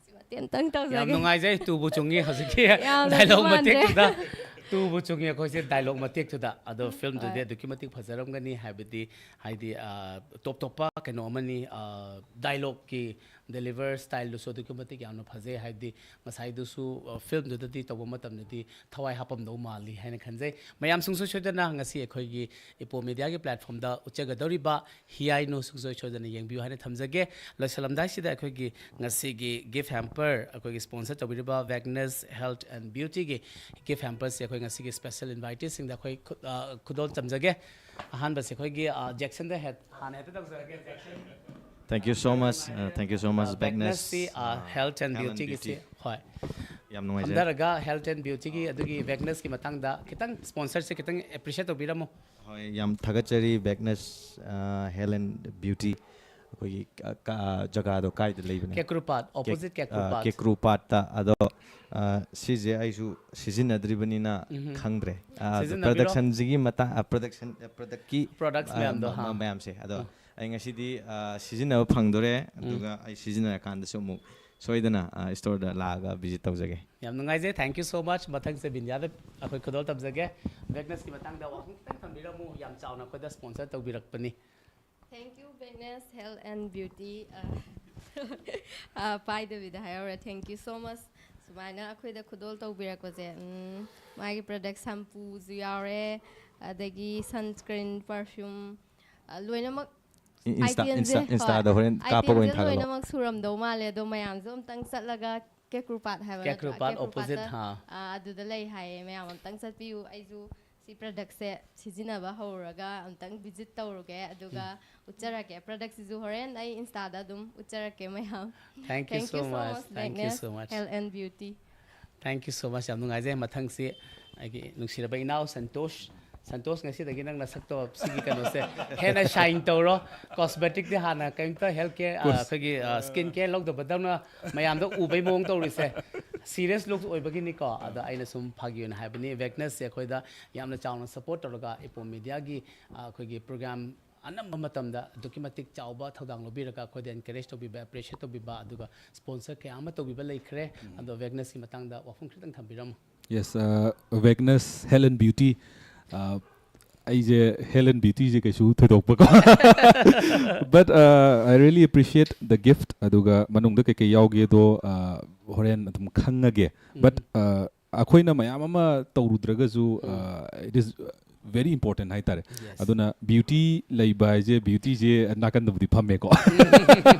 ꯁꯤ ꯃꯇꯦꯛ ꯑꯝꯇꯪ ꯇꯧꯖꯒꯦ꯫ ꯌꯥꯝ ꯅꯨꯡꯉꯥꯏꯖꯩ꯫ ꯇꯨꯕꯨ ꯆꯨꯡꯉꯤ ꯍꯧꯖꯤꯛꯀꯤ ꯌꯥꯝꯅ ꯗꯥꯏꯂꯣꯛ ꯃꯥꯟꯗ꯭ꯔꯦ꯫ ꯃꯇꯦꯛꯇꯨꯗ꯫ ꯇꯨꯕꯨ ꯆꯨꯡꯉꯤ ꯑꯩꯈꯣꯏꯁꯦ ꯗꯥꯏꯂꯣꯛ ꯃꯇꯦꯛꯇꯨꯗ꯫ ꯑꯗꯣ ꯐꯤꯂꯝꯗꯨꯗꯤ ꯍꯣꯏ꯫ ꯑꯗꯨꯛꯀꯤ ꯃꯇꯤꯛ ꯐꯖꯔꯝꯒꯅꯤ, ꯍꯥꯏꯕꯗꯤ, ꯍꯥꯏꯗꯤ, ꯑ, ꯇꯣꯞ ꯇꯣꯞꯄ ꯀꯩꯅꯣ ꯑꯃꯅꯤ, ꯑ, ꯗꯥꯏꯂꯣꯛꯀꯤ ꯗꯦꯂꯤꯚꯔ ꯁ꯭ꯇꯥꯏꯜꯗꯨꯁꯨ ꯑꯗꯨꯛꯀꯤ ꯃꯇꯤꯛ ꯌꯥꯝꯅ ꯐꯖꯩ꯫ ꯍꯥꯏꯕꯗꯤ ꯉꯁꯥꯏꯗꯨꯁꯨ ꯐꯤꯜꯝꯗꯨꯗꯗꯤ ꯇꯧꯕ ꯃꯇꯝꯗꯗꯤ ꯊꯋꯥꯏ ꯍꯥꯞꯄꯝꯗꯧ ꯃꯥꯜꯂꯤ ꯍꯥꯏꯅ ꯈꯟꯖꯩ꯫ ꯃꯌꯥꯝ ꯁꯨꯡꯁꯣꯏ ꯁꯣꯏꯗꯅ ꯉꯁꯤ ꯑꯩꯈꯣꯏꯒꯤ ꯏꯄꯣ ꯃꯦꯗꯤꯌꯥꯒꯤ ꯄ꯭ꯂꯦꯠꯐꯣꯝꯗ ꯎꯠꯆꯒꯗꯧꯔꯤꯕ ꯍꯤꯌꯥꯏꯅꯨ ꯁꯨꯡꯁꯣꯏ ꯁꯣꯏꯗꯅ ꯌꯦꯡꯕꯤꯌꯨ ꯍꯥꯏꯅ ꯊꯝꯖꯒꯦ꯫ ꯂꯣꯏꯁꯤꯜꯂꯝꯗꯥꯏꯁꯤꯗ ꯑꯩꯈꯣꯏꯒꯤ ꯉꯁꯤꯒꯤ ꯒꯤꯐ ꯍꯦꯝꯄꯔ, ꯑꯩꯈꯣꯏꯒꯤ ꯁ꯭ꯄꯣꯟꯁꯔ ꯇꯧꯕꯤꯔꯤꯕ ꯋꯦꯒꯅꯁ ꯍꯦꯜꯊ ꯑꯦꯟ ꯕ꯭ꯌꯨꯇꯤꯒꯤ ꯒꯤꯐ ꯍꯦꯝꯄꯔꯁꯦ ꯑꯩꯈꯣꯏ ꯉꯁꯤꯒꯤ ꯁ꯭ꯄꯦꯁꯦꯜ ꯏꯟꯚꯥꯏꯇꯤꯁꯁꯤꯡꯗ ꯑꯩꯈꯣꯏ ꯈꯨ-, ꯑ, ꯈꯨꯗꯣꯜ ꯇꯝꯖꯒꯦ꯫ ꯑꯍꯥꯟꯕꯁꯦ ꯑꯩꯈꯣꯏꯒꯤ, ꯑ, ꯖꯦꯛꯁꯟꯗ ꯍꯦꯠ-, ꯍꯥꯟꯅ ꯍꯦꯛꯇ ꯇꯧꯖꯔꯒꯦ, Jackson. Thank you so much. Uh, thank you so much, ꯕꯦꯒꯅꯁꯁꯤ, ꯕꯦꯒꯅꯁ꯫ ꯍꯦꯜꯊ ꯑꯦꯟ ꯕ꯭ꯌꯨꯇꯤꯒꯤꯁꯤ꯫ ꯍꯣꯏ꯫ ꯌꯥꯝ ꯅꯨꯡꯉꯥꯏꯖꯔꯦ꯫ ꯐꯝꯊꯔꯒ ꯍꯦꯜꯊ ꯑꯦꯟ ꯕ꯭ꯌꯨꯇꯤꯒꯤ ꯑꯗꯨꯒꯤ ꯕꯦꯒꯅꯁꯀꯤ ꯃꯇꯥꯡꯗ ꯈꯤꯇꯪ ꯁ꯭ꯄꯣꯟꯁꯔꯁꯦ ꯈꯤꯇꯪ ꯑꯦꯄ꯭ꯔꯤꯁꯤꯌꯦꯠ ꯇꯧꯕꯤꯔꯝꯃꯣ꯫ ꯍꯣꯏ, ꯌꯥꯝ ꯊꯥꯒꯠꯆꯔꯤ ꯕꯦꯒꯅꯁ ꯍꯦꯜꯊ ꯑꯦꯟ ꯕ꯭ꯌꯨꯇꯤ꯫ ꯑꯩꯈꯣꯏꯒꯤ ꯀ-, ꯀ-, ꯖꯒꯥꯗꯣ ꯀꯥꯏꯗ ꯂꯩꯕꯅꯦ? ꯀꯦꯀ꯭ꯔꯨꯄꯥꯠ, ꯑꯣꯄꯣꯖꯤꯠ ꯀꯦꯀ꯭ꯔꯨꯄꯥꯠ꯫ ꯀꯦꯀ꯭ꯔꯨꯄꯥꯠꯇ꯫ ꯑꯗꯣ, ꯑ, ꯁꯤꯁꯦ ꯑꯩꯁꯨ ꯁꯤꯖꯤꯟꯅꯗ꯭ꯔꯤꯕꯅꯤꯅ ꯈꯪꯗ꯭ꯔꯦ꯫ ꯑ, ꯑꯗꯣ ꯁꯤꯖꯤꯟꯅꯕꯤꯔꯣ꯫ ꯄ꯭ꯔꯗꯛꯁꯟꯁꯤꯒꯤ ꯃꯇꯥꯡ, ꯑ, ꯄ꯭ꯔꯗꯛꯁꯟ, ꯑ, ꯄ꯭ꯔꯗꯛꯀꯤ, ꯄ꯭ꯔꯗꯛꯁ ꯑ, ꯃꯌꯥꯝꯗꯣ, ꯃ-, ꯍꯥ꯫ ꯃ-, ꯃꯌꯥꯝꯁꯦ꯫ ꯑꯗꯣ ꯑ꯫ ꯑꯩ ꯉꯁꯤꯗꯤ, ꯑ, ꯁꯤꯖꯤꯟꯅꯕ ꯐꯪꯗꯣꯔꯦ꯫ ꯑꯗꯨꯒ ꯑꯩ ꯁꯤꯖꯤꯟꯅꯔꯀꯥꯟꯗꯁꯨ ꯑꯃꯨꯛ ꯁꯣꯏꯗꯅ, ꯑ, ꯁ꯭ꯇꯣꯔꯗ ꯂꯥꯛꯑꯒ ꯚꯤꯖꯤꯠ ꯇꯧꯖꯒꯦ꯫ ꯌꯥꯝ ꯅꯨꯡꯉꯥꯏꯖꯩ꯫ Thank you so much꯫ ꯃꯊꯪꯁꯦ ꯕꯤꯟꯗꯤꯌꯥꯗ ꯑꯩꯈꯣꯏ ꯈꯨꯗꯣꯜ ꯇꯝꯖꯒꯦ꯫ ꯕꯦꯒꯅꯁꯀꯤ ꯃꯇꯥꯡꯗ ꯋꯥꯐꯝ ꯈꯤꯇꯪ ꯊꯝꯕꯤꯔꯝꯃꯨ, ꯌꯥꯝ ꯆꯥꯎꯅ ꯑꯩꯈꯣꯏꯗ ꯁ꯭ꯄꯣꯟꯁꯔ ꯇꯧꯕꯤꯔꯛꯄꯅꯤ꯫ Thank you, Beganas health and beauty. ꯄꯥꯏꯗꯕꯤꯗ ꯍꯥꯏꯍꯧꯔꯦ꯫ Thank you so much꯫ ꯁꯨꯃꯥꯏꯅ ꯑꯩꯈꯣꯏꯗ ꯈꯨꯗꯣꯜ ꯇꯧꯕꯤꯔꯛꯄꯁꯦ, ꯎꯝ, ꯃꯥꯒꯤ ꯄ꯭ꯔꯗꯛ ꯁꯝꯄꯨꯁꯨ ꯌꯥꯎꯔꯦ, ꯑꯗꯒꯤ ꯁꯟꯁꯀ꯭ꯔꯤꯟ, ꯄꯔꯐ꯭ꯌꯨꯝ, ꯂꯣꯏꯅꯃꯛ ꯏꯟꯁꯇꯥ-, itemꯁꯦ, ꯏꯟꯁꯇꯥ-, ꯏꯟꯁꯇꯥꯗ ꯍꯣꯏ, ꯍꯣꯔꯦꯟ ꯀꯥꯞꯄꯒ ꯑꯣꯏꯅ itemꯁꯦ ꯊꯥꯒꯠꯂꯣ꯫ ꯂꯣꯏꯅꯃꯛ ꯁꯨꯔꯝꯗꯧ ꯃꯥꯜꯂꯦ꯫ ꯑꯗꯣ ꯃꯌꯥꯝꯁꯨ ꯑꯝꯇꯪ ꯆꯠꯂꯒ ꯀꯦꯀ꯭ꯔꯨꯄꯥꯠ ꯍꯥꯏꯕ ꯅꯠꯇ꯭ꯔꯥ? ꯀꯦꯀ꯭ꯔꯨꯄꯥꯠ ꯀꯦꯀ꯭ꯔꯨꯄꯥꯠꯇ, ꯑꯣꯄꯣꯖꯤꯠ, ꯍꯥ꯫ ꯑꯥ, ꯑꯗꯨꯗ ꯂꯩ ꯍꯥꯏꯌꯦ꯫ ꯃꯌꯥꯝ ꯑꯝꯇꯪ ꯆꯠꯄꯤꯌꯨ꯫ ꯑꯩꯁꯨ ꯁꯤ ꯄ꯭ꯔꯗꯛꯁꯦ ꯁꯤꯖꯤꯟꯅꯕ ꯍꯧꯔꯒ ꯑꯝꯇꯪ ꯚꯤꯖꯤꯠ ꯇꯧꯔꯨꯒꯦ, ꯑꯗꯨꯒ ꯎꯠꯆꯔꯛꯀꯦ꯫ ꯄ꯭ꯔꯗꯛꯁꯤꯁꯨ ꯍꯣꯔꯦꯟ ꯑꯩ ꯏꯟꯁꯇꯥꯗ ꯑꯗꯨꯝ ꯎꯠꯆꯔꯛꯀꯦ ꯃꯌꯥꯝ꯫ Thank you so much. Thank you so much. Health and Beauty꯫ Thank you so much. ꯌꯥꯝ ꯅꯨꯡꯉꯥꯏꯖꯩ꯫ ꯃꯊꯪꯁꯤ ꯑꯩꯒꯤ ꯅꯨꯡꯁꯤꯔꯕ ꯏꯅꯥꯎ ꯁꯟꯇꯣꯁ꯫ ꯁꯟꯇꯣꯁ, ꯉꯁꯤꯗꯒꯤ ꯅꯪ ꯅꯁꯛꯇꯣ ꯁꯤꯒꯤ ꯀꯩꯅꯣꯁꯦ ꯍꯦꯟꯅ ꯁꯥꯏꯟ ꯇꯧꯔꯣ꯫ ꯀꯣꯁꯃꯦꯇꯤꯛꯇꯤ ꯍꯥꯟꯅ ꯀꯩꯝꯇ ꯍꯦꯜꯊ ꯀꯦꯌꯔ, ꯑ, ꯑꯩꯈꯣꯏꯒꯤ, ꯑ, ꯁ꯭ꯀꯤꯟ ꯀꯦꯌꯔ ꯂꯧꯗꯕꯗꯧꯅ ꯃꯌꯥꯝꯗ ꯎꯕꯩ ꯃꯑꯣꯡ ꯇꯧꯔꯤꯁꯦ꯫ ꯁꯤꯔꯤꯌꯁ ꯂꯨꯛ ꯑꯣꯏꯕꯒꯤꯅꯤꯀꯣ꯫ ꯑꯗꯣ ꯑꯩꯅ ꯁꯨꯝ ꯐꯥꯒꯤ ꯑꯣꯏꯅ ꯍꯥꯏꯕꯅꯤ꯫ ꯕꯦꯒꯅꯁꯁꯦ ꯑꯩꯈꯣꯏꯗ ꯌꯥꯝꯅ ꯆꯥꯎꯅ ꯁꯞꯄꯣꯔꯠ ꯇꯧꯔꯒ ꯏꯄꯣꯝ ꯃꯦꯗꯤꯌꯥꯒꯤ, ꯑ, ꯑꯩꯈꯣꯏꯒꯤ ꯄ꯭ꯔꯣꯒ꯭ꯔꯥꯝ ꯑꯅꯝꯕ ꯃꯇꯝꯗ ꯑꯗꯨꯛꯀꯤ ꯃꯇꯤꯛ ꯆꯥꯎꯕ ꯊꯧꯗꯥꯡ ꯂꯧꯕꯤꯔꯒ ꯑꯩꯈꯣꯏꯗ ꯑꯦꯟꯀꯔꯦꯖ ꯇꯧꯕꯤꯕ, ꯑꯦꯄ꯭ꯔꯤꯁꯤꯌꯦꯠ ꯇꯧꯕꯤꯕ, ꯑꯗꯨꯒ ꯁ꯭ꯄꯣꯟꯁꯔ ꯀꯌꯥ ꯑꯃ ꯇꯧꯕꯤꯕ ꯂꯩꯈ꯭ꯔꯦ꯫ ꯑꯗꯣ ꯕꯦꯒꯅꯁꯀꯤ ꯃꯇꯥꯡꯗ ꯋꯥꯐꯝ ꯈꯤꯇꯪ ꯊꯝꯕꯤꯔꯝꯃꯨ꯫ Yes, uh, Vagnus Health and Beauty, uh, ꯑꯩꯁꯦ health and beautyꯁꯦ ꯀꯩꯁꯨ ꯊꯣꯏꯗꯣꯛꯄꯀꯣ, but uh, I really appreciate the gift. ꯑꯗꯨꯒ ꯃꯅꯨꯡꯗ ꯀꯩꯀꯩ ꯌꯥꯎꯒꯦꯗꯣ uh, ꯍꯣꯔꯦꯟ ꯑꯗꯨꯝ ꯈꯪꯉꯒꯦ, but uh, ꯑꯩꯈꯣꯏꯅ ꯃꯌꯥꯝ ꯑꯃ ꯇꯧꯔꯨꯗ꯭ꯔꯒꯁꯨ uh, it is very important ꯍꯥꯏꯇꯥꯔꯦ. ꯑꯗꯨꯅ beauty ꯂꯩꯕ ꯍꯥꯏꯁꯦ, beautyꯁꯦ ꯅꯥꯀꯟꯗꯕꯨꯗꯤ ꯐꯝꯃꯦꯀꯣ,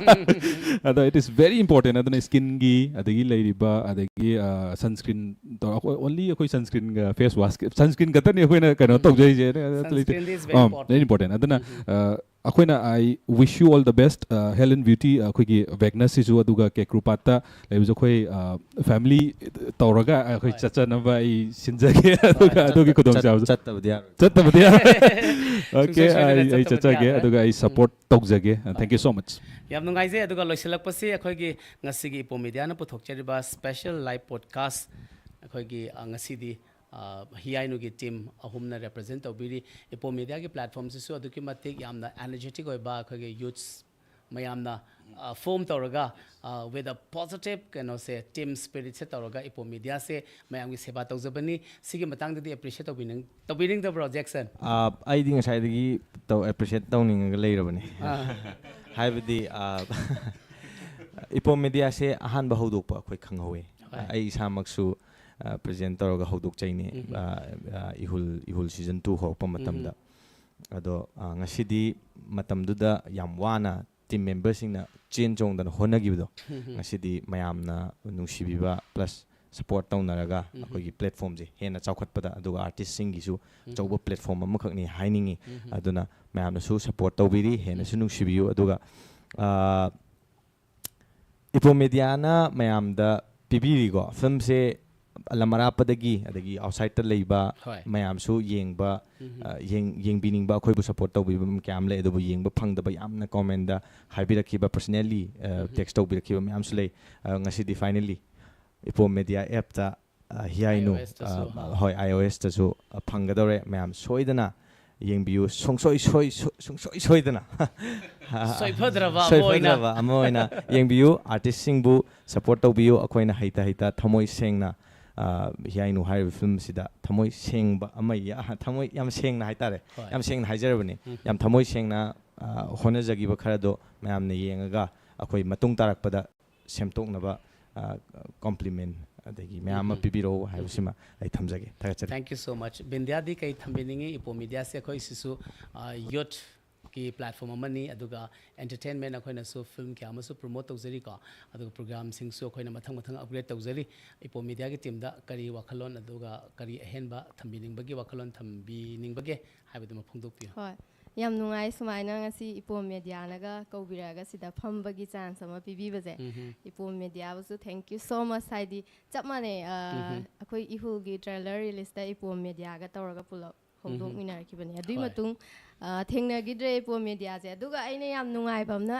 ꯑꯗꯣ it is very important. ꯑꯗꯨꯅ skinꯒꯤ, ꯑꯗꯒꯤ ꯂꯩꯔꯤꯕ, ꯑꯗꯒꯤ sunscreen, only ꯑꯩꯈꯣꯏ sunscreenꯒ face wash, sunscreen ꯈꯛꯇꯅꯤ ꯑꯩꯈꯣꯏꯅ ꯀꯩꯅꯣ ꯇꯧꯖꯩꯁꯦ. Sunscreen is very important. Very important. ꯑꯗꯨꯅ ꯑꯩꯈꯣꯏꯅ I wish you all the best, health and beauty. ꯑꯩꯈꯣꯏꯒꯤ ꯋꯦꯒꯅꯁꯁꯤꯁꯨ, ꯑꯗꯨꯒ ꯀꯦꯀ꯭ꯔꯨꯄꯥꯠꯇ ꯂꯩꯕꯁꯨ ꯑꯩꯈꯣꯏ family ꯇꯧꯔꯒ ꯑꯩꯈꯣꯏ ꯆꯠꯆꯅꯕ ꯑꯩ ꯁꯤꯟꯖꯒꯦ, ꯑꯗꯨꯒ ꯑꯗꯨꯒꯤ ꯈꯨꯗꯣꯡꯆꯥꯕꯁꯨ ꯆꯠꯇꯕꯗꯤ ꯌꯥꯔꯣꯏ꯫ ꯆꯠꯇꯕꯗꯤ ꯌꯥꯔꯣꯏ꯫ Okay, ꯁꯣꯏꯗꯅ ꯑꯩ ꯑꯩ ꯆꯠꯇꯕꯗꯤ ꯆꯠꯆꯒꯦ, ꯌꯥꯔꯣꯏ꯫ ꯑꯗꯨꯒ ꯑꯩ support ꯇꯧꯖꯒꯦ. Thank you so much. ꯌꯥꯝ ꯅꯨꯡꯉꯥꯏꯖꯩ꯫ ꯑꯗꯨꯒ ꯂꯣꯏꯁꯤꯜꯂꯛꯄꯁꯤ ꯑꯩꯈꯣꯏꯒꯤ ꯉꯁꯤꯒꯤ ꯏꯄꯣ ꯃꯤꯗꯤꯌꯥꯅ ꯄꯨꯊꯣꯛꯆꯔꯤꯕ special live podcast, ꯑꯩꯈꯣꯏꯒꯤ ꯑ, ꯉꯁꯤꯗꯤ ꯍꯤꯌꯥꯏꯅꯨꯒꯤ team ꯑꯍꯨꯝꯅ represent ꯇꯧꯕꯤꯔꯤ꯫ ꯏꯄꯣ ꯃꯤꯗꯤꯌꯥꯒꯤ platformꯁꯤꯁꯨ ꯑꯗꯨꯛꯀꯤ ꯃꯇꯤꯛ ꯌꯥꯝꯅ energetic ꯑꯣꯏꯕ, ꯑꯩꯈꯣꯏꯒꯤ youths ꯃꯌꯥꯝꯅ form ꯇꯧꯔꯒ with a positive ꯀꯩꯅꯣꯁꯦ, team spiritꯁꯦ ꯇꯧꯔꯒ ꯏꯄꯣ ꯃꯤꯗꯤꯌꯥꯁꯦ ꯃꯌꯥꯝꯒꯤ ꯁꯦꯕꯥ ꯇꯧꯖꯕꯅꯤ꯫ ꯁꯤꯒꯤ ꯃꯇꯥꯡꯗꯗꯤ appreciate ꯇꯧꯕꯤꯅꯤꯡ ꯇꯧꯕꯤꯅꯤꯡꯗꯕ꯭ꯔꯣ, ꯖꯦꯛꯁꯟ? ꯑꯩꯗꯤ ꯉꯁꯥꯏꯗꯒꯤ ꯇꯧ appreciate ꯇꯧꯅꯤꯡꯉꯒ ꯂꯩꯔꯕꯅꯤ꯫ ꯍꯥꯏꯕꯗꯤ ꯏꯄꯣ ꯃꯤꯗꯤꯌꯥꯁꯦ ꯑꯍꯥꯟꯕ ꯍꯧꯗꯣꯛꯄ ꯑꯩꯈꯣꯏ ꯈꯪꯍꯧꯋꯦ꯫ ꯑꯩ ꯏꯁꯥꯃꯛꯁꯨ present ꯇꯧꯔꯒ ꯍꯧꯗꯣꯛꯆꯩꯅꯦ, ꯏꯍꯨꯜ ꯏꯍꯨꯜ season two ꯍꯧꯔꯛꯄ ꯃꯇꯝꯗ꯫ ꯑꯗꯣ ꯉꯁꯤꯗꯤ ꯃꯇꯝꯗꯨꯗ ꯌꯥꯝ ꯋꯥꯅ team memberꯁꯤꯡꯅ ꯆꯦꯟ ꯆꯣꯡꯗꯅ ꯍꯣꯠꯅꯈꯤꯕꯗꯣ, ꯉꯁꯤꯗꯤ ꯃꯌꯥꯝꯅ ꯅꯨꯡꯁꯤꯕꯤꯕ plus support ꯇꯧꯅꯔꯒ ꯑꯩꯈꯣꯏꯒꯤ platformꯁꯦ ꯍꯦꯟꯅ ꯆꯥꯎꯈꯠꯄꯗ, ꯑꯗꯨꯒ artistꯁꯤꯡꯒꯤꯁꯨ ꯑꯆꯧꯕ platform ꯑꯃꯈꯛꯅꯤ ꯍꯥꯏꯅꯤꯡꯉꯤ꯫ ꯑꯗꯨꯅ ꯃꯌꯥꯝꯅꯁꯨ support ꯇꯧꯕꯤꯔꯤ, ꯍꯦꯟꯅꯁꯨ ꯅꯨꯡꯁꯤꯕꯤꯌꯨ꯫ ꯑꯗꯨꯒ ꯏꯄꯣ ꯃꯤꯗꯤꯌꯥꯅ ꯃꯌꯥꯝꯗ ꯄꯤꯕꯤꯔꯤꯀꯣ, filmꯁꯦ ꯂꯝ ꯑꯔꯥꯞꯄꯗꯒꯤ ꯑꯗꯒꯤ outsideꯇ ꯂꯩꯕ ꯍꯣꯏ꯫ ꯃꯌꯥꯝꯁꯨ ꯌꯦꯡꯕ, ꯌꯦꯡꯕꯤꯅꯤꯡꯕ, ꯑꯩꯈꯣꯏꯕꯨ support ꯇꯧꯕꯤꯕ ꯀꯌꯥꯝ ꯂꯩ꯫ ꯑꯗꯨꯕꯨ ꯌꯦꯡꯕ ꯐꯪꯗꯕ, ꯌꯥꯝꯅ commentꯗ ꯍꯥꯏꯕꯤꯔꯛꯈꯤꯕ, personally text ꯇꯧꯕꯤꯔꯛꯈꯤꯕ ꯃꯌꯥꯝꯁꯨ ꯂꯩ꯫ ꯉꯁꯤꯗꯤ finally ꯏꯄꯣ ꯃꯤꯗꯤꯌꯥ appꯇ ꯍꯤꯌꯥꯏꯅꯨ, iOSꯇꯁꯨ꯫ ꯍꯣꯏ, iOSꯇꯁꯨ ꯐꯪꯒꯗꯧꯔꯦ꯫ ꯃꯌꯥꯝ ꯁꯣꯏꯗꯅ ꯌꯦꯡꯕꯤꯌꯨ, ꯁꯨꯡꯁꯣꯏ ꯁꯣꯏ ꯁꯨꯡꯁꯣꯏ ꯁꯣꯏꯗꯅ꯫ ꯁꯣꯏꯐꯗ꯭ꯔꯕ ꯑꯃ ꯑꯣꯏꯅ꯫ ꯁꯣꯏꯐꯗ꯭ꯔꯕ ꯑꯃ ꯑꯣꯏꯅ ꯌꯦꯡꯕꯤꯌꯨ꯫ Artistꯁꯤꯡꯕꯨ support ꯇꯧꯕꯤꯌꯨ꯫ ꯑꯩꯈꯣꯏꯅ ꯍꯩꯇ ꯍꯩꯇ ꯊꯃꯣꯏ ꯁꯦꯡꯅ ꯑ, ꯍꯤꯌꯥꯏꯅꯨ ꯍꯥꯏꯔꯤꯕ ꯐꯤꯂꯝꯁꯤꯗ ꯊꯃꯣꯏ ꯁꯦꯡꯕ ꯑꯃ ꯌꯥ-, ꯊꯃꯣꯏ ꯌꯥꯝ ꯁꯦꯡꯅ ꯍꯥꯏꯇꯥꯔꯦ, ꯍꯣꯏ꯫ ꯌꯥꯝ ꯁꯦꯡꯅ ꯍꯥꯏꯖꯔꯕꯅꯤ꯫ ꯎꯝ꯫ ꯌꯥꯝ ꯊꯃꯣꯏ ꯁꯦꯡꯅ, ꯑ, ꯍꯣꯠꯅꯖꯈꯤꯕ ꯈꯔꯗꯣ ꯃꯌꯥꯝꯅ ꯌꯦꯡꯉꯒ ꯑꯩꯈꯣꯏ ꯃꯇꯨꯡ ꯇꯥꯔꯛꯄꯗ ꯁꯦꯝꯗꯣꯛꯅꯕ, ꯑ, compliment ꯑꯗꯒꯤ ꯃꯌꯥꯝ ꯑꯃ ꯎꯝ꯫ ꯄꯤꯕꯤꯔꯛꯎ ꯍꯥꯏꯕꯁꯤꯃ ꯑꯩ ꯊꯝꯖꯒꯦ꯫ ꯊꯥꯒꯠꯆꯔꯤ꯫ Thank you so much. ꯕꯤꯟꯗ꯭ꯌꯥꯗꯤ ꯀꯩ ꯊꯝꯕꯤꯅꯤꯡꯉꯤ? ꯏꯄꯣꯝ ꯃꯤꯗꯤꯌꯥꯁꯦ ꯑꯩꯈꯣꯏ ꯁꯤꯁꯨ, ꯑ, youth ꯀꯤ platform ꯑꯃꯅꯤ, ꯑꯗꯨꯒ entertainment ꯑꯩꯈꯣꯏꯅꯁꯨ film ꯀꯌꯥ ꯑꯃꯁꯨ promote ꯇꯧꯖꯔꯤꯀꯣ, ꯑꯗꯨꯒ programꯁꯤꯡꯁꯨ ꯑꯩꯈꯣꯏꯅ ꯃꯊꯪ ꯃꯊꯪ upgrade ꯇꯧꯖꯔꯤ꯫ ꯏꯄꯣꯝ ꯃꯤꯗꯤꯌꯥꯒꯤ teamꯗ ꯀꯔꯤ ꯋꯥꯈꯜꯂꯣꯟ ꯑꯗꯨꯒ ꯀꯔꯤ ꯑꯍꯦꯟꯕ ꯊꯝꯕꯤꯅꯤꯡꯕꯒꯤ ꯋꯥꯈꯜꯂꯣꯟ ꯊꯝꯕꯤꯅꯤꯡꯕꯒꯦ ꯍꯥꯏꯕꯗꯨꯃ ꯐꯣꯡꯗꯣꯛꯄꯤꯌꯨ꯫ ꯍꯣꯏ, ꯌꯥꯝ ꯅꯨꯡꯉꯥꯏ ꯁꯨꯃꯥꯏꯅ ꯉꯁꯤ ꯏꯄꯣꯝ ꯃꯦꯗꯤꯌꯥꯅꯒ ꯀꯧꯕꯤꯔꯛꯑꯒ ꯁꯤꯗ ꯐꯝꯕꯒꯤ chance ꯑꯃ ꯄꯤꯕꯤꯕꯁꯦ꯫ ꯎꯝꯍꯨꯝ꯫ ꯏꯄꯣꯝ ꯃꯦꯗꯤꯌꯥꯕꯨꯁꯨ thank you so much꯫ ꯍꯥꯏꯗꯤ ꯆꯞ ꯃꯥꯟꯅꯩ, ꯑ, ꯎꯝꯍꯨꯝ꯫ ꯑꯩꯈꯣꯏ ꯏꯍꯨꯜꯒꯤ trailer releaseꯇ ꯏꯄꯣꯝ ꯃꯦꯗꯤꯌꯥꯒ ꯇꯧꯔꯒ ꯄꯨꯂꯞ ꯍꯧꯗꯣꯛꯃꯤꯟꯅꯔꯛꯈꯤꯕꯅꯦ꯫ ꯑꯗꯨꯒꯤ ꯍꯣꯏ꯫ ꯃꯇꯨꯡ, ꯑ, ꯊꯦꯡꯅꯈꯤꯗ꯭ꯔꯦ ꯏꯄꯣꯝ ꯃꯦꯗꯤꯌꯥꯁꯦ꯫ ꯑꯗꯨꯒ ꯑꯩꯅ ꯌꯥꯝ ꯅꯨꯡꯉꯥꯏꯕ ꯑꯃꯅ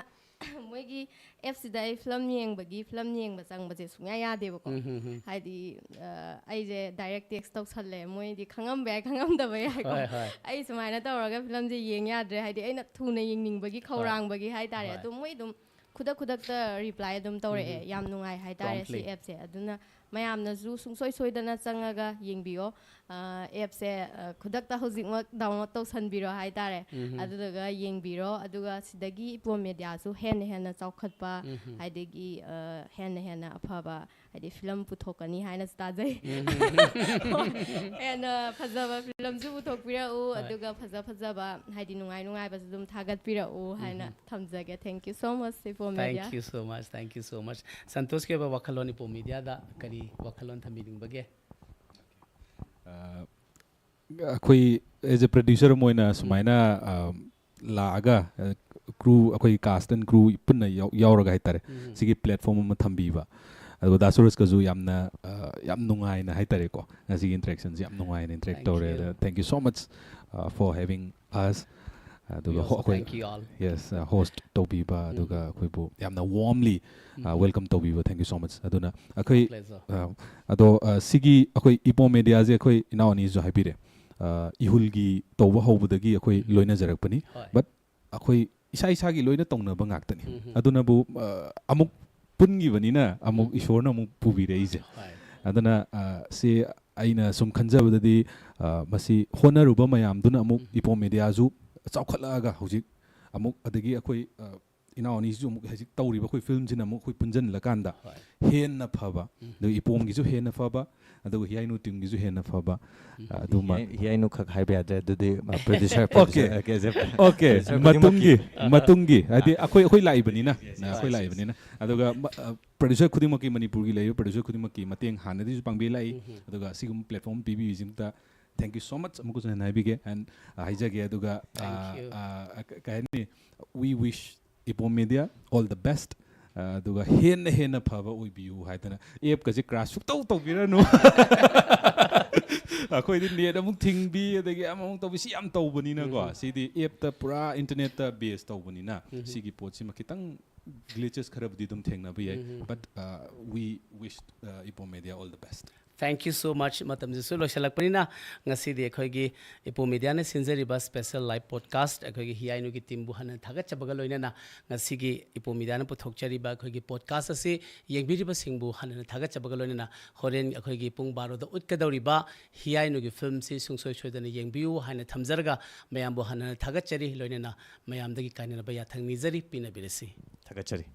ꯃꯣꯏꯒꯤ appꯁꯤꯗ ꯑꯩ film ꯌꯦꯡꯕꯒꯤ, film ꯌꯦꯡꯕ ꯆꯪꯕꯁꯦ ꯁꯨꯡꯌꯥ ꯌꯥꯗꯦꯕꯀꯣ꯫ ꯎꯝꯍꯨꯝ꯫ ꯍꯥꯏꯗꯤ, ꯑ, ꯑꯩꯁꯦ direct text ꯇꯧꯁꯜꯂꯦ꯫ ꯃꯣꯏꯗꯤ ꯈꯪꯉꯝꯕ ꯌꯥꯏ, ꯈꯪꯉꯝꯗꯕ ꯌꯥꯏꯀꯣ꯫ ꯍꯣꯏ, ꯍꯣꯏ꯫ ꯑꯩ ꯁꯨꯃꯥꯏꯅ ꯇꯧꯔꯒ filmꯁꯦ ꯌꯦꯡ ꯌꯥꯗ꯭ꯔꯦ꯫ ꯍꯥꯏꯗꯤ ꯑꯩꯅ ꯊꯨꯅ ꯌꯦꯡꯅꯤꯡꯕꯒꯤ, ꯈꯧꯔꯥꯡꯕꯒꯤ ꯍꯥꯏꯇꯥꯔꯦ꯫ ꯍꯣꯏ꯫ ꯑꯗꯨꯝ ꯃꯣꯏ ꯑꯗꯨꯝ ꯈꯨꯗꯛ ꯈꯨꯗꯛꯇ reply ꯑꯗꯨꯝ ꯇꯧꯔꯛꯑꯦ꯫ ꯎꯝꯍꯨꯝ꯫ ꯌꯥꯝ ꯅꯨꯡꯉꯥꯏ ꯍꯥꯏꯇꯥꯔꯦ ꯁꯤ Promptly꯫ Appꯁꯦ꯫ ꯑꯗꯨꯅ ꯃꯌꯥꯝꯅꯁꯨ ꯁꯨꯡꯁꯣꯏ ꯁꯣꯏꯗꯅ ꯆꯪꯉꯒ ꯌꯦꯡꯕꯤꯌꯣ꯫ ꯑ, Appꯁꯦ, ꯑ, ꯈꯨꯗꯛꯇ ꯍꯧꯖꯤꯛꯃꯛ download ꯇꯧꯁꯟꯕꯤꯔꯣ ꯍꯥꯏꯇꯥꯔꯦ꯫ ꯎꯝꯍꯨꯝ꯫ ꯑꯗꯨꯗꯨꯒ ꯌꯦꯡꯕꯤꯔꯣ꯫ ꯑꯗꯨꯒ ꯁꯤꯗꯒꯤ ꯏꯄꯣꯝ ꯃꯦꯗꯤꯌꯥꯁꯨ ꯍꯦꯟꯅ ꯍꯦꯟꯅ ꯆꯥꯎꯈꯠꯄ, ꯎꯝꯍꯨꯝ꯫ ꯑꯗꯒꯤ, ꯑ, ꯍꯦꯟꯅ ꯍꯦꯟꯅ ꯑꯐꯕ, ꯍꯥꯏꯗꯤ film ꯄꯨꯊꯣꯛꯀꯅꯤ ꯍꯥꯏꯅꯁꯨ ꯇꯥꯖꯩ꯫ ꯎꯝꯍꯨꯝ꯫ ꯍꯦꯟꯅ ꯐꯖꯕ filmꯁꯨ ꯄꯨꯊꯣꯛꯄꯤꯔꯛꯎ, ꯍꯣꯏ꯫ ꯑꯗꯨꯒ ꯐꯖ ꯐꯖꯕ, ꯍꯥꯏꯗꯤ ꯅꯨꯡꯉꯥꯏ ꯅꯨꯡꯉꯥꯏꯕꯁꯨ ꯑꯗꯨꯝ ꯊꯥꯒꯠꯄꯤꯔꯛꯎ ꯍꯥꯏꯅ ꯎꯝꯍꯨꯝ꯫ ꯊꯝꯖꯒꯦ꯫ Thank you so much, Ipom media. Thank you so much, thank you so much. ꯁꯟꯇꯣꯁꯀꯤ ꯑꯣꯏꯕ ꯋꯥꯈꯜꯂꯣꯟ, ꯏꯄꯣꯝ ꯃꯦꯗꯤꯌꯥꯗ ꯀꯔꯤ ꯋꯥꯈꯜꯂꯣꯟ ꯊꯝꯕꯤꯅꯤꯡꯕꯒꯦ? ꯑ, ꯑꯩꯈꯣꯏ as a producer ꯑꯃ ꯑꯣꯏꯅ ꯁꯨꯃꯥꯏꯅ, ꯑ, ꯂꯥꯛꯑꯒ, ꯑ, crew, ꯑꯩꯈꯣꯏ cast and crew ꯄꯨꯟꯅ ꯌꯥꯎ-, ꯌꯥꯎꯔꯒ ꯍꯥꯏꯇꯥꯔꯦ, ꯎꯝ꯫ ꯁꯤꯒꯤ platform ꯑꯃ ꯊꯝꯕꯤꯕ, ꯑꯗꯨꯒ ꯗꯥ ꯁꯨꯔꯖꯀꯁꯨ ꯌꯥꯝꯅ, ꯑ, ꯌꯥꯝ ꯅꯨꯡꯉꯥꯏꯅ ꯍꯥꯏꯇꯥꯔꯦꯀꯣ, ꯉꯁꯤꯒꯤ interactionꯁꯦ ꯌꯥꯝ ꯅꯨꯡꯉꯥꯏꯅ interact Thank ꯇꯧꯔꯦ꯫ you. ꯑꯗ thank you so much, uh, for having us. We ꯑꯗꯨꯒ also ꯍꯣ-, ꯑꯩꯈꯣꯏ thank you all. Yes, uh, host ꯇꯧꯕꯤꯕ, ꯎꯝ꯫ ꯑꯗꯨꯒ ꯑꯩꯈꯣꯏꯕꯨ ꯌꯥꯝꯅ warmly, uh, ꯎꯝ꯫ welcome ꯇꯧꯕꯤꯕ, thank you so much. ꯑꯗꯨꯅ ꯑꯩꯈꯣꯏ, Pleasure. uh, ꯑꯗꯣ, uh, ꯁꯤꯒꯤ ꯑꯩꯈꯣꯏ ꯏꯄꯣꯝ ꯃꯦꯗꯤꯌꯥꯁꯦ ꯑꯩꯈꯣꯏ ꯏꯅꯥꯎ ꯑꯅꯤꯁꯨ ꯍꯥꯏꯕꯤꯔꯦ, uh, ꯏꯍꯨꯜꯒꯤ ꯇꯧꯕ ꯍꯧꯕꯗꯒꯤ ꯑꯩꯈꯣꯏ ꯎꯝ꯫ ꯂꯣꯏꯅꯖꯔꯛꯄꯅꯤ, ꯍꯣꯏ꯫ but ꯑꯩꯈꯣꯏ ꯏꯁꯥ ꯏꯁꯥꯒꯤ ꯂꯣꯏꯅ ꯇꯧꯅꯕ ꯉꯥꯛꯇꯅꯤ꯫ ꯎꯝ꯫ ꯑꯗꯨꯅꯕꯨ, uh, ꯑꯃꯨꯛ ꯄꯨꯟꯈꯤꯕꯅꯤꯅ ꯑꯃꯨꯛ ꯎꯝ꯫ ꯏꯁꯣꯔꯅ ꯑꯃꯨꯛ ꯄꯨꯕꯤꯔꯛꯏꯁꯦ꯫ ꯍꯣꯏ꯫ ꯑꯗꯨꯅ ꯑ, ꯁꯤ ꯑꯩꯅ ꯁꯨꯝ ꯈꯟꯖꯕꯗꯗꯤ ꯑ, ꯃꯁꯤ ꯍꯣꯠꯅꯔꯨꯕ ꯃꯌꯥꯝꯗꯨꯅ ꯑꯃꯨꯛ ꯏꯄꯣꯝ ꯃꯦꯗꯤꯌꯥꯁꯨ ꯆꯥꯎꯈꯠꯂꯛꯑꯒ ꯍꯧꯖꯤꯛ ꯑꯃꯨꯛ ꯑꯗꯒꯤ ꯑꯩꯈꯣꯏ ꯑ, ꯏꯅꯥꯎ ꯑꯅꯤꯁꯤꯁꯨ ꯑꯃꯨꯛ ꯍꯧꯖꯤꯛ ꯇꯧꯔꯤꯕ ꯑꯩꯈꯣꯏ ꯐꯤꯂꯝꯁꯤꯅ ꯑꯃꯨꯛ ꯑꯩꯈꯣꯏ ꯄꯨꯟꯁꯤꯜꯂꯀꯥꯟꯗ ꯍꯦꯟꯅ ꯐꯕ, ꯑꯗꯨꯒ ꯏꯄꯣꯝꯒꯤꯁꯨ ꯍꯦꯟꯅ ꯐꯕ, ꯑꯗꯨꯒ ꯍꯤꯌꯥꯏꯅꯨ ꯇꯤꯝꯒꯤꯁꯨ ꯍꯦꯟꯅ ꯐꯕ ꯑ, ꯑꯗꯨꯃ ꯍꯤꯌꯥꯏ- ꯍꯤꯌꯥꯏꯅꯨ ꯈꯛ ꯍꯥꯏꯕ ꯌꯥꯗ꯭ꯔꯦ ꯑꯗꯨꯗꯤ, ꯑ, producer, Okay. producer, okay, okay. Okay, producer ꯃꯇꯨꯡꯒꯤ ꯈꯨꯗꯤꯡꯃꯛꯀꯤ. ꯃꯇꯨꯡꯒꯤ ꯍꯥꯏꯗꯤ ꯑꯩꯈꯣꯏ ꯑꯩꯈꯣꯏ ꯂꯥꯛꯏꯕꯅꯤꯅ ꯑꯩꯈꯣꯏ ꯂꯥꯛꯏꯕꯅꯤꯅ ꯑꯗꯨꯒ ꯃ- ꯑ, producer ꯈꯨꯗꯤꯡꯃꯛꯀꯤ, ꯃꯅꯤꯄꯨꯔꯒꯤ ꯂꯩꯔꯤꯕ producer ꯈꯨꯗꯤꯡꯃꯛꯀꯤ ꯃꯇꯦꯡ ꯍꯥꯟꯅꯗꯒꯤꯁꯨ ꯄꯥꯡꯕꯤꯔ ꯂꯥꯛꯏ꯫ ꯑꯗꯨꯒ ꯑꯁꯤꯒꯨꯝꯕ platform ꯄꯤꯕꯤꯕꯁꯤꯃꯛꯇ thank you so much ꯑꯃꯨꯛꯀꯁꯨ ꯍꯦꯟꯅ ꯍꯥꯏꯕꯤꯒꯦ꯫ And ꯑ, ꯍꯥꯏꯖꯒꯦ ꯑꯗꯨꯒ ꯑ, Thank you. ꯑ, ꯑ, ꯀ- ꯀꯩ ꯍꯥꯏꯅꯤ, we wish Ipom media all the best꯫ ꯑ, ꯑꯗꯨꯒ ꯍꯦꯟꯅ ꯍꯦꯟꯅ ꯐꯕ ꯑꯣꯏꯕꯤꯌꯨ ꯍꯥꯏꯗꯅ꯫ ꯑꯦꯞꯀꯁꯦ crash ꯁꯨꯛꯇꯧ ꯇꯧꯕꯤꯔꯅꯨ꯫ ꯑꯩꯈꯣꯏꯗꯤ ꯅꯦꯠ ꯑꯃꯨꯛ ꯊꯤꯡꯕꯤ, ꯑꯗꯒꯤ ꯑꯃꯃꯨꯛ ꯇꯧꯕꯤ, ꯁꯤ ꯌꯥꯝ ꯇꯧꯕꯅꯤꯅꯀꯣ꯫ ꯁꯤꯗꯤ ꯑꯦꯞꯇ ꯄꯨꯔꯥ ꯏꯟꯇꯔꯅꯦꯠꯇ ꯕꯦꯁ ꯇꯧꯕꯅꯤꯅ ꯁꯤꯒꯤ ꯄꯣꯠꯁꯤꯃ ꯈꯤꯇꯪ glitches ꯈꯔꯕꯨꯗꯤ ꯑꯗꯨꯝ ꯊꯦꯡꯅꯕ ꯌꯥꯏ꯫ But uh, we wish uh, Ipom media all the best꯫ Thank you so much. ꯃꯇꯝꯁꯤꯁꯨ ꯂꯣꯏꯁꯤꯜꯂꯛꯄꯅꯤꯅ ꯉꯁꯤꯗꯤ ꯑꯩꯈꯣꯏꯒꯤ ꯏꯄꯣꯝ ꯃꯦꯗꯤꯌꯥꯅ ꯁꯤꯟꯖꯔꯤꯕ special live podcast ꯑꯩꯈꯣꯏꯒꯤ ꯍꯤꯌꯥꯏꯅꯨꯒꯤ ꯇꯤꯝꯕꯨ ꯍꯟꯅ ꯊꯥꯒꯠꯆꯕꯒ ꯂꯣꯏꯅꯅ ꯉꯁꯤꯒꯤ ꯏꯄꯣꯝ ꯃꯦꯗꯤꯌꯥꯅ ꯄꯨꯊꯣꯛꯆꯔꯤꯕ ꯑꯩꯈꯣꯏꯒꯤ podcast ꯑꯁꯤ ꯌꯦꯡꯕꯤꯔꯤꯕꯁꯤꯡꯕꯨ ꯍꯟꯅ ꯊꯥꯒꯠꯆꯕꯒ ꯂꯣꯏꯅꯅ ꯍꯣꯔꯦꯟ ꯑꯩꯈꯣꯏꯒꯤ ꯄꯨꯡ ꯕꯥꯔꯣꯗ ꯎꯠꯀꯗꯧꯔꯤꯕ ꯍꯤꯌꯥꯏꯅꯨꯒꯤ ꯐꯤꯂꯝꯁꯤ ꯁꯨꯡꯁꯣꯏ ꯁꯣꯏꯗꯅ ꯌꯦꯡꯕꯤꯌꯨ ꯍꯥꯏꯅ ꯊꯝꯖꯔꯒ ꯃꯌꯥꯝꯕꯨ ꯍꯟꯅ ꯊꯥꯒꯠꯆꯔꯤ꯫ ꯂꯣꯏꯅꯅ ꯃꯌꯥꯝꯗꯒꯤ ꯀꯥꯏꯅꯅꯕ ꯌꯥꯊꯪ ꯅꯤꯖꯔꯤ꯫ ꯄꯤꯅꯕꯤꯔꯁꯤ꯫ ꯊꯥꯒꯠꯆꯔꯤ꯫